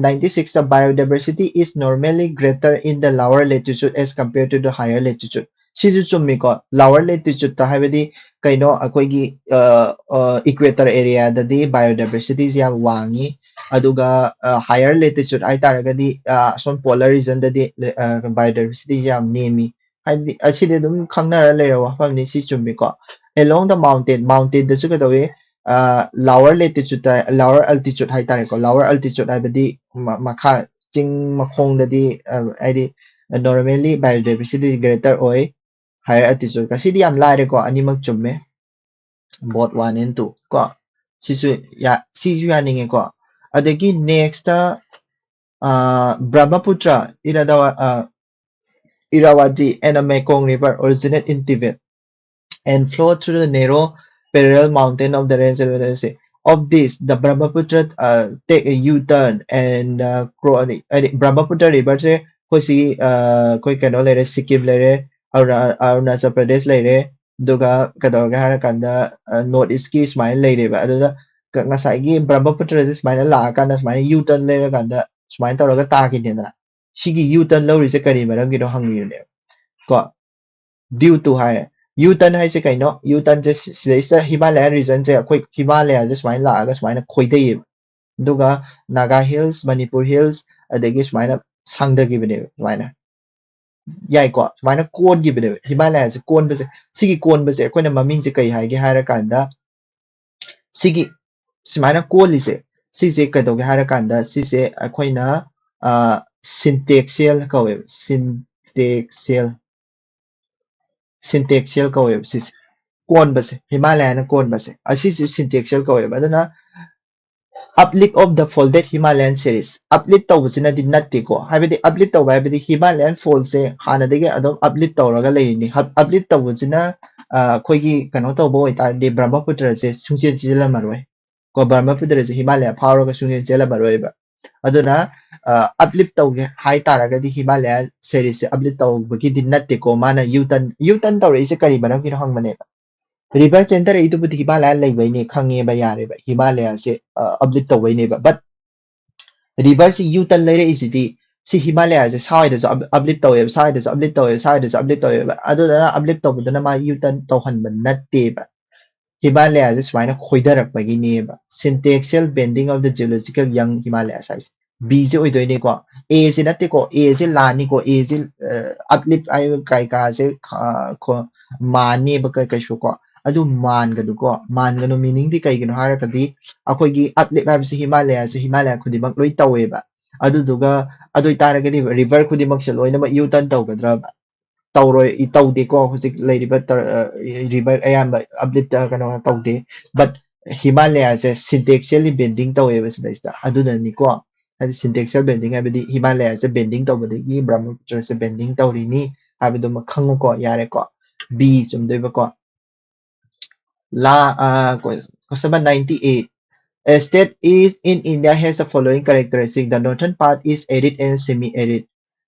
ninety six ꯇ, "Biodiversity is normally greater in the lower latitude as compared to the higher latitude." ꯁꯤꯁꯨ ꯆꯨꯝꯃꯤꯀꯣ꯫ Lower latitude ꯇ ꯍꯥꯏꯕꯗꯤ ꯀꯩꯅꯣ, ꯑꯩꯈꯣꯏꯒꯤ ꯏꯀ꯭ꯋꯦꯇꯔ ꯑꯦꯔꯤꯌꯥꯗꯗꯤ ꯕꯥꯏꯑꯣꯗꯥꯏꯕꯔꯁꯤꯇꯤꯁꯦ ꯌꯥꯝ ꯋꯥꯡꯉꯤ꯫ ꯑꯗꯨꯒ ꯍꯥꯏꯌꯔ ꯂꯦꯇꯤꯆꯨꯠ ꯍꯥꯏꯇꯥꯔꯒꯗꯤ, ꯑ, ꯑꯁꯣꯝ ꯄꯣꯂꯔ ꯔꯤꯖꯟꯗꯗꯤ ꯕꯥꯏꯑꯣꯗꯥꯏꯕꯔꯁꯤꯇꯤ ꯌꯥꯝ ꯅꯦꯝꯃꯤ꯫ ꯍꯥꯏꯕꯗꯤ ꯑꯁꯤꯗꯤ ꯑꯗꯨꯝ ꯈꯪꯅꯔ ꯂꯩꯔꯕ ꯋꯥꯐꯝꯅꯤ, ꯁꯤ ꯆꯨꯝꯃꯤꯀꯣ꯫ Along the mountain, ꯃꯥꯎꯟꯇꯦꯟꯗꯁꯨ ꯀꯩꯗꯧꯏ? ꯂꯥꯋꯔ ꯂꯦꯇꯤꯆꯨꯠꯇ, ꯂꯥꯋꯔ ꯑꯜꯇꯤꯆꯨꯠ ꯍꯥꯏꯇꯥꯔꯦꯀꯣ꯫ ꯂꯥꯋꯔ ꯑꯜꯇꯤꯆꯨꯠ ꯍꯥꯏꯕꯗꯤ ꯃ- ꯃꯈꯥ ꯆꯤꯡ ꯃꯈꯣꯡꯗꯗꯤ, ꯑ, ꯍꯥꯏꯗꯤ ꯅꯣꯔꯃꯦꯜꯂꯤ ꯕꯥꯏꯑꯣꯗꯥꯏꯕꯔꯁꯤꯇꯤ ꯒ꯭ꯔꯦꯇꯔ ꯑꯣꯏ꯫ ꯍꯥꯏꯌꯔ ꯑꯜꯇꯤꯆꯨꯠꯀ ꯁꯤꯗꯤ ꯌꯥꯝ ꯂꯥꯏꯔꯦꯀꯣ, ꯑꯅꯤꯃꯛ ꯆꯨꯝꯃꯦ꯫ Both one and two ꯀꯣ, ꯁꯤꯁꯨ ꯌꯥ- ꯁꯤꯁꯨ ꯌꯥꯅꯤꯡꯉꯦꯀꯣ꯫ ꯑꯗꯒꯤ ꯅꯦꯛꯁꯇ, ꯕ꯭ꯔꯍꯃꯄꯨꯇ꯭ꯔ, ꯏꯔꯥꯗꯥꯋꯥ- ꯑ, Irrawaddy and a Mekong river originate in Tibet and flow through the narrow parallel mountain of the range of this, the Brahmaputra, uh, take a U-turn and, uh, cro- ꯍꯥꯏꯗꯤ ꯕ꯭ꯔꯍꯃꯄꯨꯇ꯭ꯔ ꯔꯤꯚꯔꯁꯦ ꯑꯩꯈꯣꯏ ꯁꯤ, ꯑ, ꯑꯩꯈꯣꯏ ꯀꯩꯅꯣ ꯂꯩꯔꯦ, ꯁꯤꯛꯀꯤꯝ ꯂꯩꯔꯦ, ꯑꯔꯨꯅꯥ- ꯑꯔꯨꯅꯥꯆꯜ ꯄ꯭ꯔꯗꯦꯁ ꯂꯩꯔꯦ, ꯑꯗꯨꯒ ꯀꯩꯗꯧꯔꯒꯦ ꯍꯥꯏꯔꯀꯥꯟꯗ, ꯑ, ꯅꯣꯔꯠ ꯏꯁꯀꯤ ꯁꯨꯃꯥꯏꯅ ꯂꯩꯔꯦꯕ꯫ ꯑꯗꯨꯗ ꯀ- ꯉꯁꯥꯏꯒꯤ ꯕ꯭ꯔꯍꯃꯄꯨꯇ꯭ꯔꯁꯦ ꯁꯨꯃꯥꯏꯅ ꯂꯥꯛꯑꯀꯥꯟꯗ ꯁꯨꯃꯥꯏꯅ ꯌꯨ ꯇꯔꯟ ꯂꯩꯔꯀꯥꯟꯗ ꯁꯨꯃꯥꯏꯅ ꯇꯧꯔꯒ ꯇꯥꯈꯤꯅꯦꯗꯅ꯫ ꯁꯤꯒꯤ ꯌꯨ ꯇꯔꯟ ꯂꯧꯔꯤꯁꯦ ꯀꯔꯤ ꯃꯔꯝꯒꯤꯅꯣ ꯍꯪꯉꯤꯕꯅꯦꯕ ꯀꯣ꯫ ꯗ꯭ꯌꯨ ꯇꯨ ꯍꯥꯏꯔꯦ꯫ ꯌꯨ ꯇꯔꯟ ꯍꯥꯏꯁꯦ ꯀꯩꯅꯣ? ꯌꯨ ꯇꯔꯟꯁꯦ ꯁꯤ- ꯁꯤꯗꯩꯁꯤꯗ ꯍꯤꯃꯥꯂꯌꯥꯟ ꯔꯤꯖꯟꯁꯦ, ꯑꯩꯈꯣꯏ ꯍꯤꯃꯥꯂꯌꯥꯁꯦ ꯁꯨꯃꯥꯏꯅ ꯂꯥꯛꯑꯒ ꯁꯨꯃꯥꯏꯅ ꯈꯣꯏꯗꯩꯌꯦꯕ꯫ ꯑꯗꯨꯒ ꯅꯥꯒꯥ ꯍꯤꯜꯁ, ꯃꯅꯤꯄꯨꯔ ꯍꯤꯜꯁ, ꯑꯗꯒꯤ ꯁꯨꯃꯥꯏꯅ ꯁꯥꯡꯊꯈꯤꯕꯅꯦꯕ꯫ ꯁꯨꯃꯥꯏꯅ, ꯌꯥꯏꯀꯣ, ꯁꯨꯃꯥꯏꯅ ꯀꯣꯟꯈꯤꯕꯅꯦꯕ꯫ ꯍꯤꯃꯥꯂꯌꯥꯁꯦ ꯀꯣꯟꯕꯁꯦ, ꯁꯤꯒꯤ ꯀꯣꯟꯕꯁꯦ ꯑꯩꯈꯣꯏꯅ ꯃꯃꯤꯡꯁꯦ ꯀꯩ ꯍꯥꯏꯒꯦ ꯍꯥꯏꯔꯀꯥꯟꯗ, ꯁꯤꯒꯤ ꯁꯨꯃꯥꯏꯅ ꯀꯣꯜꯂꯤꯁꯦ, ꯁꯤꯁꯦ ꯀꯩꯗꯧꯒꯦ ꯍꯥꯏꯔꯀꯥꯟꯗ, ꯁꯤꯁꯦ ꯑꯩꯈꯣꯏꯅ, ꯑ, ꯁꯤꯟꯇꯦꯛꯁꯤꯌꯦꯜ ꯀꯧꯋꯦꯕ꯫ ꯁꯤꯟꯇꯦꯛꯁꯤꯌꯦꯜ, ꯁꯤꯟꯇꯦꯛꯁꯤꯌꯦꯜ ꯀꯧꯋꯦꯕ ꯁꯤꯁꯦ꯫ ꯀꯣꯟꯕꯁꯦ, ꯍꯤꯃꯥꯂꯌꯥꯅ ꯀꯣꯟꯕꯁꯦ, ꯑꯁꯤꯁꯦ ꯁꯤꯟꯇꯦꯛꯁꯤꯌꯦꯜ ꯀꯧꯋꯦꯕ꯫ ꯑꯗꯨꯅ uplift of the folded Himalayan series, uplift ꯇꯧꯕꯁꯤꯅꯗꯤ ꯅꯠꯇꯦꯀꯣ꯫ ꯍꯥꯏꯕꯗꯤ uplift ꯇꯧꯕ ꯍꯥꯏꯕꯗꯤ ꯍꯤꯃꯥꯂꯌꯥꯟ ꯐꯣꯜꯁꯦ ꯍꯥꯟꯅꯗꯒꯤ ꯑꯗꯨꯝ uplift ꯇꯧꯔꯒ ꯂꯩꯔꯤꯅꯤ꯫ Uplift ꯇꯧꯕꯁꯤꯅ, ꯑ, ꯑꯩꯈꯣꯏꯒꯤ ꯀꯩꯅꯣ ꯇꯧꯕ ꯑꯣꯏꯇꯥꯔꯗꯤ ꯕ꯭ꯔꯍꯃꯄꯨꯇ꯭ꯔꯁꯦ ꯁꯨꯡꯆꯦꯟ ꯆꯦꯜꯂꯝꯃꯔꯣꯏ ꯀꯣ꯫ ꯕ꯭ꯔꯍꯃꯄꯨꯇ꯭ꯔꯁꯦ ꯍꯤꯃꯥꯂꯌꯥ ꯐꯥꯎꯔꯒ ꯁꯨꯡꯆꯦꯟ ꯆꯦꯜꯂꯝꯃꯔꯣꯏꯕ꯫ ꯑꯗꯨꯅ, ꯑ, uplift ꯇꯧꯒꯦ ꯍꯥꯏ ꯇꯥꯔꯒꯗꯤ ꯍꯤꯃꯥꯂꯌꯥꯟ ꯁꯦꯔꯤꯁꯁꯦ uplift ꯇꯧꯕꯒꯤꯗꯤ ꯅꯠꯇꯦꯀꯣ꯫ ꯃꯥꯅ ꯌꯨ ꯇꯔꯟ, ꯌꯨ ꯇꯔꯟ ꯇꯧꯔꯛꯏꯁꯦ ꯀꯔꯤ ꯃꯔꯝꯒꯤꯅꯣ ꯍꯪꯕꯅꯦꯕ꯫ River ꯆꯦꯟꯊꯔꯛꯏꯗꯨꯕꯨꯗꯤ ꯍꯤꯃꯥꯂꯌꯥ ꯂꯩꯕꯩꯅꯦ, ꯈꯪꯉꯦꯕ, ꯌꯥꯔꯦꯕ, ꯍꯤꯃꯥꯂꯌꯥꯁꯦ ꯑꯞꯂꯤꯞ ꯇꯧꯕꯩꯅꯦꯕ꯫ But river ꯁꯤ U turn ꯂꯩꯔꯛꯏꯁꯤꯗꯤ, ꯁꯤ ꯍꯤꯃꯥꯂꯌꯥꯁꯦ ꯁ꯭ꯋꯥꯏꯗꯁꯨ ꯑꯞꯂꯤꯞ ꯇꯧꯋꯦꯕ, ꯁ꯭ꯋꯥꯏꯗꯁꯨ ꯑꯞꯂꯤꯞ ꯇꯧꯋꯦꯕ, ꯁ꯭ꯋꯥꯏꯗꯁꯨ ꯑꯞꯂꯤꯞ ꯇꯧꯋꯦꯕ꯫ ꯑꯗꯨꯗꯨꯅ ꯑꯞꯂꯤꯞ ꯇꯧꯕꯗꯨꯅ ꯃꯥ U turn ꯇꯧꯍꯟꯕ ꯅꯠꯇꯦꯕ꯫ ꯍꯤꯃꯥꯂꯌꯥꯁꯦ ꯁꯨꯃꯥꯏꯅ ꯈꯣꯏꯊꯔꯛꯄꯒꯤꯅꯦꯕ, syntaxial bending of the geological young Himalayas ꯍꯥꯏꯁꯦ꯫ B say ꯑꯣꯏꯗꯣꯏꯅꯤꯀꯣ꯫ A ꯁꯦ ꯅꯠꯇꯦꯀꯣ, A ꯁꯦ ꯂꯥꯟꯅꯤꯀꯣ, A ꯁꯦ ꯑꯞꯂꯤꯞ ꯍꯥꯏꯕ ꯀꯩꯀꯥꯁꯦ ꯃꯥꯟꯅꯦꯕ ꯀꯩꯁꯨ ꯀꯣ꯫ ꯑꯗꯨ ꯃꯥꯟꯒꯅꯨꯀꯣ꯫ ꯃꯥꯟꯒꯅꯨ meaning ꯗꯤ ꯀꯩꯒꯤꯅꯣ ꯍꯥꯏꯔꯒꯗꯤ, ꯑꯩꯈꯣꯏꯒꯤ ꯑꯞꯂꯤꯞ ꯍꯥꯏꯕꯁꯤ ꯍꯤꯃꯥꯂꯌꯥꯁꯦ, ꯍꯤꯃꯥꯂꯌꯥ ꯈꯨꯗꯤꯡꯃꯛ ꯂꯣꯏ ꯇꯧꯋꯦꯕ꯫ ꯑꯗꯨꯗꯨꯒ ꯑꯗꯨ ꯑꯣꯏꯇꯥꯔꯒꯗꯤ river ꯈꯨꯗꯤꯡꯃꯛꯁꯦ ꯂꯣꯏꯅꯃꯛ U turn ꯇꯧꯒꯗ꯭ꯔꯕ? ꯇꯧꯔꯣꯏ, ꯇꯧꯗꯦꯀꯣ꯫ ꯍꯧꯖꯤꯛ ꯂꯩꯔꯤꯕ river ꯑꯌꯥꯝꯕ ꯑꯞꯂꯤꯞ ꯀꯩꯅꯣ ꯇꯧꯗꯦ꯫ But ꯍꯤꯃꯥꯂꯌꯥꯁꯦ syntaxially bending ꯇꯧꯋꯦꯕ ꯁꯤꯗꯩꯁꯤꯗ, ꯑꯗꯨꯅꯅꯤꯀꯣ꯫ ꯍꯥꯏꯗꯤ syntaxial bending ꯍꯥꯏꯕꯗꯤ ꯍꯤꯃꯥꯂꯌꯥꯁꯦ bending ꯇꯧꯕꯗꯒꯤ ꯕ꯭ꯔꯍꯃꯄꯨꯇ꯭ꯔꯁꯦ bending ꯇꯧꯔꯤꯅꯤ ꯍꯥꯏꯕꯗꯨꯃ ꯈꯪꯉꯨꯀꯣ꯫ ꯌꯥꯔꯦꯀꯣ, B ꯆꯨꯝꯗꯣꯏꯕꯀꯣ꯫ ꯂꯥ ꯑ, question number ninety eight. A state is in India has the following characteristic: the northern part is arid and semi-arid.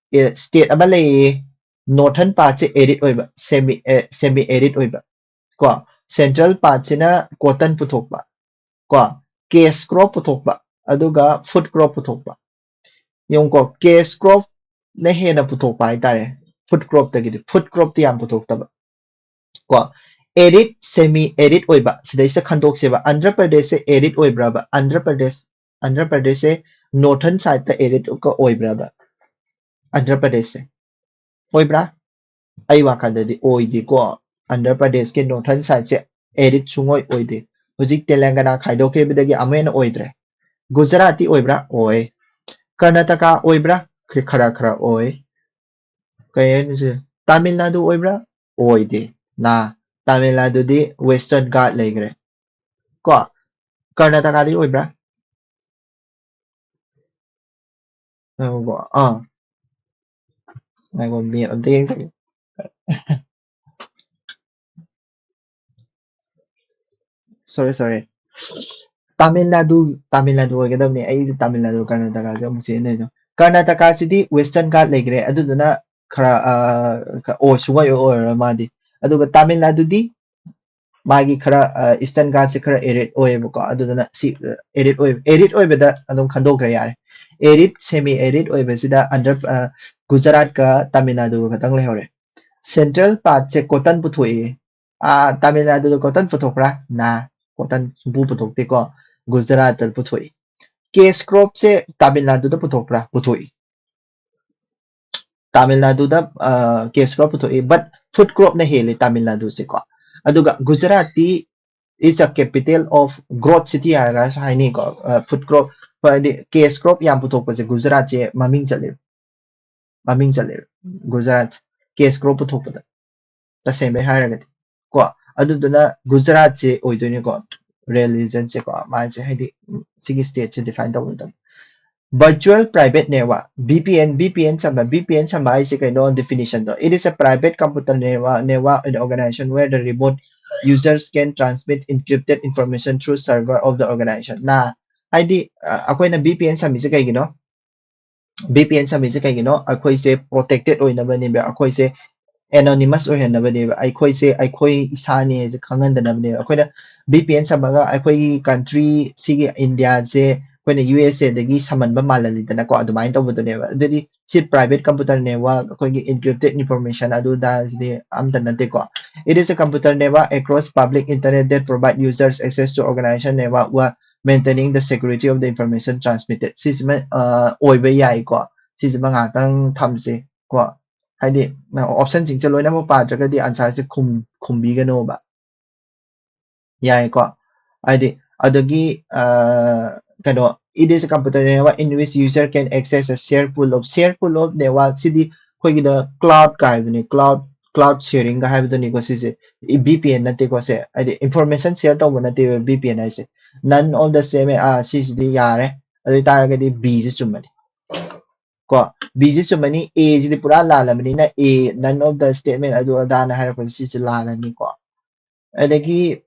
State ꯑꯃ ꯂꯩꯌꯦ, northern part ꯁꯦ arid ꯑꯣꯏꯕ, semi semi arid ꯑꯣꯏꯕ ꯀꯣ꯫ Central part ꯁꯤꯅ cotton ꯄꯨꯊꯣꯛꯄ ꯀꯣ, cash crop ꯄꯨꯊꯣꯛꯄ, ꯑꯗꯨꯒ food crop ꯄꯨꯊꯣꯛꯄ꯫ ꯌꯦꯡꯉꯨꯀꯣ, cash crop ꯅ ꯍꯦꯟꯅ ꯄꯨꯊꯣꯛꯄ ꯍꯥꯏꯇꯥꯔꯦ food crop ꯇꯒꯤꯗꯤ꯫ Food crop T ꯌꯥꯝ ꯄꯨꯊꯣꯛꯇꯕ ꯀꯣ꯫ Arid, semi arid ꯑꯣꯏꯕ, ꯁꯤꯗꯩꯁꯤꯗ ꯈꯟꯗꯣꯛꯁꯦꯕ꯫ Andhra ꯄ꯭ꯔꯗꯦꯁꯁꯦ arid ꯑꯣꯏꯕ꯭ꯔꯕ? Andhra Pradesh, Andhra ꯄ꯭ꯔꯗꯦꯁꯁꯦ northern side ꯇ arid ꯀ ꯑꯣꯏꯕ꯭ꯔꯕ? ꯑꯟꯙ꯭ꯔ ꯄ꯭ꯔꯗꯦꯁꯁꯦ ꯑꯣꯏꯕ꯭ꯔꯥ? ꯑꯩ ꯋꯥꯈꯜꯗꯗꯤ ꯑꯣꯏꯗꯦꯀꯣ꯫ ꯑꯟꯙ꯭ꯔ ꯄ꯭ꯔꯗꯦꯁꯀꯤ northern side ꯁꯦ arid ꯁꯨꯡꯑꯣꯏ ꯑꯣꯏꯗꯦ꯫ ꯍꯧꯖꯤꯛ ꯇꯦꯂꯪꯒꯅꯥ ꯈꯥꯏꯗꯣꯛꯈꯤꯕꯗꯒꯤ ꯑꯃꯨꯛ ꯍꯦꯟꯅ ꯑꯣꯏꯗ꯭ꯔꯦ꯫ ꯒꯨꯖꯔꯥꯠꯇꯤ ꯑꯣꯏꯕ꯭ꯔꯥ? ꯑꯣꯏ꯫ ꯀꯔꯅꯥꯇꯀꯥ ꯑꯣꯏꯕ꯭ꯔꯥ? ꯈ-, ꯈꯔ ꯈꯔ ꯑꯣꯏ꯫ ꯀꯩ ꯍꯥꯏꯅꯣ ꯁꯤ? ꯇꯥꯃꯤꯜ ꯅꯥꯗꯨ ꯑꯣꯏꯕ꯭ꯔꯥ? ꯑꯣꯏꯗꯦ꯫ ꯅꯥ, ꯇꯥꯃꯤꯜ ꯅꯥꯗꯨꯗꯤ Western Ghat ꯂꯩꯈ꯭ꯔꯦ ꯀꯣ꯫ ꯀꯔꯅꯥꯇꯀꯥꯗꯤ ꯑꯣꯏꯕ꯭ꯔꯥ? ꯉꯥꯏꯈꯣꯀꯣ꯫ ꯑꯥ꯫ ꯉꯥꯏꯈꯣ, map ꯑꯝꯇ ꯌꯦꯡꯖꯒꯦ꯫ Sorry, sorry. ꯇꯥꯃꯤꯜ ꯅꯥꯗꯨ, ꯇꯥꯃꯤꯜ ꯅꯥꯗꯨ ꯑꯣꯏꯒꯗꯕꯅꯤ꯫ ꯑꯩꯗꯤ ꯇꯥꯃꯤꯜ ꯅꯥꯗꯨ, ꯀꯔꯅꯥꯇꯀꯥꯁꯦ ꯑꯃꯨꯛ ꯆꯦꯟꯗꯣꯏꯅꯣ꯫ ꯀꯔꯅꯥꯇꯀꯥꯁꯤꯗꯤ Western Ghat ꯂꯩꯈ꯭ꯔꯦ, ꯑꯗꯨꯗꯨꯅ ꯈꯔ, ꯑ, ꯈ-, ꯑꯣ, ꯁꯨꯡꯑꯣꯏ ꯑꯣꯏꯔꯔꯣꯏ ꯃꯥꯗꯤ꯫ ꯑꯗꯨꯒ ꯇꯥꯃꯤꯜ ꯅꯥꯗꯨꯗꯤ ꯃꯥꯒꯤ ꯈꯔ ꯏꯁꯇꯔꯟ ꯒꯥꯠꯁꯦ ꯈꯔ ꯑꯦꯔꯤꯠ ꯑꯣꯏꯌꯦꯕꯀꯣ꯫ ꯑꯗꯨꯗꯨꯅ ꯁꯤ ꯑꯦꯔꯤꯠ ꯑꯣꯏꯕ ꯑꯦꯔꯤꯠ ꯑꯣꯏꯕꯗ ꯑꯗꯨꯝ ꯈꯟꯗꯣꯛꯈ꯭ꯔꯦ ꯌꯥꯔꯦ꯫ ꯑꯦꯔꯤꯠ ꯁꯦꯃꯤ ꯑꯦꯔꯤꯠ ꯑꯣꯏꯕꯁꯤꯗ ꯑꯟꯗ꯭ꯔ ꯒꯨꯖꯔꯥꯠꯀ ꯇꯥꯃꯤꯜ ꯅꯥꯗꯨꯒ ꯈꯛꯇꯪ ꯂꯩꯍꯧꯔꯦ꯫ ꯁꯦꯟꯇ꯭ꯔꯦꯜ ꯄꯥꯔꯠꯁꯦ ꯀꯣꯇꯟ ꯄꯨꯊꯣꯛꯏ꯫ ꯇꯥꯃꯤꯜ ꯅꯥꯗꯨꯗ ꯀꯣꯇꯟ ꯄꯨꯊꯣꯛꯄ꯭ꯔꯥ? ꯅꯥ, ꯀꯣꯇꯟ ꯁꯨꯡꯄꯨ ꯄꯨꯊꯣꯛꯇꯦꯀꯣ꯫ ꯒꯨꯖꯔꯥꯠꯇ ꯄꯨꯊꯣꯛꯏ꯫ ꯀꯦꯁ ꯀ꯭ꯔꯣꯞꯁꯦ ꯇꯥꯃꯤꯜ ꯅꯥꯗꯨꯗ ꯄꯨꯊꯣꯛꯄ꯭ꯔꯥ? ꯄꯨꯊꯣꯛꯏ꯫ ꯇꯥꯃꯤꯜ ꯅꯥꯗꯨꯗ ꯀꯦꯁ ꯀ꯭ꯔꯣꯞ ꯄꯨꯊꯣꯛꯏ, ꯕꯠ ꯐꯨꯗ ꯀ꯭ꯔꯣꯞꯅ ꯍꯦꯜꯂꯤ ꯇꯥꯃꯤꯜ ꯅꯥꯗꯨꯁꯦꯀꯣ꯫ ꯑꯗꯨꯒ ꯒꯨꯖꯔꯥꯠꯇꯤ is a capital of growth city ꯍꯥꯏꯔꯒꯁꯨ ꯍꯥꯏꯅꯩꯀꯣ꯫ ꯐꯨꯗ ꯀ꯭ꯔꯣꯞ, ꯍꯥꯏꯗꯤ ꯀꯦꯁ ꯀ꯭ꯔꯣꯞ ꯌꯥꯝ ꯄꯨꯊꯣꯛꯄꯁꯦ ꯒꯨꯖꯔꯥꯠꯁꯦ ꯃꯃꯤꯡ ꯆꯠꯂꯦ꯫ ꯃꯃꯤꯡ ꯆꯠꯂꯦꯕ ꯒꯨꯖꯔꯥꯠ ꯀꯦꯁ ꯀ꯭ꯔꯣꯞ ꯄꯨꯊꯣꯛꯄꯗ, ꯇꯁꯦꯡꯕꯩ ꯍꯥꯏꯔꯒꯗꯤ ꯀꯣ꯫ ꯑꯗꯨꯗꯨꯅ ꯒꯨꯖꯔꯥꯠꯁꯦ ꯑꯣꯏꯗꯣꯏꯅꯤꯀꯣ ꯔꯦꯂꯤꯖꯟꯁꯦꯀꯣ꯫ ꯃꯥꯁꯦ ꯍꯥꯏꯗꯤ ꯁꯤꯒꯤ ꯁ꯭ꯇꯦꯠꯁꯦ ꯗꯤꯐꯥꯏꯟ ꯇꯧꯕ ꯃꯇꯝꯗ꯫ Virtual private network, V P N, V P N ꯁꯝꯕ, V P N ꯁꯝꯕ ꯍꯥꯏꯁꯦ ꯀꯩꯅꯣ? Definition ꯗꯣ, it is a private computer network, network in organization where the remote users can transmit encrypted information through server of the organization. ꯅ ꯍꯥꯏꯗꯤ ꯑꯩꯈꯣꯏꯅ V P N ꯁꯝꯃꯤꯁꯦ ꯀꯩꯒꯤꯅꯣ? V P N ꯁꯝꯃꯤꯁꯦ ꯀꯩꯒꯤꯅꯣ? ꯑꯩꯈꯣꯏꯁꯦ protected ꯑꯣꯏꯅꯕꯅꯦꯕ, ꯑꯩꯈꯣꯏꯁꯦ ꯑꯦꯅꯣꯅꯤꯃꯁ ꯑꯣꯏꯍꯟꯅꯕꯅꯦꯕ, ꯑꯩꯈꯣꯏꯁꯦ ꯑꯩꯈꯣꯏ ꯏꯁꯥꯅꯦ ꯍꯥꯏꯁꯦ ꯈꯪꯍꯟꯗꯅꯕꯅꯦꯕ꯫ ꯑꯩꯈꯣꯏꯅ V P N ꯁꯝꯃꯒ ꯑꯩꯈꯣꯏꯒꯤ ꯀꯟꯇ꯭ꯔꯤ ꯁꯤꯒꯤ ꯏꯟꯗꯤꯌꯥꯁꯦ ꯑꯩꯈꯣꯏꯅ U S A ꯗꯒꯤ ꯁꯝꯍꯟꯕ ꯃꯥꯜꯍꯜꯂꯤꯗꯅꯀꯣ, ꯑꯗꯨꯃꯥꯏꯅ ꯇꯧꯕꯗꯨꯅꯦꯕ꯫ ꯑꯗꯨꯗꯤ ꯁꯤ private computer network, ꯑꯩꯈꯣꯏꯒꯤ encrypted information ꯑꯗꯨ ꯑꯗꯥ ꯁꯤꯗꯤ ꯑꯝꯇ ꯅꯠꯇꯦꯀꯣ꯫ It is a computer network across public internet that provide users access to organization network while maintaining the security of the information transmitted. ꯁꯤꯁꯤꯃ ꯑꯣꯏꯕ ꯌꯥꯏꯀꯣ꯫ ꯁꯤꯁꯤꯃ ꯉꯥꯏꯍꯥꯛꯇꯪ ꯊꯝꯁꯦ ꯀꯣ꯫ ꯍꯥꯏꯗꯤ ꯑꯣꯞꯁꯟꯁꯤꯡꯁꯦ ꯂꯣꯏꯅꯃꯛ ꯄꯥꯗ꯭ꯔꯒꯗꯤ ꯑꯟꯁꯔꯁꯦ ꯈꯨꯝꯕꯤꯒꯅꯣꯕ꯫ ꯌꯥꯏꯀꯣ꯫ ꯍꯥꯏꯗꯤ ꯑꯗꯒꯤ ꯀꯩꯅꯣ, it is a computer network in which user can access a share pool of, share pool of network ꯁꯤꯗꯤ ꯑꯩꯈꯣꯏꯒꯤꯗ ꯀ꯭ꯂꯥꯎꯗ ꯀꯥꯏꯕꯅꯦ, ꯀ꯭ꯂꯥꯎꯗ ꯀ꯭ꯂꯥꯎꯗ ꯁꯤꯌꯔꯤꯡꯒ ꯍꯥꯏꯕꯗꯨꯅꯤꯀꯣ ꯁꯤꯁꯦ꯫ V P N ꯅꯠꯇꯦꯀꯣ ꯁꯦ, ꯍꯥꯏꯗꯤ ꯏꯟꯐꯣꯔꯃꯦꯁꯟ ꯁꯤꯌꯔ ꯇꯧꯕ ꯅꯠꯇꯦꯕ V P N ꯍꯥꯏꯁꯦ꯫ None of the statement, ꯑꯥ, ꯁꯤꯁꯤꯗꯤ ꯌꯥꯔꯦ꯫ ꯑꯗꯨ ꯑꯣꯏꯇꯥꯔꯒꯗꯤ B ꯁꯤ ꯆꯨꯝꯃꯅꯤ ꯀꯣ꯫ B ꯁꯤ ꯆꯨꯝꯃꯅꯤ, A ꯁꯤꯗꯤ ꯄꯨꯔꯥ ꯂꯥꯜꯂꯕꯅꯤꯅ A, none of the statement ꯑꯗꯨ ꯑꯗꯥꯅ ꯍꯥꯏꯔꯛꯄꯁꯦ ꯁꯤꯁꯦ ꯂꯥꯜꯂꯅꯤꯀꯣ꯫ ꯑꯗꯒꯤ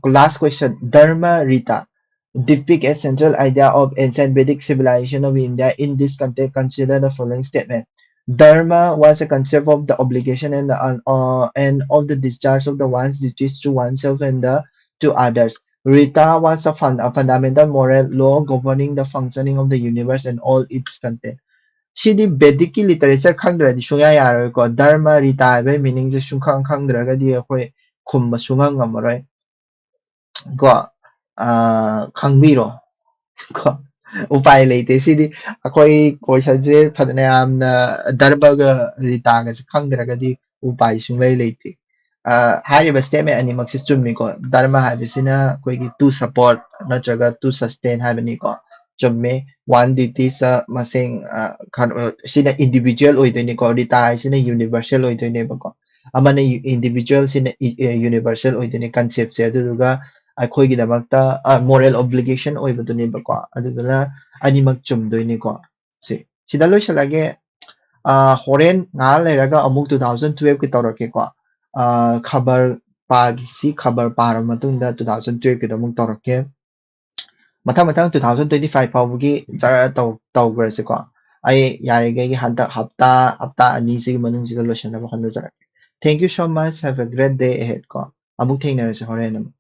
last question, Dharma Rita depict a central idea of ancient Vedic civilization of India in this context, consider the following statement. Dharma was a concept of the obligation and the, uh, and of the discharge of the one's duties to oneself and the to others. Rita was a, fun, a fundamental moral law governing the functioning of the universe and all its content. ꯁꯤꯗꯤ ꯕꯦꯗꯤꯛꯀꯤ literature ꯈꯪꯗ꯭ꯔꯗꯤ ꯁꯨꯡꯌꯥ ꯌꯥꯔꯣꯏꯀꯣ꯫ ꯙꯔꯃ, ꯔꯤꯇꯥ ꯍꯥꯏꯕꯒꯤ ꯃꯤꯅꯤꯡꯁꯦ ꯁꯨꯡꯈꯪ ꯈꯪꯗ꯭ꯔꯒꯗꯤ ꯑꯩꯈꯣꯏ ꯈꯨꯝꯕ ꯁꯨꯡꯉꯝ ꯉꯝꯃꯔꯣꯏ꯫ ꯀꯣ, ꯑ, ꯈꯪꯕꯤꯔꯣ꯫ ꯀꯣ, ꯎꯄꯥꯏ ꯂꯩꯇꯦ꯫ ꯁꯤꯗꯤ ꯑꯩꯈꯣꯏ ꯀꯣꯏꯁꯟꯁꯦ ꯐꯅ ꯌꯥꯝꯅ ꯙꯔꯃꯒ ꯔꯤꯇꯥꯒꯁꯦ ꯈꯪꯗ꯭ꯔꯒꯗꯤ ꯎꯄꯥꯏ ꯁꯨꯡꯂꯩ ꯂꯩꯇꯦ꯫ ꯑ, ꯍꯥꯏꯔꯤꯕ ꯁ꯭ꯇꯦꯠꯃꯦꯟ ꯑꯅꯤꯃꯛꯁꯦ ꯆꯨꯝꯃꯤꯀꯣ꯫ ꯙꯔꯃ ꯍꯥꯏꯕꯁꯤꯅ ꯑꯩꯈꯣꯏꯒꯤ to support ꯅꯠꯇ꯭ꯔꯒ to sustain ꯍꯥꯏꯕꯅꯤꯀꯣ꯫ ꯆꯨꯝꯃꯦ꯫ One duty ꯁ ꯃꯁꯤꯡ, ꯑ, ꯈꯔ, ꯑ, ꯁꯤꯅ ꯏꯟꯗꯤꯕꯤꯖꯨꯋꯦꯜ ꯑꯣꯏꯗꯣꯏꯅꯤꯀꯣ꯫ ꯔꯤꯇꯥ ꯍꯥꯏꯁꯤꯅ ꯌꯨꯅꯤꯚꯔꯁꯦꯜ ꯑꯣꯏꯗꯣꯏꯅꯦꯕꯀꯣ꯫ ꯑꯃꯅ ꯏꯟꯗꯤꯕꯤꯖꯨꯋꯦꯜ, ꯁꯤꯅ ꯌꯨꯅꯤꯚꯔꯁꯦꯜ ꯑꯣꯏꯗꯣꯏꯅꯦ ꯀꯟꯁꯦꯞꯁꯦ꯫ ꯑꯗꯨꯗꯨꯒ ꯑꯩꯈꯣꯏꯒꯤꯗꯃꯛꯇ ꯃꯣꯔꯦꯜ ꯑꯣꯕ꯭ꯂꯤꯒꯦꯁꯟ ꯑꯣꯏꯕꯗꯨꯅꯦꯕꯀꯣ꯫ ꯑꯗꯨꯗꯨꯅ ꯑꯅꯤꯃꯛ ꯆꯨꯝꯗꯣꯏꯅꯤꯀꯣ꯫ ꯁꯤ, ꯁꯤꯗ ꯂꯣꯏꯁꯤꯜꯂꯒꯦ꯫ ꯑ, ꯍꯣꯔꯦꯟ ꯉꯥꯏꯍꯥꯛ ꯂꯩꯔꯒ ꯑꯃꯨꯛ two thousand twelve ꯀꯤ ꯇꯧꯔꯛꯀꯦꯀꯣ꯫ ꯑ, ꯈꯕꯔ ꯄꯥꯒꯤ, ꯁꯤ ꯈꯕꯔ ꯄꯥꯔꯕ ꯃꯇꯨꯡꯗ two thousand twelve ꯀꯤꯗꯣ ꯑꯃꯨꯛ ꯇꯧꯔꯛꯀꯦ꯫ ꯃꯊꯪ ꯃꯊꯪ two thousand twenty five ꯐꯥꯎꯕꯒꯤ ꯖꯔ ꯇꯧ-, ꯇꯧꯈ꯭ꯔꯁꯤꯀꯣ꯫ ꯑꯩ ꯌꯥꯔꯤꯈꯩꯒꯤ ꯍꯟꯗꯛ ꯍꯞꯇꯥ, ꯍꯞꯇꯥ ꯑꯅꯤꯁꯤꯒꯤ ꯃꯅꯨꯡꯁꯤꯗ ꯂꯣꯏꯁꯤꯟꯅꯕ ꯍꯣꯠꯅꯖꯔꯛꯀꯦ꯫ Thank you so much. Have a great day ahead ꯀꯣ꯫ ꯑꯃꯨꯛ ꯊꯦꯡꯅꯔꯁꯤ ꯍꯣꯔꯦꯟ ꯑꯃꯨꯛ꯫